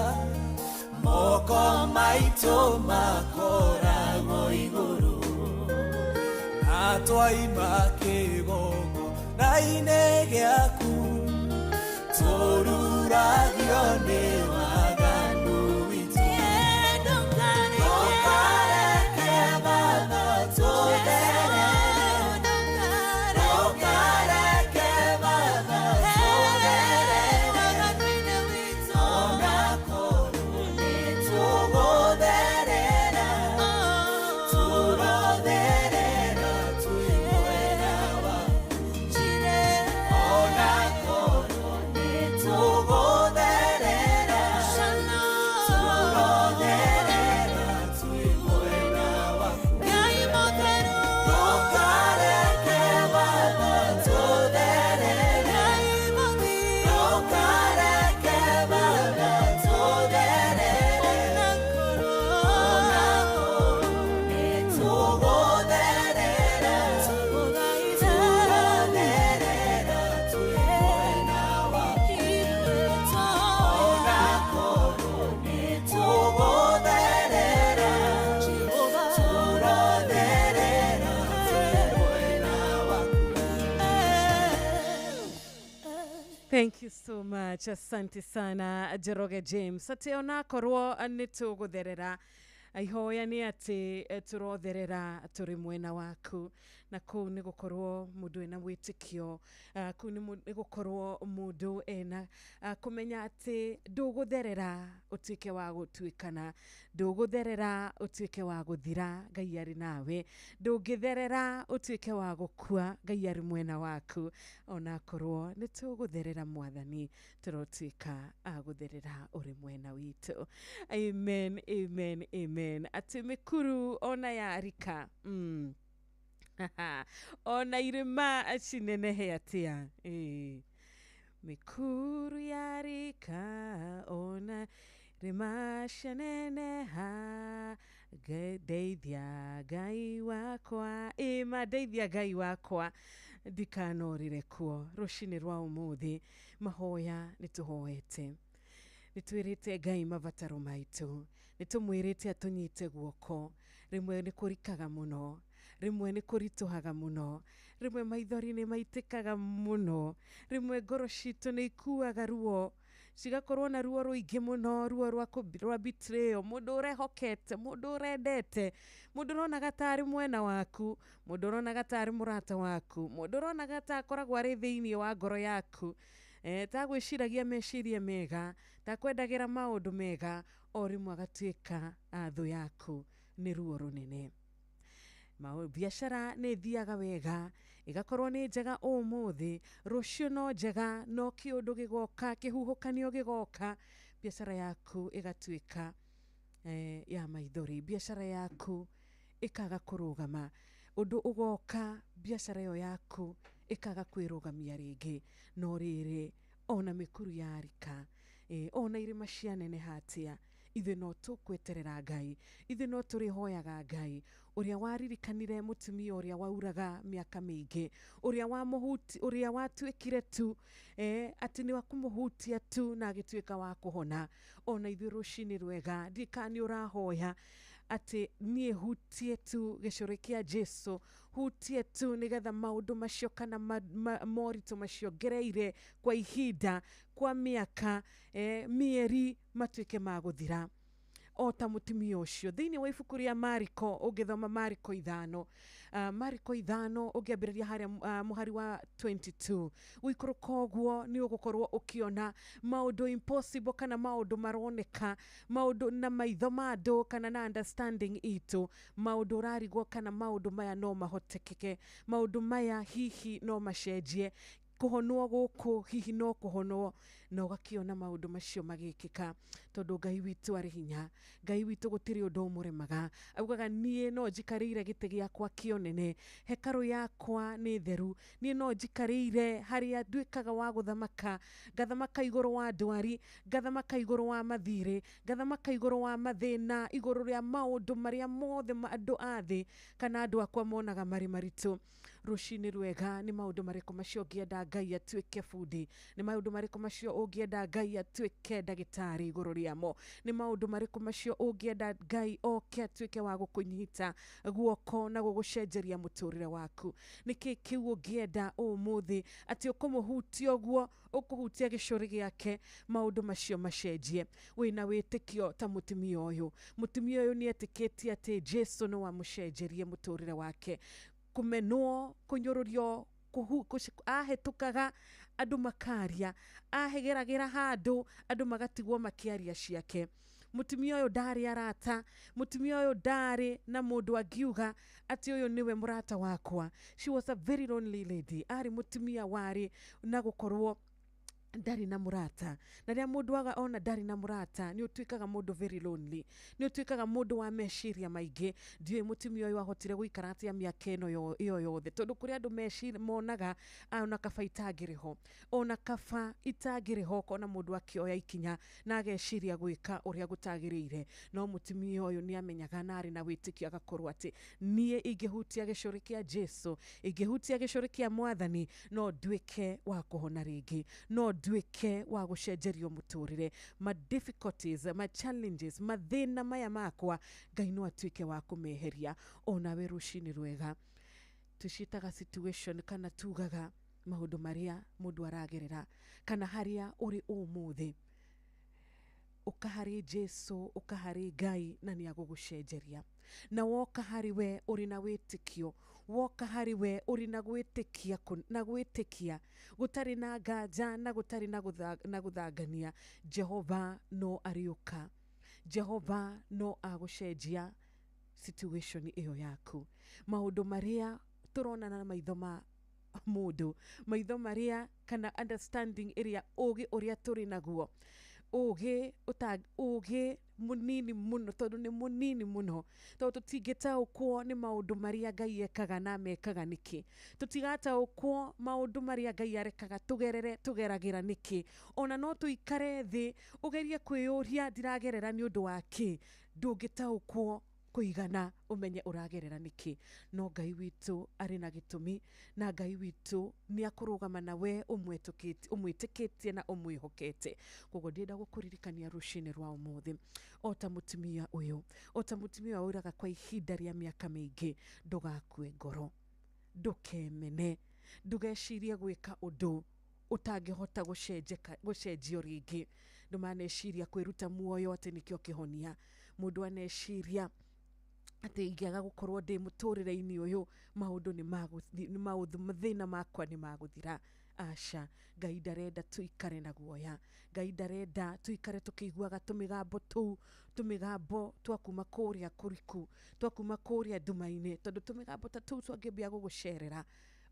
moko maitũ makoragwo igũrũ, na twaima kĩgongona-inĩ gĩaku, tũruragio nĩ waganu witũ. Ndũkareke Baba tũtherere, Thank you so much. Asante sana Njoroge James. Atĩ onakorwo nĩ tũgũtherera, ihoya nĩ atĩ tũrotherera tũrĩ mwena waku, na kũu nĩ gũkorwo mũndũ ena wĩtĩkio, kũu nĩ gũkorwo mũndũ ena kũmenya atĩ ndũgũtherera ũtuĩke wa gũtuĩkana, ndũgũtherera ũtuĩke wa gũthira, Ngai arĩ nawe, ndũngĩtherera ũtuĩke wa gũkua, Ngai arĩ mwena waku. Onakorwo nĩ tũgũtherera Mwathani, tũrotuĩka a gũtherera ũrĩ mwena witũ. Amen, amen, amen. Atĩ mĩkuru ona yarika, ona irĩma cinenehe atĩa, mĩkuru yarika ona irĩma cianeneha, ndeithia Ngai wakwa, ĩma ndeithia Ngai wakwa ndikanorĩre kuo. Rũcinĩ rwa ũmũthĩ mahoya nĩ tũhoete, nĩ twĩrĩte Ngai mabataro maitũ, nĩ tũmwĩrĩte atũnyite guoko. Rĩmwe nĩ kũrikaga mũno, rĩmwe nĩ kũritũhaga mũno, rĩmwe maithori nĩ maitĩkaga mũno, rĩmwe ngoro citũ nĩ ikuaga ruo, cigakorwo na ruo rũingĩ mũno, ruo rwa betrayal, mũndũ ũrehokete, mũndũ ũrendete, mũndũ ũronaga ta arĩ mwena waku, mũndũ ũronaga ta arĩ mũrata waku, mũndũ ũronaga ta akoragwo arĩ thĩinĩ wa ngoro yaku, ta gwĩciragia meciria mega, ta kwendagĩra maũndũ mega, o rĩmwe agatuĩka thũ yaku. Nĩ ruo rũnene. Biacara nĩ ĩthiaga wega, ĩgakorwo nĩ njega ũmũthĩ, rũciũ no njega, no kĩũndũ gĩgoka, kĩhuhũkanio gĩgoka, biacara yaku ĩgatuĩka ya maithori, biacara yaku ĩkaga kũrũgama, ũndũ ũgoka, biacara ĩyo yaku ĩkaga kwĩrũgamia rĩngĩ. No rĩrĩ, ona mĩkuru yarika, ona irĩma cianeneha atĩa, ithuĩ no tũkweterera Ngai, ithuĩ no tũrĩhoyaga Ngai ũrĩa waririkanire mũtumia ũrĩa wauraga mĩaka mĩingĩ, ũrĩa watuĩkire tu, atĩ nĩ wa kũmũhutia tu na agĩtuĩka wa kũhona. Ona ithuĩ rũcinĩ rwega, ndika nĩ ũrahoya atĩ niĩ hutie tu gĩcũrĩ kĩa Jesu, hutie tu nĩgetha maũndũ macio kana moritũ macio ngereire kwa ihinda, kwa mĩaka, mĩeri, matuĩke ma gũthira. O ta mũtumia ũcio thĩinĩ wa ibuku rĩa Mariko, ũngĩthoma Mariko 5, Mariko 5 ũngĩambĩrĩria harĩa mũhari wa 22, ũikũrũka ũguo nĩ ũgũkorwo ũkĩona maũndũ impossible kana maũndũ maroneka, maũndũ na maitho ma andũ kana na understanding itũ, maũndũ ũrarigwo kana maũndũ maya no mahotekeke, maũndũ maya hihi no macenjie, kũhonwo gũkũ hihi no kũhonwo, na ũgakĩona maũndũ macio magĩkĩka, tondũ Ngai witũ arĩ hinya, Ngai witũ gũtirĩ ũndũ ũmũremaga. Augaga niĩ no njikarĩire gĩtĩ gĩakwa kĩonene, hekarũ yakwa nĩ theru, niĩ no njikarĩire harĩa nduĩkaga wa gũthamaka, ngathamaka igũrũ wa ndwari, ngathamaka igũrũ wa mathirĩ, ngathamaka igũrũ wa mathĩna, igũrũ rĩa maũndũ marĩa mothe andũ a thĩ kana andũ akwa monaga marĩ maritũ. Rũcinĩ rwega, nĩ maũndũ marĩkũ macio ũngĩenda Ngai atuĩke bundi? Nĩ maũndũ marĩkũ macio ũngĩenda Ngai atuĩke ndagĩtarĩ igũrũ rĩamo? Nĩ maũndũ marĩkũ macio ũngĩenda Ngai oke atuĩke wa gũkũnyita guoko na gũgũcenjeria mũtũrĩre waku? Nĩkĩ kĩu ũngĩenda ũmũthĩ atĩ ũkũmũhutia ũguo, ũkũhutia gĩcũrĩ gĩake, maũndũ macio macenjie? Wĩna wĩtĩkio ta mũtumia ũyũ. Mũtumia ũyũ nĩ etĩkĩtie atĩ Jesu no amũcenjerie mũtũrĩre wake. Kũmenwo, kũnyũrũrio, ahĩtũkaga andũ makaria, ahegeragĩra handũ andũ magatigwo makĩaria ciake. Mũtumia ũyũ ndarĩ arata, mũtumia ũyũ ndarĩ na mũndũ angiuga atĩ ũyũ nĩwe mũrata wakwa. She was a very lonely lady. Arĩ mũtumia warĩ na gũkorwo ndarĩ na mũrata, na rĩrĩa mũndũ aga ona ndarĩ na mũrata, nĩ ũtuĩkaga mũndũ very lonely, nĩ ũtuĩkaga mũndũ wa meciria maingĩ. Ndiũĩ mũtumia ũyũ ahotire gũikara atĩa mĩaka ĩno ĩyo yothe, tondũ kũrĩ andũ monaga ona kaba itangĩrĩ ho, ona kaba itangĩrĩ ho, ũkona mũndũ akĩoya ikinya na ageciria gwĩka ũrĩa gũtagĩrĩire. No mũtumia ũyũ nĩ amenyaga na arĩ na wĩtĩkio, agakorwo atĩ niĩ ingĩhutia gĩcũrĩ kĩa Jesu, ingĩhutia gĩcũrĩ kĩa Mwathani, no nduĩke wa kũhona rĩngĩ, no nduĩke wa gũcenjerio mũtũrĩre. Ma difficulties, ma challenges, mathĩna maya makwa, Ngai no atuĩke wa kũmeheria. Onawe rũcinĩ rwega, tũciĩtaga situation kana tugaga Maũndũ marĩa mũndũ aragerera kana harĩa ũrĩ ũmũthĩ, ũka harĩ Jesu, ũka harĩ Ngai na nĩ agũgũcenjeria. Na woka harĩ we ũrĩ na wĩtĩkio, woka harĩ we ũrĩ na gwĩtĩkia na gwĩtĩkia gũtarĩ na nganja na gũtarĩ na gũthangania, Jehova no arĩũka, Jehova no agũcenjia situation ĩyo yaku. Maũndũ marĩa tũrona na maitho ma mũndũ, maitho marĩa kana understanding ĩrĩa ũgĩ ũrĩa tũrĩ naguo, ũgĩ ũgĩ mũnini mũno, tondũ nĩ mũnini mũno, tondũ tũtingĩtaũkwo nĩ maũndũ marĩa Ngai ekaga na mekaga nĩkĩ, tũtigataũkwo maũndũ marĩa Ngai arekaga tũgerere tũgeragĩra nĩkĩ. Ona no tũikare thĩ ũgerie kwĩyũria ndiragerera nĩ ũndũ wa kĩ, ndũngĩtaũkwo kũigana ũmenye ũragerera nĩkĩ. No Ngai witũ arĩ na gĩtũmi, na Ngai witũ nĩ akũrũgama na we ũmwĩtĩkĩtie na ũmwĩhokete. Koguo ndĩrenda gũkũririkania rũcinĩ rwa ũmũthĩ, o ta mũtumia ũyũ, o ta mũtumia ũyũ ũraga kwa ihinda rĩa mĩaka mĩingĩ, ndũgakue ngoro, ndũkemene, ndũgecirie gwĩka ũndũ ũtangĩhota gũcenjio rĩngĩ. Ndũmaneciria kwĩruta muoyo atĩ nĩkĩo kĩhonia. Mũndũ aneciria atĩ ingĩaga gũkorwo ndĩ mũtũrĩre-inĩ ũyũ, maũndũ nĩ maũndũ mathĩna makwa nĩ magũthira. Aca, Ngai ndarenda tũikare na guoya, Ngai ndarenda tũikare tũkĩiguaga tũmĩgambo tũu, tũmĩgambo twa kuma kũrĩa kũriku, twa kuma kũrĩa nduma-inĩ, tondũ tũmĩgambo ta tũu twangĩambia gũgũcerera,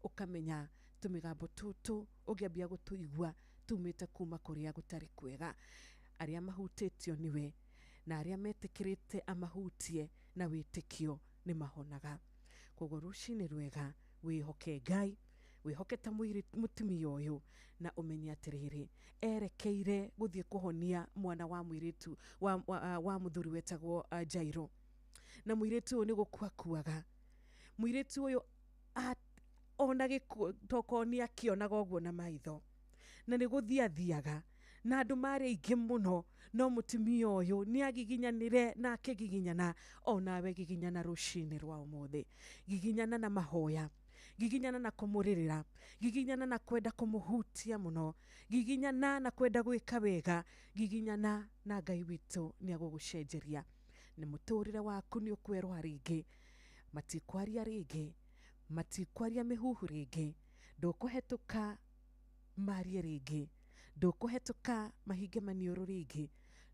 ũkamenya tũmĩgambo tũtũ ũngĩambia gũtũigua tumĩte kuma kũrĩa gũtarĩ kwega. Arĩa mahutĩtio nĩwe na arĩa metĩkĩrĩte amahutie na wĩtĩkio nĩ mahonaga. Koguo rũcinĩ rwega, wĩhoke Ngai, wĩhoke ta mũtumia ũyũ, na ũmenye atĩrĩrĩ, erekeire gũthiĩ kũhonia mwana wa mũirĩtu wa mũthuri wetagwo Jairo. Na mũirĩtu ũyũ nĩ gũkua akuaga. Mũirĩtu ũyũ ona gĩkuũ tokorwo nĩ akĩonaga ũguo na maitho, na nĩ gũthiĩ athiaga, na andũ marĩ aingĩ mũno, no mũtumia ũyũ nĩ agiginyanire na akĩgiginyana. Onawe giginyana rũcinĩ rwa ũmũthĩ, giginyana na mahoya, giginyana na kũmũrĩrĩra, giginyana na kwenda kũmũhutia mũno, giginyana na kwenda gwĩka wega, giginyana na Ngai witũ nĩ agũgũcenjeria. Nĩ mũtũrĩre waku nĩ ũkwerũha rĩngĩ, matikwaria rĩngĩ, matikwaria mĩhuhu rĩngĩ, ndũkũhetũka marie rĩngĩ, ndũkũhetũka mahinge maniũrũ rĩngĩ,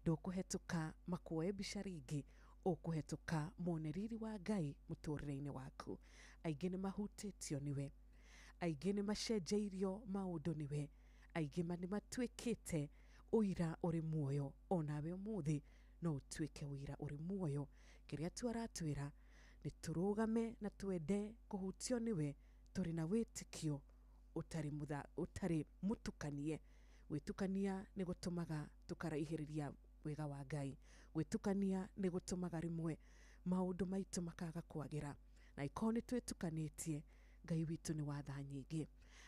ndũkũhetũka makuoe mbica rĩngĩ, ũkũhetũka mone riri wa Ngai mũtũrĩre-inĩ waku. Aingĩ nĩ mahutĩtio nĩwe, aingĩ nĩ macenjeirio maũndũ nĩwe, aingĩ nĩ matuĩkĩte ũira ũrĩ muoyo. Onawe ũmũthĩ no ũtuĩke ũira ũrĩ muoyo. Kĩrĩa tu aratwĩra nĩ tũrũgame na twende kũhutio nĩwe tũrĩ na wĩtĩkio ũtarĩ mũtukanie. Gwĩtukania nĩ gũtũmaga tũkaraihĩrĩria wega wa Ngai, gwĩtukania nĩ gũtũmaga rĩmwe maũndũ maitũ makaga kwagĩra. Na ikorwo nĩ twĩtukanĩtie, Ngai witũ nĩ wa tha nyingĩ.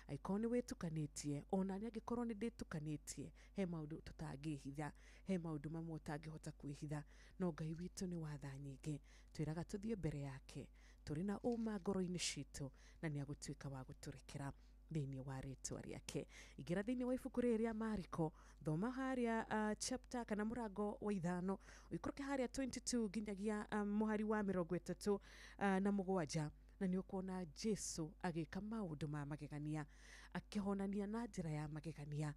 Angĩkorwo nĩ wĩtukanĩtie, ona nĩ angĩkorwo nĩ ndĩtukanĩtie, he maũndũ tũtangĩhitha, he maũndũ mamwe ũtangĩhota kwĩhitha, no Ngai witũ nĩ wa tha nyingĩ. Twĩraga tũthiĩ mbere yake tũrĩ na ũma ngoro-inĩ citũ, na nĩ agũtuĩka wa gũtũrekera thĩinĩ wa rĩtwa rĩake. Ingĩra thĩinĩ wa ibuku rĩrĩ rĩa Mariko, thoma harĩa chapter kana mũrango wa 5, ũikũrũke harĩa 22 nginyagia mũhari wa 37, na nĩ ũkuona Jesu agĩka maũndũ ma magegania, akĩhonania na njĩra ya magegania,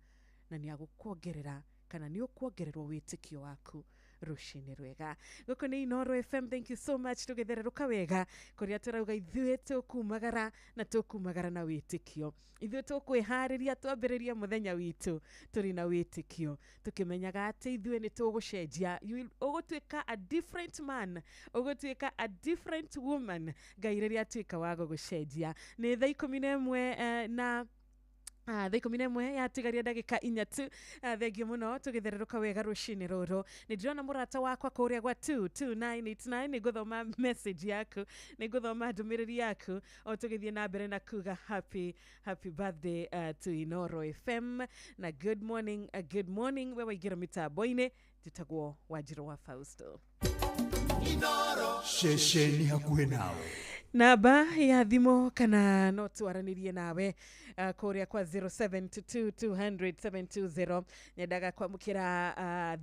na nĩ agũkuongerera kana nĩ ũkuongererwo wĩtĩkio waku rũcinĩ rwega. Gũkũ nĩ Inooro FM, thank you so much. Tũgĩthererũka wega kũrĩa tũrauga ithuĩ tũkumagara na tũkumagara na wĩtĩkio. Ithuĩ tũkwĩharĩria twambĩrĩrie mũthenya witũ tũrĩ na wĩtĩkio, tũkĩmenyaga atĩ ithuĩ nĩ tũgũcenjia. Ũgũtuĩka a different man, ũgũtuĩka a different woman Ngai rĩrĩa atuĩka wa gũgũcenjia. Nĩ thaa 11 na thaa 11 yatigaria ndagĩka 4 tu. Thengiũ mũno tũgĩthererũka wega rũcinĩ rũrũ. Nĩ ndĩrona mũrata wakwa kũrĩa gwa 22989, nĩ ngũthoma message yaku, nĩ ngũthoma ndũmĩrĩri yaku o tũgĩthiĩ na mbere na kuga happy happy birthday to Inooro FM na good morning, good morning we waingĩra mĩtambo-inĩ. Njĩtagwo Wanjirũ wa Fausto. Inooro ceceni hakuhĩ nawe. Namba ya thimũ kana no twaranirie nawe kũrĩa kwa 0722200720. Nyendaga kwamũkĩra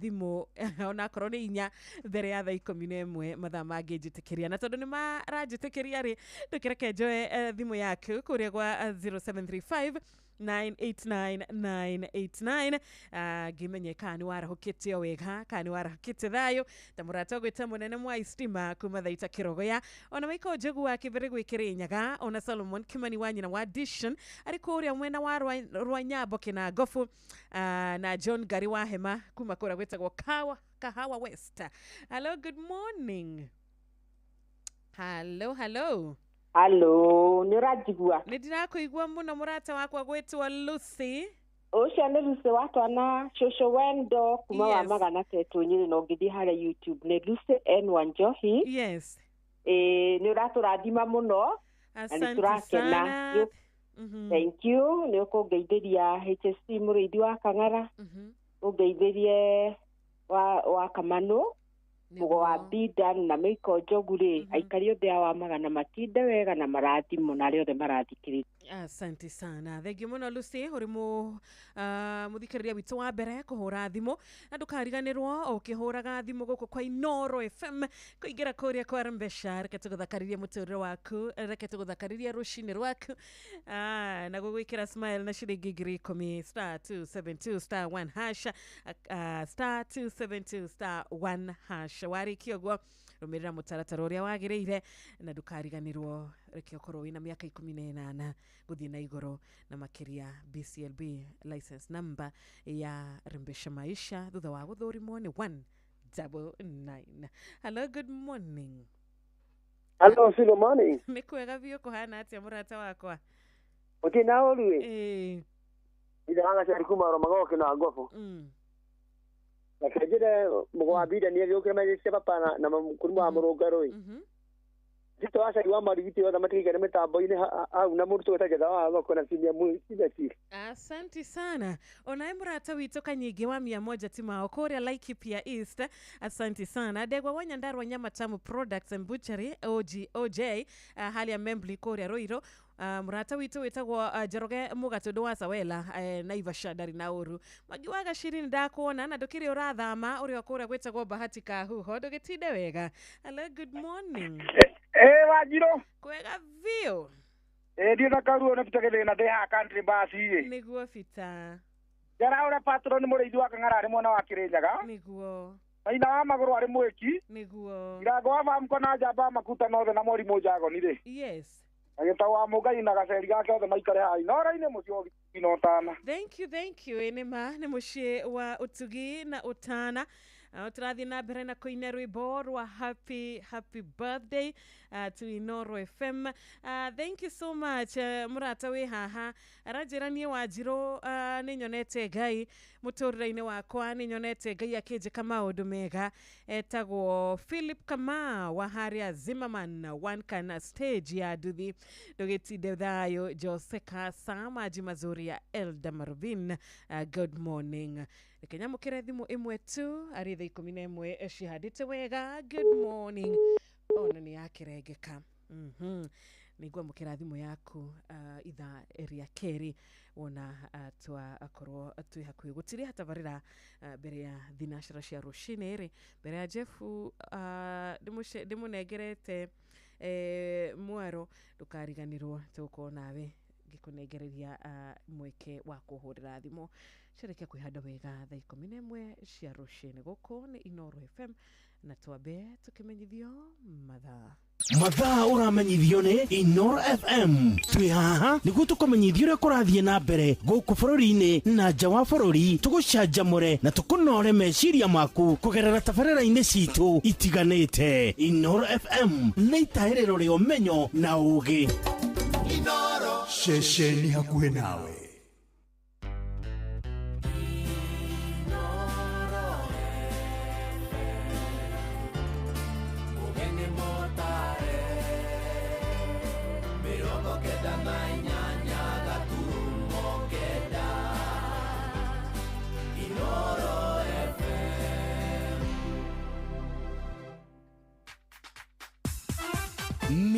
thimũ onakorwo nĩ inya mbere ya thaa 11 mathaa mangĩnjĩtĩkĩria, na tondũ nĩ maranjĩtĩkĩria rĩ, ndũkĩreke njoe thimũ yaku kũrĩa gwa 0735 989989, ngimenye kana nĩ warahũkĩte o wega, kana nĩ warahũkĩte thayũ ta mũrata ũgwĩta mũnene mwa istima kuma Thaita Kĩrogoya, ona Michael Njogu wa Kĩbĩrĩ gwĩkĩrĩ Nyaga, ona Solomon Kimani wa nyina wa Dishon arĩ kũrĩa mwena wa Rwanyambo Kĩnangobu, na John Gari wa Hema kuma kũrĩa gwĩtagwo Kahawa West. Hello, good morning. Hello, hello. Hello, nĩ ũranjigua? Nĩ ndĩrakũigua mũno mũrata wakwa gwĩtwo Lucy. Ũcio nĩ Lucy wa twana cũcũ wendo kuma wa magana tetũ Nyĩrĩ, na ũngĩthiĩ harĩa YouTube nĩ Lucy N Wanjohi. Yes. Nĩ ũratũrathima mũno na nĩ tũrakena. Thank you. Nĩ ũkũngeithĩria HSC mũrĩithi wa Kang'ara, ũngeithĩrie wa Kamanũ, Mugo wa Bidan na Michael Njogu rĩ, aikari othe a wa magana matinde wega na marathimo na arĩa othe marathikĩrĩria. Asante sana, thengiũ mũno Lucy, ũrĩ mũthikĩrĩria witũ wa mbere kũhũra thimũ, na ndũkariganĩrwo ũkĩhũraga thimũ gũkũ kwa Inooro FM kũingĩra kũrĩa kwa mbeca. Reke tũgũthakarĩrie mũtũrĩre waku, reke tũgũthakarĩrie rũcinĩ rwaku, na gũgwĩkĩra smile na ciringi 10,000 *272 *1 hash, *272 *1 hash. Warĩkia ũguo rũmĩrĩra mũtaratara ũrĩa wagĩrĩire, na ndũkariganĩrwo reke ũkorwo wĩna mĩaka 18 gũthiĩ na igũrũ na makĩria. BCLB license number ya Rembesha Maisha thutha wa gũthũrimwo nĩ 199. Hello, good morning. Hello, good morning. Nĩ kwega biũ, kũhana atĩa mũrata wakwa? Ũtĩ na ũru ĩ? Ithanga cia kuma Romagoke na Ngobo. Nakenjire Mugo wa Binda nĩ agĩũkĩra maica papa na mũkũrũ wa mũrũngarũ ĩ. Tito acari wa marigiti othe matigikare mĩtambo-inĩ hau na mũrutwo wĩtagwo wa thoko na ciumia mwĩ. Asante sana. Onaye mũrata witũ Kanyingi wa 100 Timao kũrĩa Laikipia East. Asante sana. Ndegwa wa Nyandarua Nyama Tamu Products and Butchery OJ hali ya Membli kũrĩa Ruiru. Mũrata witũ wĩtagwo Njoroge Mũgatũndũ wa Sawela, Naivasha ndarĩ na ũru. Mwangi wa Gaciri nĩ ndakuona na ndũkĩrĩ ũrathama ũrĩa kũrĩa gwĩtagwo Bahati Kahuho, ndũgĩtinde wega. Hello, good morning. Wanjirũ. Kwega biũ. Ndiĩ na karuo nĩ Peter Gĩthĩna ndĩ haha country bus ĩ. Nĩguo Peter. Njaraũra patron mũrĩithi wa Kang'ara arĩ mwena wa Kĩrĩnyaga. Nĩguo. Maina wa magũrũ arĩ mwĩki. Nĩguo. Irango wa Famco na njamba makuta nothe na mwarimũ Njagoni rĩ. Yes. Agĩtagwo wa Mũngai na gaceri gake othe maikare haha Inooro-inĩ mũciĩ wa ũtugi na ũtana. Thank you, thank you. Ĩ nĩ ma nĩ mũciĩ wa ũtugi na ũtana. Tũrathiĩ na mbere na kũina rwĩmbo rwa happy happy birthday to Inooro FM. Thank you so much mũrata wĩ haha aranjĩra niĩ Wanjirũ, nĩ nyonete Ngai mũtũrĩre-inĩ wakwa, nĩ nyonete Ngai akĩnjĩka maũndũ mega. Etagwo Philip Kamau wa harĩa Zimmerman one kana stage ya nduthi. Ndũgĩtinde thayũ. Jose Kasa maji mazuri ya Elda Marvin, good morning. Reke nyamũkĩre thimũ ĩmwe tu arĩ thaa 11 cihandĩte wega. Good morning. Ona nĩ yakĩrengeka. Nĩngwamũkĩra thimũ yaku ithaa rĩa kerĩ wona twakorwo twĩ hakuhĩ gũtirĩ hatabarĩra mbere ya thinacara cia rũcinĩ rĩ, mbere ya Jeff ndĩmũnengerete mwaro, ndũkariganĩrwo tũgũkorwo nawe ngĩkũnengereria mweke wa kũhũrĩra thimũ. Cerekia kwĩhanda wega thaa 11 cia rũcinĩ. Gũkũ nĩ Inooro FM na twambe tũkĩmenyithio mathaa. Mathaa ũramenyithio nĩ Inooro FM. Twĩ haha nĩguo tũkũmenyithie ũrĩa kũrathiĩ na mbere gũkũ bũrũri-inĩ na nja wa bũrũri, tũgũcanjamũre na tũkũnore meciria maku kũgerera tabarĩra-inĩ citũ itiganĩte. Inooro FM nĩ itahĩrĩro rĩa ũmenyo na ũũgĩ. Inooro ceceni hakuhĩ nawe.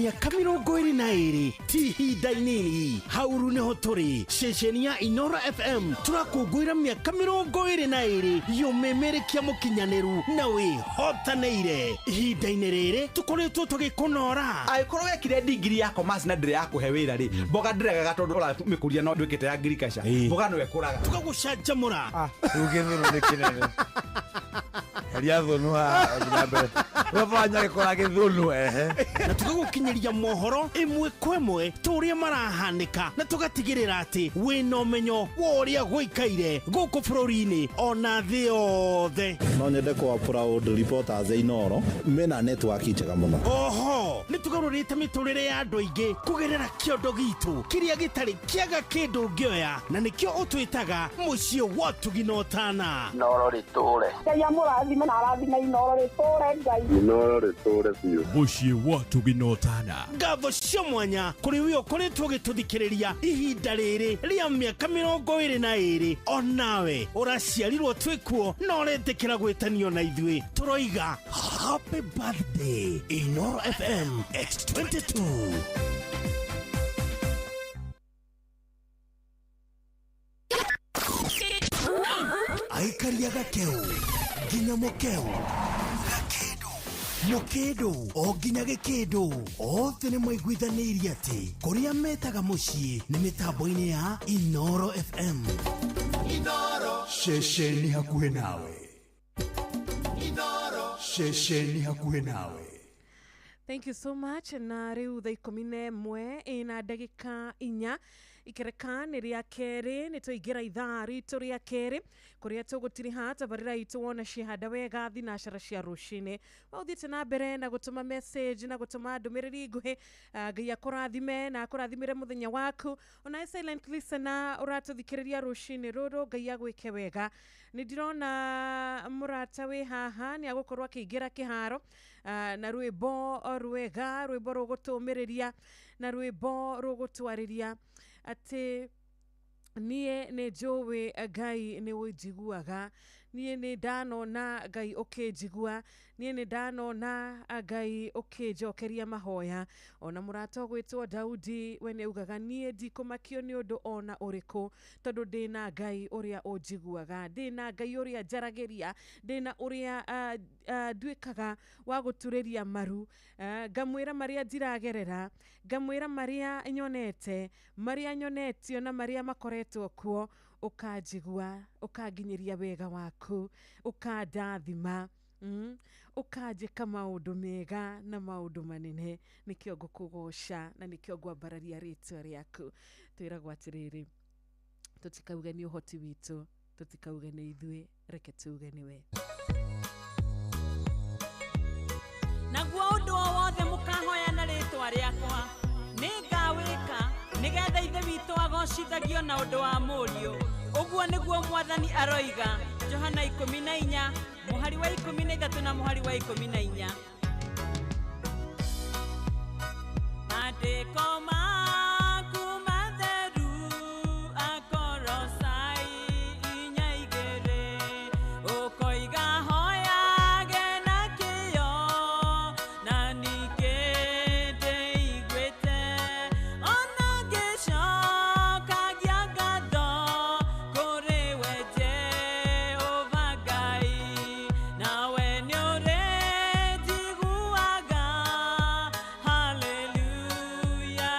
Mĩaka 22 ti ihinda inini. Hauru nĩho tũrĩ ceceni ya Inoro FM tũrakũngũĩra mĩaka 22 yũmĩmĩrĩkia mũkinyanĩru na wĩhotanĩire. Ihinda-inĩ rĩrĩ tũkoretwo tũgĩkũnora. Angĩkorwo wekire ndigiri ya commerce na ndĩrĩ ya kũhe wĩra rĩ, mboga ndĩregaga tondũ ũramĩkũria no ndwĩkĩte ya agriculture, mboga no ĩkũraga. Tũgagũcanjamũra. Rĩu gĩthũnũ nĩ kĩnene. Heria thũnũ haha ũthiĩ na mbere. Wabanya gĩkũra gĩthũnũ ehe. Na tũgagũkinyĩria mohoro ĩmwe kwa ĩmwe ta ũrĩa marahanĩka na tũgatigĩrĩra atĩ wĩna ũmenyo wa ũrĩa gũikaire gũkũ bũrũri-inĩ ona thĩ yothe. No nyende kwa proud reporters Inoro mena network njega mũno. Oho nĩ tũgarũrĩte mĩtũrĩre ya andũ aingĩ kũgerera kĩondo gitũ kĩrĩa gĩtarĩ kĩaga kĩndũ ũngĩoya na nĩkĩo ũtwĩtaga mũciĩ wa ũtugi na ũtana. Inoro rĩtũre. Ngai amũrathime na arathime Inoro rĩtũre Ngai. Inoro rĩtũre biũ. Mũciĩ wa ũtugi na ũtana. Ngatho cia mwanya kũrĩ we ũkoretwo ũgĩtũthikĩrĩria ihinda rĩrĩ rĩa mĩaka 22 onawe ũraciarirwo twĩkuo na ũretĩkĩra gwĩtanio na ithuĩ tũroiga happy birthday Inoro FM X22. Aikaria gakeu nginya mukeu gakindu mukindu o nginya gikindu othe nĩ maiguithanĩirie atĩ kũrĩa metaga mũciĩ nĩ mĩtambo-inĩ ya Inoro FM. Inoro ceceni hakuhĩ nawe. Inoro ceceni hakuhĩ nawe. Thank you so much. Na rĩu thaa 11 ĩna ndagĩka 4 ikereka nĩ rĩa kerĩ nĩ twaingĩra ithaa ritũ rĩa kerĩ kũrĩa tũgũtiriha tabarĩra itũ wona ciehanda wega thinacara cia rũcinĩ. Waũthiĩte na mbere na gũtũma message na gũtũma ndũmĩrĩri nguhĩ. Ngai akũrathime na akũrathimĩre mũthenya waku. Ona silent listener ũratũthikĩrĩria rũcinĩ rũrũ, Ngai agwĩke wega. Nĩ ndĩrona mũrata wĩ haha nĩ agũkorwo akĩingĩra kĩharo na rwĩmbo rwega, rwĩmbo rũgũtũmĩrĩria na rwĩmbo rũgũtwarĩria atĩ niĩ nĩ njũĩ Ngai nĩ ũnjiguaga, niĩ nĩ ndanona Ngai ũkĩnjigua, niĩ nĩ ndanona Ngai ũkĩnjokeria mahoya. Ona mũrata ũgwĩtwo Daudi we nĩ augaga niĩ ndikũmakio nĩ ũndũ ona ũrĩkũ tondũ ndĩna Ngai ũrĩa ũnjiguaga, ndĩna Ngai ũrĩa njaragĩria, ndĩna ũrĩa nduĩkaga wa gũturĩria maru, ngamwĩra marĩa ndiragerera, ngamwĩra marĩa nyonete, marĩa nyonetio na marĩa makoretwo kuo, ũkanjigua, ũkanginyĩria wega waku, ũkandathima, ũkanjĩka maũndũ mega na maũndũ manene, nĩkĩo ngũkũgoca na nĩkĩo ngwambararia rĩtwa rĩaku. Twĩragwo atĩrĩrĩ, tũtikauge nĩ ũhoti witũ, tũtikauge nĩ ithuĩ, reke tuuge nĩwe. Naguo ũndũ o wothe mũkahoya na rĩtwa rĩakwa nĩngawĩka nĩgetha Ithe witũ agocithagio na ũndũ wa Mũriũ. Ũguo nĩguo Mwathani aroiga. Johana 14 mũhari wa 13 na mũhari wa 14. Maandĩko maku matheru akorosai 4 ũkoiga hoyage na kĩyo na ningĩ ndĩiguĩte ona ngĩcokagia ngatho kũrĩ we Jehova Ngai, nawe nĩũrĩnjiguaga. Hallelujah.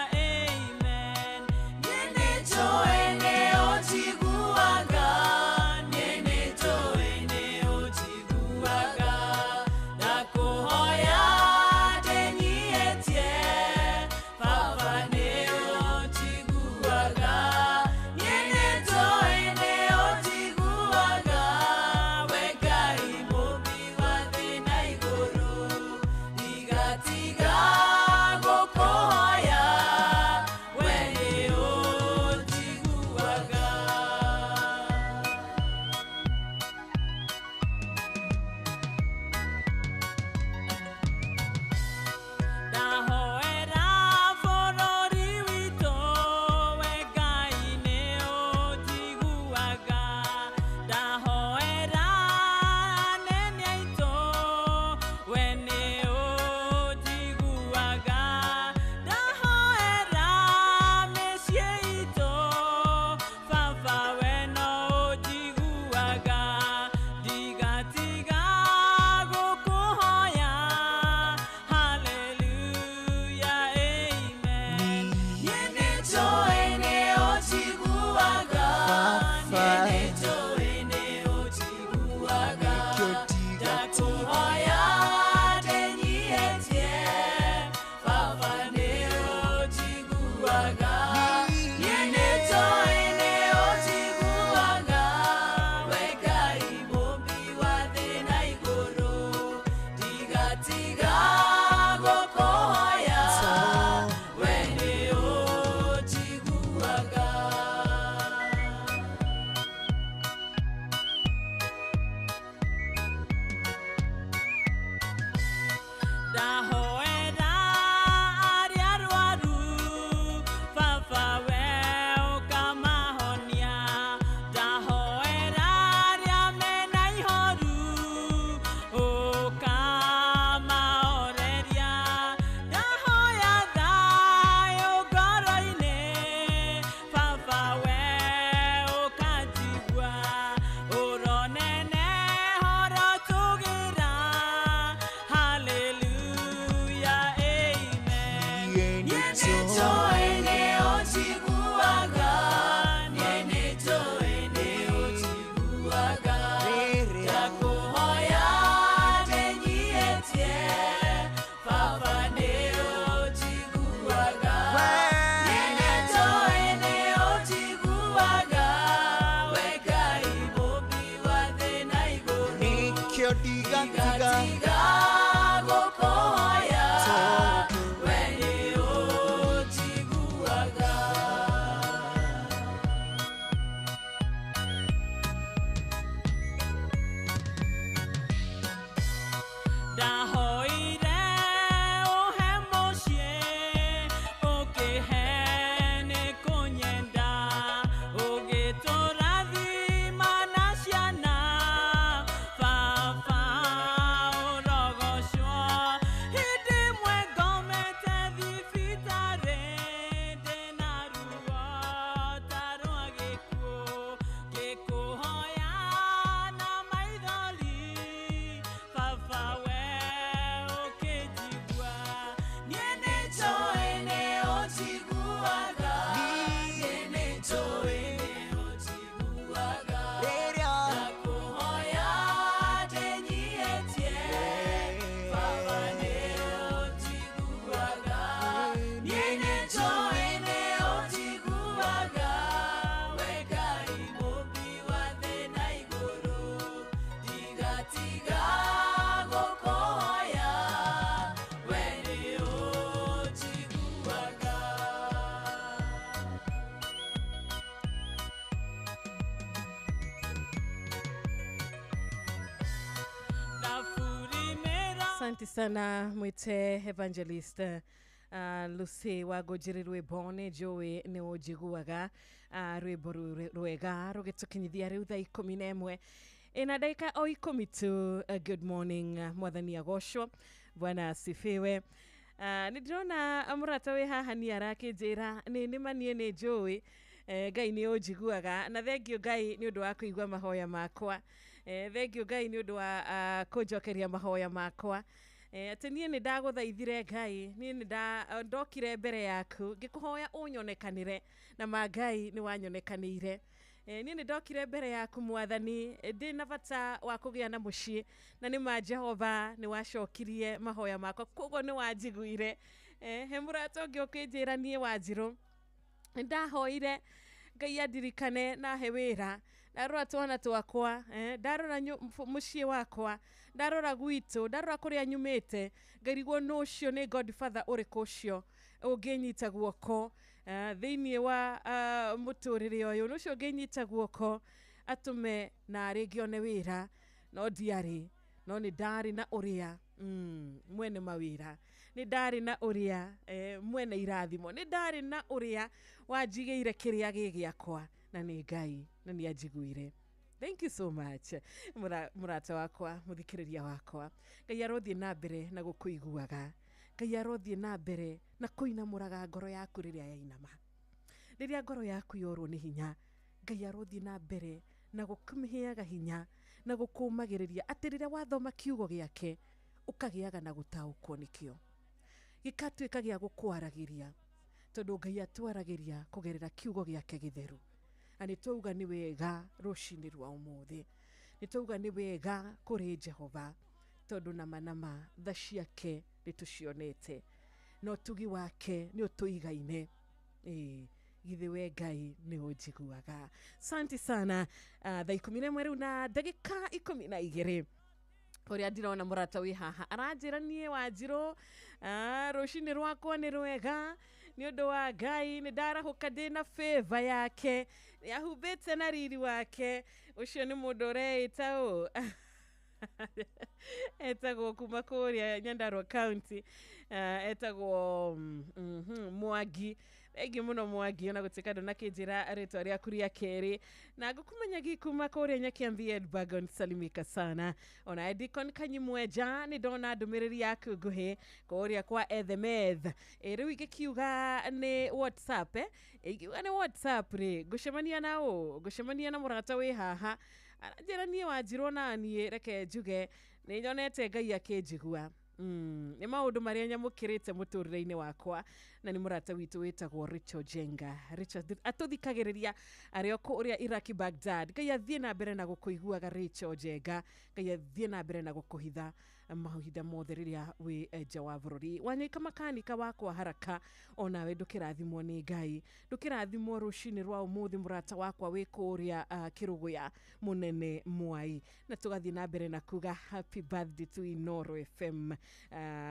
Asante sana mwite evangelist Lucy wa ngũnjĩrĩ rwĩmbo nĩ njũĩ nĩ ũnjiguaga rwĩmbo rwega rũgĩtũkinyithia rĩu thaa 11 ina dakika o 10 tu. Good morning, mwathani agocwo, Bwana asifiwe. Nĩ ndĩrona mũrata wĩ haha niĩ arakĩnjĩra nĩ nĩma niĩ nĩ njũĩ Ngai nĩ ũnjiguaga, na thengio Ngai nĩ ũndũ wa kũigua mahoya makwa, thengio Ngai nĩ ũndũ wa kũnjokeria mahoya makwa. Atĩ niĩ nĩ ndagũthaithire Ngai, niĩ nĩ ndokire mbere yaku ngĩkũhoya ũnyonekanĩre, na ma Ngai nĩ wanyonekanĩire. Niĩ nĩ ndokire mbere yaku mwathani ndĩ na bata wa kũgĩa na mũciĩ, na nĩ ma Jehova nĩ wacokirie mahoya makwa, koguo nĩ wanjiguire. He mũrata ũngĩ ũkĩnjĩra niĩ Wanjirũ ndahoire Ngai andirikane na he wĩra, ndarora twana twakwa, ndarora mũciĩ wakwa, ndarora gwitũ, ndarora kũrĩa nyumĩte, ngairigwo nũ ũcio nĩ godfather ũrĩkũ ũcio ũngĩnyita guoko thĩinĩ wa mũtũrĩre ũyũ, nũ ũcio ũngĩnyita guoko atũme na rĩngĩ one wĩra, no ndiarĩ, no nĩ ndarĩ na ũrĩa mwene mawĩra, nĩ ndarĩ na ũrĩa mwene irathimo, nĩ ndarĩ na ũrĩa wanjigĩire kĩrĩa gĩ gĩakwa, na nĩ Ngai na nĩ anjiguire. Thank you so much mũrata wakwa, mũthikĩrĩria wakwa. Ngai arothiĩ na mbere na gũkũiguaga, Ngai arothiĩ na mbere na kũinamũraga ngoro yaku rĩrĩa yainama, rĩrĩa ngoro yaku yorwo nĩ hinya, Ngai arothiĩ na mbere na gũkũmĩheaga hinya na gũkũmagĩrĩria atĩ rĩrĩa wathoma kiugo gĩake ũkagĩaga na gũtaũkwo nĩkĩo, gĩkatuĩka gĩa gũkwaragĩria, tondũ Ngai atwaragĩria kũgerera kiugo gĩake gĩtheru. Na nĩ twauga nĩ wega rũcinĩ rwa ũmũthĩ, nĩ twauga nĩ wega kũrĩ Jehova, tondũ nama nama tha ciake nĩ tũcionete, na ũtugi wake nĩ ũtũigaine. Githĩ we Ngai nĩ ũnjiguaga. Asante sana. Thaa 11 rĩu na ndagĩka 12 ũrĩa ndĩrona mũrata wĩ haha aranjĩra niĩ Wanjirũ rũcinĩ rwakwa nĩ rwega nĩ ũndũ wa Ngai, nĩ ndarahũka ndĩ na favor yake, nĩ ahumbĩte na riri wake. Ũcio nĩ mũndũ ũreĩta ũ etagwo kuma kũrĩa Nyandarua County, etagwo Mwangi. Thengiũ mũno Mwangi, ona gũtuĩka ndũnakĩnjĩra rĩtwa rĩaku rĩa kerĩ, na ngũkũmenyagia kuma kũrĩa Nyakiambi Edbagon, salimika sana. Ona Edicon Kanyimwenja nĩ ndona ndũmĩrĩri yaku nguhĩ kũrĩa kwa Ethemeth. Rĩu ingĩkiuga nĩ WhatsApp, ingiuga nĩ WhatsApp rĩ, ngũcemania na ũ, ngũcemania na mũrata wĩ haha aranjĩra niĩ Wanjirũ na niĩ reke njuge nĩ nyonete Ngai akĩnjigua. Nĩ maũndũ marĩa nyamũkĩrĩte mũtũrĩre-inĩ wakwa, na nĩ mũrata witũ wĩtagwo Rachel Jenga. Rachel atũthikagĩrĩria arĩ o kũrĩa Iraki Baghdad. Ngai athiĩ na mbere na gũkũiguaga Rachel Jenga, Ngai athiĩ na mbere na gũkũhitha mahinda mothe rĩrĩa wĩ nja wa bũrũri. Wanyoika makanika wakwa haraka, onawe ndũkĩrathimwo nĩ Ngai, ndũkĩrathimwo rũcinĩ rwa ũmũthĩ mũrata wakwa wĩ kũrĩa Kĩrũgũya mũnene Mwai. Na tũgathiĩ na mbere na kuga happy birthday to Inoro FM.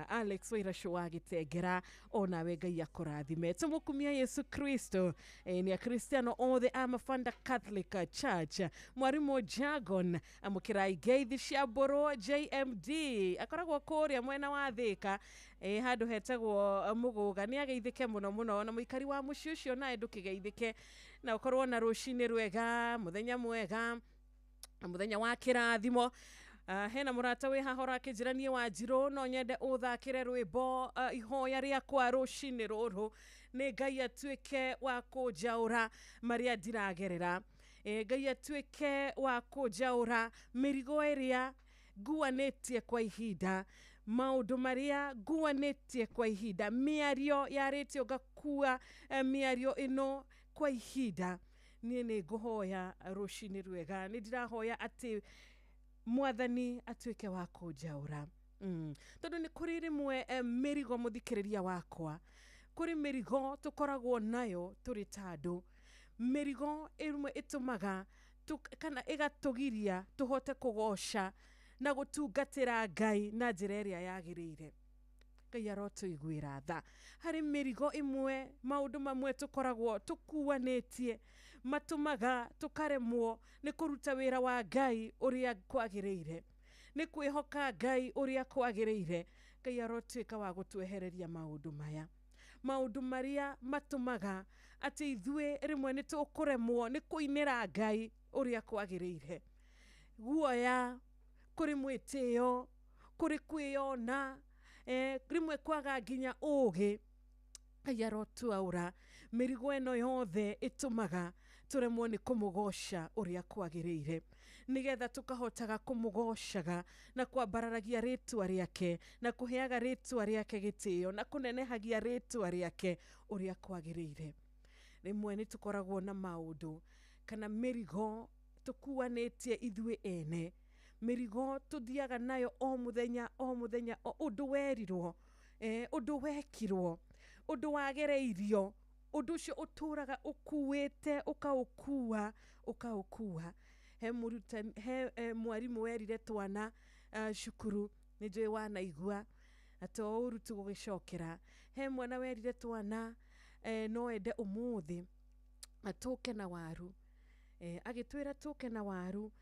Alex Wairacũ wa Gĩtengera, onawe Ngai akũrathime. Tũmũkumia Yesu Kristo. Nĩ akristiano othe a Mafanda Catholic Church. Mwarimũ Jagon amũkĩrai ngeithi cia mbũrũ JMD akoragwo kũrĩa mwena wa Thĩka, handũ hetagwo Mũgũga. Nĩ ageithĩke mũno mũno, na mũikari wa mũciĩ ũcio nawe ndũkĩgeithĩke, na ũkorwo na rũcinĩ rwega, mũthenya mwega, mũthenya wa kĩrathimo. Hena mũrata wĩ haha ũrakĩnjĩra niĩ Wanjirũ no nyende ũthakĩre rwĩmbo ihoya rĩakwa rũcinĩ rũrũ, nĩ Ngai atuĩke wa kũnjaũra marĩa ndiragerera, Ngai atuĩke wa kũnjaũra mĩrigo ĩrĩa nguanĩtie kwa ihinda, maũndũ marĩa nguanĩtie kwa ihinda, mĩario yarĩtio ngakua mĩario ĩno kwa ihinda. Niĩ nĩ ngũhoya rũcinĩ rwega, nĩ ndĩrahoya atĩ mwathani atuĩke wa kũnjaũra. Tondũ nĩ kũrĩ rĩmwe mĩrigo mũthikĩrĩria wakwa, kũrĩ mĩrigo tũkoragwo nayo tũrĩ ta andũ, mĩrigo ĩmwe ĩtũmaga kana ĩgatũgiria tũhote kũgoca na gũtungatĩra Ngai na njĩra ĩrĩa yagĩrĩire. Ngai arotũiguĩra tha. Harĩ mĩrigo ĩmwe, maũndũ mamwe tũkoragwo tũkuanĩtie matũmaga tũkaremwo nĩ kũruta wĩra wa Ngai ũrĩa kwagĩrĩire. Nĩ kwĩhoka Ngai ũrĩa kwagĩrĩire. Ngai arotuĩka wa gũtwehereria maũndũ maya, maũndũ marĩa matũmaga atĩ ithuĩ rĩmwe nĩ tũkũremwo nĩ kũinĩra Ngai ũrĩa kwagĩrĩire. Guoya, kũrĩ mwĩtĩo, kũrĩ kwĩyona, rĩmwe kwaga nginya ũũgĩ. Ngai arotwaũra mĩrigo ĩno yothe ĩtũmaga tũremwo nĩ kũmũgoca ũrĩa kwagĩrĩire, nĩgetha tũkahotaga kũmũgocaga na kwambararagia rĩtwa rĩake na kũheaga rĩtwa rĩake gĩtĩo na kũnenehagia rĩtwa rĩake ũrĩa kwagĩrĩire. Rĩmwe nĩ tũkoragwo na maũndũ kana mĩrigo tũkuanĩtie ithuĩ ene, mĩrigo tũthiaga nayo o mũthenya o mũthenya, o ũndũ werirwo, ũndũ wekirwo, ũndũ wagereirio, ũndũ ũcio ũtũraga ũkuĩte, ũkaũkua ũkaũkua. He mũrutani, he mwarimũ werire twana cukuru, nĩ njũĩ wanaigua na to ũru tu gũgĩcokera. He mwana werire twana no ende ũmũthĩ atũke na waru, agĩtwĩra tũke na waru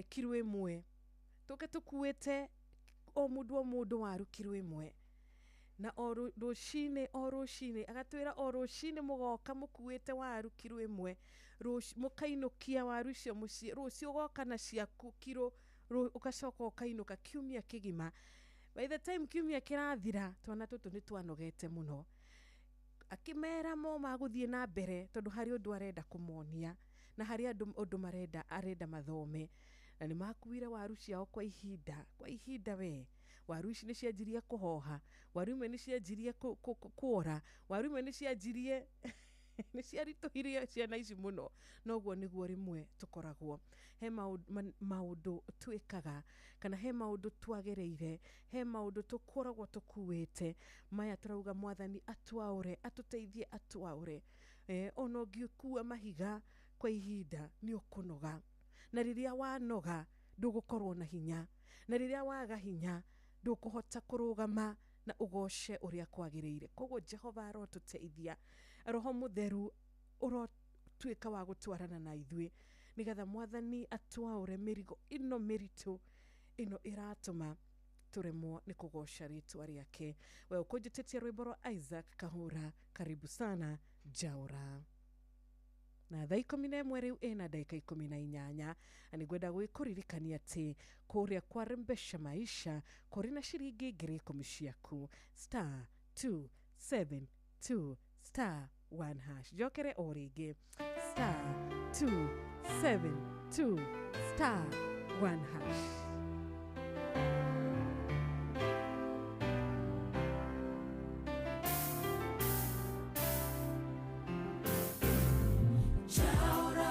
kiro ĩmwe, tũke tũkuĩte o mũndũ waru kiro ĩmwe, na o rũcinĩ o rũcinĩ agatwĩra o rũcinĩ mũgoka mũkuĩte waru kiro ĩmwe, mũkainũkia waru icio mũciĩ, rũciũ ũgoka na ciaku kiro, ũgacoka ũkainũka kiumia kĩgima. By the time kiumia kĩrathira, twana tũtũ nĩ twanogete mũno. Akĩmera mo magũthiĩ na mbere tondũ harĩ ũndũ arenda kũmonia na harĩ ũndũ marenda arenda mathome, na nĩ makuire waru ciao kwa ihinda we. Waru ici nĩ cianjirie kũhoha, waru imwe nĩ cianjirie kuora, waru imwe nĩ cianjirie nĩ ciaritũhirie ciana ici mũno. Noguo nĩguo rĩmwe tũkoragwo, he maũndũ twĩkaga kana he maũndũ twagereire, he maũndũ tũkoragwo tũkuĩte. Maya tũrauga Mwathani atwaũre, atũteithie atwaũre. Ona ũngĩkua mahiga kwa ihinda nĩ ũkũnoga, na rĩrĩa wanoga ndũgũkorwo na hinya, na rĩrĩa waga hinya ndũkũhota kũrũgama na ũgoce ũrĩa kwagĩrĩire. Koguo Jehova arotũteithia, Roho Mũtheru ũrotuĩka wa gũtwarana na ithuĩ, nĩgetha Mwathani atwaũre mĩrigo ĩno mĩritũ ĩno ĩratũma tũremwo nĩ kũgoca rĩtwa rĩake. We ũkũnjĩtĩtie rwĩmbo rwa Isaac Kahũra, karibu sana Njaũra. Na thaa 11 rĩu ĩna ndagĩka 18, na nĩngwenda gwĩkũririkania atĩ kũrĩa kwa Rembesha Maisha kũrĩ na ciringi 10,000 ciaku, star 272 star 1 hash. Njokere o rĩngĩ, star 272 star 1 hash. Njaũra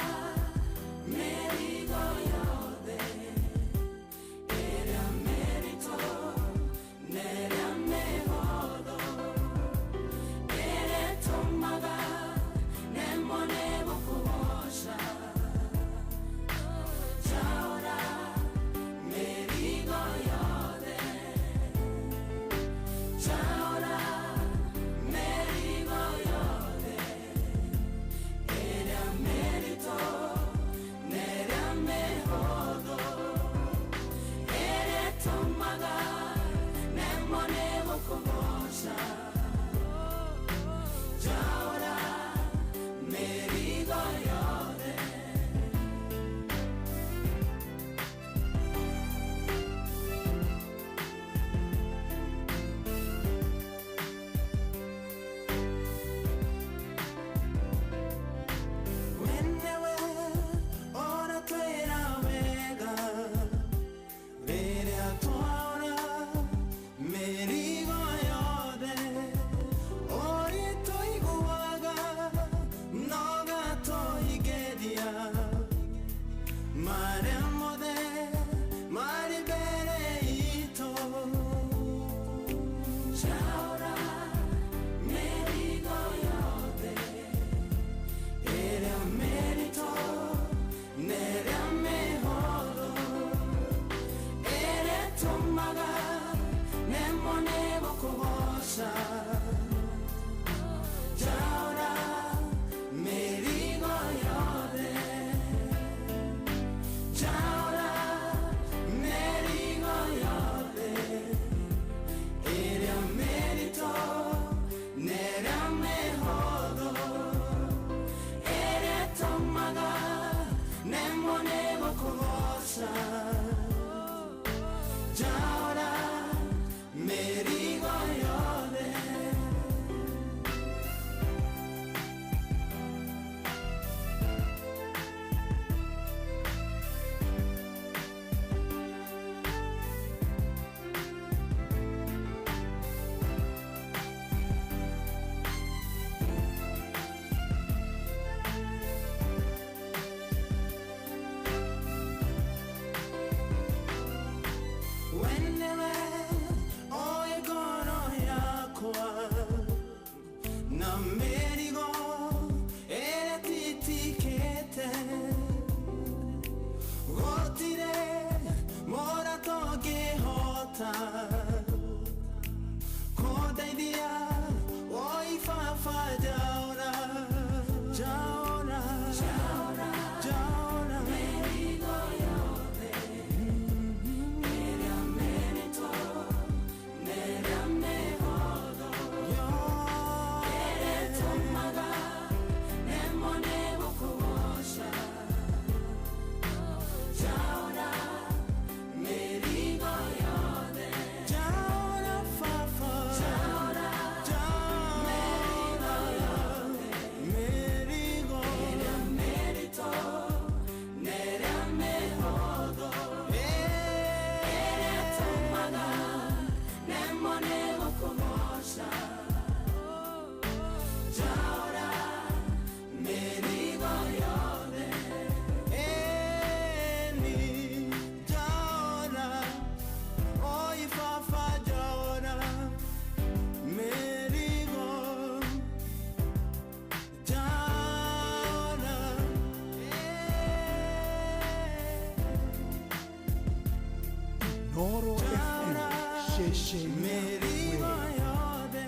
Mĩrigo yothe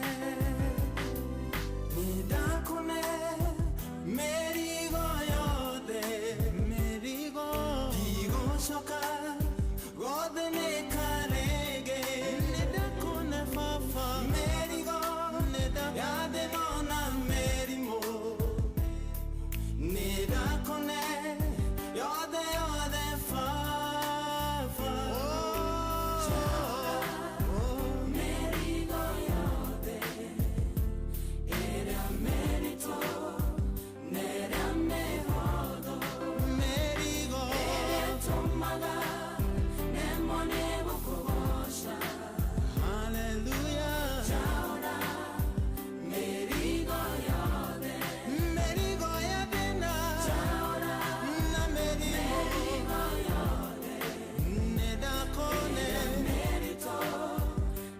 nĩndakũne, mĩrigo yothe, mĩrigo ndigũcoka gũthĩnĩka rĩngĩ. Nĩndakũne baba, mĩrigo ya thĩno na mĩrimũ, nĩndakũne yothe yothe baba. Mĩrigo yothe ĩrĩa mĩritũ na ĩrĩa mĩhũthũ, mĩrigo ĩrĩa ĩtũmaga nemwo nĩ gũkũgoca. Hallelujah. Njaũra mĩrigo yothe, mĩrigo ya thĩna, njaũra na mĩrimũ, mĩrigo yothe nĩndakũne, mĩritũ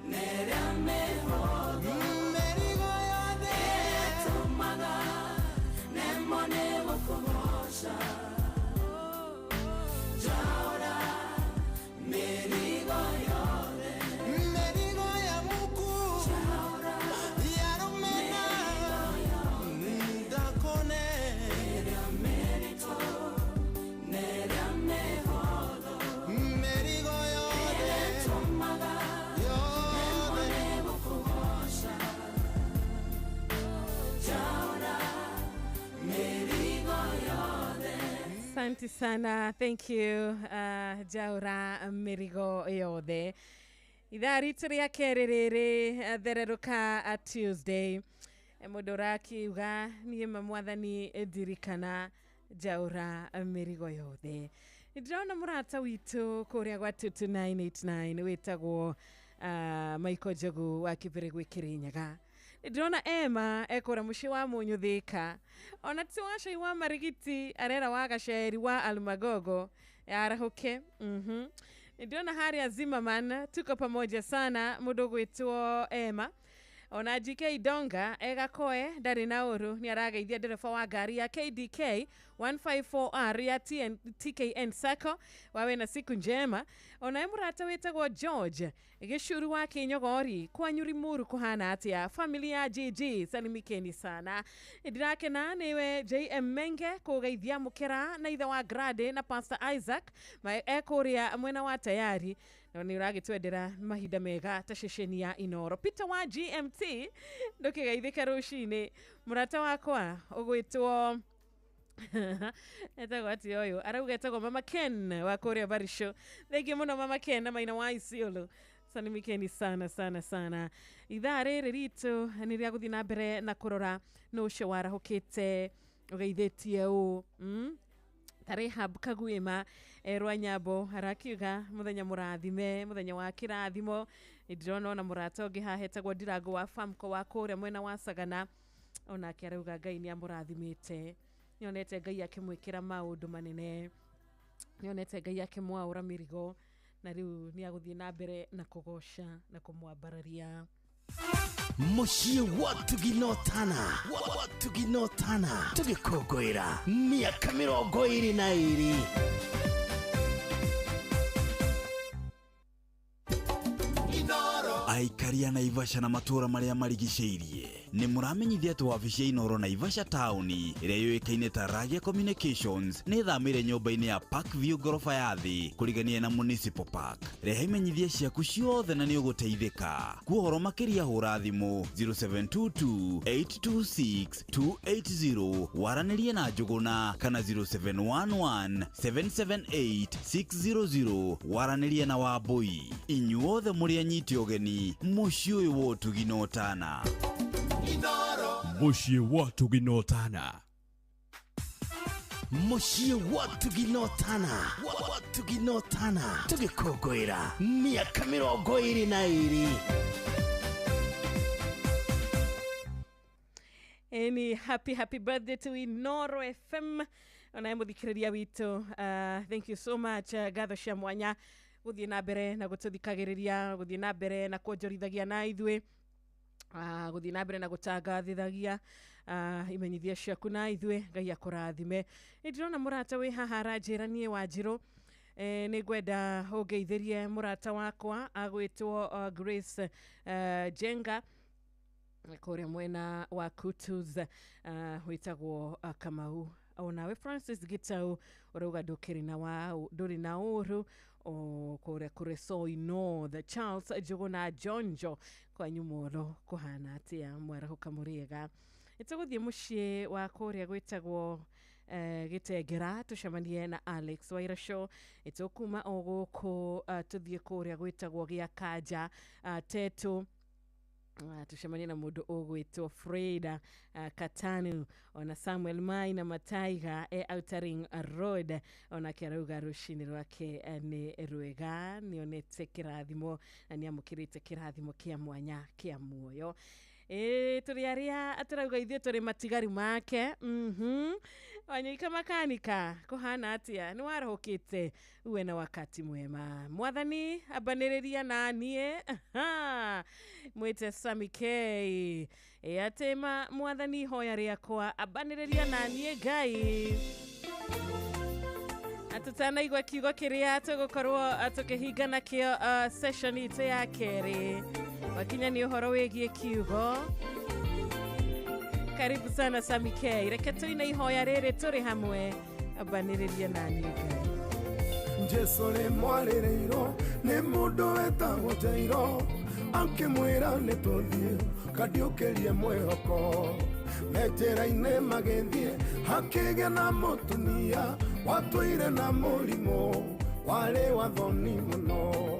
na ĩrĩa mĩhũthũ, mĩrigo yothe ĩrĩa ĩtũmaga nemwo nĩ gũkũgoca. Njaũra mĩrigo yothe, mĩrigo ya muku, njaũra ya rũmena, ndakũne, ĩrĩa mĩritũ na ĩrĩa mĩhũthũ, mĩrigo yothe ĩrĩa ĩtũmaga nemwo nĩ gũkũgoca. Njaũra mĩrigo yothe. Asante sana, thank you Jaura mĩrigo yothe. Ithaa ritũ rĩa kerĩ rĩrĩ thererũka Tuesday. Mũndũ ũrakiuga niĩ ma mwathani ndirikana Jaura mĩrigo yothe. Nĩndĩrona mũrata witũ kũrĩa gwa 22989 wĩtagwo Michael Njogu wa Kĩbĩrĩ gwĩ Kĩrĩnyaga. Nĩndĩrona Emma ekũra mũciĩ wa Mũnyũ Thĩka. Ona ti wacai wa Marigiti arera wa Gaceri wa Almagogo arahũke. Nĩndĩrona harĩa Zimmerman tuko pamoja sana mũndũ ũgwĩtwo Emma. Ona GK Donga egakoe ndarĩ na ũru nĩ arageithia ndereba wa ngari ya KDK 154R ya TKN Sacco wawe na siku njema. Ona e mũrata wĩtagwo George Gĩcuru wa Kĩnyogori kwanyu Limuru kũhana atĩa? Familia ya GG salimikeni sana. Ndĩrakena nĩwe JM Menge kũgeithia mũkĩra na ithe wa Grade na Pastor Isaac ekũrĩa mwena wa tayari na nĩ ũragĩtwendera mahinda mega ta ceceni ya Inoro. Peter wa GMT ndũkĩgeithĩke rũcinĩ. Mũrata wakwa ũgwĩtwo etagwo atĩ ũyũ arauga etagwo Mama Ken wa kũrĩa Barisho. Thengiũ mũno Mama Ken na maina wa Isiolo. Salimikeni sana sana sana. Ithaa rĩrĩ ritũ nĩ rĩa gũthiĩ na mbere na kũrora nũ ũcio warahũkĩte ũgeithĩtie ũũ. Rehab Kaguima Rwanyambo arakiuga mũthenya mũrathime, mũthenya wa kĩrathimo. Nĩndĩrona ona mũrata ũngĩ haha etagwo Ndirango wa Famco wa kũrĩa mwena wa Sagana, onake arauga Ngai nĩ amũrathimĩte. Nĩonete Ngai akĩmwĩkĩra maũndũ manene, nĩonete Ngai akĩmwaũra mĩrigo, na rĩu nĩ agũthiĩ na mbere na kũgoca na kũmwambararia. Mũciĩ wa Tuginotana, wa Tuginotana, tũgĩkũngũĩra mĩaka 22. Aikari a Naivasha na matũũra marĩa marigicĩirie nĩ mũramenyithia atĩ wabici ya Inoro Naivasha taũni ĩrĩa yũĩkaine ta Ragia Communications nĩ ĩthamĩire nyũmba-inĩ ya Park View ngoroba ya thĩ kũrigania na Municipal Park. Rehe imenyithia ciaku ciothe na nĩ ũgũteithĩka. Kuohoro makĩria hũra thimũ 0722 826 280 waranĩrie na Njũgũna kana 0711 778 600 waranĩrie na Wambui. Inyuothe mũrĩ anyiti ũgeni mũciĩ ũyũ wa ũtugi na ũtana. Mũciĩ wa ũtugi na ũtana. Mũciĩ wa ũtugi na ũtana, wa ũtugi na ũtana, tũgĩkũngũĩra mĩaka 22. Eni happy happy birthday to Inoro FM ona mũthikĩrĩria witũ. Thank you so much ngatho cia mwanya gũthiĩ na mbere na gũtũthikagĩrĩria, gũthiĩ na mbere na kuonjorithagia na ithuĩ, gũthiĩ na mbere na gũtangathithagia imenyithia ciaku na ithuĩ. Ngai akũrathime. Nĩ ndĩrona mũrata wĩ haha aranjĩra niĩ Wanjirũ Nĩ ngwenda ũngeithĩrie mũrata wakwa agwĩtwo Grace Jenga kũrĩa mwena wa Kutus, wĩtagwo Kamau. Onawe Francis Gitau ũrauga ndũkĩrĩ na wau, ndũrĩ na ũru kũrĩa Kuresoi North. Charles Njũgũna Jonjo kwanyu Molo kũhana atĩa, mwarahũka mũrĩega. Nĩtũgũthiĩ mũciĩ wa kũrĩa gwĩtagwo Gĩtengera tũcemanie na Alex Wairasho. Nĩtũkuma o gũkũ tũthiĩ kũrĩa gwĩtagwo gĩa Kanja Tetu, tucemanie na mũndũ ũgwĩtwo Freda Katanu, ona Samuel Mai na Mataiga e Outer Ring Road, onake arauga rũcinĩ rwake nĩ rwega, nĩonete kĩrathimo na nĩamũkĩrĩte kĩrathimo kĩa mwanya kĩa muoyo. Tũrĩ arĩa tũrauga ithuĩ tũrĩ matigari make. Wanyoika makanika kũhana atĩa, nĩ warahũkĩte, uwe na wakati mwema. Mwathani ambanĩrĩria na niĩ mwĩte Sami K. Atĩ mwathani ihoya rĩakwa ambanĩrĩria na niĩ Ngai. Atutanaigua kiugo kĩrĩa tũgũkorwo tũkĩhinga nakĩo session itũ ya kerĩ. Wakinya ni ũhoro wĩgiĩ kiugo. Karibu sana Sami K. Reke tũine ihoya rĩrĩ tũrĩ hamwe, ambanĩrĩria na niĩ Ngai. Jesu rĩmwarĩrĩirwo nĩ mũndũ wetagwo Jairo, akĩmwĩra nĩ tũthiĩ kandiũkĩrie mwĩhoko. Me njĩra-inĩ magĩthiĩ hakĩgĩa na mũtumia watũire na mũrimũ warĩ wa thoni mũno.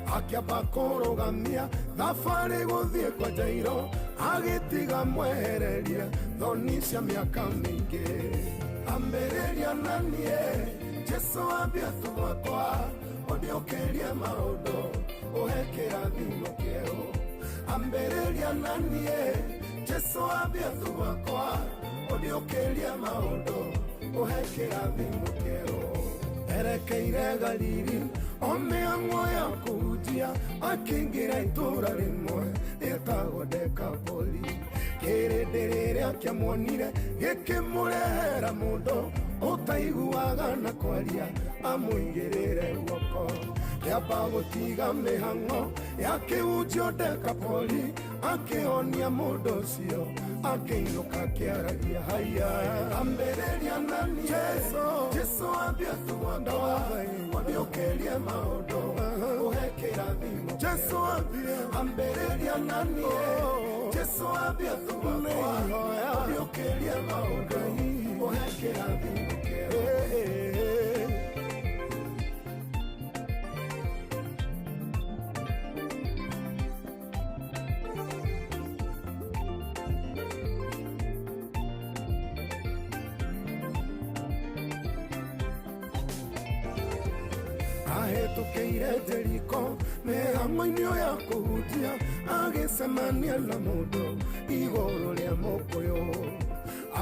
Akĩamba kũrũgamia thabarĩ gũthiĩ kwa Jairo, agĩtiga mwehereria thoni cia mĩaka mĩingĩ. Ambĩrĩria na niĩ Jesu ambia tu gwakwa, ũndĩũkĩrie maũndũ ũhe kĩrathimo kĩerũ. Ambĩrĩria na niĩ Jesu ambia tu gwakwa, ũndĩũkĩrie maũndũ ũhe kĩrathimo kĩerũ. Erekeire Galili o mĩhang'o ya kũhunjia, akĩingĩra itũũra rĩmwe rĩtagwo Dekapoli. Kĩrĩndĩ rĩrĩa kĩamuonire gĩkĩmũrehera mũndũ ũtaiguaga na kwaria amũigĩrĩre guoko. Kĩamba gũtiga mĩhang'o ya kĩhunjio Dekapoli, akĩhonia mũndũ ũcio akĩinũka akĩaragia haya. Ambĩrĩria na niĩ Jesu ambia tu gwakwa, ũndĩũkĩrie maũndũ ũhe kĩrathimo. Jesu ambia, ambĩrĩria na niĩ Jesu ambia tu gwakwa, ũndĩũkĩrie maũndũ ũhe kĩrathimo kĩerũ. Ahĩtũkĩire Jeriko mĩhang'o-inĩ ya kũhunjia, agĩcemania na mũndũ igũrũ rĩa mũkũyũ.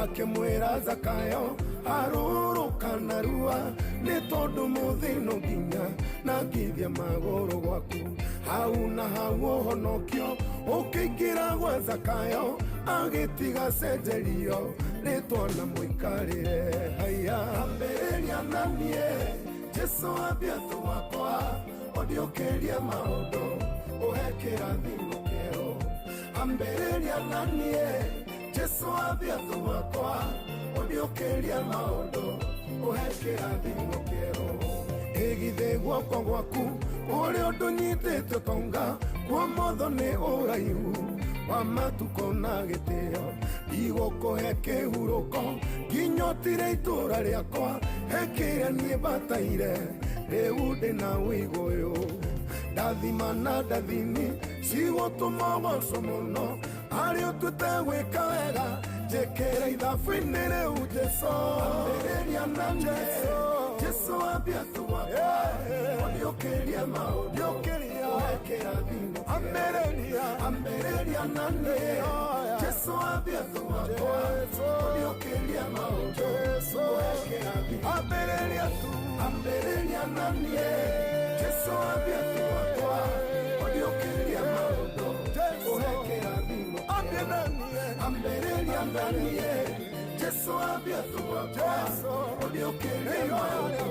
Akĩmwĩra Zakayo arũrũka narua, nĩ tondũ mũthĩ no nginya na ngithia magũrũ gwaku. Hau na hau ũhonokio ũkĩingĩra gwa Zakayo, agĩtiga cenjerio rĩtwa na mũikarĩre. Haya, ambĩrĩria na niĩ Jesu ambia tu gwakwa, ũndĩũkĩrie maũndũ ũhe kĩrathimo kĩerũ. Ambĩrĩria na niĩ Jesu ambia tu gwakwa, ũndĩũkĩrie maũndũ ũhe kĩrathimo kĩerũ. Ĩgithĩ guoko gwaku ũrĩa ũndũ nyitĩte ũtonga, kuomotho nĩ ũraihu wa matukũ na gĩtĩo. Ndigũkũhe kĩhurũko nginya ũtire itũũra rĩakwa, he kĩrĩa niĩ bataire rĩu ndĩna wĩigũyũ. Ndathima na ndathimi cigũtũma ũgoco mũno, arĩ ũtuĩte gwĩka wega njĩkĩre ithabu-inĩ rĩu Jesu. Ambĩrĩria na niĩ Jesu ambia tu gwakwa, ũndĩũkĩrie maũndũ ũhe kĩrathimo. Ambĩrĩria, ambĩrĩria na niĩ Jesu ambia tu gwakwa, ũndĩũkĩrie maũndũ ũhe kĩrathimo. Ambĩrĩria tu, ambĩrĩria na niĩ Jesu ambia tu gwakwa, ũndĩũkĩrie maũndũ ũhe kĩrathimo. Ambĩrĩria na niĩ Jesu ambia tu gwakwa, ũndĩũkĩrie maũndũ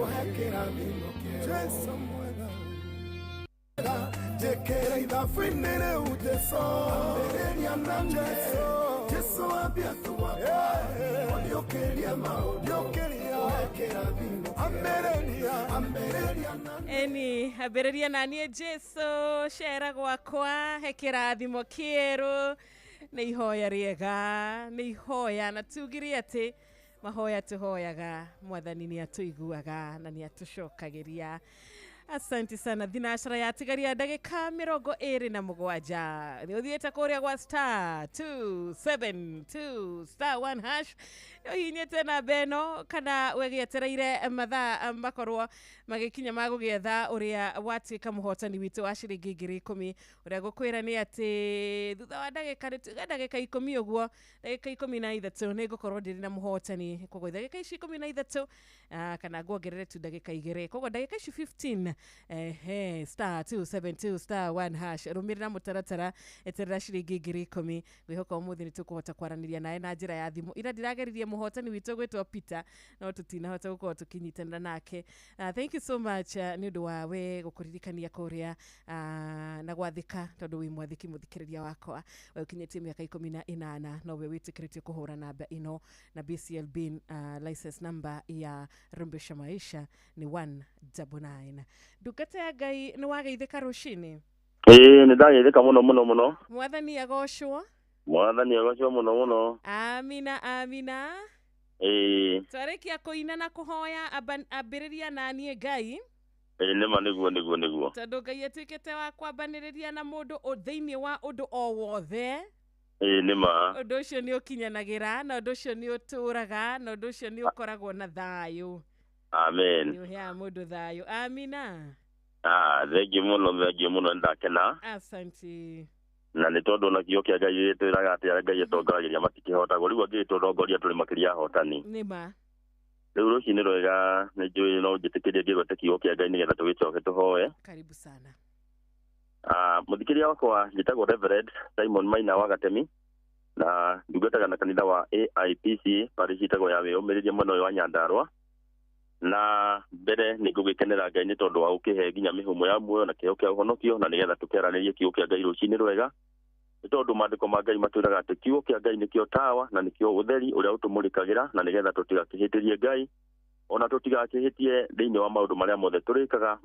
ũhe Kĩrathimo kĩerũ. Jesu mwega njĩkĩra ithabu-inĩ rĩu Jesu ambĩrĩria na Jesu Jesu ambia tu wakwa ũndiũkĩrie maũndũ ũhe kĩrathimo ambĩrĩria ambĩrĩria na Eni ambĩrĩria na niĩ Jesu cera gwakwa he kĩrathimo kĩerũ. Nĩ ihoya rĩega, nĩ ihoya na tugire atĩ mahoya tũhoyaga mwathani nĩ atũiguaga na nĩ atũcokagĩria. Asante sana. Thinacara yatigaria ndagĩka 27. Nĩ ũthiĩte kũrĩa gwa star 272 star 1 hash ũhihinyĩte namba ĩno kana wegĩetereire mathaa makorwo magĩkinya ma gũgĩetha ũrĩa watuĩka mũhotani witũ wa ciringi 10,000. Ũrĩa ngũkwĩra nĩ atĩ thutha wa ndagĩka nĩ tuge ndagĩka 10 ũguo, ndagĩka 13 nĩ ngũkorwo ndĩrĩ na mũhotani. Koguo ndagĩka ici 13 kana nguongerere tu ndagĩka 2, koguo ndagĩka ici 15 star 272 star 1 hash. Rũmĩrĩra mũtaratara, eterera ciringi 10,000. Ngwĩhoka ũmũthĩ nĩ tũkũhota kwaranĩria nawe na njĩra ya thimũ. Ira ndĩrageririe mũhotani witũ gwĩtwo Peter no tũtinahota gũkorwo tũkĩnyitanĩra nake. Thank you so much nĩ ũndũ wa we gũkũririkania kũrĩa na gwathĩka tondũ wĩ mwathĩki mũthikĩrĩria wakwa. We ũkinyĩtie mĩaka 18 nowe wĩtĩkĩrĩtio kũhũra namba ĩno na BCLB license number ya Rumbisha Maisha ni 199. Ndungata ya Ngai nĩ wageithĩka rũcinĩ? Ĩĩ nĩ ndageithĩka mũno mũno mũno. Mwathani agocwo. Mwathani agocwo mũno mũno. Amina amina. Ĩĩ twarĩkia kũina na kũhoya ambĩrĩria na niĩ Ngai. Ĩĩ nĩma nĩguo nĩguo nĩguo. Tondũ Ngai atuĩkĩte wa kwambanĩrĩria na mũndũ thĩinĩ wa ũndũ o wothe. Ĩĩ nĩma. Ũndũ ũcio nĩ ũkinyanagĩra na ũndũ ũcio nĩ ũtũraga na ũndũ ũcio nĩ ũkoragwo na thayũ. Amen. Nĩ ũheaga mũndũ thayũ. Amina. Thengiũ mũno thengiũ mũno nĩndakena. Asante. Na nĩ tondũ ona kiugo kĩa Ngai gĩtwĩraga atĩ arĩa Ngai atongoragĩria matikĩhotagwo. Rĩu angĩgĩtũtongoria tũrĩ makĩria ahotani. Nĩma. Rĩu rũcinĩ rwega nĩ njũĩ no njĩtĩkĩrie ngĩgwete kiugo kĩa Ngai nĩgetha tũgĩcoke tũhoe. Karibu sana. Mũthikĩria wakwa njĩtagwo Reverend Simon Maina wa Gatemi na ndungataga na kanitha wa AIPC parish ĩtagwo ya Wĩyũmĩrĩrie mwena ũyũ wa Nyandarua. Na mbere nĩ ngũgĩkenera Ngai nĩ tondũ wa gũkĩhe nginya mĩhũmũ ya muoyo na kĩheo kĩa ũhonokio na nĩgetha tũkĩaranĩrie kiugo kĩa Ngai rũcinĩ rwega. Nĩ tondũ maandĩko ma Ngai matwĩraga atĩ kiugo kĩa Ngai nĩkĩo tawa na nĩkĩo ũtheri ũrĩa ũtũmũrĩkagĩra na nĩgetha tũtigakĩhĩtĩrie Ngai ona tũtigakĩhĩtie thĩinĩ wa maũndũ marĩa mothe tũrĩkaga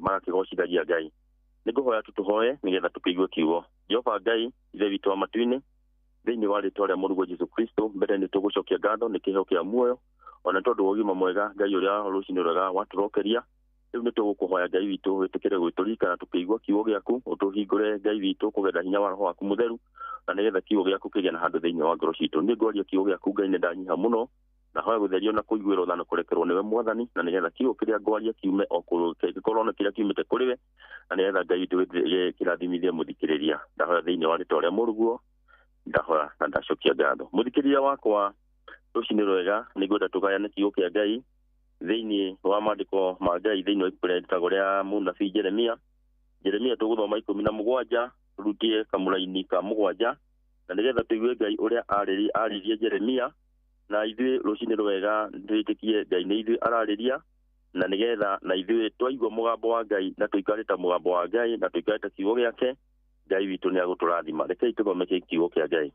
magakĩgocithagia Ngai. Nĩ ngũhoya tũtũhoe nĩgetha tũkĩigue kiugo. Jehova Ngai Ithe witũ wa matu-inĩ, thĩinĩ wa rĩtwa rĩa Mũrũguo Jesũ Kristo, mbere nĩ tũgũcokia ngatho nĩ kĩheo kĩa muoyo ona tondũ wa ũgima mwega Ngai ũrĩa rũcinĩ rwega watũrokeria. Rĩu nĩ tũgũkũhoya Ngai witũ wĩtĩkĩre gwĩtũririkana tũkĩigua kiugo gĩaku, ũtũhingũre Ngai witũ kũgerera hinya wa Roho waku mũtheru na nĩgetha kiugo gĩaku kĩgĩe na handũ thĩinĩ wa ngoro citũ. Nĩ ngwaria kiugo gĩaku Ngai nĩ ndanyiha mũno na hoya gũtherio na kũiguĩrwo tha na kũrekerwo nĩwe Mwathani na nĩgetha kiugo kĩrĩa ngwaria kiume o gĩkorwo na kĩrĩa kiumĩte kũrĩ we na nĩgetha Ngai witũ kĩrathimithie mũthikĩrĩria. Ndahoya thĩinĩ wa rĩtwa rĩa Mũrũguo, ndahoya na ndacokia ngatho. Mũthikĩrĩria wakwa rũcinĩ rwega nĩ ngwenda tũgayane kiugo kĩa Ngai thĩinĩ wa maandĩko ma Ngai thĩinĩ wa ibuku rĩtagwo rĩa mũnabii Jeremia. Jeremia tũgũthoma 17 tũrutie kamũraini ka 7 na nĩgetha tũigue Ngai ũrĩa arĩrie Jeremia na ithuĩ rũcinĩ rwega twĩtĩkie Ngai nĩ ithuĩ ararĩria na nĩgetha na ithuĩ twaigua mũgambo wa Ngai na tũikare ta mũgambo wa Ngai na tũikare ta kiugo gĩake Ngai witũ nĩ agũtũrathima. Rekei tũthome kiugo kĩa Ngai.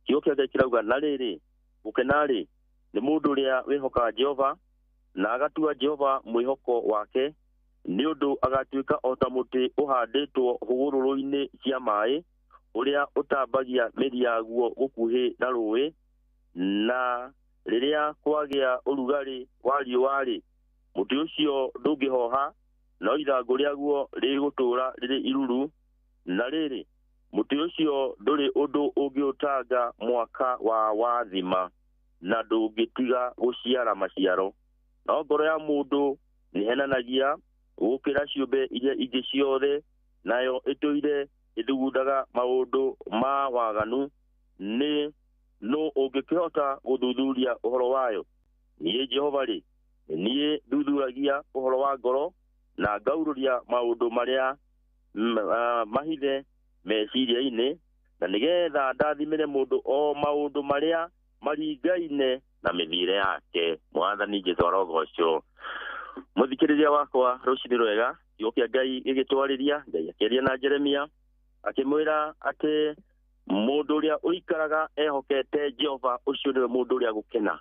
Kiugo kĩa Ngai kĩrauga na rĩrĩ gũkena-rĩ nĩ mũndũ ũrĩa wĩhokaga Jehova na agatua Jehova mwĩhoko wake, nĩ ũndũ agatuĩka o ta mũtĩ ũhandĩtwo hũgũrũrũ-inĩ cia maĩ ũrĩa ũtambagia mĩri yaguo gũkuhĩ na rũĩ, na rĩrĩa kwagĩa ũrugarĩ wa riũa-rĩ mũtĩ ũcio ndũngĩhoha no ithangũ rĩaguo rĩgũtũũra rĩrĩ iruru. Na rĩrĩ mũtĩ ũcio ndũrĩ ũndũ ũngĩũtanga mwaka wa wathima na ndũngĩtiga gũciara maciaro. No ngoro ya mũndũ nĩhenanagia gũkĩra ciũmbe iria ingĩ ciothe, nayo ĩtũire ĩthugundaga maũndũ ma waganu. Nĩ nũ ũngĩkĩhota gũthuthuria ũhoro wayo? Niĩ Jehova-rĩ, niĩ thuthuragia ũhoro wa ngoro na ngaurũria maũndũ marĩa mahithe meciria-inĩ, na nĩgetha ndathimĩre mũndũ o maũndũ marĩa maringaine na mĩthiĩre yake. Mwathani Jesũ arogocwo. Mũthikĩrĩria wakwa rũcinĩ rwega, kiugo kĩa Ngai gĩgĩtwarĩria, Ngai akĩaria na Jeremia akĩmwĩra atĩ mũndũ ũrĩa ũikaraga ehokete Jehova ũcio nĩwe mũndũ ũrĩa gũkena,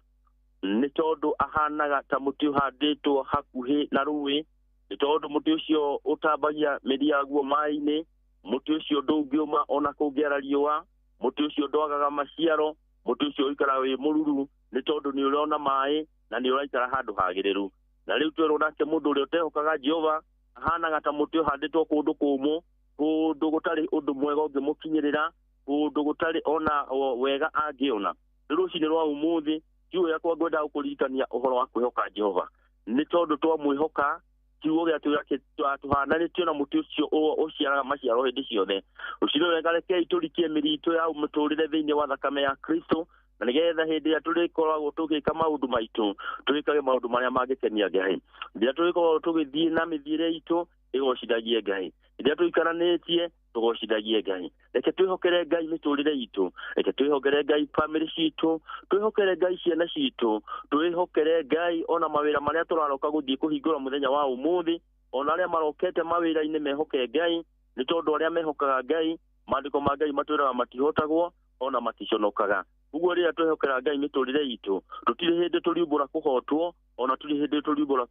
nĩ tondũ ahanaga ta mũtĩ ũhandĩtwo hakuhĩ na rũĩ, nĩ tondũ mũtĩ ũcio ũtambagia mĩri yaguo maĩ-inĩ, mũtĩ ũcio ndũngĩũma ona kũngĩara riũa, mũtĩ ũcio ndwagaga maciaro, mũtĩ ũcio ũikaraga wĩ mũruru nĩ tondũ nĩ ũrona maĩ na nĩ ũraikara handũ hagĩrĩru. Na rĩu twerwo nake mũndũ ũrĩa ũtehokaga Jehova ahanaga ta mũtĩ ũhandĩtwo kũndũ kũmũ, kũndũ gũtarĩ ũndũ mwega ũngĩmũkinyĩrĩra, kũndũ gũtarĩ ona wega angĩona. Rĩu rũcinĩ rwa ũmũthĩ kiugo gĩakwa ngwenda gũkũririkania ũhoro wa kwĩhoka Jehova, nĩ tondũ twamwĩhoka kiugo gĩatwĩra tũhananĩtio na mũtĩ ũcio ũciaraga maciaro hĩndĩ ciothe. Rũcinĩ wega rekei tũrikie mĩri itũ ya mũtũrĩre thĩinĩ wa thakame ya Kristo, na nĩgetha hĩndĩ ĩrĩa tũrĩkoragwo tũgĩka maũndũ maitũ tũgĩkage maũndũ marĩa mangĩkenia Ngai. Hĩndĩ ĩrĩa tũrĩkoragwo tũgĩthiĩ na mĩthiĩre itũ ĩgocithagie Ngai, hĩndĩ ĩrĩa tũikaranĩtie tũgocithagie Ngai. Reke twĩhokere Ngai mĩtũrĩre itũ, reke twĩhokere Ngai bamĩrĩ citũ, twĩhokere Ngai ciana citũ, twĩhokere Ngai ona mawĩra marĩa tũraroka gũthiĩ kũhingũra mũthenya wa ũmũthĩ, ona arĩa marokete mawĩra-inĩ mehoke Ngai, nĩ tondũ arĩa mehokaga Ngai, maandĩko ma Ngai matwĩraga matihotagwo ona maticonokaga. Ũguo rĩrĩa twehokera Ngai mĩtũrĩre itũ, tũtirĩ hĩndĩ tũriumbũra kũhotwo, ona tũtirĩ hĩndĩ tũriumbũra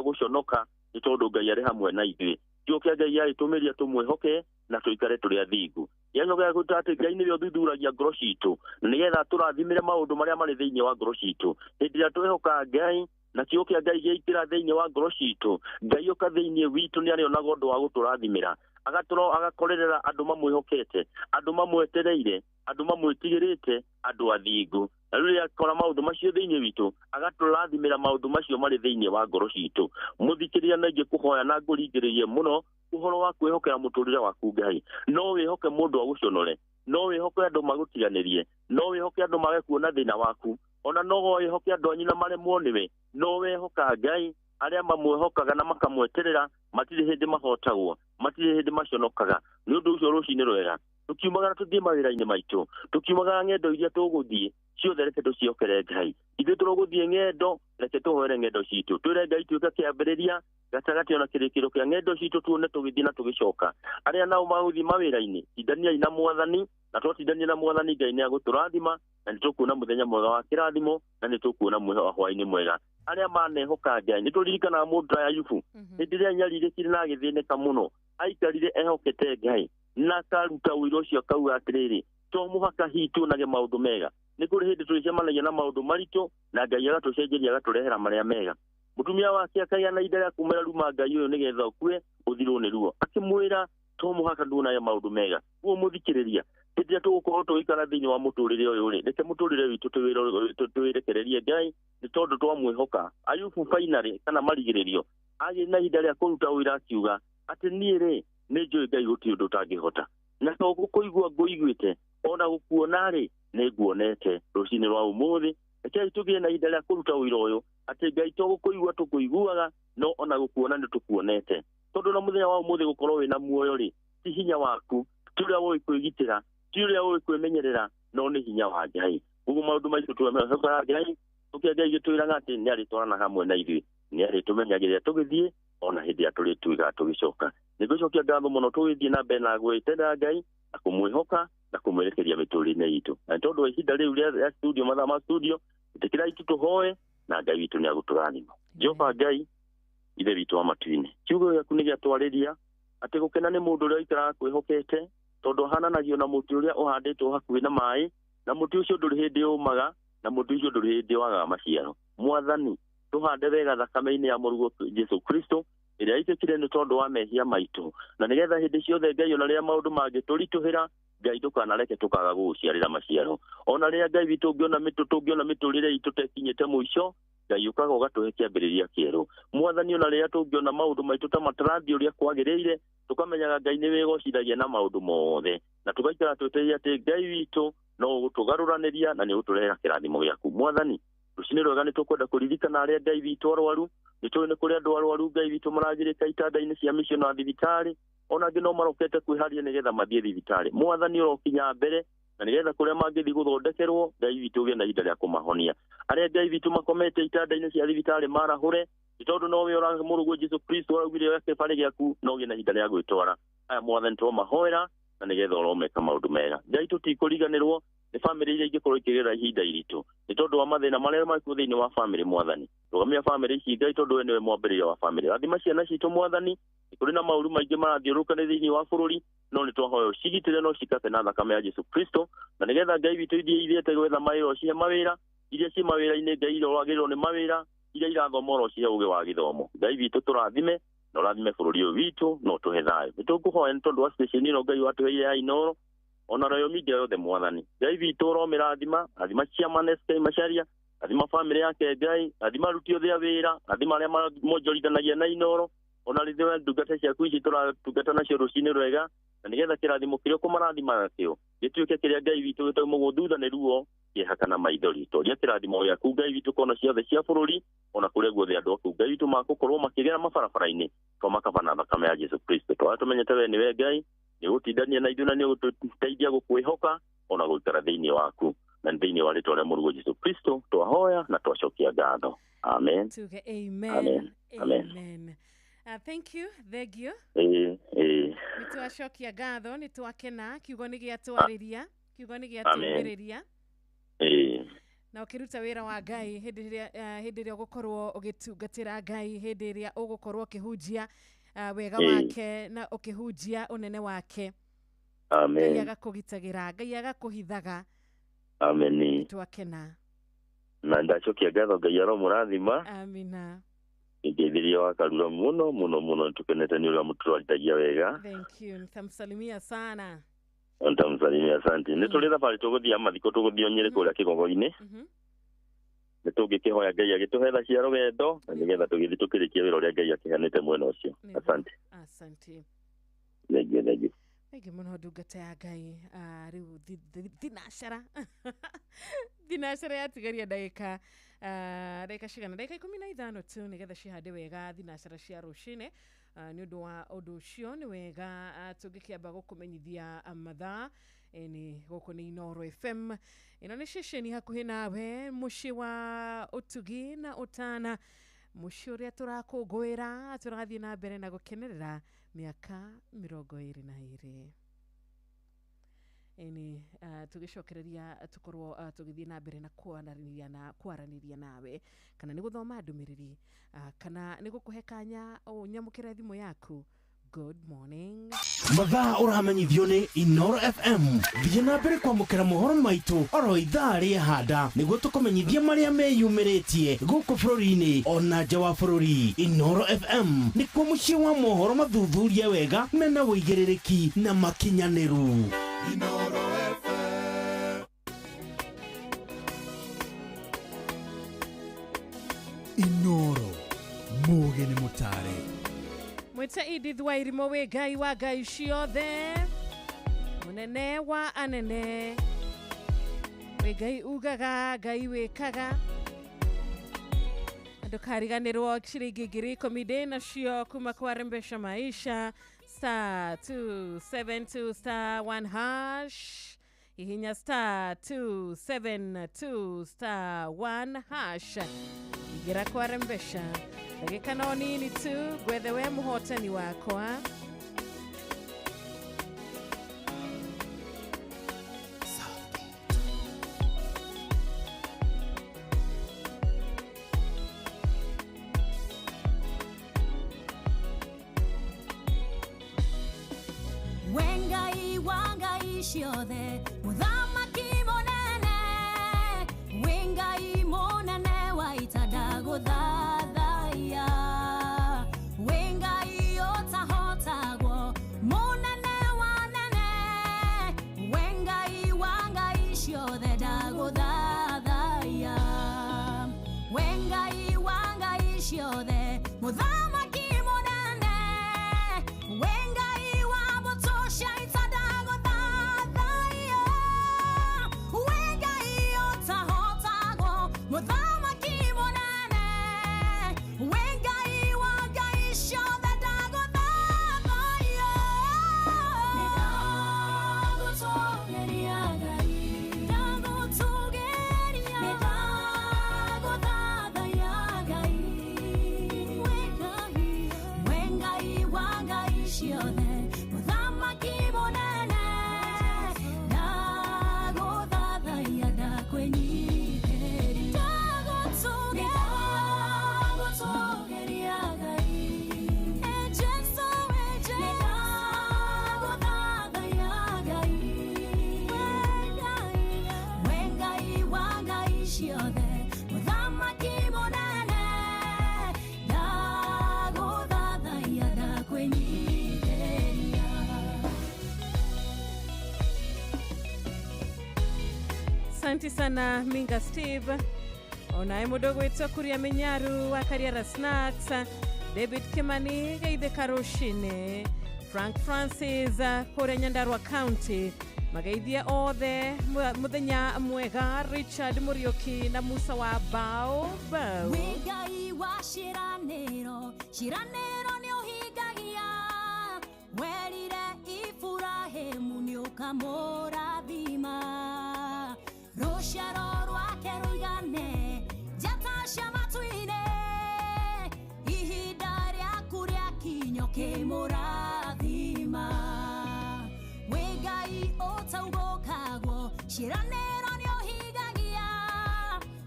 gũconoka, nĩ tondũ Ngai arĩ hamwe na ithuĩ. Kiugo kĩa Ngai gĩagĩtũmĩria tũmwĩhoke na tũikare tũrĩ athingu. Gĩacoka gĩatwĩra atĩ Ngai nĩwe ũthuthuragia ngoro citũ, nĩgetha tũrathimĩre maũndũ marĩa marĩ thĩinĩ wa ngoro citũ. Hĩndĩ ĩrĩa twehoka Ngai na kiugo kĩa Ngai gĩaingĩra thĩinĩ wa ngoro citũ, Ngai oka thĩinĩ witũ nĩ arĩonaga ũndũ wa gũtũrathimĩra, agakorerera andũ mamwĩhokete, andũ mamwetereire, andũ mamwĩtigĩrĩte, andũ athingu. Na rĩu rĩrĩa akora maũndũ macio thĩinĩ witũ, agatũrathimĩra maũndũ macio marĩ thĩinĩ wa ngoro citũ. Mũthikĩrĩria na ingĩ kũhoya na ngũringĩrĩrie mũno ũhoro wa kwĩhokera mũtũrĩre waku Ngai. No wĩhoke mũndũ agũconore, no wĩhoke andũ magũtiganĩrie, no wĩhoke andũ mage kuona thĩna waku, ona no wĩhoke andũ anyu na maremwo nĩwe. No wĩhoka Ngai, arĩa mamwĩhokaga na makamweterera matirĩ hĩndĩ mahotagwo, matirĩ hĩndĩ maconokaga. Nĩ ũndũ ũcio rũcinĩ rwega tũkiumagara tũthiĩ mawĩra-inĩ maitũ, tũkiumagara ng'endo iria tũgũthiĩ ciothe, reke tũciokere Ngai. Ithuĩ tũrũgũthiĩ ng'endo, reke tũhoere ng'endo citũ, twĩre Ngai tuĩke kĩambĩrĩria, gatagatĩ ona kĩrĩkĩro kĩa ng'endo citũ, tuone tũgĩthiĩ na tũgĩcoka. Arĩa nao magũthiĩ mawĩra-inĩ, tindaniai na Mwathani, na twatindania na Mwathani Ngai nĩ agũtũrathima, na nĩ tũkuona mũthenya mwega wa kĩrathimo, na nĩ tũkuona hwaĩ-inĩ mwega. Arĩa manehoka Ngai, nĩ tũririkanaga mũndũ ta Ayubu, hĩndĩ ĩrĩa anyarirĩkire na agĩthĩnĩka mũno, aikarire ehokete Ngai na akaruta ũira ũcio akauga atĩrĩrĩ, to mũhaka hihi tuonage maũndũ mega, nĩ kũrĩ hĩndĩ tũrĩcemanagia na maũndũ maritũ na Ngai agatũcenjeria agatũrehera marĩa mega. Mũtumia wake akagĩa na ihinda rĩa kumĩra ruma Ngai ũyũ nĩgetha ũkue ũthirwo nĩ ruo, akĩmwĩra to mũhaka nduonage maũndũ mega. Ũguo mũthikĩrĩria, hĩndĩ ĩrĩa tũgũkorwo tũgĩikara thĩinĩ wa mũtũrĩre ũyũ rĩ, reke mũtũrĩre witũ tũwĩrekererie Ngai, nĩ tondũ twamwĩhoka. Ayubu finally kana marigĩrĩrio agĩ na ihinda rĩa kũruta ũira akiuga atĩ niĩ rĩ nĩ njũĩ Ngai gũtirĩ ũndũ ũtangĩhota, na to gũkũigua ngũiguĩte, ona gũkuona rĩ nĩ nguonete. Rũcinĩ rwa ũmũthĩ rekei tũgĩe na ihinda rĩa kũruta ũira ũyũ atĩ Ngai to gũkũigua tũkũiguaga, no ona gũkuona nĩ tũkuonete. Tondũ na mũthenya wa ũmũthĩ gũkorwo wĩna muoyo rĩ, ti hinya waku, ti ũrĩa ũĩ kwĩgitĩra, ti ũrĩa ũĩ kwĩmenyerera, no nĩ hinya wa Ngai. Ũguo maũndũ maitũ twehokaga Ngai, tũkĩa Ngai gĩtwĩraga atĩ nĩ arĩtwarana hamwe na ithuĩ, nĩ arĩtũmenyagĩrĩra tũgĩthiĩ ona hĩndĩ ĩrĩa tũrĩtuĩkaga tũgĩcoka. Nĩ ngũcokia ngatho mũno tũgĩthiĩ na mbere na gwĩterera Ngai na kũmwĩhoka na kũmwerekeria mĩtũrĩre-inĩ itũ. Na nĩ tondũ wa ihinda rĩu rĩa studio, mathaa ma studio, ĩtĩkĩrai tu tũhoe na Ngai witũ nĩ agũtũrathima. Jehova Ngai Ithe witũ wa matu-inĩ, kiugo gĩaku nĩ gĩatwarĩria atĩ gũkena nĩ mũndũ ũrĩa ũikaraga kwĩhokete, tondũ ahananagio na mũtĩ ũrĩa ũhandĩtwo hakuhĩ na maĩ, na mũtĩ ũcio ndũrĩ hĩndĩ ũmaga, na mũtĩ ũcio ndũrĩ hĩndĩ wagaga maciaro. Mwathani, tũhande wega thakame-inĩ ya Mũrũguo Jesũ Kristo ĩrĩa yaitĩkire nĩ tondũ wa mehia maitũ, na nĩgetha hĩndĩ ciothe Ngai ona rĩrĩa maũndũ mangĩtũritũhĩra, Ngai ndũkanareke tũkaga gũgũciarĩra maciaro. Ona rĩrĩa Ngai witũ tũngĩona mĩtũrĩre itũ tekinyĩte mũico, Ngai ũkaga ũgatũhe kĩambĩrĩria kĩerũ. Mwathani, ona rĩrĩa tũngĩona maũndũ maitũ ta matarathiĩ ũrĩa kwagĩrĩire, tũkamenyaga Ngai nĩ wĩgocithagia na maũndũ mothe, na tũgaikara twetereire atĩ Ngai witũ no ũgũtũgarũranĩria na nĩ ũgũtũrehera kĩrathimo gĩaku. Mwathani, rũcinĩ rwega nĩ tũkwenda kũririkana arĩa Ngai witũ arwaru, nĩ tũĩ nĩ kũrĩ andũ arwaru Ngai witũ maragirĩka itanda-inĩ cia mĩciĩ na thibitarĩ, ona angĩ no marokete kwĩharia nĩgetha mathiĩ thibitarĩ. Mwathani, ũrokinya mbere na nĩgetha kũrĩa mangĩthiĩ gũthondekerwo, Ngai witũ ũgĩe na ihinda rĩa kũmahonia. Arĩa Ngai witũ makomete itanda-inĩ cia thibitarĩ marahũre, Nĩ tondũ nowe mũrũguo Jesu Kristo araugire oya kĩbarĩ gĩaku no ũgĩe na ihinda rĩa gwĩtwara. Aya mwathani tũmahoera na nĩgetha ũromeka maũndũ mega. Ngai tũtikũriganĩrwo nĩ bamĩrĩ iria ingĩkorwo ikĩgerera ihinda iritũ nĩ tondũ wa mathĩna marĩa marĩ thĩinĩ wa bamĩrĩ mwathani. Rũgamia bamĩrĩ ici Ngai tondũ we nĩwe mwambĩrĩria wa bamĩrĩ. Rathima ciana citũ mwathani, nĩ kũrĩ na maũru maingĩ marathiũrũrũka thĩinĩ wa bũrũri, no nĩ twahoya ũcigitĩre na ũcikate na thakame ya Jesu Kristo, na nĩgetha Ngai witũ ithiĩ ithiĩte gwetha mawĩra ũcihe mawĩra, iria ciĩ mawĩra-inĩ Ngai iroragĩrĩrwo nĩ mawĩra, iria irathoma ũrocihe ũgĩ wa gĩthomo. Ngai witũ tũrathime na ũrathime bũrũri ũyũ witũ na ũtũhe thayũ. Nĩ tũkũhoya nĩ tondũ wa station ĩno Ngai watũheire ya Inooro ona Royal Media yothe mwathani. Ngai witũ ũromĩrathima, rathima chairman SK Macharia, rathima bamĩrĩ yake Ngai, rathima aruti othe a wĩra, rathima arĩa monjorithanagia na Inooro, ona rĩthĩwe ndungata ciaku ici tũratungata nacio rũcinĩ rwega, na nĩgetha kĩrathimo kĩrĩa ũkũmarathima nakĩo gĩtuĩke kĩrĩa Ngai witũ gĩtaumagwo thutha nĩ ruo, kĩeha kana maithori. Toria kĩrathimo gĩaku Ngai witũ kona ciothe cia bũrũri ona kũrĩa guothe andũ aku Ngai witũ makũkorwo makĩgera mabarabara-inĩ twamakaba na thakame ya Jesu Kristo. Twarĩa tũmenyete we nĩwe Ngai, nĩ ũgũtindania na ithuĩ na nĩ ũgũtũteithia gũkwĩhoka ona gũikara thĩinĩ waku, na thĩinĩ wa rĩtwa rĩa mũrũguo Jesu Kristo twahoya na twacokia ngatho. Amen. Tuge amen. Amen. Amen. Amen. Thank you, thengio. Nĩ twacokia ngatho, nĩ twakena, kiugo nĩ gĩatwarĩria, kiugo nĩ gĩatũmĩrĩria. Na ũkĩruta wĩra wa Ngai hĩndĩ ĩrĩa ũgũkorwo ũgĩtungatĩra Ngai, hĩndĩ ĩrĩa ũgũkorwo ũkĩhunjia wega wake na ũkĩhunjia ũnene wake. Amen. Ngai agakũgitagĩra, Ngai agakũhithaga. Amen. Twakena. Na ndacokia ngatho Ngai aromũrathima. Amina. Ngeithirie wa Karura mũno mũno mũno, nĩtũkenete nĩ ũrĩa mũtũtwarithagia wega. Thank you. Nitamsalimia sana. Nitamsalimia, asante. Nĩ tũrĩ thabarĩ tũgũthiĩ mathiko, tũgũthiĩ Nyĩrĩ kũrĩa Kĩgogo-inĩ. Nĩ tũngĩkĩhoya Ngai agĩtũhe tha cia rũgendo na nĩgetha tũgĩthiĩ tũkĩrĩkie wĩra ũrĩa Ngai akĩheanĩte mwena ũcio. Asante. Asante. Thank you, thank you. Thank you mũno ndungata ya Ngai. Rĩu thinacara thinacara yatigaria ndagĩka ndagĩka cigana, ndagĩka 15 tu nĩgetha cihande wega thinacara cia rũcinĩ. Nĩ ũndũ wa ũndũ ũcio nĩ wega tũngĩkĩamba gũkũmenyithia mathaa. Nĩ gũkũ nĩ Inooro FM, ĩno nĩ ceceni hakuhĩ nawe, mũciĩ wa ũtugi na ũtana, mũciĩ ũrĩa tũrakũngũĩra, tũrathiĩ na mbere na gũkenerera mĩaka 22. Ĩni tũgĩcokereria tũkorwo tũgĩthiĩ na mbere na kwaranĩria nawe, kana nĩ gũthoma ndũmĩrĩri, kana nĩ gũkũhe kanya ũnyamũkĩre thimũ yaku. Good morning. Mathaa ũramenyithio nĩ Inooro FM. Thiĩ na mbere kwamũkĩra mohoro maitũ oro ithaa rĩa handa nĩguo tũkũmenyithie marĩa meyumĩrĩtie gũkũ bũrũri-inĩ ona nja wa bũrũri. Inooro FM nĩkuo mũciĩ wa mohoro mathuthurie wega mena ũigĩrĩrĩki na makinyanĩru. Inooro FM. Inooro mũgĩ nĩ mũtare. Mwĩte Edith Wairimo wĩ Ngai wa Ngai ciothe, mũnene wa anene, wĩ Ngai ugaga, Ngai wĩkaga. Ndũkariganĩrwo ciringi 10,000 ndĩ nacio kuma kwa Rembesha Maisha, star 272 star 1 hash, hihinya star 272 star 1 hash, ingĩra kwa Rembesha. Ndagĩka no nini tu ngwethe we mũhotani wakwa. Wengai wa Ngai ciothe, mũthamaki mũnene, Wengai mũnene wa ita ndagũthathaiya, Wengai ũtahotagwo, mũnene wa nene, Wengai wa Ngai ciothe ndagũthathaiya, Wengai wa Ngai ciothe, mũthamaki mũnene, Wengai wa mbũtũ cia ita ndagũthathaiya, Wengai ũtahotagwo, mũthamaki mũnene, Wengai wa Ngai ciothe ndagũthathaiya. Nĩndagũtũũgĩria Ngai, ndagũtũũgĩria, nĩndagũthathaiya Ngai, Asante sana Minga Steve, onaye mũndũ ũgwĩtwo Kuria Minyaru wa Kariara Snacks, David Kimani Geithe Karushini, Frank Francis kũrĩa Nyandarua County, mageithie othe muthenya mwega, Richard Muriuki na Musa wa Bao Bao. Wĩ Ngai wa ciĩranĩro, ciĩranĩro nĩ ũhingagia, werire Iburahĩmu nĩ ũkamũrathima, rũciaro rwake rũigane njata cia matu-inĩ, ihinda rĩaku rĩakinya ũkĩmũrathima. Wĩ Ngai ũtaugũkagwo, ciĩranĩro nĩ ũhingagia,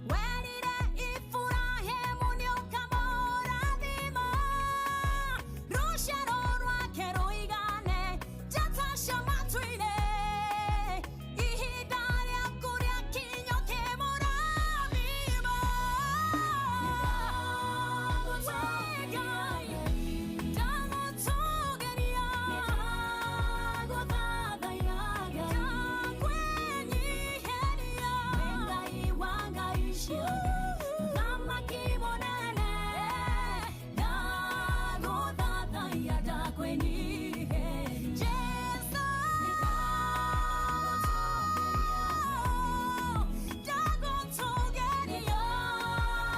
werire Iburahĩmu nĩ ũkamũrathima, rũciaro rwake rũigane njata cia matu-inĩ, ihinda rĩaku rĩakinya ũkĩmũrathima. Wĩ Ngai ndagũtũũgĩria, ndagũthathaiya, ndakwĩnyiihĩria. Wĩ Ngai wa ngai ciothe, Mũthamaki mũnene, ndagũthathaiya, ndakwĩnyiihĩria. Jesũ, ndagũtũũgĩria,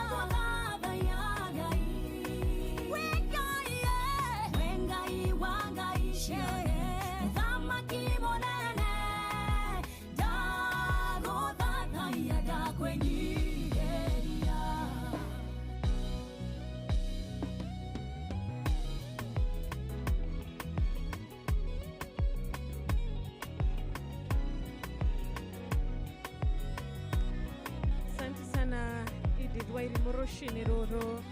ndagũthathaiya Ngai. Wĩ Ngai, wĩ Ngai wa ngai ciothe, Mũthamaki mũnene, ndagũthathaiya, ndakwĩnyiihĩria. Asante sana Edith Wairi Murushini ruru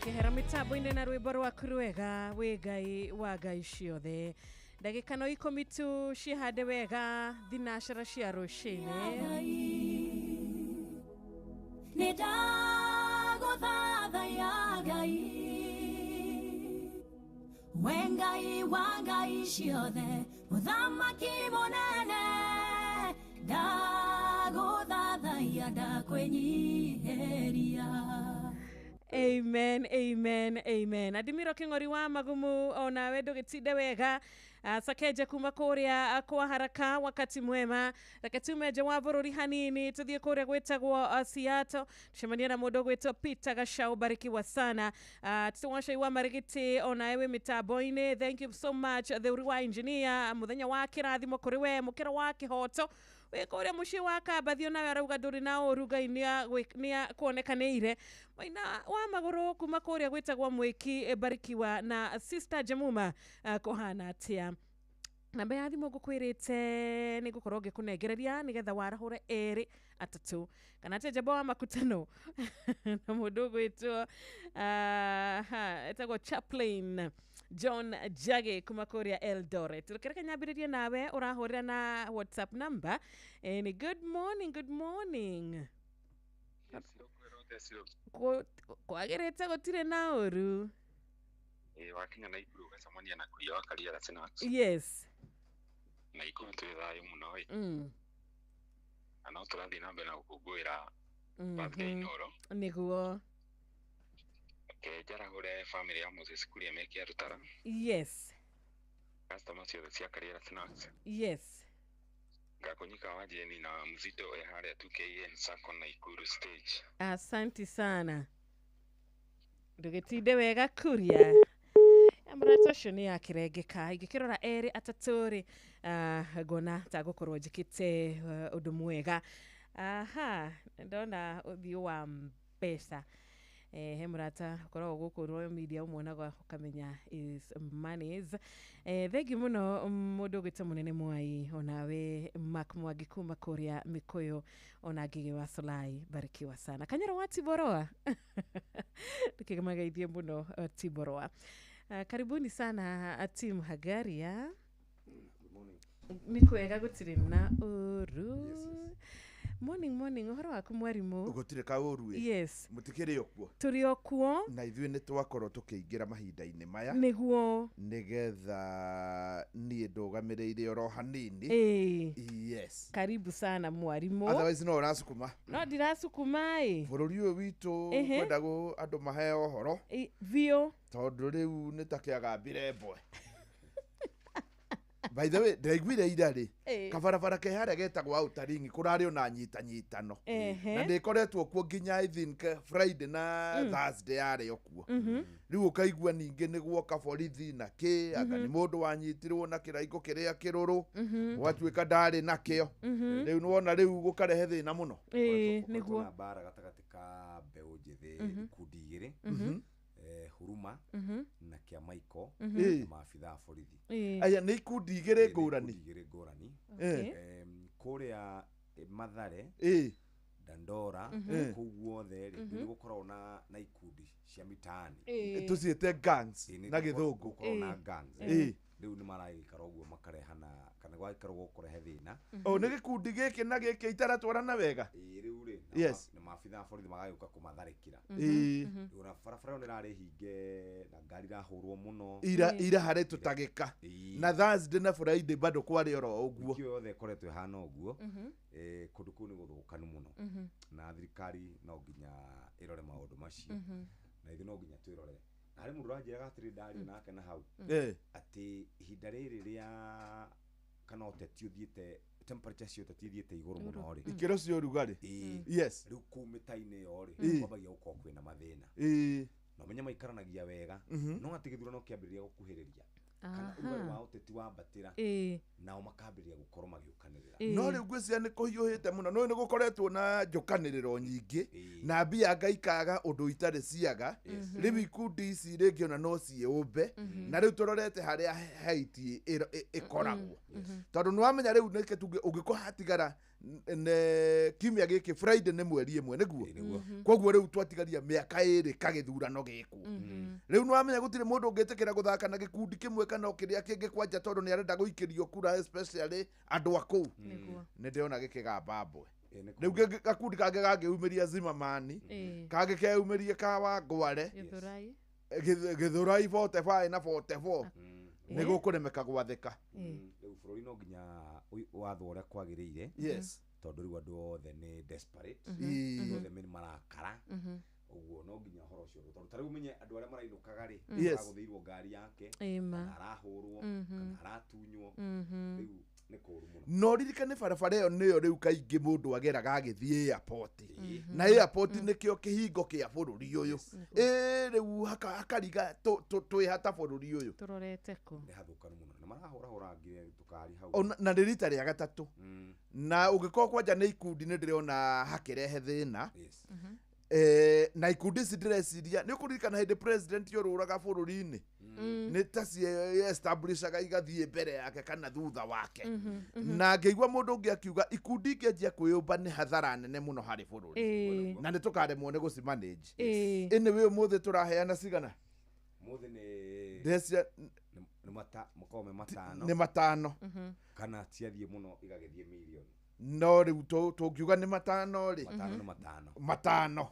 kehera mitambo-inĩ na rwĩmbo rwaku rwega, wĩ Ngai wa ngai ciothe. Ndagĩka no ikũmi tu cihande wega thinacara cia rũcinĩ. Nĩ ndagũthathaiya Ngai, wĩ Ngai wa ngai ciothe, Mũthamaki mũnene, ndagũthathaiya, ndakwĩnyiihĩria. Amen, amen, amen. Adimiro King'ori wa Magumu, onawe ndũgĩtinde wega. Sakeja kuma kũrĩa kwa haraka, wakati mwema. Reke tume nja wa bũrũri hanini tuthiĩ kũrĩa gwĩtagwo Seattle, tucemanie na mũndũ ũgwĩtwo Peter Gachau, barikiwa sana. Tũwacai wa Marigiti, onawe wĩ mĩtambo-inĩ, thank you so much theuri wa engineer, mũthenya wa kĩrathimo kũrĩ we, mũkĩra wa kĩhoto wĩ kũrĩa mũciĩ wa Kambathi, onawe arauga ndũrĩ na ũru, Ngai nĩ kuonekanĩire. Maina wa magũrũ kuma kũrĩa gwĩtagwo Mwĩki, barikiwa na Sister Jemuma, kũhana atĩa? Namba ya thimũ ngũkwĩrĩte nĩ ngũkorwo ngĩkũnengereria nĩgetha warahũre erĩ atatũ kana atĩa njamba wa makutano na mũndũ ũgwĩtwo etagwo Chaplain John Jage kuma kũrĩa Eldoret. Reke nyambĩrĩrie nawe ũrahũrĩra na WhatsApp number. Ni good morning, good morning. Kwagĩrĩte gũtirĩ na ũru. Wakinya Naikuru ũgacemania na Kuria wa Kariara Snacks. Yes. Naikuru twĩ thayũ mũno ĩ. Na no tũrathiĩ na mbere na gũkũngũĩra birthday Inooro. Nĩguo. Reke njarahũre family ya Moses Kuria me Kĩarutara. Yes. Customer ciothe cia Kariara Snacks. Yes. Ngakũnyika wa Jeni na Mzito e harĩa 2KN Sacco Naikuru stage. Asanti sana. Ndũgĩtinde wega Kuria. Mũrata ũcio nĩ akĩrengeka ingĩkĩrora erĩ atatũ rĩ, ngona ta ngũkorwo njĩkĩte ũndũ mwega. Aha, ndona ũthiũ wa mbeca. He mũrata ũkoragwo gũkũ Royal Media ũmuonaga ũkamenya is monies. Thengi mũno mũndũ ũgwĩtwo Mũnene Mwai, onawe Mark Mwangi kuma kũrĩa Mĩkũyũ, ona Ngigĩ wa Solai, barikiwa sana. Kanyoro wa Tiboroa ndũkĩmageithie mũno Tiboroa. Karibuni sana team Hagaria. Nĩ kwega gũtirĩ na ũru. Morning morning, ũhoro waku mwarimũ? Gũtirĩ kaũru ĩ. Yes. Mũtikĩrĩ o kuo? Tũrĩ o kuo. Na ithuĩ nĩ twakorwo tũkĩingĩra mahinda-inĩ maya. Nĩguo. Nĩgetha niĩ ndũgamĩrĩire oro hanini. Ĩĩ. Yes. Karibu sana mwarimũ. Otherwise no ũracukuma. No ndiracukuma ĩ. Bũrũri ũyũ witũ kwendagwo andũ maheo ũhoro. Biũ. Tondũ rĩu nĩ ta kĩagambire mbwe. By the way, ndaiguire ira rĩ, kabarabara ke harĩa getagwo Outer Ring kũrarĩ ona nyitanyitano. Na ndĩkoretwo kuo nginya I think Friday na Thursday yarĩ o kuo. Rĩu ũkaigua ningĩ nĩ guoka borithi na kĩ, anga nĩ mũndũ wanyitirwo na kĩraikũ kĩrĩa kĩrũrũ, gwatuĩka ndarĩ nakĩo. Rĩu nĩwona rĩu gũkarehe thĩna mũno. Nĩguo. Na mbara gatagatĩ ka mbeũ njĩthĩ ikundi igĩrĩ. Huruma na kĩa Maiko na maabitha a borithi. Aya nĩ ikundi igĩrĩ ngũrani. Igĩrĩ ngũrani. Kũrĩa Mathare, Dandora, kũu guothe rĩ, nĩ gũkoragwo na ikundi cia mitaani. Tũciĩte gangs na Gĩthũngũ. Gũkoragwo na gangs. Rĩu nĩ maragĩikara ũguo makarehana kana gwagĩikara ũguo kũrehe thĩna. O nĩ gĩkundi gĩkĩ na gĩkĩ itaratwarana wega. Rĩu rĩ, Yes. na maabitha a borithi magagĩũka kũmatharĩkĩra. Rĩu ona barabara ĩyo nĩ ĩrarĩ hinge na ngari irahũrwo mũno. Ira harĩ tũtagĩka. Na Thursday na Friday bado kwarĩ oro ũguo. Wiki ĩyo yothe ĩkoretwo ĩhana ũguo. Kũndũ kũu nĩ gũthũkanu mũno. Na thirikari no nginya ĩrore maũndũ macio. Na ithuĩ no nginya twĩrore. Na harĩ mũndũ ũranjĩraga atĩrĩ ndaria nake na hau. Atĩ ihinda rĩrĩ rĩa kana ũteti ũthiĩte temperature cia ũteti ithiĩte igũrũ mũno rĩ. Ikĩro cia ũrugarĩ. Yes. Rĩu kũu mĩta-inĩ ĩyo rĩ, kwambagia gũkorwo kwĩna mathĩna. Na ũmenye maikaranagia wega. No atĩ gĩthurano kĩambĩrĩria gũkuhĩrĩria. Kana ũrugarĩ wa ũteti wambatĩra. Nao makambĩrĩria gũkorwo magĩũkanĩrĩra. No rĩu ngwĩciria nĩ kũhiũhĩte mũno. No nĩ gũkoretwo na njũkanĩrĩro nyingĩ. Na mbia anga ikaga ũndũ itarĩ ciaga. Rĩu ikundi ici rĩngĩ ona no ciĩũmbe. Na rĩu tũrorete harĩa Haiti ĩkoragwo. Tondũ nĩ wamenya rĩu nĩkĩ tuge ũngĩkorwo hatigara kiumia gĩkĩ Friday nĩ mweri ĩmwe nĩguo. Koguo rĩu twatigaria mĩaka ĩrĩ kagĩthurano gĩkwo. Rĩu nĩ wamenya gũtirĩ mũndũ ũngĩtĩkĩra gũthaka na gĩkundi kĩmwe kana o kĩrĩa kĩngĩ kwanja tondũ nĩ arenda gũikĩrio kura especially andũ a kũu. Nĩ ndĩrona gĩkĩgamba mbwe. Rĩu gakundi kangĩ gangĩumĩria Zimmerman, kangĩ keumĩrie ka Wangware, Gĩthũrai 45 na 44. Nĩ gũkũremeka gwathĩka. Rĩu bũrũri no nginya wathwo ũrĩa kwagĩrĩire. Yes. Tondũ rĩu andũ othe nĩ desperate. Andũ othe nĩ marakara. Ũguo no nginya ũhoro ũcio tondũ ta rĩu ũmenye andũ arĩa marainũkaga rĩ, aragũthĩirwo ngari yake, kana arahũrwo, kana aratunywo. Rĩu nĩ kũũru mũno. No ririkane barabara ĩyo nĩyo rĩu kaingĩ mũndũ ageraga agĩthiĩ airport. Na airport nĩkĩo kĩhingo kĩa bũrũri ũyũ. Rĩu hakariga twĩhata bũrũri ũyũ. Tũrorete kũ? Nĩ hathũkanu mũno. Nĩ marahũrahũra nginya tũkari hau. Na nĩ rita rĩa gatatũ. Na ũngĩkorwo kwanja nĩ ikundi nĩ ndĩrona hakĩrehe thĩna. Na ikundi ici ndĩreciria nĩ ũkũririkana hĩndĩ president yorũraga bũrũri-inĩ nĩ ta ciestablishaga igathiĩ mbere yake kana thutha wake. Na ngĩigua mũndũ ũngĩ akiuga ikundi ingĩanjia kwĩyũmba nĩ hathara nene mũno harĩ bũrũri. Na nĩ tũkaremwo nĩ gũcimanage. Anyway ũmũthĩ tũraheana cigana? Ũmũthĩ nĩ Ndecia nĩ makoragwo me matano. Nĩ matano. Kana ciathiĩ mũno igagĩthiĩ mirioni. No rĩu tũngiuga nĩ matano rĩ. Matano nĩ matano. Matano.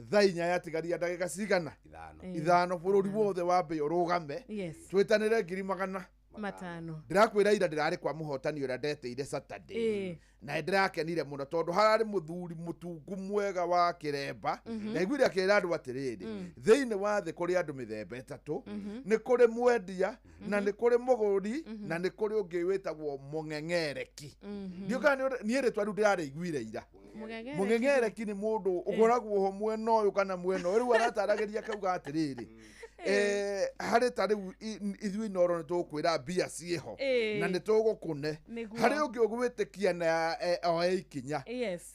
Thaa inya yatigaria ndagĩka cigana? Ithano. Bũrũri wothe wambe ũrũgame. Twĩtanĩre 500. Ndĩrakwĩra ira ndĩrarĩ kwa mũhotani ũrĩa ndetĩire Saturday. Na ndĩrakenire mũno tondũ hararĩ mũthuri mũtungu mwega wa kĩremba. Ndaiguire akĩra andũ atĩrĩrĩ, thĩinĩ wa thĩ kũrĩ andũ mĩthemba ĩtatũ. Nĩ kũrĩ mwendia, na nĩ kũrĩ mũgũri, na nĩ kũrĩ ũngĩ wĩtagwo mũng'eng'ereki. Ndiũĩ kana niĩ rĩtwa rĩu ndĩrarĩiguire ira. Mũng'eng'ereki nĩ mũndũ ũkoragwo ho mwena ũyũ kana mwena ũyũ. Rĩu arataragĩria akauga atĩrĩrĩ, harĩ ta rĩu ithuĩ Inooro nĩ tũgũkwĩra mbia ciĩho na nĩ tũgũkũne. Harĩ ũngĩ ũgwĩtĩkia na oe ikinya.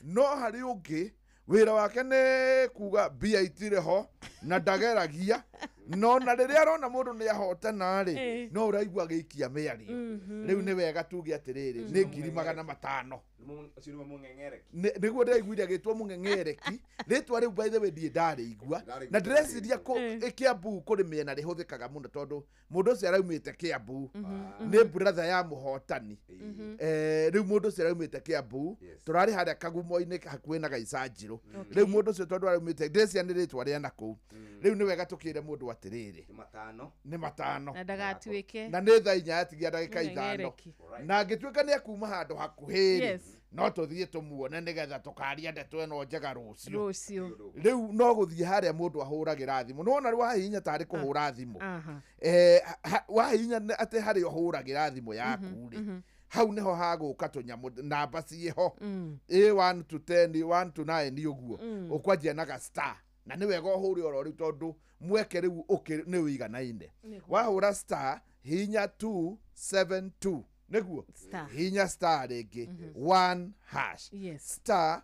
No harĩ ũngĩ wĩra wake nĩ kuga mbia itirĩ ho na ndageragia. No na rĩrĩa arona mũndũ nĩ ahotana rĩ, no ũraigua agĩikia mĩario. Rĩu nĩ wega tuge atĩrĩrĩ, nĩ 500,000. Nĩ Ũcio nĩwe mũng'eng'ereki. Nĩguo ndĩraiguire agĩtwo mũng'eng'ereki. Rĩtwa rĩu by the way ndirĩ ndarĩigua, na ndĩreciria Kĩambu kũrĩ mĩena rĩhũthĩkaga mũno, tondũ mũndũ ũcio araumĩte Kĩambu, nĩ brother ya mũhotani. Rĩu mũndũ ũcio araumĩte Kĩambu, tũrarĩ harĩa Kagumo-inĩ hakuhĩ na Gaicanjirũ. Rĩu mũndũ ũcio tondũ araumĩte, ndĩreciria nĩ rĩtwa rĩa nakũu. Rĩu nĩ wega tũkĩre mũndũ atĩrĩrĩ, nĩ matano, nĩ matano, na ndagatuĩke, na nĩ thaa 4 yatigia ndagĩka 5, Mũng'eng'ereki. na angĩtuĩka nĩ akuma handũ hakuhĩ rĩ, no tũthiĩ tũmuone nĩgetha tũkaria ndeto ĩno njega rũciũ. Rũciũ. Rĩu no gũthiĩ harĩa mũndũ ahũragĩra thimũ, nĩwona rĩu wahihinya tarĩ kũhũra thimũ. Wahihinya atĩ harĩa ũhũragĩra thimũ yaku rĩ, hau nĩho hagũka tũnyamũ, namba ciĩho, ĩ 1 to 10, 1 to 9 ũguo. Ũkwanjia na ga star, na nĩ wega ũhũre oro rĩu tondũ mweke rĩu nĩ ũiganaine. Wahũra star, hinya 272 nĩguo. Star. Hinya star rĩngĩ, 1 hash. Star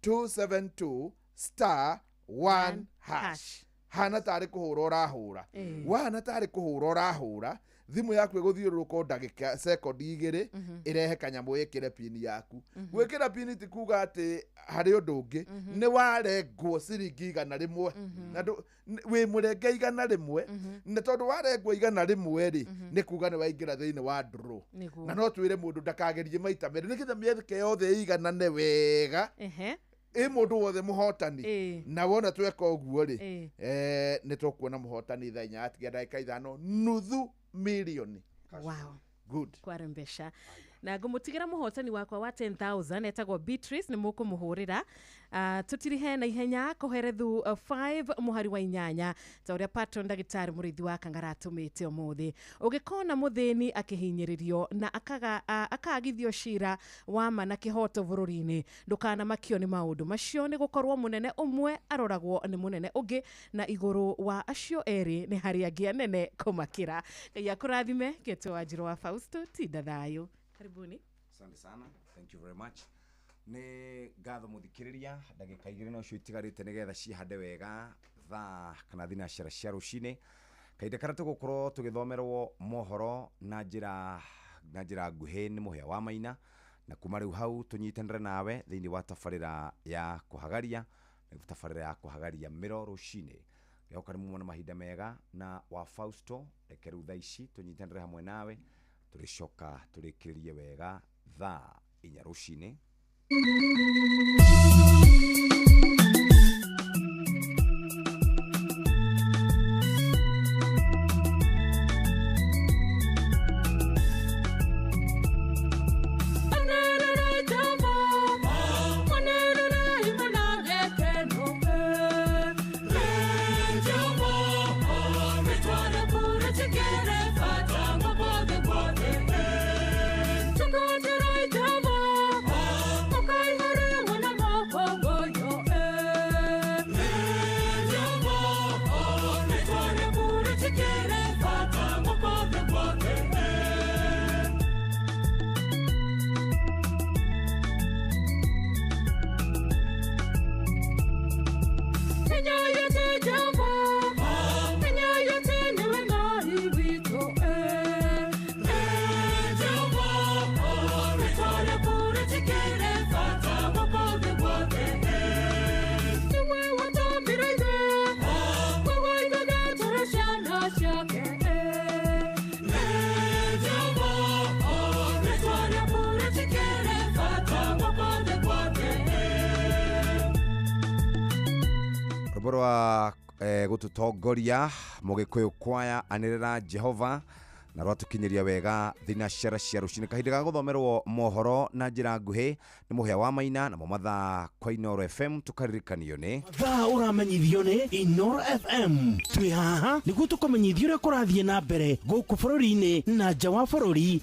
272 star 1 hash. Hash. Hana tarĩ kũhũra ũrahũra. Wahana tarĩ kũhũra ũrahũra, thimũ yaku ĩgũthiũrũrũka o ndagĩka sekondi 2, ĩrehe kanyamũ ĩkĩre pini yaku. Gwĩkĩra pini ti kuga atĩ harĩ ũndũ ũngĩ, nĩ warengwo ciringi 100, na wĩ mũrenge 100, na tondũ warengwo 100 rĩ, nĩ kuga nĩ waingĩra thĩinĩ wa draw. Na no twĩre mũndũ ndakagerie maita merĩ nĩgetha mĩeke yothe ĩiganane wega. Ĩ mũndũ wothe mũhotani. Na wona tweka ũguo rĩ, nĩ tũkuona mũhotani thaa 4 yatigia ndagĩka 5, nuthu mirioni. Good. Kwarembesha na ngũmũtigĩra mũhotani wakwa wa 10,000 etagwo Beatrice, nĩ mũkũmũhũrĩra. Tũtirihe na ihenya kũherethu 5 mũhari wa 8, ta ũrĩa patron ndagĩtarĩ mũrĩithi wa kangara atũmĩte ũmũthĩ. Ũngĩkona mũthĩni akĩhinyĩrĩrio na akagithio cira wa ma na kĩhoto bũrũri-inĩ, ndũkanamakio nĩ maũndũ macio, nĩ gũkorwo mũnene ũmwe aroragwo nĩ mũnene ũngĩ, na igũrũ wa acio erĩ nĩ harĩ angĩ anene kũmakĩra. Ngai akũrathime. Ngetwo Wanjirũ wa Fausto, tinda thayũ. Karibuni. Asante sana, thank you very much. Nĩ ngatho mũthikĩrĩria, ndagĩka 2 nocio itigarĩte nĩgetha cihande wega thaa kana thinacara cia rũcinĩ, kahinda karĩa tũgũkorwo tũgĩthomerwo mohoro na njĩra nguhĩ nĩ Mũhĩa wa Maina, na kuma rĩu hau tũnyitanĩre nawe thĩinĩ wa tabarĩra ya kũhagaria, tabarĩra ya kũhagaria mĩro rũcinĩ. Ngehoka nĩ mumona mahinda mega na wa Fausto. Reke rĩu thaa ici tũnyitanĩre hamwe nawe, tũrĩcoka tũrĩkĩrĩrie wega thaa 4 rũcinĩ. Rwĩmbo rwa gũtũtongoria Mũgĩkũyũ kwaya anĩrĩra Jehova, na rwatũkinyĩria wega thinacara cia rũcinĩ, kahinda ga gũthomerwo mohoro na njĩra nguhĩ nĩ Mũhĩa wa Maina, namo mathaa kwa Inooro FM tũkaririkanio nĩ Mathaa ũramenyithio nĩ Inooro FM. Twĩ haha nĩguo tũkũmenyithia ũrĩa kũrathiĩ na mbere gũkũ bũrũri-inĩ na nja wa bũrũri.